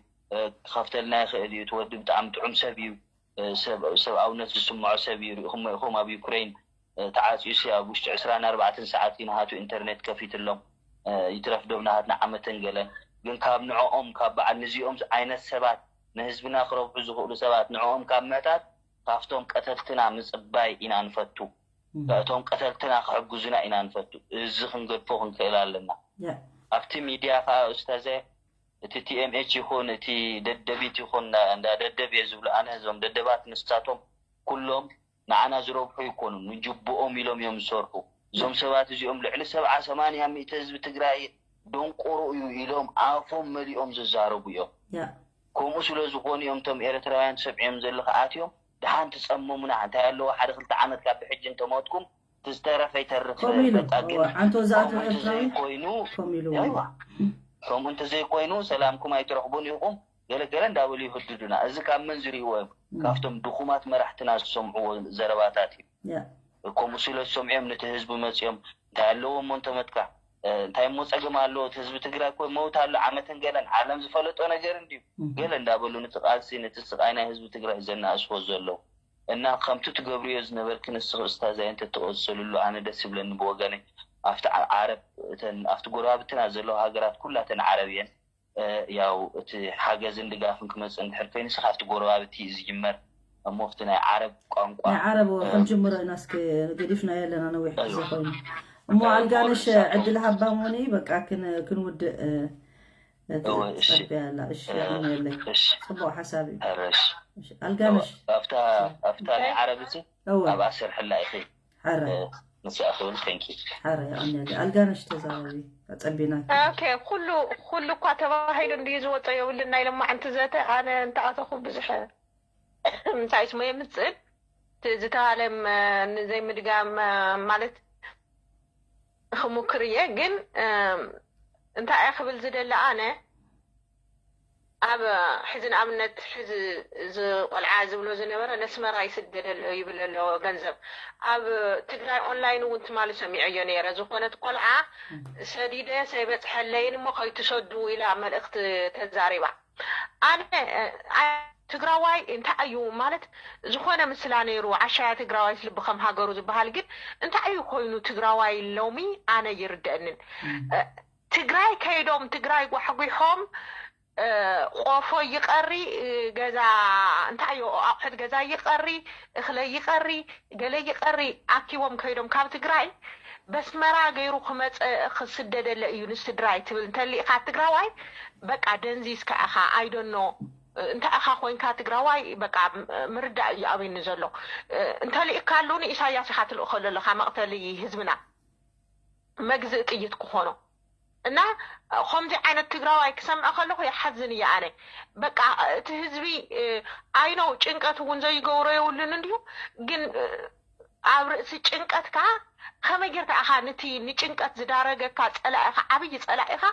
ክኸፍተልና ይኽእል እዩ። እቲ ወዲ ብጣዕሚ ጥዑም ሰብ እዩ። ሰብኣውነት ዝስምዖ ሰብ እዩ። ርኢኹሞ ኢኹም ኣብ ዩክሬን ተዓፅዩ ሲ ኣብ ውሽጢ ዕስራን ኣርባዕተን ሰዓት እዩ ናሃቱ ኢንተርኔት ከፊትሎም። ይትረፍ ዶብ ናሃትና ዓመተን ገለን ግን ካብ ንዕኦም ካብ በዓል ንዚኦም ዓይነት ሰባት ንህዝብና ክረብሑ ዝኽእሉ ሰባት ንዕኦም ካብ ምሕታት ካብቶም ቀተልትና ምፅባይ ኢና ንፈቱ። እቶም ቀተልትና ክሕግዙና ኢና ንፈቱ። እዚ ክንገድፎ ክንክእል ኣለና። ኣብቲ ሚድያ ከዓ ኡስታዘ እቲ ቲኤምኤች ይኹን እቲ ደደቢት ይኹን እንዳ ደደብ እየ ዝብሉ ኣነ እዞም ደደባት ንሳቶም ኩሎም ንዓና ዝረብሑ ይኮኑ ንጅብኦም ኢሎም እዮም ዝሰርሑ። እዞም ሰባት እዚኦም ልዕሊ ሰብዓ ሰማንያ ሚእቲ ህዝቢ ትግራይ ደንቆሮ እዩ ኢሎም ኣፎም መሊኦም ዝዛረቡ እዮም። ከምኡ ስለ ዝኾኑ እዮም እቶም ኤርትራውያን ሰብዒዮም ዘለኹ ኣትዮም ደሓን ትፀመሙና እንታይ ኣለዎ ሓደ ክልተ ዓመት ካብ ብሕጂ እንተሞትኩም እቲ ዝተረፈ ይተርፍ። ከምኡ ኢሉ በቃ ግን ሓንቶ ዝኣተወ ከምኡ ኤርትራዊ እንተዘይኮይኑ ከምኡ ኢሉ ከምኡ እንተዘይኮይኑ ሰላምኩም ኣይትረኽቡን ኢኹም ገለገለ እንዳበሉ ይህድዱና። እዚ ካብ መን ዝርእይዎ እዮም? ካብቶም ድኹማት መራሕትና ዝሰምዕዎ ዘረባታት እዩ። ከምኡ ስለ ዝሰምዑ እዮም ነቲ ህዝቢ መፂኦም እንታይ ኣለዎ እሞ እንተመትካ እንታይ እሞ ፀገም ኣለዎ እቲ ህዝቢ ትግራይ እኮ መውት ኣሎ ዓመተን ገለን ዓለም ዝፈለጦ ነገር እንድዩ ገለ እንዳበሉ ነቲ ቃልሲ ነቲ ስቃይ ናይ ህዝቢ ትግራይ ዘናእስዎ ዘለዉ እና ከምቲ ትገብርዮ ዝነበርኪ ንስኺ እስታዛይ እንተትቕፅልሉ ኣነ ደስ ይብለኒ ብወገነይ። ኣብቲ ዓረብ እተን ኣብቲ ጎረባብትና ዘለዋ ሃገራት ኩላተን ዓረብ እየን። ያው እቲ ሓገዝን ድጋፍን ክመፅእ እንድሕር ኮይኑሲ ካብቲ ጎረባብቲ እዩ ዝጅመር እሞ ኣብቲ ናይ ዓረብ ቋንቋ ናይ ዓረብ ክንጅምሮ ኢና እስኪ ገዲፍናዮ ኣለና ነዊሕ ግዜ ኮይኑ እሞ ኣልጋነሽ ዕድል ሃባ ሞኒ በቃ ክንውድእ ፀቢያ ኣላ እሺ የቐንየለይ ፅቡቅ ሓሳብ እዩ ኣልጋነሽ ኣብታ ናይ ዓረብ እዚ ኣብኣ ስርሕላ ኢኺ ንስኣ ክብል ቴንኪ ሓረ የቐንየለይ ኣልጋነሽ ተዛረቢ ኣፀቢና ኦኬ ኩሉ ኩሉ እኳ ተባሂሉ እንድዩ ዝወፀ የብልን ናይ ለማዕንቲ ዘተ ኣነ እንተኣተኹ ብዙሕ እንታይ ስሞ የምፅእ እቲ ዝተባለ ንዘይምድጋም ማለት ክሙክር እየ ግን እንታይ እየ ክብል ዝደሊ ኣነ ኣብ ሕዚ ንኣብነት ሕዚ እዚ ቆልዓ ዝብሎ ዝነበረ ነስመራ ይስደደሎ ይብል ኣሎ ገንዘብ ኣብ ትግራይ ኦንላይን እውን ትማሊ ሰሚዐዮ ነይረ ዝኾነት ቆልዓ ሰዲደ ሰይበፅሐለይን እሞ ከይትሰዱ ኢላ መልእክቲ ተዛሪባ ኣነ ትግራዋይ እንታይ እዩ ማለት ዝኾነ ምስላ ነይሩ ዓሻያ ትግራዋይ ልቢ ከም ሃገሩ ዝበሃል ግን እንታይ እዩ ኮይኑ ትግራዋይ ሎሚ ኣነ ይርደእንን ትግራይ ከይዶም ትግራይ ጓሕጒሖም ቆፎ ይቐሪ ገዛ እንታይ እዩ ኣቑሑት ገዛ ይቐሪ እኽለ ይቐሪ ገለ ይቐሪ ኣኪቦም ከይዶም ካብ ትግራይ በስመራ ገይሩ ክመፀ ክስደደለ እዩ ንስድራይ ትብል እንተሊእካ ትግራዋይ በቃ ደንዚዝካ ኢኻ ኣይደኖ እንታይ ኢኻ ኮይንካ ትግራዋይ በቃ ምርዳእ እዩ ኣብኒ ዘሎ እንተሊእካሉ ንኢሳያስ ኢኻ ትልእኾ ዘለኻ መቕተሊ ህዝብና መግዝእ ጥይት ክኾኖ እና ከምዚ ዓይነት ትግራዋይ ክሰምዕ ከለኹ ይሓዝን እየ ኣነ። በቃ እቲ ህዝቢ ኣይነው ጭንቀት እውን ዘይገብሮ የብሉን እንዲሁ ግን ኣብ ርእሲ ጭንቀትካ ከመይ ጌርካ ኢኻ ነቲ ንጭንቀት ዝዳረገካ ጸላኢኻ ዓብዪ ጸላኢኻ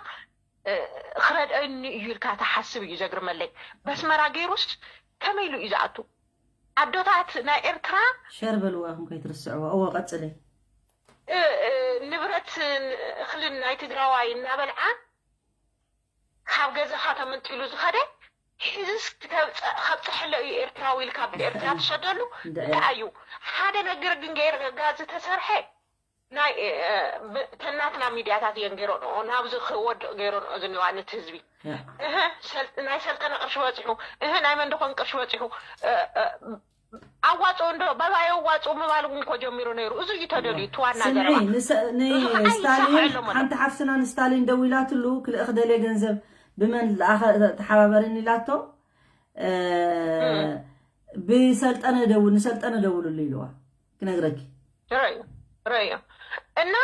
ክረድአኒ እዩ ኢልካ ትሓስብ እዩ ዘግርመለይ። በስመራ ገይሩስ ከመይ ኢሉ እዩ ዝኣቱ? ኣዶታት ናይ ኤርትራ ሸር በልዋ ኢኹም ከይትርስዕዋ። እወ ቀጽለይ። ንብረት እኽልን ናይ ትግራዋይ እናበልዓ ካብ ገዛኻ ተመንጢሉ ዝኸደ ሕዝስ ከብፀሐሎ እዩ ኤርትራዊ ኢልካ ብኤርትራ ትሰደሉ እንታይ እዩ? ሓደ ነገር ግን ገይርካ ዝተሰርሐ ናይ ተናትና ሚድያታት እየን ገይረንኦ ናብዚ ክወድቕ ገይረንኦ ዝኒዋ ነት ህዝቢ ናይ ሰልጠነ ቅርሺ በፂሑ እህ ናይ መንድኾን ቅርሺ በፂሑ ኣዋፅኡ እንዶ ባባይ ኣዋፅኡ ምባል እውን እኮ ጀሚሩ ነይሩ። እዚ እዩ ተደልዩ እቲ ዋና ዘረባ። ንስታሊን ሓንቲ ሓፍትና ንስታሊን ደዊላትሉ ክልእኽ ደልየ ገንዘብ ብመን ተሓባበርን ኢላቶ ብሰልጠነ ደውል ንሰልጠነ ደውልሉ ኢልዋ ክነግረኪ ረዮ ረዮ እና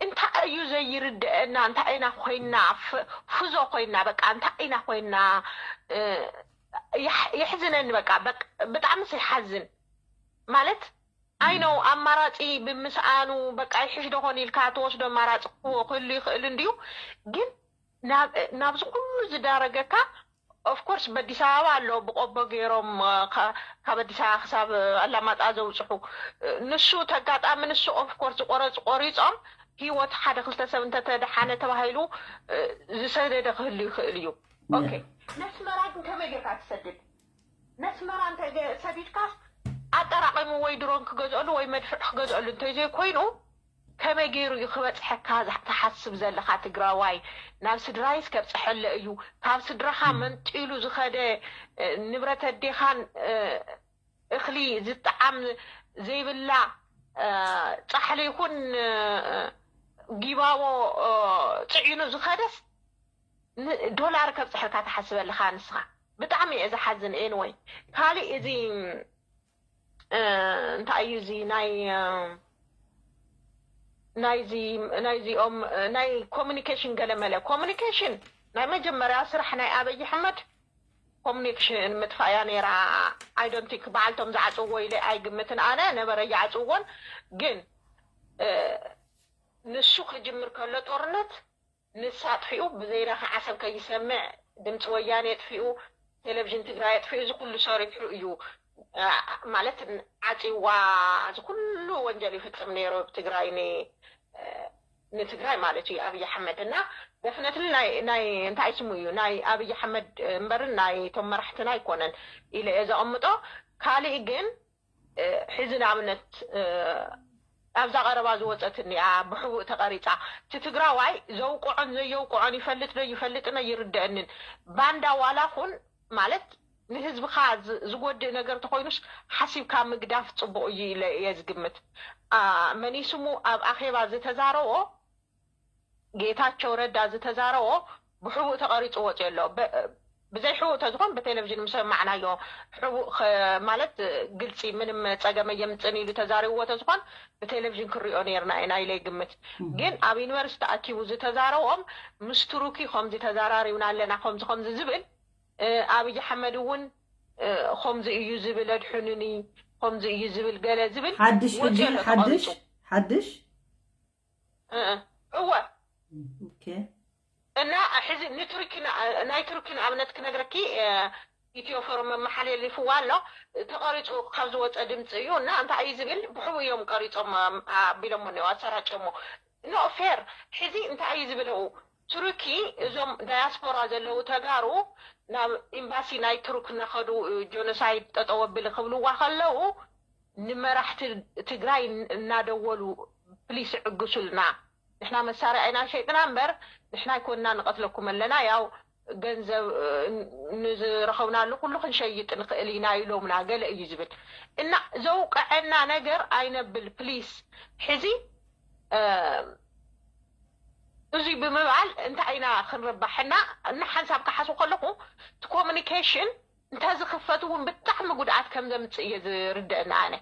እንታይ እዩ ዘይርድአና? እንታይ ኢና ኮይና ፍዞ ኮይና በቃ እንታይ ኢና ኮይና የሕዝነኒ በቃ ብጣዕሚ ይሓዝን ማለት ኣይነው ኣማራፂ ብምስኣኑ በቃ ይሕሽ ደኾን ኢልካ ትወስዶ ኣማራፂ ክህልዎ ክህሉ ይኽእል እንድዩ ግን ናብዚ ኩሉ ዝዳረገካ ኦፍኮርስ በዲስ ኣበባ ኣሎ ብቆቦ ገይሮም ካብ ኣዲስ ኣበባ ክሳብ ኣላማጣ ዘውፅሑ ንሱ ተጋጣሚ ንሱ ኦፍኮርስ ዝቆረፁ ቆሪፆም ህይወት ሓደ ክልተ ሰብ እንተተደሓነ ተባሂሉ ዝሰደደ ክህሉ ይኽእል እዩ። ኦኬ ነስመራ ግን ከመይ ጌርካ ትሰድድ? ነስመራ እንተ ሰዲድካስ ኣጠራቒሙ ወይ ድሮን ክገዝአሉ ወይ መድፍዕ ክገዝአሉ እንተዘይኮይኑ ከመይ ገይሩ እዩ ክበፅሐካ ትሓስብ ዘለኻ ትግራዋይ? ናብ ስድራይስ ከብፅሐለ እዩ። ካብ ስድራኻ መንጢሉ ዝኸደ ንብረት ኣዴኻን እኽሊ ዝጠዓም ዘይብላ ፃሕሊ ይኹን ጊባቦ ፅዒኑ ዝኸደስ ዶላር ከብፅሐልካ ትሓስበልኻ ንስኻ። ብጣዕሚ እየ ዝሓዝን። ኤንወይ ካሊእ እዚ እንታይ እዩ እዚ ናይ ናይዚ ናይዚኦም ናይ ኮሚኒኬሽን ገለመለ ኮሚኒኬሽን ናይ መጀመርያ ስራሕ ናይ ኣበይ ኣሕመድ ኮሚኒኬሽን ምጥፋእያ ነይራ። ኣይዶንቲክ በዓልቶም ዝዓፅዎ ኢለ ኣይግምትን ኣነ ነበረ ይዓፅዎን ግን ንሱ ክጅምር ከሎ ጦርነት ንሳ ኣጥፊኡ ብዘይናኻ ዓሰብ ከይሰምዕ ድምፂ ወያነ የጥፊኡ ቴሌቪዥን ትግራይ የጥፊኡ እዚ ኩሉ ሰሪሑ እዩ ማለት ዓፂዋ እዚ ኩሉ ወንጀል ይፍፅም ነይሩ ኣብ ትግራይ ንትግራይ ማለት እዩ ኣብይ ኣሕመድ እና ደፍነትሊ ናይ እንታይ ስሙ እዩ ናይ ኣብይ ኣሕመድ እምበርን ናይ ቶም መራሕትና ኣይኮነን ኢለ እየ ዘቐምጦ ካሊእ ግን ሕዚ ንኣብነት ኣብዛ ቀረባ ዝወፀት እኒኣ ብሕቡእ ተቐሪፃ እቲ ትግራዋይ ዘውቅዖን ዘየውቅዖን ይፈልጥ ዶ ይፈልጥን ኣይርደአንን ባንዳ ዋላ ኹን ማለት ንህዝብኻ ዝጎድእ ነገር ተኾይኑስ ሓሲብካ ምግዳፍ ፅቡቕ እዩ ኢለ እየ ዝግምት መኒስሙ ኣብ ኣኼባ ዝተዛረቦ ጌታቸው ረዳ ዝተዛረቦ ብሕቡእ ተቐሪፁ ወፂኡ ኣሎ። ብዘይ ሕቡእ ተዝኾን ብቴሌቪዥን ምሰማዕናዮ ሕቡእ ማለት ግልፂ ምንም ፀገመ የምፅን ኢሉ ተዛሪብዎ ተዝኾን ብቴሌቪዥን ክሪኦ ነርና ኢና ኢለ ይግምት። ግን ኣብ ዩኒቨርሲቲ ኣኪቡ ዝተዛረቦም ምስ ትሩኪ ከምዚ ተዛራሪብና ኣለና ከምዚ ከምዚ ዝብል ኣብይ ኣሕመድ እውን ከምዚ እዩ ዝብል ኣድሕኑኒ ከምዚ እዩ ዝብል ገለ ዝብል ሓድሽ ሕጂ ሓድሽ ሓድሽ እወ እና ሕዚ ንቱርኪ ናይ ቱርኪ ንኣብነት ክነግረኪ ኢትዮ ፎረም መመሓላለፊዋ ኣሎ ተቐሪፁ ካብ ዝወፀ ድምፂ እዩ እና እንታይ እዩ ዝብል ብሕቡ እዮም ቀሪፆም ኣቢሎሞ ኒው ኣሰራጨሞ ኖ ፌር ሕዚ እንታይ እዩ ዝብለው ቱርኪ እዞም ዳያስፖራ ዘለዉ ተጋሩ ናብ ኤምባሲ ናይ ቱርክ እናኸዱ ጆኖሳይድ ጠጠው ኣብሊ ክብልዋ ከለዉ ንመራሕቲ ትግራይ እናደወሉ ፕሊስ ዕግሱልና ንሕና መሳርያ ኢና ሸይጥና እምበር ንሕና ኣይኮንና ንቐትለኩም ኣለና ያው ገንዘብ ንዝረኸብናሉ ኩሉ ክንሸይጥ ንኽእል ኢና ኢሎምና ገለ እዩ ዝብል እና ዘውቀዐና ነገር ኣይነብል ፕሊስ ሕዚ እዙይ ብምባል እንታይ ኢና ክንርባሕ እና እና ሓንሳብ ክሓስቡ ከለኹ እቲ ኮሚኒኬሽን እንተዝኽፈት እውን ብጣዕሚ ጉድኣት ከም ዘምፅእ እየ ዝርደአኒ ኣነ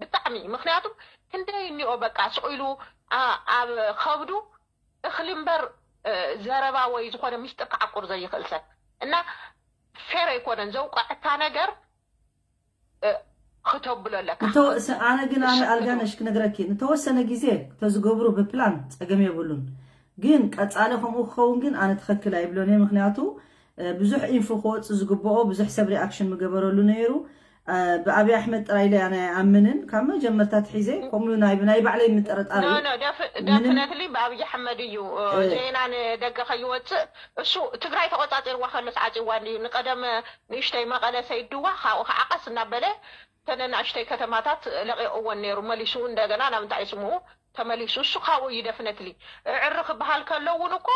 ብጣዕሚ ምክንያቱም ክንደይ እኒኦ በቃ ስቕ ኢሉ ኣብ ከብዱ እኽሊ እምበር እ፣ ዘረባ ወይ ዝኾነ ሚስጥር ክዓቁር ዘይኽእል ሰብ እና ፌር ኣይኮነን። ዘውቃዕካ ነገር እ፣ ክተብሎ ኣለካ። ንተወ- ስ- ኣነ ግን ኣነ ኣልጋነሽ ክነግረኪ፣ ንተወሰነ ግዜ ተዝገብሩ ብፕላን ጸገም የብሉን። ግን ቀጻሊ ከምኡ ክኸውን ግን ኣነ ትኽክል ኣይብሎን እየ። ምክንያቱ እ፣ ብዙሕ ኢንፎ ክወጽእ ዝግብኦ፣ ብዙሕ ሰብ ሪኣክሽን ምገበረሉ ነይሩ። እ፣ ብኣብይ ኣሕመድ ጥራይ ኢለ ኣነ ኣይኣምንን። ካብ መጀመርታ ትሒዘ ከምኡ ናይ ናይ ባዕለይ ምጥርጣር ኖ እዩ። ኖ ደፍነትሊ ብኣብይ ኣሕመድ እዩ እ፣ ዜና ንደገ ከይወፅእ። እሱ ትግራይ ተቆፃፂርዋ ከሎስ ዓፂዋ እንድዩ። ንቀደም ንእሽተይ መቐለ ሰይድዋ ካብኡ ከዓ ቀስ እናበለ ተነ ንእሽተይ ከተማታት ለቂቕወን ነይሩ። መሊሱ እንደገና ናብ እንታይ ስሙ ተመሊሱ። እሱ ካብኡ እዩ ደፍነትሊ። እዕሪ ክበሃል ከሎ እውን እኮ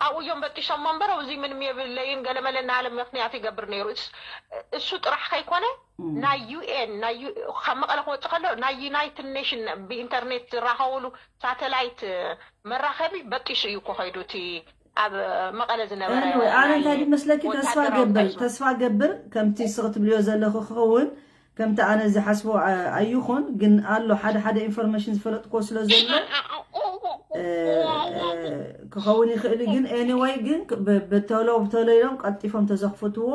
ኣብኡ እዮም በጢሶሞ እምበር ኣብዚ ምንም የብለይን ገለመለ እናበለ ምክንያት ይገብር ነይሩ። እስ- እሱ ጥራሕ ከይኮነ ናይ ዩ ኤን ናይ ዩ- ካብ መቐለ ክወፅእ ከሎ ናይ ዩናይትድ ኔሽን ብኢንተርኔት ዝራኸብሉ ሳተላይት መራኸቢ በጢሱ እዩ እኮ ከይዱ እቲ ኣብ መቐለ ዝነበረ Anyway፣ ኣነ ናይ እንታይ ድመስለኪ፣ ተስፋ ወታደራዊ ገብር ቃልሲ። ተስፋ ገብር ከምቲ ስኽ ትብልዮ ዘለኹ ክኸውን ከምቲ ኣነ ዝሓስቦ ኣ- ኣይኹን። ግን ኣሎ ሓደ ሓደ ኢንፎርሜሽን ዝፈለጥኮ ስለ ዘሎ እ፣ እ፣ ክኸውን ይኽእል እዩ። ግን ኤኒወይ ግን ክ- ብ- ብተሎ ብተሎ ኢሎም ቀልጢፎም ተዘኽፍትዎ።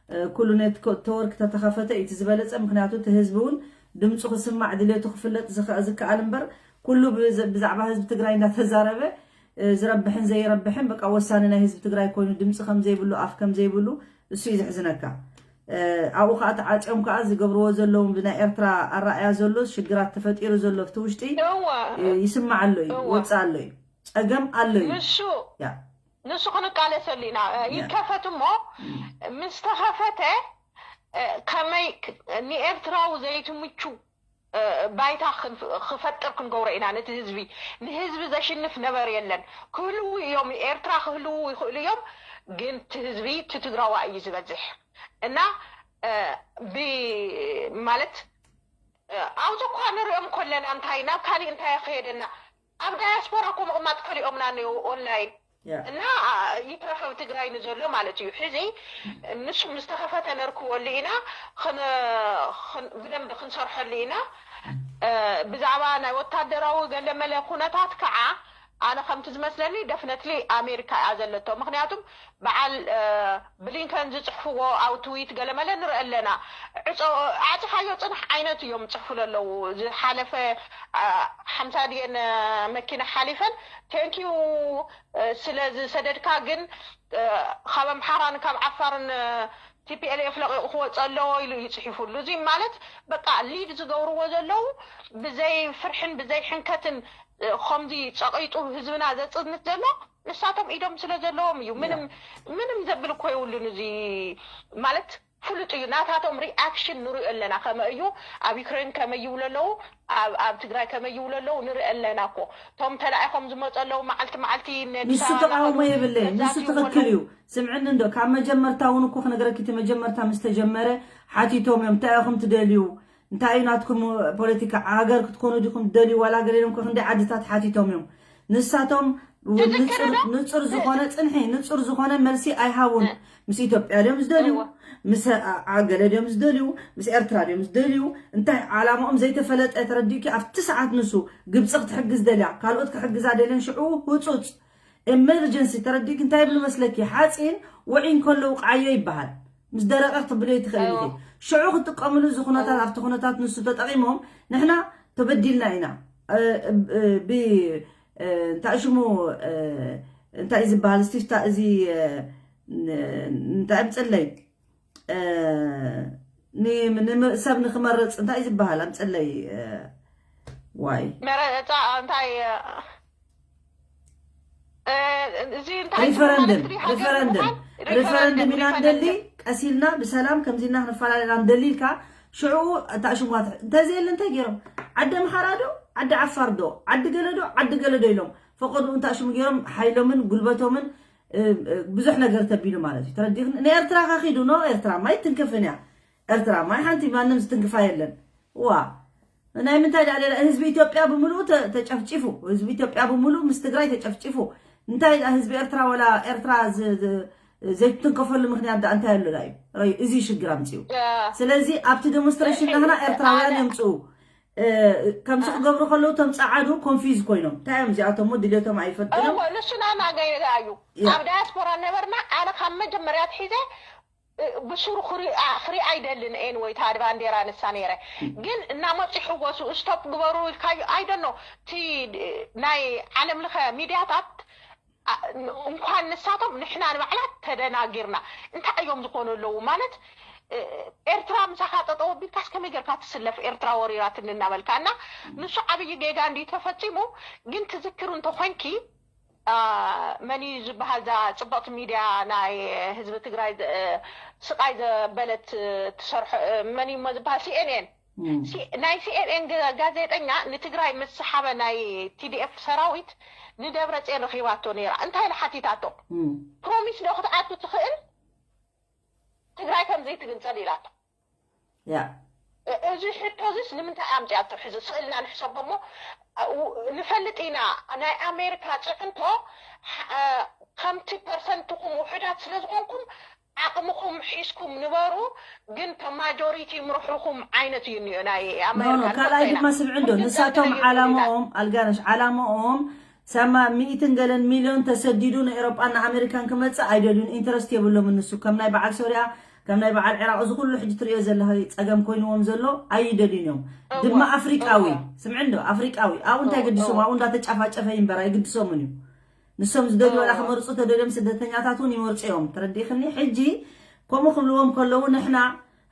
እ፣ ኩሉ ኔትወርክ ተተኸፈተ እቲ ዝበለፀ። ምክንያቱ እቲ ህዝቢ እውን ድምፁ ክስማዕ ድሌቱ ክፍለጥ ዝኸ- ዝከኣል እምበር ኩሉ ብዘ- ብዛዕባ ህዝቢ ትግራይ እንዳተዛረበ እ፣ ዝረብሕን ዘይረብሕን በቃ ወሳኒ ናይ ህዝቢ ትግራይ ኮይኑ ድምፂ ከም ዘይብሉ ኣፍ ከም ዘይብሉ እሱ እዩ ዘሕዝነካ። እ፣ ኣብኡ ከዓ ተዓፅዮም ከዓ ዝገብርዎ ዘለዉ ብናይ ኤርትራ ኣረኣያ ዘሎ ሽግራት ተፈጢሩ ዘሎ ኣብቲ ውሽጢ እወ እ፣ ይስማዕ ኣሎ እዩ እወ ወፅእ ኣሎ እዩ ፀገም ኣሎ እዩ ንሱ ያ ንሱ ክንቃለሰሉ ኢና። እ፣ ያ ይከፈት እሞ ምስ ተኸፈተ እ፣ ከመይ ክ- ንኤርትራዊ ዘይትምቹ እ፣ ባይታ ክንፍ- ክፈጥር ክንገብሮ ኢና። ነቲ ህዝቢ ንህዝቢ ዘሽንፍ ነበር የለን። ክህልዉ እዮም፣ ኤርትራ ክህልዉ ይኽእሉ እዮም። ግን እቲ ህዝቢ እቲ ትግራዋ እዩ ዝበዝሕ እና እ፣ ብ ማለት እ፣ ኣብዚ እኳ ንሪኦም ከለና እንታይ ናብ ካሊእ እንታይ ከየደና ኣብ ዳያስፖራ እኮ ምቕማጥ ከሊኦምና እኒው ኦንላይን ያ እና አ፣ ይትረፍ ኣብ ትግራይ ንዘሎ ማለት እዩ። ሕዚ ንሱ ምስ ተኸፈተ ነርክወሉ ኢና፣ ኽን- ኽን- ብደንብ ክንሰርሐሉ ኢና። እ፣ ብዛዕባ ናይ ወታደራዊ ገለመለ ኩነታት ከዓ ኣነ ከምቲ ዝመስለኒ ደፍነትሊ ኣሜሪካ እያ ዘለቶ። ምክንያቱም በዓል እ፣ ብሊንከን ዝፅሕፍዎ ኣብ ትዊት ገለመለ ንርኢ ኣለና። ዕፆ ኣዕፅኻዮ ፅንሕ ዓይነት እዮም ዝፅሕፉ ዘለዉ። ዝሓለፈ አ፣ ሓምሳ ድየን እ፣ መኪና ሓሊፈን ቴንኪዩ እ፣ ስለ ዝሰደድካ ግን እ፣ ካብ ኣምሓራን ካብ ዓፋርን እ፣ ቲፒኤልኤፍ ለቂቑ ክወፅእ ኣለዎ ኢሉ እዩ ፅሒፉሉ። እዚ ማለት በቃ ሊድ ዝገብርዎ ዘለዉ ብዘይ ፍርሕን ብዘይ ሕንከትን እ፣ ከምዚ ፀቒጡ ህዝብና ዘፅንት ዘሎ ንሳቶም ኢዶም ስለ ዘለዎም እዩ። ያ ምንም ምንም ዘብል እኮ የብሉን። እዚ ማለት ፍሉጥ እዩ። ናታቶም ሪኣክሽን ንሪኦ ኣለና ከመ እዩ ኣብ ዩክሬን ከመይ ይብሉ ኣለዉ፣ ኣብ ኣብ ትግራይ ከመይ ይብሉ ኣለዉ ንርኢ ኣለና እኮ። እቶም ተላኢኾም ዝመፁ ኣለዉ መዓልቲ መዓልቲ ነዲስ ንሱ ኣበባ ተቃውሞ እናኸዱ የብለይ። ንሱ መዛትይዎ ትኽክል ኣለዉ። እዩ። ስምዕኒ እንዶ ካብ መጀመርታ እውን እኮ ክነግረኪ እቲ መጀመርታ ምስ ተጀመረ ሓቲቶም እዮም እንታይ ኢኹም ትደልዩ እንታይ እዩ ናትኩም ፖለቲካ ሃገር ክትኮኑ ዲኹም ትደልዩ ዋላ ገለ ኢሎም እኮ ክንደይ ዓድታት ሓቲቶም እዮም። ንሳቶም ትዝክሪ ንጹር ዶ? ንጹር ዝኾነ ጽንሒ ንጹር ዝኾነ መልሲ ኣይሃቡን። ምስ ኢትዮጵያ ድዮም ዝደልዩ እወ። ምስ አ- አ- ገለ ድዮም ዝደልዩ ምስ ኤርትራ ድዮም ዝደልዩ እንታይ ዓላማኦም ዘይተፈለጠ ተረዲእኪ ኣብቲ ሰዓት ንሱ ግብፂ ክትሕግዝ ደልያ ካልኦት ክሕግዛ ደልየን ሽዑ ህፁፅ ኤመርጀንሲ ተረዲእኪ እንታይ ይብሉ መስለኪ ሓፂን ውዒ እንከሎ ውቃዓዮ ይበሃል ምስ ደረቐ ክትብልዮ ትኽእል ኢኺ እወ። ሽዑ ክትጥቀምሉ እዚ ኩነታት እወ። ኣብቲ ኩነታት ንሱ ተጠቒሞም ንሕና ተበዲልና ኢና እ፣ እ፣ ብ እ፣ እንታይ ሽሙ እ፣ እንታይ እዩ ዝበሃል እስቲ ፍታ እዚ እ፣ ን- እንታይ ኣምፅለይ እ፣ ን- ን- ሰብ ንክመርፅ እንታይ እዩ ዝበሃል ኣምፅለይ እ፣ ዋይ መረፃ እንታይ እ፣ እዚ እንታይ ሪፈረንድም ማለት ሃገር ሪፈረንድም ምዃን ሪፈረንድም ኢና ንደሊ ሪፈረንድም ቀሲልና ብሰላም ከምዚ ኢልና ክንፈላለ ኢና ንደሊ ኢልካ ሽዑ እታ ሽሙ እንተዘየለ እንታይ ገይሮም ዓዲ ኣምሓራ ዶ ዓዲ ዓፋር ዶ ዓዲ ገለ ዶ ዓዲ ገለ ዶ ኢሎም ፈቀድኡ እንታ ሽሙ ገይሮም ሓይሎምን ጉልበቶምን እ፣ እ፣ ብዙሕ ነገር ተቢሉ ማለት እዩ ተረዲእክን ንኤርትራ ከኺዱ ኖ ኤርትራ ማይ ትንክፍን እያ ኤርትራ ማይ ሓንቲ ማንም ዝትንክፋ የለን ዋ ናይ ምንታይ ደኣ ሌላ ህዝቢ ኢትዮጵያ ብምሉኡ ተ- ተጨፍጪፉ ህዝቢ ኢትዮጵያ ብምሉኡ ምስ ትግራይ ተጨፍጪፉ እንታይ ደኣ ህዝቢ ኤርትራ ወላ ኤርትራ ዝ- ዝ- ዘይትንከፈሉ ምክንያት ደኣ እንታይ ኣሎ ደኣ እዩ ረዩ እዚ ሽግር ኣምፅኡ ስለዚ ኣብቲ ዴሞንስትሬሽን ናህና ኤርትራውያን የምፅኡ ከምዚ ክገብሩ ከለዉ እቶም ፃዓዱ ኮንፊዝ ኮይኖም እንታይ እዮም እዚኣቶም ድልዮቶም ኣይፈልጥን እዮም። ንሱ ናና ገይራ እዩ ኣብ ዳያስፖራ ነበርና ኣነ ካብ መጀመርያ ትሒዘ ብሱሩ ክሪኣ ኣይደልን ኤን ወይ ታድ ባንዴራ ንሳ ነይረ ግን እናመፁ ይሕወሱ ስቶፕ ግበሩ ኢልካዩ ኣይደኖ እቲ ናይ ዓለም ለኸ ሚድያታት እንኳን ንሳቶም ንሕና ንባዕላ ተደናጊርና እንታይ እዮም ዝኾኑ ኣለዉ ማለት ኤርትራ ምሳኻ ጠጠው ኣቢልካስ ከመይ ጌርካ ትስለፍ ኤርትራ ወሪራትኒ እናበልካ እና ንሱ ዓብዪ ጌጋ እንዲ ተፈፂሙ ግን ትዝክሩ እንተኮንኪ መን እዩ ዝበሃል እዛ ፅብቕቲ ሚድያ ናይ ህዝቢ ትግራይ ስቃይ ዘበለት ትሰርሖ መን እዩ ዝበሃል ሲኤንኤን ናይ ሲኤንኤን ጋዜጠኛ ንትግራይ ምስ ሰሓበ ናይ ቲዲኤፍ ሰራዊት ንደብረፅዮን ረኺባቶ ነይራ እንታይ ኢላ ሓቲታቶ ፕሮሚስ ዶ ክትኣቱ ትኽእል ትግራይ ከም ዘይትግንፀል ኢላቶ ያ እዚ ሕቶ እዚስ ንምንታይ ኣምፅኣቶ ሕዚ ስእልና ንሕሰቦ እሞ ንፈልጥ ኢና ናይ ኣሜሪካ ፅዕንቶ ከምቲ ፐርሰንትኩም ውሑዳት ስለ ዝኾንኩም ዓቕምኹም ሒዝኩም ንበሩ ግን ተ ማጆሪቲ ምርሑኹም ዓይነት እዩ እኒኦ ናይ ኣሜሪካ ካልኣይ ድማ ስምዒ እንዶ ንሳቶም ዓላማኦም ኣልጋነሽ ዓላማኦም ሰማ ሚእትን ገለን ሚልዮን ተሰዲዱ ንኤሮጳን ንኣሜሪካን ክመፅእ ኣይደልዩን ኢንተረስት የብሎም ንሱ ከም ናይ በዓል ሶርያ ከም ናይ በዓል ዕራቕ እዚ ኩሉ ሕጂ ትሪኦ ዘለኺ ፀገም ኮይንዎም ዘሎ ኣይደልዩን እዮም ድማ ኣፍሪቃዊ ስምዒ እንዶ ኣፍሪቃዊ ኣብኡ እንታይ ግድሶም ኣብኡ እንዳተጫፋጨፈ ይንበር ኣይግድሶምን እዩ ንሶም ዝደልዩ ዋላ ክመርፁ ተደልዮም ስደተኛታት እውን ይመርፁ እዮም ተረዲእክኒ ሕጂ ከምኡ ክብልዎም ከለዉ ንሕና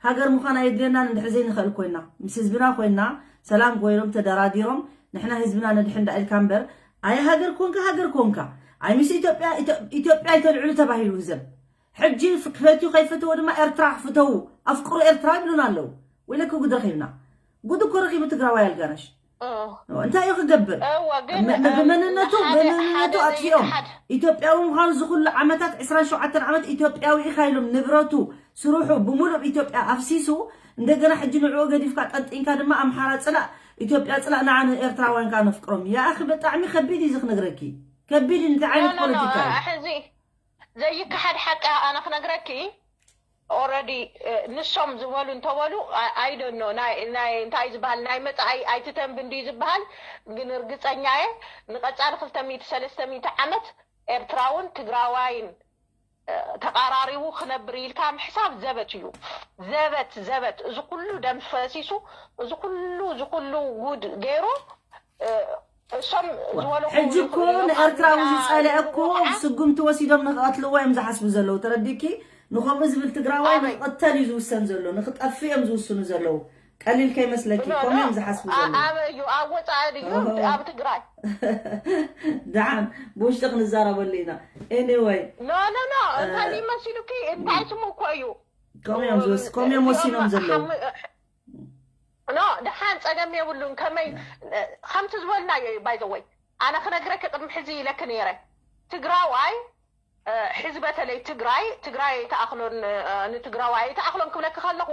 ሃገር ምዃን ኣየድልየናን እንድሕር ዘይንኽእል ኮይና ምስ ህዝብና ኮይና ሰላም ኮይኖም ተደራዲሮም ንሕና ህዝብና ነድሕን ዳ ኢልካ እምበር ኣይ ሃገር ኮንካ ሃገር ኮንካ ኣይ ምስ ኢትዮጵያ ኢትዮጵያ ኣይተልዕሉ ተባሂሉ ህዘብ ሕጂ ክፈትዩ ከይፈትዎ ድማ ኤርትራ ፍተዉ ኣፍቅሩ ኤርትራ ይብሉና ኣለዉ ወይለክ ጉድ ረኺብና ጉድ እኮ ረኺቡ ትግራዋይ ኣልጋነሽ እንታይ እዩ ክገብር ብመንነቱ ብመንነቱ ኣጥፊኦም ኢትዮጵያዊ ምዃኑ ዝኩሉ ዓመታት ዕስራን ሸውዓተን ዓመት ኢትዮጵያዊ ኢኻ ኢሎም ንብረቱ ስርሑ ብምሉእ ኢትዮጵያ ኣፍሲሱ እንደገና ሕጂ ንዕኡ ገዲፍካ ጠንጢንካ ድማ ኣምሓራ ፅላእ ኢትዮጵያ ፅላእ ንዓ ንኤርትራውያን ካ ነፍቅሮም ያኣኺ ብጣዕሚ ከቢድ እዩ ዝክነግረኪ ከቢድ እንታይ ዓይነት ፖለቲካ እዩ ዘይከሓድ ሓቂ ኣነ ክነግረኪ ኦረዲ ንሶም ዝበሉ እንተበሉ ኣይደኖ ናይ እንታይ ዝበሃል ናይ መፃኢ ኣይትተንብ እንድዩ ዝበሃል ግን እርግፀኛ እየ ንቀፃሊ ክልተ ሚእቲ ሰለስተ ሚእቲ ዓመት ኤርትራውን ትግራዋይን ተቃራሪቡ ክነብር ኢልካ ምሕሳብ ዘበት እዩ ዘበት ዘበት እዚ ኩሉ ደም ፈሲሱ እዚ ኩሉ እዚ ኩሉ ጉድ ገይሩ እሶም ዝበልኹ ሕጂ እኮ ንኤርትራዊ ዝፀልአ እኮ ስጉምቲ ወሲዶም ንክቐትልዎ እዮም ዝሓስቡ ዘለዉ ተረዲእኪ ንኸምኡ ዝብል ትግራዋይ ንክቐተል እዩ ዝውሰን ዘሎ ንክጠፍእ እዮም ዝውስኑ ዘለዉ ቀሊል ከይመስለኪ ከምኡ እዮም ዝሓስቡ ዘለዉ ኣበይ እዩ ኣብ ወፃኢ ድዩ ኣብ ትግራይ ደሓን ብውሽጢ ክንዛረበሉ ኢና anyway no no no እንታይ እዩ መሲሉኪ እንታይ ስሙ እኮ እዩ ከምኡ እዮም ዝወስ ከምኡ እዮም ወሲኖም ዘለዉ ኖ ደሓን ፀገም የብሉን ከመይ ከምቲ ዝበልናዮ እዩ ባይዘወይ ኣነ ክነግረኪ ቅድሚ ሕዚ ኢለኪ ነይረ ትግራዋይ ሕዚ በተለይ ትግራይ ትግራይ ኣይተኣኽሎን ንትግራዋይ ኣይተኣኽሎን ክብለኪ ከለኹ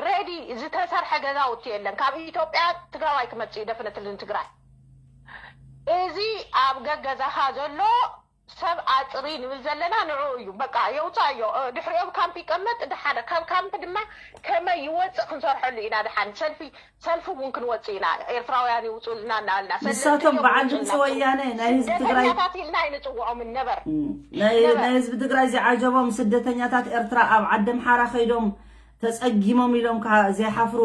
ሬዲ ዝተሰርሐ ገዛውቲ የለን ካብ ኢትዮጵያ ትግራዋይ ክመፅእ ደፍነትልን ትግራይ እዚ ኣብ ገገዛኻ ዘሎ ሰብ ኣፅሪ ንብል ዘለና ንዑ እዩ በቃ የውፃዮ ድሕሪኦም ካምፕ ይቀመጥ ድሓደ ካብ ካምፕ ድማ ከመይ ይወፅእ ክንሰርሐሉ ኢና ድሓን ሰልፊ ሰልፊ እውን ክንወፅእ ኢና ኤርትራውያን ይውፁልና እናበልና ንሳቶም በዓል ድምፂ ወያነ ናይ ህዝቢ ትግራይ ኢልና ኣይንፅውዖምን ነበር ናይ ህዝቢ ትግራይ ዝዓጀቦም ስደተኛታት ኤርትራ ኣብ ዓዲ ኣምሓራ ከይዶም ተፀጊሞም ኢሎም ዘይሓፍሩ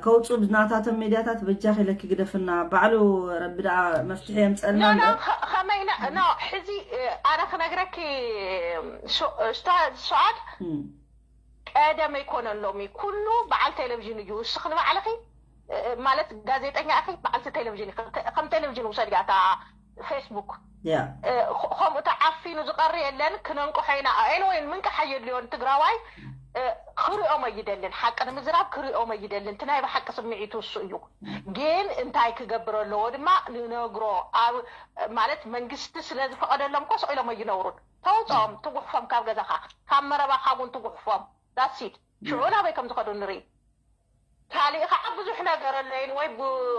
ከውፁ ብናታቶም ሜድያታት በጃኺ ኢለኪ ግደፍና ባዕሉ ረቢ ደኣ መፍትሒ የምፀልና እምበር ከመይ ኢለ ኖ ሕዚ ኣነ ክነግረኪ ሱዓድ ቀደም ኣይኮነን ሎሚ ኩሉ በዓል ቴሌቪዥን እዩ እስኺ ንባዕልኺ ማለት ጋዜጠኛ ኢኺ በዓልቲ ቴሌቪዥን ኢኺ ከም ቴሌቪዥን ውሰድያ እታ ፌስቡክ ከምኡ ተዓፊኑ ዝቐሪ የለን ክነንቅሖ ኢና ኤንወይ ምንቅሕ ኣየድልዮን ትግራዋይ ክሪኦም ኣይደልን ሓቂ ንምዝራብ ክሪኦም ኣይደልን እቲ ናይ ብሓቂ ስምዒቱ እሱ እዩ ግን እንታይ ክገብር ኣለዎ ድማ ንነግሮ ኣብ ማለት መንግስቲ ስለ ዝፈቐደሎም ኮ ስቕ ኢሎም ኣይነብሩን ተውፅኦም ትጉሕፎም ካብ ገዛኻ ካብ መረባኻ እውን ትጉሕፎም that's it ሽዑ ናበይ ከም ዝኸዱ ንርኢ ካሊእ ከዓ ብዙሕ ነገር ኣለይን ወይ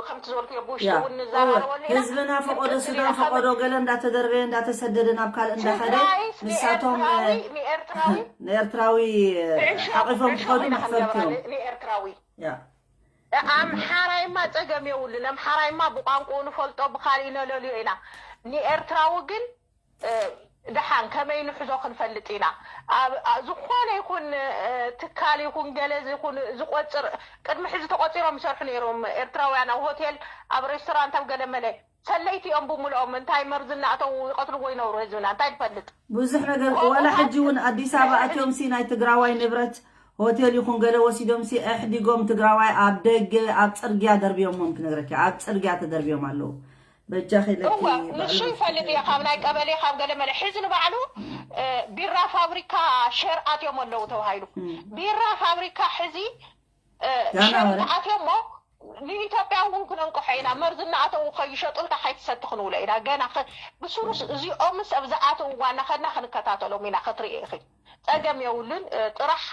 ከምቲ ዝበልክዮ ብውሽጢ እውን ንዘራረበሉ ኢና ህዝብና ፈቆዶ ሱዳን ፈቆዶ ገለ እንዳተደርበየ እንዳተሰደደ ናብ ካልእ እንዳኸደ ንሳቶም ንኤርትራዊ ሓቂፎም ክኸዱ መሕፈርቲ እዮም ንኤርትራዊ ኣምሓራይማ ጸገም የብሉን። ኣምሓራይማ ብቋንቋኡ ንፈልጦ፣ ብኻሊእ ነለልዮ ኢና። ንኤርትራዊ ግን፣ እ፣ ደሓን ከመይ ንሕዞ ክንፈልጥ ኢና። ኣብ፣ ኣ-፣ ዝኾነ ይኹን፣ እ፣ ትካል ይኹን ገለ ይኹን ዝቆጽር፣ ቅድሚ ሕዚ ተቆጺሮም ይሰርሑ ነይሮም ኤርትራውያን ኣብ ሆቴል፣ ኣብ ሬስቶራንት፣ ኣብ ገለ መለ። ሰለይቲ እዮም ብምልኦም። እንታይ መርዚ እናእተዉ ይቐትልዎ ይነብሩ ህዝብና፣ እንታይ ንፈልጥ? ብዙሕ ነገር፣ ዋላ ሕጂ እውን ኣዲስ ኣበባ ኣትዮም ሲ ናይ ትግራዋይ ንብረት ሆቴል ይኹን ገለ ወሲዶም ሲ ኣሕዲጎም ትግራዋይ ኣብ ደገ ኣብ ጽርግያ ደርብዮሞም ክነግረኪ፣ ኣብ ጽርግያ ተደርብዮም ኣለዉ። በጃኺ ኢለኪ እወ፣ ንሱ ይፈልጥ እየ፣ ካብ ናይ ቀበሌ፣ ካብ ገለ መለ። ሕዚ ንባዕሉ፣ እ፣ ቢራ ፋብሪካ ሸር ኣትዮም ኣለዉ ተባሂሉ። እም። ቢራ ፋብሪካ ሕዚ፣ እ፣ ጋና ሸር ወረ። ኣትዮም እሞ ንኢትዮጵያ እውን ክነንቅሖ ኢና። መርዚ እናኣተዉ ከይሸጡልካ ከይትሰቲ ክንብሎ ኢና። ገና ኸ-፣ ብስሩስ እዚኦምስ ኣብ ዝኣተዉ ዋና ኸድና ክንከታተሎም ኢና፣ ክትርኢ ኢኺ። ጸገም የብሉን፣ እ፣ ጥራሕ፣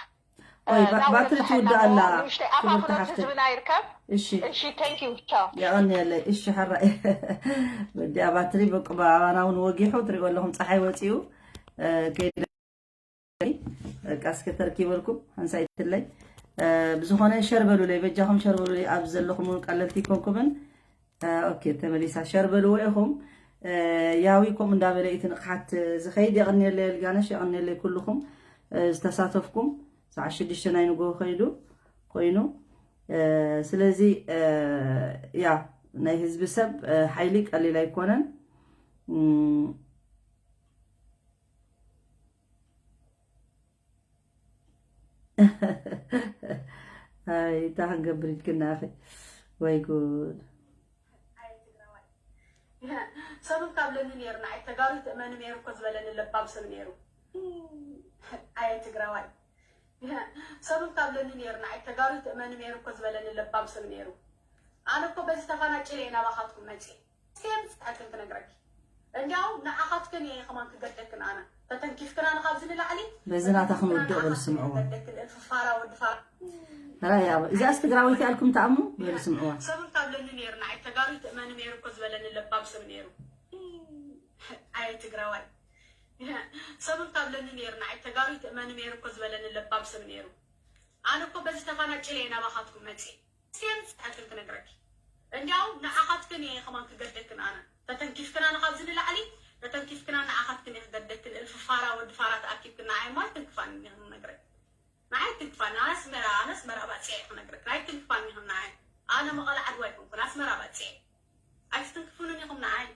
እ፣ ወይ፣ ባ-፣ ናብኡ ባትሪ ይብጻሓልና ትውዳእ እሞ ኣላ፣ ንእሽተይ ክብርቲ ኣፋፍኖት ሓፍተይ። ህዝብና ይርከብ። እሺ። እሺ፣ thank you፣ ቻው። የቐንየለይ። እሺ፣ ሕራይ። ወዲኣ ባትሪ በቁ፣ ባባና እውን ወጊሑ፣ ትሪእዎ ኣለኹም፣ ጸሓይ ወጺኡ፣ እ፣ ከይደ-፣ በቃ፣ እስከ ተረኪበልኩም፣ ሓንሳእ ይትለይ። እ፣ ብዝኾነ ሸር በሉለይ፣ በጃኹም ሸር በሉለይ፣ ኣብ ዘለኹም እውን ቀለልቲ ይኮንኩምን። እ፣ ኦኬ፣ ተመሊሳ። ሸር በልዎ ኢኹም። እ፣ ያዊ ከምኡ እንዳበለ እቲ ንቕሓት ዝኸይድ። የቐንየለይ ልጋነሽ፣ የቐንየለይ ኩልኹም፣ እ፣ ዝተሳተፍኩም። ሰዓት ሽዱሽተ ናይ ንግሆ ከይዱ ኮይኑ፣ እ፣ ስለዚ፣ እ፣ ያ ናይ ህዝቢ ሰብ፣ እ፣ ሓይሊ ቀሊል ኣይኮነን። እም፣ ኣይ፣ እንታይ ክንገብር ኢልክና፣ ኣኺ? ወይ ጉድ። ኣየ ትግራዋይ። ሰብ እንካብለኒ ነይሩ፣ ንዓይ ተጋሩ ትእመኒ ነይሩ እኮ ዝበለኒ ለባም ሰብ ነይሩ። ኣየ ትግራዋይ። ሰብ እንካብለኒ ነይሩ፣ ንዓይ ተጋሩ ትእመኒ ነይሩ እኮ ዝበለኒ ለባም ሰብ ነይሩ። ኣነ እኮ በዚ ተፈናጭለ እየ ናባኻትኩም መፅየ። እስከ የምፅኣክን ክነግረኪ። እንዲያው ንዓኻትክን እየ ከማን ክገደክን ኣነ። ተተንኪፍክን ኣነ ካብዚ ንላዕሊ፣ በዚ ናታ ተተንኪፍክን ኣነ ክንውድእ በሉ፣ ንዓኻትክን ስምዕዎ። እየ ክገደክን፣ እልፊ ፋራ ወዲ ፋራ። ራያ፣ እዚኣስ ትግራወይቲ ኣልኩም ትኣምኑ? በሉ፣ ስምዕዋ። ሰብ እንካብለኒ ነይሩ፣ ንዓይ ተጋሩ ትእመኒ ነይሩ እኮ ዝበለኒ ለባም ሰብ ነይሩ። ኣየ ትግራዋይ። ሰብ እንካብለኒ ነይሩ፣ ንዓይ ተጋሩ ትእመኒ ነይሩ እኮ ዝበለኒ ለባም ሰብ ነይሩ። ኣነ እኮ በዚ ተፈናጭለ እየ ናባኻትኩም መፅየ። እስከ የምፅኣክን ክነግረኪ። እንዲያው ንዓኻትክን እየ ከማን ክገደክን ኣነ። ተተንኪፍክን ኣነ ካብዚ ንላዕሊ፣ ተተንኪፍክን ኣነ ንዓኻትክን እየ ክገደክን። እልፊ ፋራ ወዲ ፋራ ተኣኪብክን ንዓይ እሞ ኣይትንክፋንን ኢኽን ክነግረኪ። ንዓይ ኣይትንክፋኒ። ኣነ ኣስመራ፣ ኣነ ኣስመራ ባፅዐ እየ ክነግረኪ። ኣይትንክፋኒ ኢኽን ንዓይ። ኣነ መቐለ ዓድዋ ኣይኮንኩን፣ ኣስመራ ባፅዐ እየ። ኣይትትንክፉንን ኢኹም ንዓይ።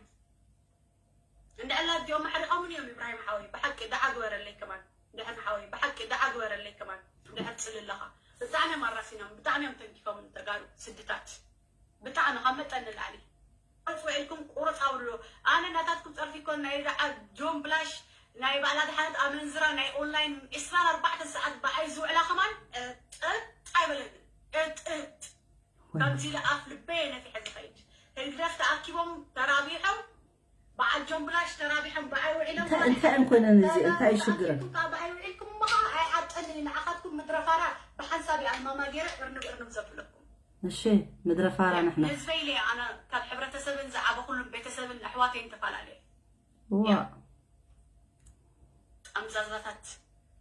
እንድዕላ እዚኦም ኣሕሪቖምን እዮም። ኢብራሂም ሓወይ ብሓቂ ደዓ ግበረለይ ከማን። ድሕን ሓወይ ብሓቂ ደዓ ግበረለይ ከማን። ድሕን ፅልለኻ ብጣዕሚ እዮም ኣራሲኖም፣ ብጣዕሚ እዮም ተንኪፎም ተጋሩ ስድታት። ብጣዕሚ ካብ መጠን ንላዕሊ። ቁርፅ ውዒልኩም ቁርፅ ኣውርዶ። ኣነ ናታትኩም ፀርፊ እኮ ናይ ደዓ ጆን ብላሽ፣ ናይ ባዕላ ድሓነት ኣመንዝራ፣ ናይ ኦንላይን ዕስራን ኣርባዕተን ሰዓት ብኣይ ዝውዕላ ከማን፣ እ፣ ጥጥ ኣይበለንን። እ፣ ጥጥ። ወይ። ከምዚ ኢለ ኣፍ ልበየ ነፊሐ ዝኸይድ። ህግደፍ ተኣኪቦም ተራቢሖም፣ በዓል ጆን ብላሽ ተራቢሖም ብኣይ ውዒሎም እንታይ፣ ማለት እንታይ እዩ። እንኮነን እዚ? እንታይ እዩ ተራቢሕኩም ሽግረን? ከዓ ብኣይ ውዒልኩም እሞ ከዓ ኣይዓብጠንን እዩ። ንዓኻትኩም ምድረ ፋራ ብሓንሳብ እዩ ኣልማማ ገይረ እርንብ እርንብ ዘብለኩም። እሺ፣ ምድረ ፋራ ንሕና። ህዝበይ ኢለ ኣነ ካብ ሕብረተሰብን ዝዓበኹሉን ቤተሰብን ኣሕዋተይን ተፈላለየ። ዋ። ያ። ጠምዛዛታት።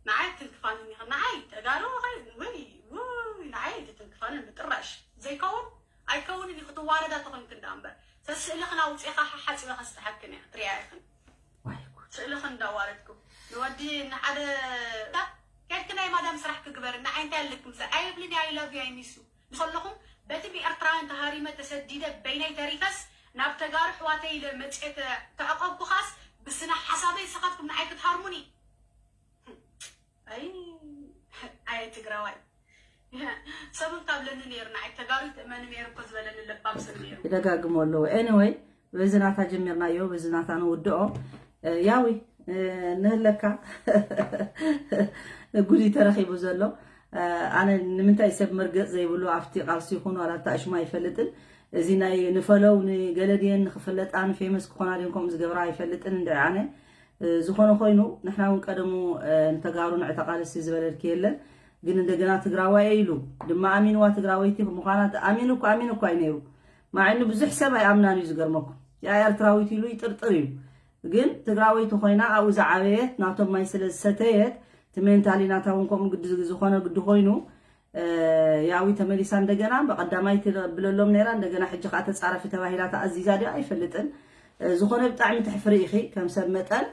ንዓይ ትንክፋንን ኢኽን። ንዓይ ተጋሩ ኸይ-፣ ውይ፣ ውይ፣ ንዓይ ትትንክፋንን ብጥራሽ። ዘይከውን፣ ኣይከውንን እዩ፣ ክትዋረዳ ተኾንክ እንዳ እምበር። ሰስእልኽን ኣውፂእኻ ሓሓፂበ ከስጥሓክን እያ፣ ትሪኣ ኢኽን። ዋይ ጉድ። ስእልኽን እንዳዋረድኩ። ንወዲ ንሓደ፣ ከድክ ናይ ማዳም ስራሕ ክግበር፣ ንዓይ እንታይ ኣለኩም? I love you፣ I miss you። ንኸለኹም በቲ ብኤርትራውያን ተሃሪመ ተሰዲደ በይነይ ተሪፈስ ናብ ተጋሩ ኣሕዋተይ ኢለ መፅኤ ተ-፣ ተዕቆብኩኻስ ብስነ ሓሳበይ ንስኻትኩም ንዓይ ክትሃርሙኒ። ኣይ፣ ኣየ ትግራዋይ። ሰብ እንካብለኒ ነይሩ ንዓይ ተጋሩ ትእመኒ ነይሩ እኮ ዝበለኒ ለባም ሰብ ነይሩ። ይደጋግሞ ኣለዎ። Anyway፣ በዚ ናታ ጀሚርናዮ፣ በዚ ናታ ንውድኦ። እ፣ ያዊ፣ እ፣ ንህለካ። ጉድ እዩ ተረኺቡ ዘሎ። እ፣ ኣነ ንምንታይ ሰብ መርገጽ ዘይብሉ ኣብቲ ቃልሲ ይኹን ዋላ ኣብታ ኣሽሙ ኣይፈልጥን። እዚ ናይ ንፈለው ንገለ ድየን ንኽፍለጣ ንፌመስ ክኾና ድየን ከምኡ ዝገብራ ኣይፈልጥን እንድዒ ኣነ። እ፣ ዝኾነ ኮይኑ ንሕና እውን ቀደሙ፣ እ፣ ንተጋሩ ንዕተቃልሲ ዝበለልኪ የለን። ግን እንደገና ትግራዋይ ኢሉ ድማ ኣሚንዋ ትግራወይቲ ምዃና ኣሚኑ እኮ፣ ኣሚኑ እኮ እዩ ነይሩ። ማዕኑ ብዙሕ ሰብ ኣይኣምናን እዩ ዝገርመኩም። ያ ኤርትራዊት ኢሉ ይጥርጥር እዩ። ግን ትግራወይቲ ኮይና ኣብኡ ዝዓበየት ናቶም ማይ ስለ ዝሰተየት እቲ ሜንታሊ ናታ እውን ከምኡ ግዲ ዝኾነ ግዲ ኮይኑ ያዊ ተመሊሳ እንደገና በቀዳማይ ትብለሎም ነይራ፣ እንደገና ሕጂ ከዓ ተፃረፊ ተባሂላ ተኣዚዛ ድያ ኣይፈልጥን። ዝኾነ ብጣዕሚ ትሕፍሪ ኢኺ ከም ሰብ መጠን።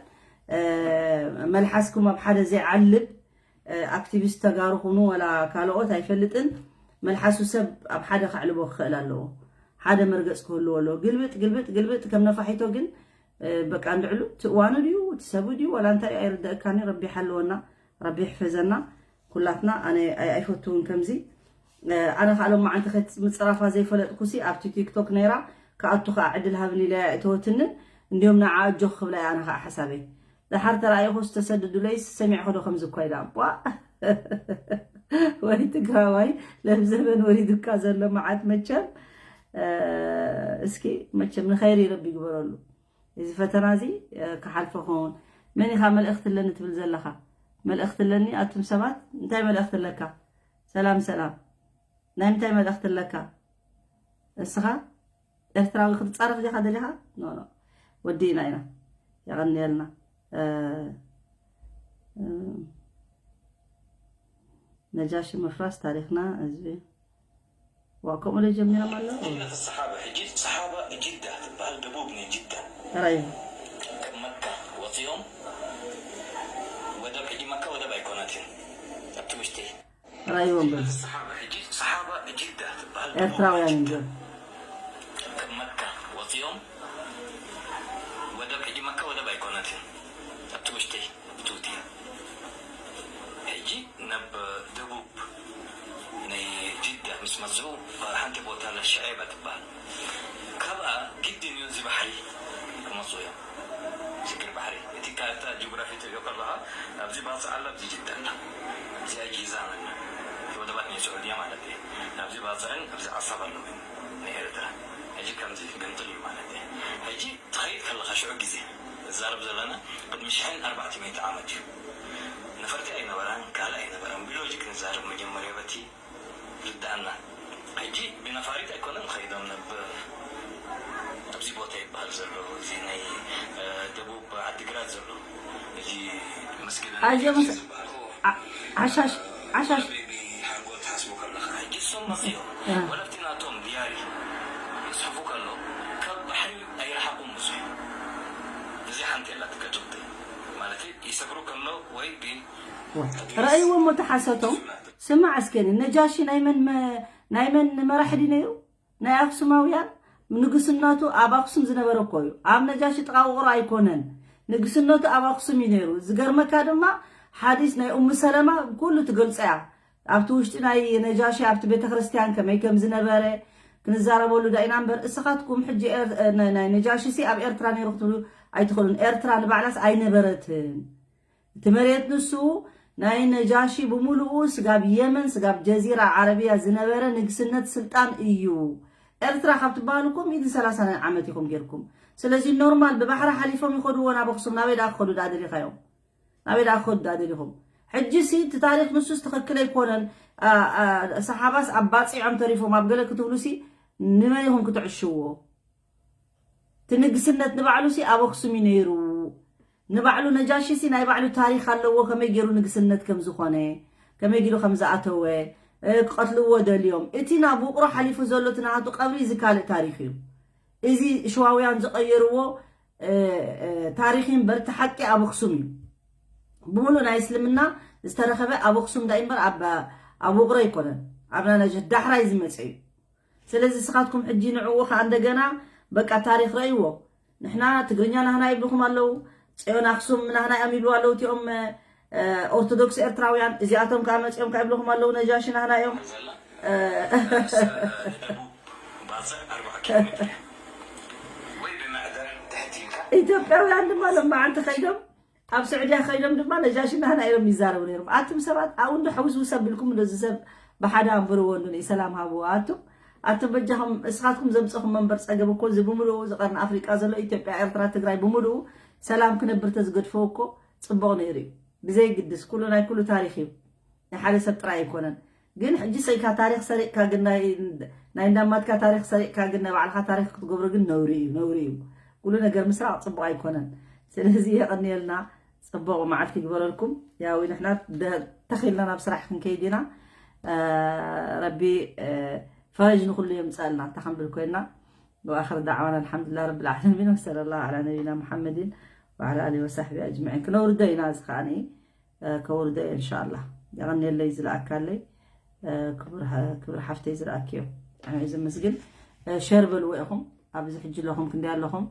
መልሓስኩም ኣብ ሓደ ዘይዓልብ ኣክቲቪስት ተጋሩ ኩኑ ወላ ካልኦት ኣይፈልጥን። መልሓሱ ሰብ ኣብ ሓደ ከዕልቦ ክኽእል ኣለዎ። ሓደ መርገፅ ክህልዎ ኣለዎ። ግልብጥ ግልብጥ ግልብጥ ከም ነፋሒቶ ግን በቃ እንድዕሉ እቲ እዋኑ ድዩ እቲ ሰቡ ድዩ ወላ እንታይ ኣይርደእካኒ። ረቢ ሓለወና፣ ረቢ ይሕፈዘና ኩላትና። ኣነ ኣይፈትውን ከምዚ። ኣነ ከዓ ሎም መዓንቲ ምፅራፋ ዘይፈለጥኩሲ ኣብቲ ቲክቶክ ነይራ። ክኣቱ ከዓ ዕድል ሃብኒ ኢለ እተወትንን እንዲዮም ንዓ ኣጆኽ ክብላ ኣነ ከዓ ሓሳበይ። ደሓር ተራእይኹ ዝተሰድዱለይስ ሰሚዕኹ ዶ ከምዚ እኳ ኢላ እቧ። ወይ ትግራዋይ ለብዘበን ወሪዱካ ዘሎ መዓት መቸም። እስኪ መቸም ንኸይር ይረቢ ይግበረሉ። እዚ ፈተና እዚ ክሓልፎ ኸውን። መን ኢኻ መልእኽቲ ኣለኒ ትብል ዘለኻ? መልእኽቲ ኣለኒ ኣቱም ሰባት። እንታይ መልእኽቲ ኣለካ? ሰላም ሰላም። ናይ ምንታይ መልእኽቲ ኣለካ? እስኻ ኤርትራዊ ክትጻረፍ ዲኻ ደሊኻ? ኖ ኖ፣ ወዲእና ኢና። የቐንየልና። ነጃሺ ምፍራስ ታሪኽና ህዝቢ። ዋ ከምኡ ዶ ጀሚሮም ኣለዉ? ሰሓባ ሕጂ ሰሓባ ጅዳ ትበሃል ደቡብ ናይ ጅዳ ራዩ ካብ መካ ወፂኦም ወደብ ሕጂ መካ ወደብ ኣይኮነትን ኣብቲ ውሽጢ ራዩ ወንበር ሰሓባ ሕጂ ሰሓባ ጅዳ ትበሃል ኤርትራውያን እንዲዮም። ካብ መካ ወፂኦም ወደብ ሕጂ መካ ወደብ ኣይኮነትን ኣብቲ ውሽጢ ኣብቲ ውጢ ሕጂ ናብ ደቡብ ናይ ጅዳ ምስ መፅኡ ሓንቲ ቦታ ኣላ ሸዒባ ትበሃል ካብኣ ግድን እዩ እዚ ባሕሪ ክመፁ እዮም ሽግር ባሕሪ እቲ ካርታ ጂኦግራፊ ትሪኦ ከለካ ኣብዚ ባፅዕ ኣላ ኣብዚ ጅዳ ኣላ እዚኣ ጂዛን ኣላ እቲ ወደባት ናይ ስዑድያ ማለት እዩ ኣብዚ ባፅዕን ኣብዚ ዓሳብ ኣለዉ ናይ ኤርትራ ሕጂ ከምዚ ገምጥል እዩ ማለት እዩ ሕጂ ትኸይድ ከለካ ሽዑ ግዜ እዛረብ ዘለና ቅድሚ ሽሕን ኣርባዕተ ሚእቲ ዓመት እዩ ነፈርቲ ኣይነበራን ካልእ ኣይነበረን ብሎጂክ ንዛረብ መጀመርያ በቲ ርድኣና ሕጂ ብነፋሪት ኣይኮነን ከይዶም ናብ ኣብዚ ቦታ ይበሃል ዘሎ እዚ ናይ ደቡብ ዓዲግራት ዘሎ እዚ መስጊድ ኣዚኦም ዓሻሽ ዓሻሽ ሓንጎል ትሓስቡ ከለካ ሕጂ እሶም መፅኦም ወለፍቲ ናቶም ድያሪ ይፅሕፉ ከሎ ካብ ባሕሪ ኣይረሓቁም ብዙሕ እዚ ሓንቲ የላት ከጭብጥ ማለት ይሰግሩ ከሎ ወይ ብ ረእይዎ እሞ ተሓሰቶም። ስማዕ እስከ ነጃሺ ናይ መን መ- ናይ መን መራሕዲ ነይሩ? ናይ ኣክሱማውያን። ንግስነቱ ኣብ ኣክሱም ዝነበረ እኮ እዩ። ኣብ ነጃሺ ጥቓ ውቕሮ ኣይኮነን። ንግስነቱ ኣብ ኣክሱም እዩ ነይሩ። ዝገርመካ ድማ ሓዲስ ናይ ኡም ሰለማ ኩሉ ትገልጾ እያ። ኣብቲ ውሽጢ ናይ ነጃሺ ኣብቲ ቤተክርስትያን ከመይ ከም ዝነበረ ክንዛረበሉ ዳኢና እምበር እስኻትኩም ሕጂ ኤር- ናይ ናይ ነጃሺ ሲ ኣብ ኤርትራ ነይሩ ክትብሉ ኣይትኽእሉን። ኤርትራ ንባዕላስ ኣይነበረትን። እቲ መሬት ንሱ ናይ ነጃሺ ብምሉኡ ስጋብ የመን ስጋብ ጀዚራ ዓረብያ ዝነበረ ንግስነት ስልጣን እዩ። ኤርትራ ካብ ትበሃል እኮ ሚእትን ሰላሳን ዓመት ኢኹም ጌርኩም። ስለዚ ኖርማል ብባሕሪ ሓሊፎም ይኸድዎ ናብ ኣኽሱም ናበይ ደኣ ክኸዱ ደኣ ደሊኻዮም? ናበይ ደኣ ክኸዱ ደኣ ደሊኹም? ሕጂ ሲ እቲ ታሪኽ ንሱስ ትኽክል ኣይኮነን። አ- አ- ሰሓባስ ኣብ ባፂዖም ተሪፎም ኣብ ገለ ክትብሉ ሲ ንመን ኢኹም ክትዕሽዎ? እቲ ንግስነት ንባዕሉ ሲ ኣብ ኣክሱም እዩ ነይሩ። ንባዕሉ ነጃሺ ሲ ናይ ባዕሉ ታሪክ ኣለዎ ከመይ ገይሩ ንግስነት ከም ዝኾነ ከመይ ገይሩ ከም ዝኣተወ እ፣ ክቐትልዎ ደልዮም። እቲ ናብ ውቅሮ ሓሊፉ ዘሎ እቲ ናቱ ቀብሪ እዚ ካልእ ታሪክ እዩ። እዚ ሽዋውያን ዝቐየርዎ እ፣ እ፣ ታሪክ እምበር እቲ ሓቂ ኣብ ኣክሱም እዩ። ብምሉእ ናይ እስልምና ዝተረኸበ ኣብ ኣክሱም ዳይ እምበር ኣብ ኣብ ውቅሮ ኣይኮነን። ኣብና ነጀት ዳሕራይ ዝመፀ እዩ። ስለዚ ንስኻትኩም ሕጂ ንዕኡ ከዓ እንደገና በቃ ታሪክ ረእይዎ። ንሕና ትግርኛ ናህና ይብልኹም ኣለዉ፣ ፅዮን ኣክሱም ናህና እዮም ይብሉ ኣለዉ እቲኦም ኦርቶዶክስ ኤርትራውያን። እዚኣቶም ከዓ መፂኦም ከዓ ይብልኹም ኣለዉ ነጃሺ ናህና እዮም። ኢትዮጵያውያን ድማ ሎማዓንቲ ከይዶም ኣብ ስዑድያ ከይዶም ድማ ነጃሽና ህና ኢሎም ይዛረቡ ነይሮም። ኣቱም ሰባት ኣብኡ እንዶ ሕውስውስ ኣቢልኩም እንዶ እዚ ሰብ ብሓደ ኣንብርዎ እንዶ ንኢ ሰላም ሃብዎ። ኣቱም ኣቱም በጃኹም እስኻትኩም ዘምፀኹም መንበር ፀገብ እኮ እዚ ብምሉኡ እዚ ቀርኒ ኣፍሪቃ ዘሎ ኢትዮጵያ፣ ኤርትራ፣ ትግራይ ብምሉኡ ሰላም ክነብር ተዝገድፈው እኮ ፅቡቕ ነይሩ እዩ። ብዘይግድስ ኩሉ ናይ ኩሉ ታሪክ እዩ። ናይ ሓደ ሰብ ጥራይ ኣይኮነን። ግን ሕጂ ሰይካ ታሪክ ሰሪቅካ ግን ናይ ናይ እንዳማትካ ታሪክ ሰሪቅካ ግን ናይ ባዕልካ ታሪክ ክትገብሮ ግን ነውሪ እዩ፣ ነውሪ እዩ። ኩሉ ነገር ምስራቅ ጽቡቅ ኣይኮነን። ስለዚ የቀንየልና፣ ጽቡቅ መዓልቲ ይግበረልኩም። ያው ንሕና ተኺልና ናብ ስራሕ ክንከይድ ኢና። ረቢ ፈረጅ ንኩሉ የምፀልና እንታ ክንብል ኮይና። ወኣኽር ዳዕዋና ኣልሓምዱላ ረብ ልዓለሚን ወሰለ ላሁ ዓላ ነቢና ሙሓመድን ወዓላ ኣሊ ወሳሕቢ ኣጅማዒን። ክነውርዶ ኢና እዚ ከዓኒ ከውርዶ እየ እንሻላ። የቐንየለይ ዝለኣካለይ ክብሪ ሓፍተይ ዝረኣክዮ። ኣነ ዘመስግን። ሸር በልዎ ኢኹም ኣብዚ ሕጂ ኣለኹም ክንደይ ኣለኹም?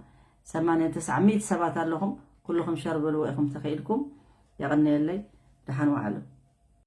ሰማንያ ተስዓ ሚእቲ ሰባት ኣለኹም። ኩልኹም ሸር በልዎ ኢኹም ተኽኢልኩም። የቐንየለይ። ደሓን ዋዕሉ።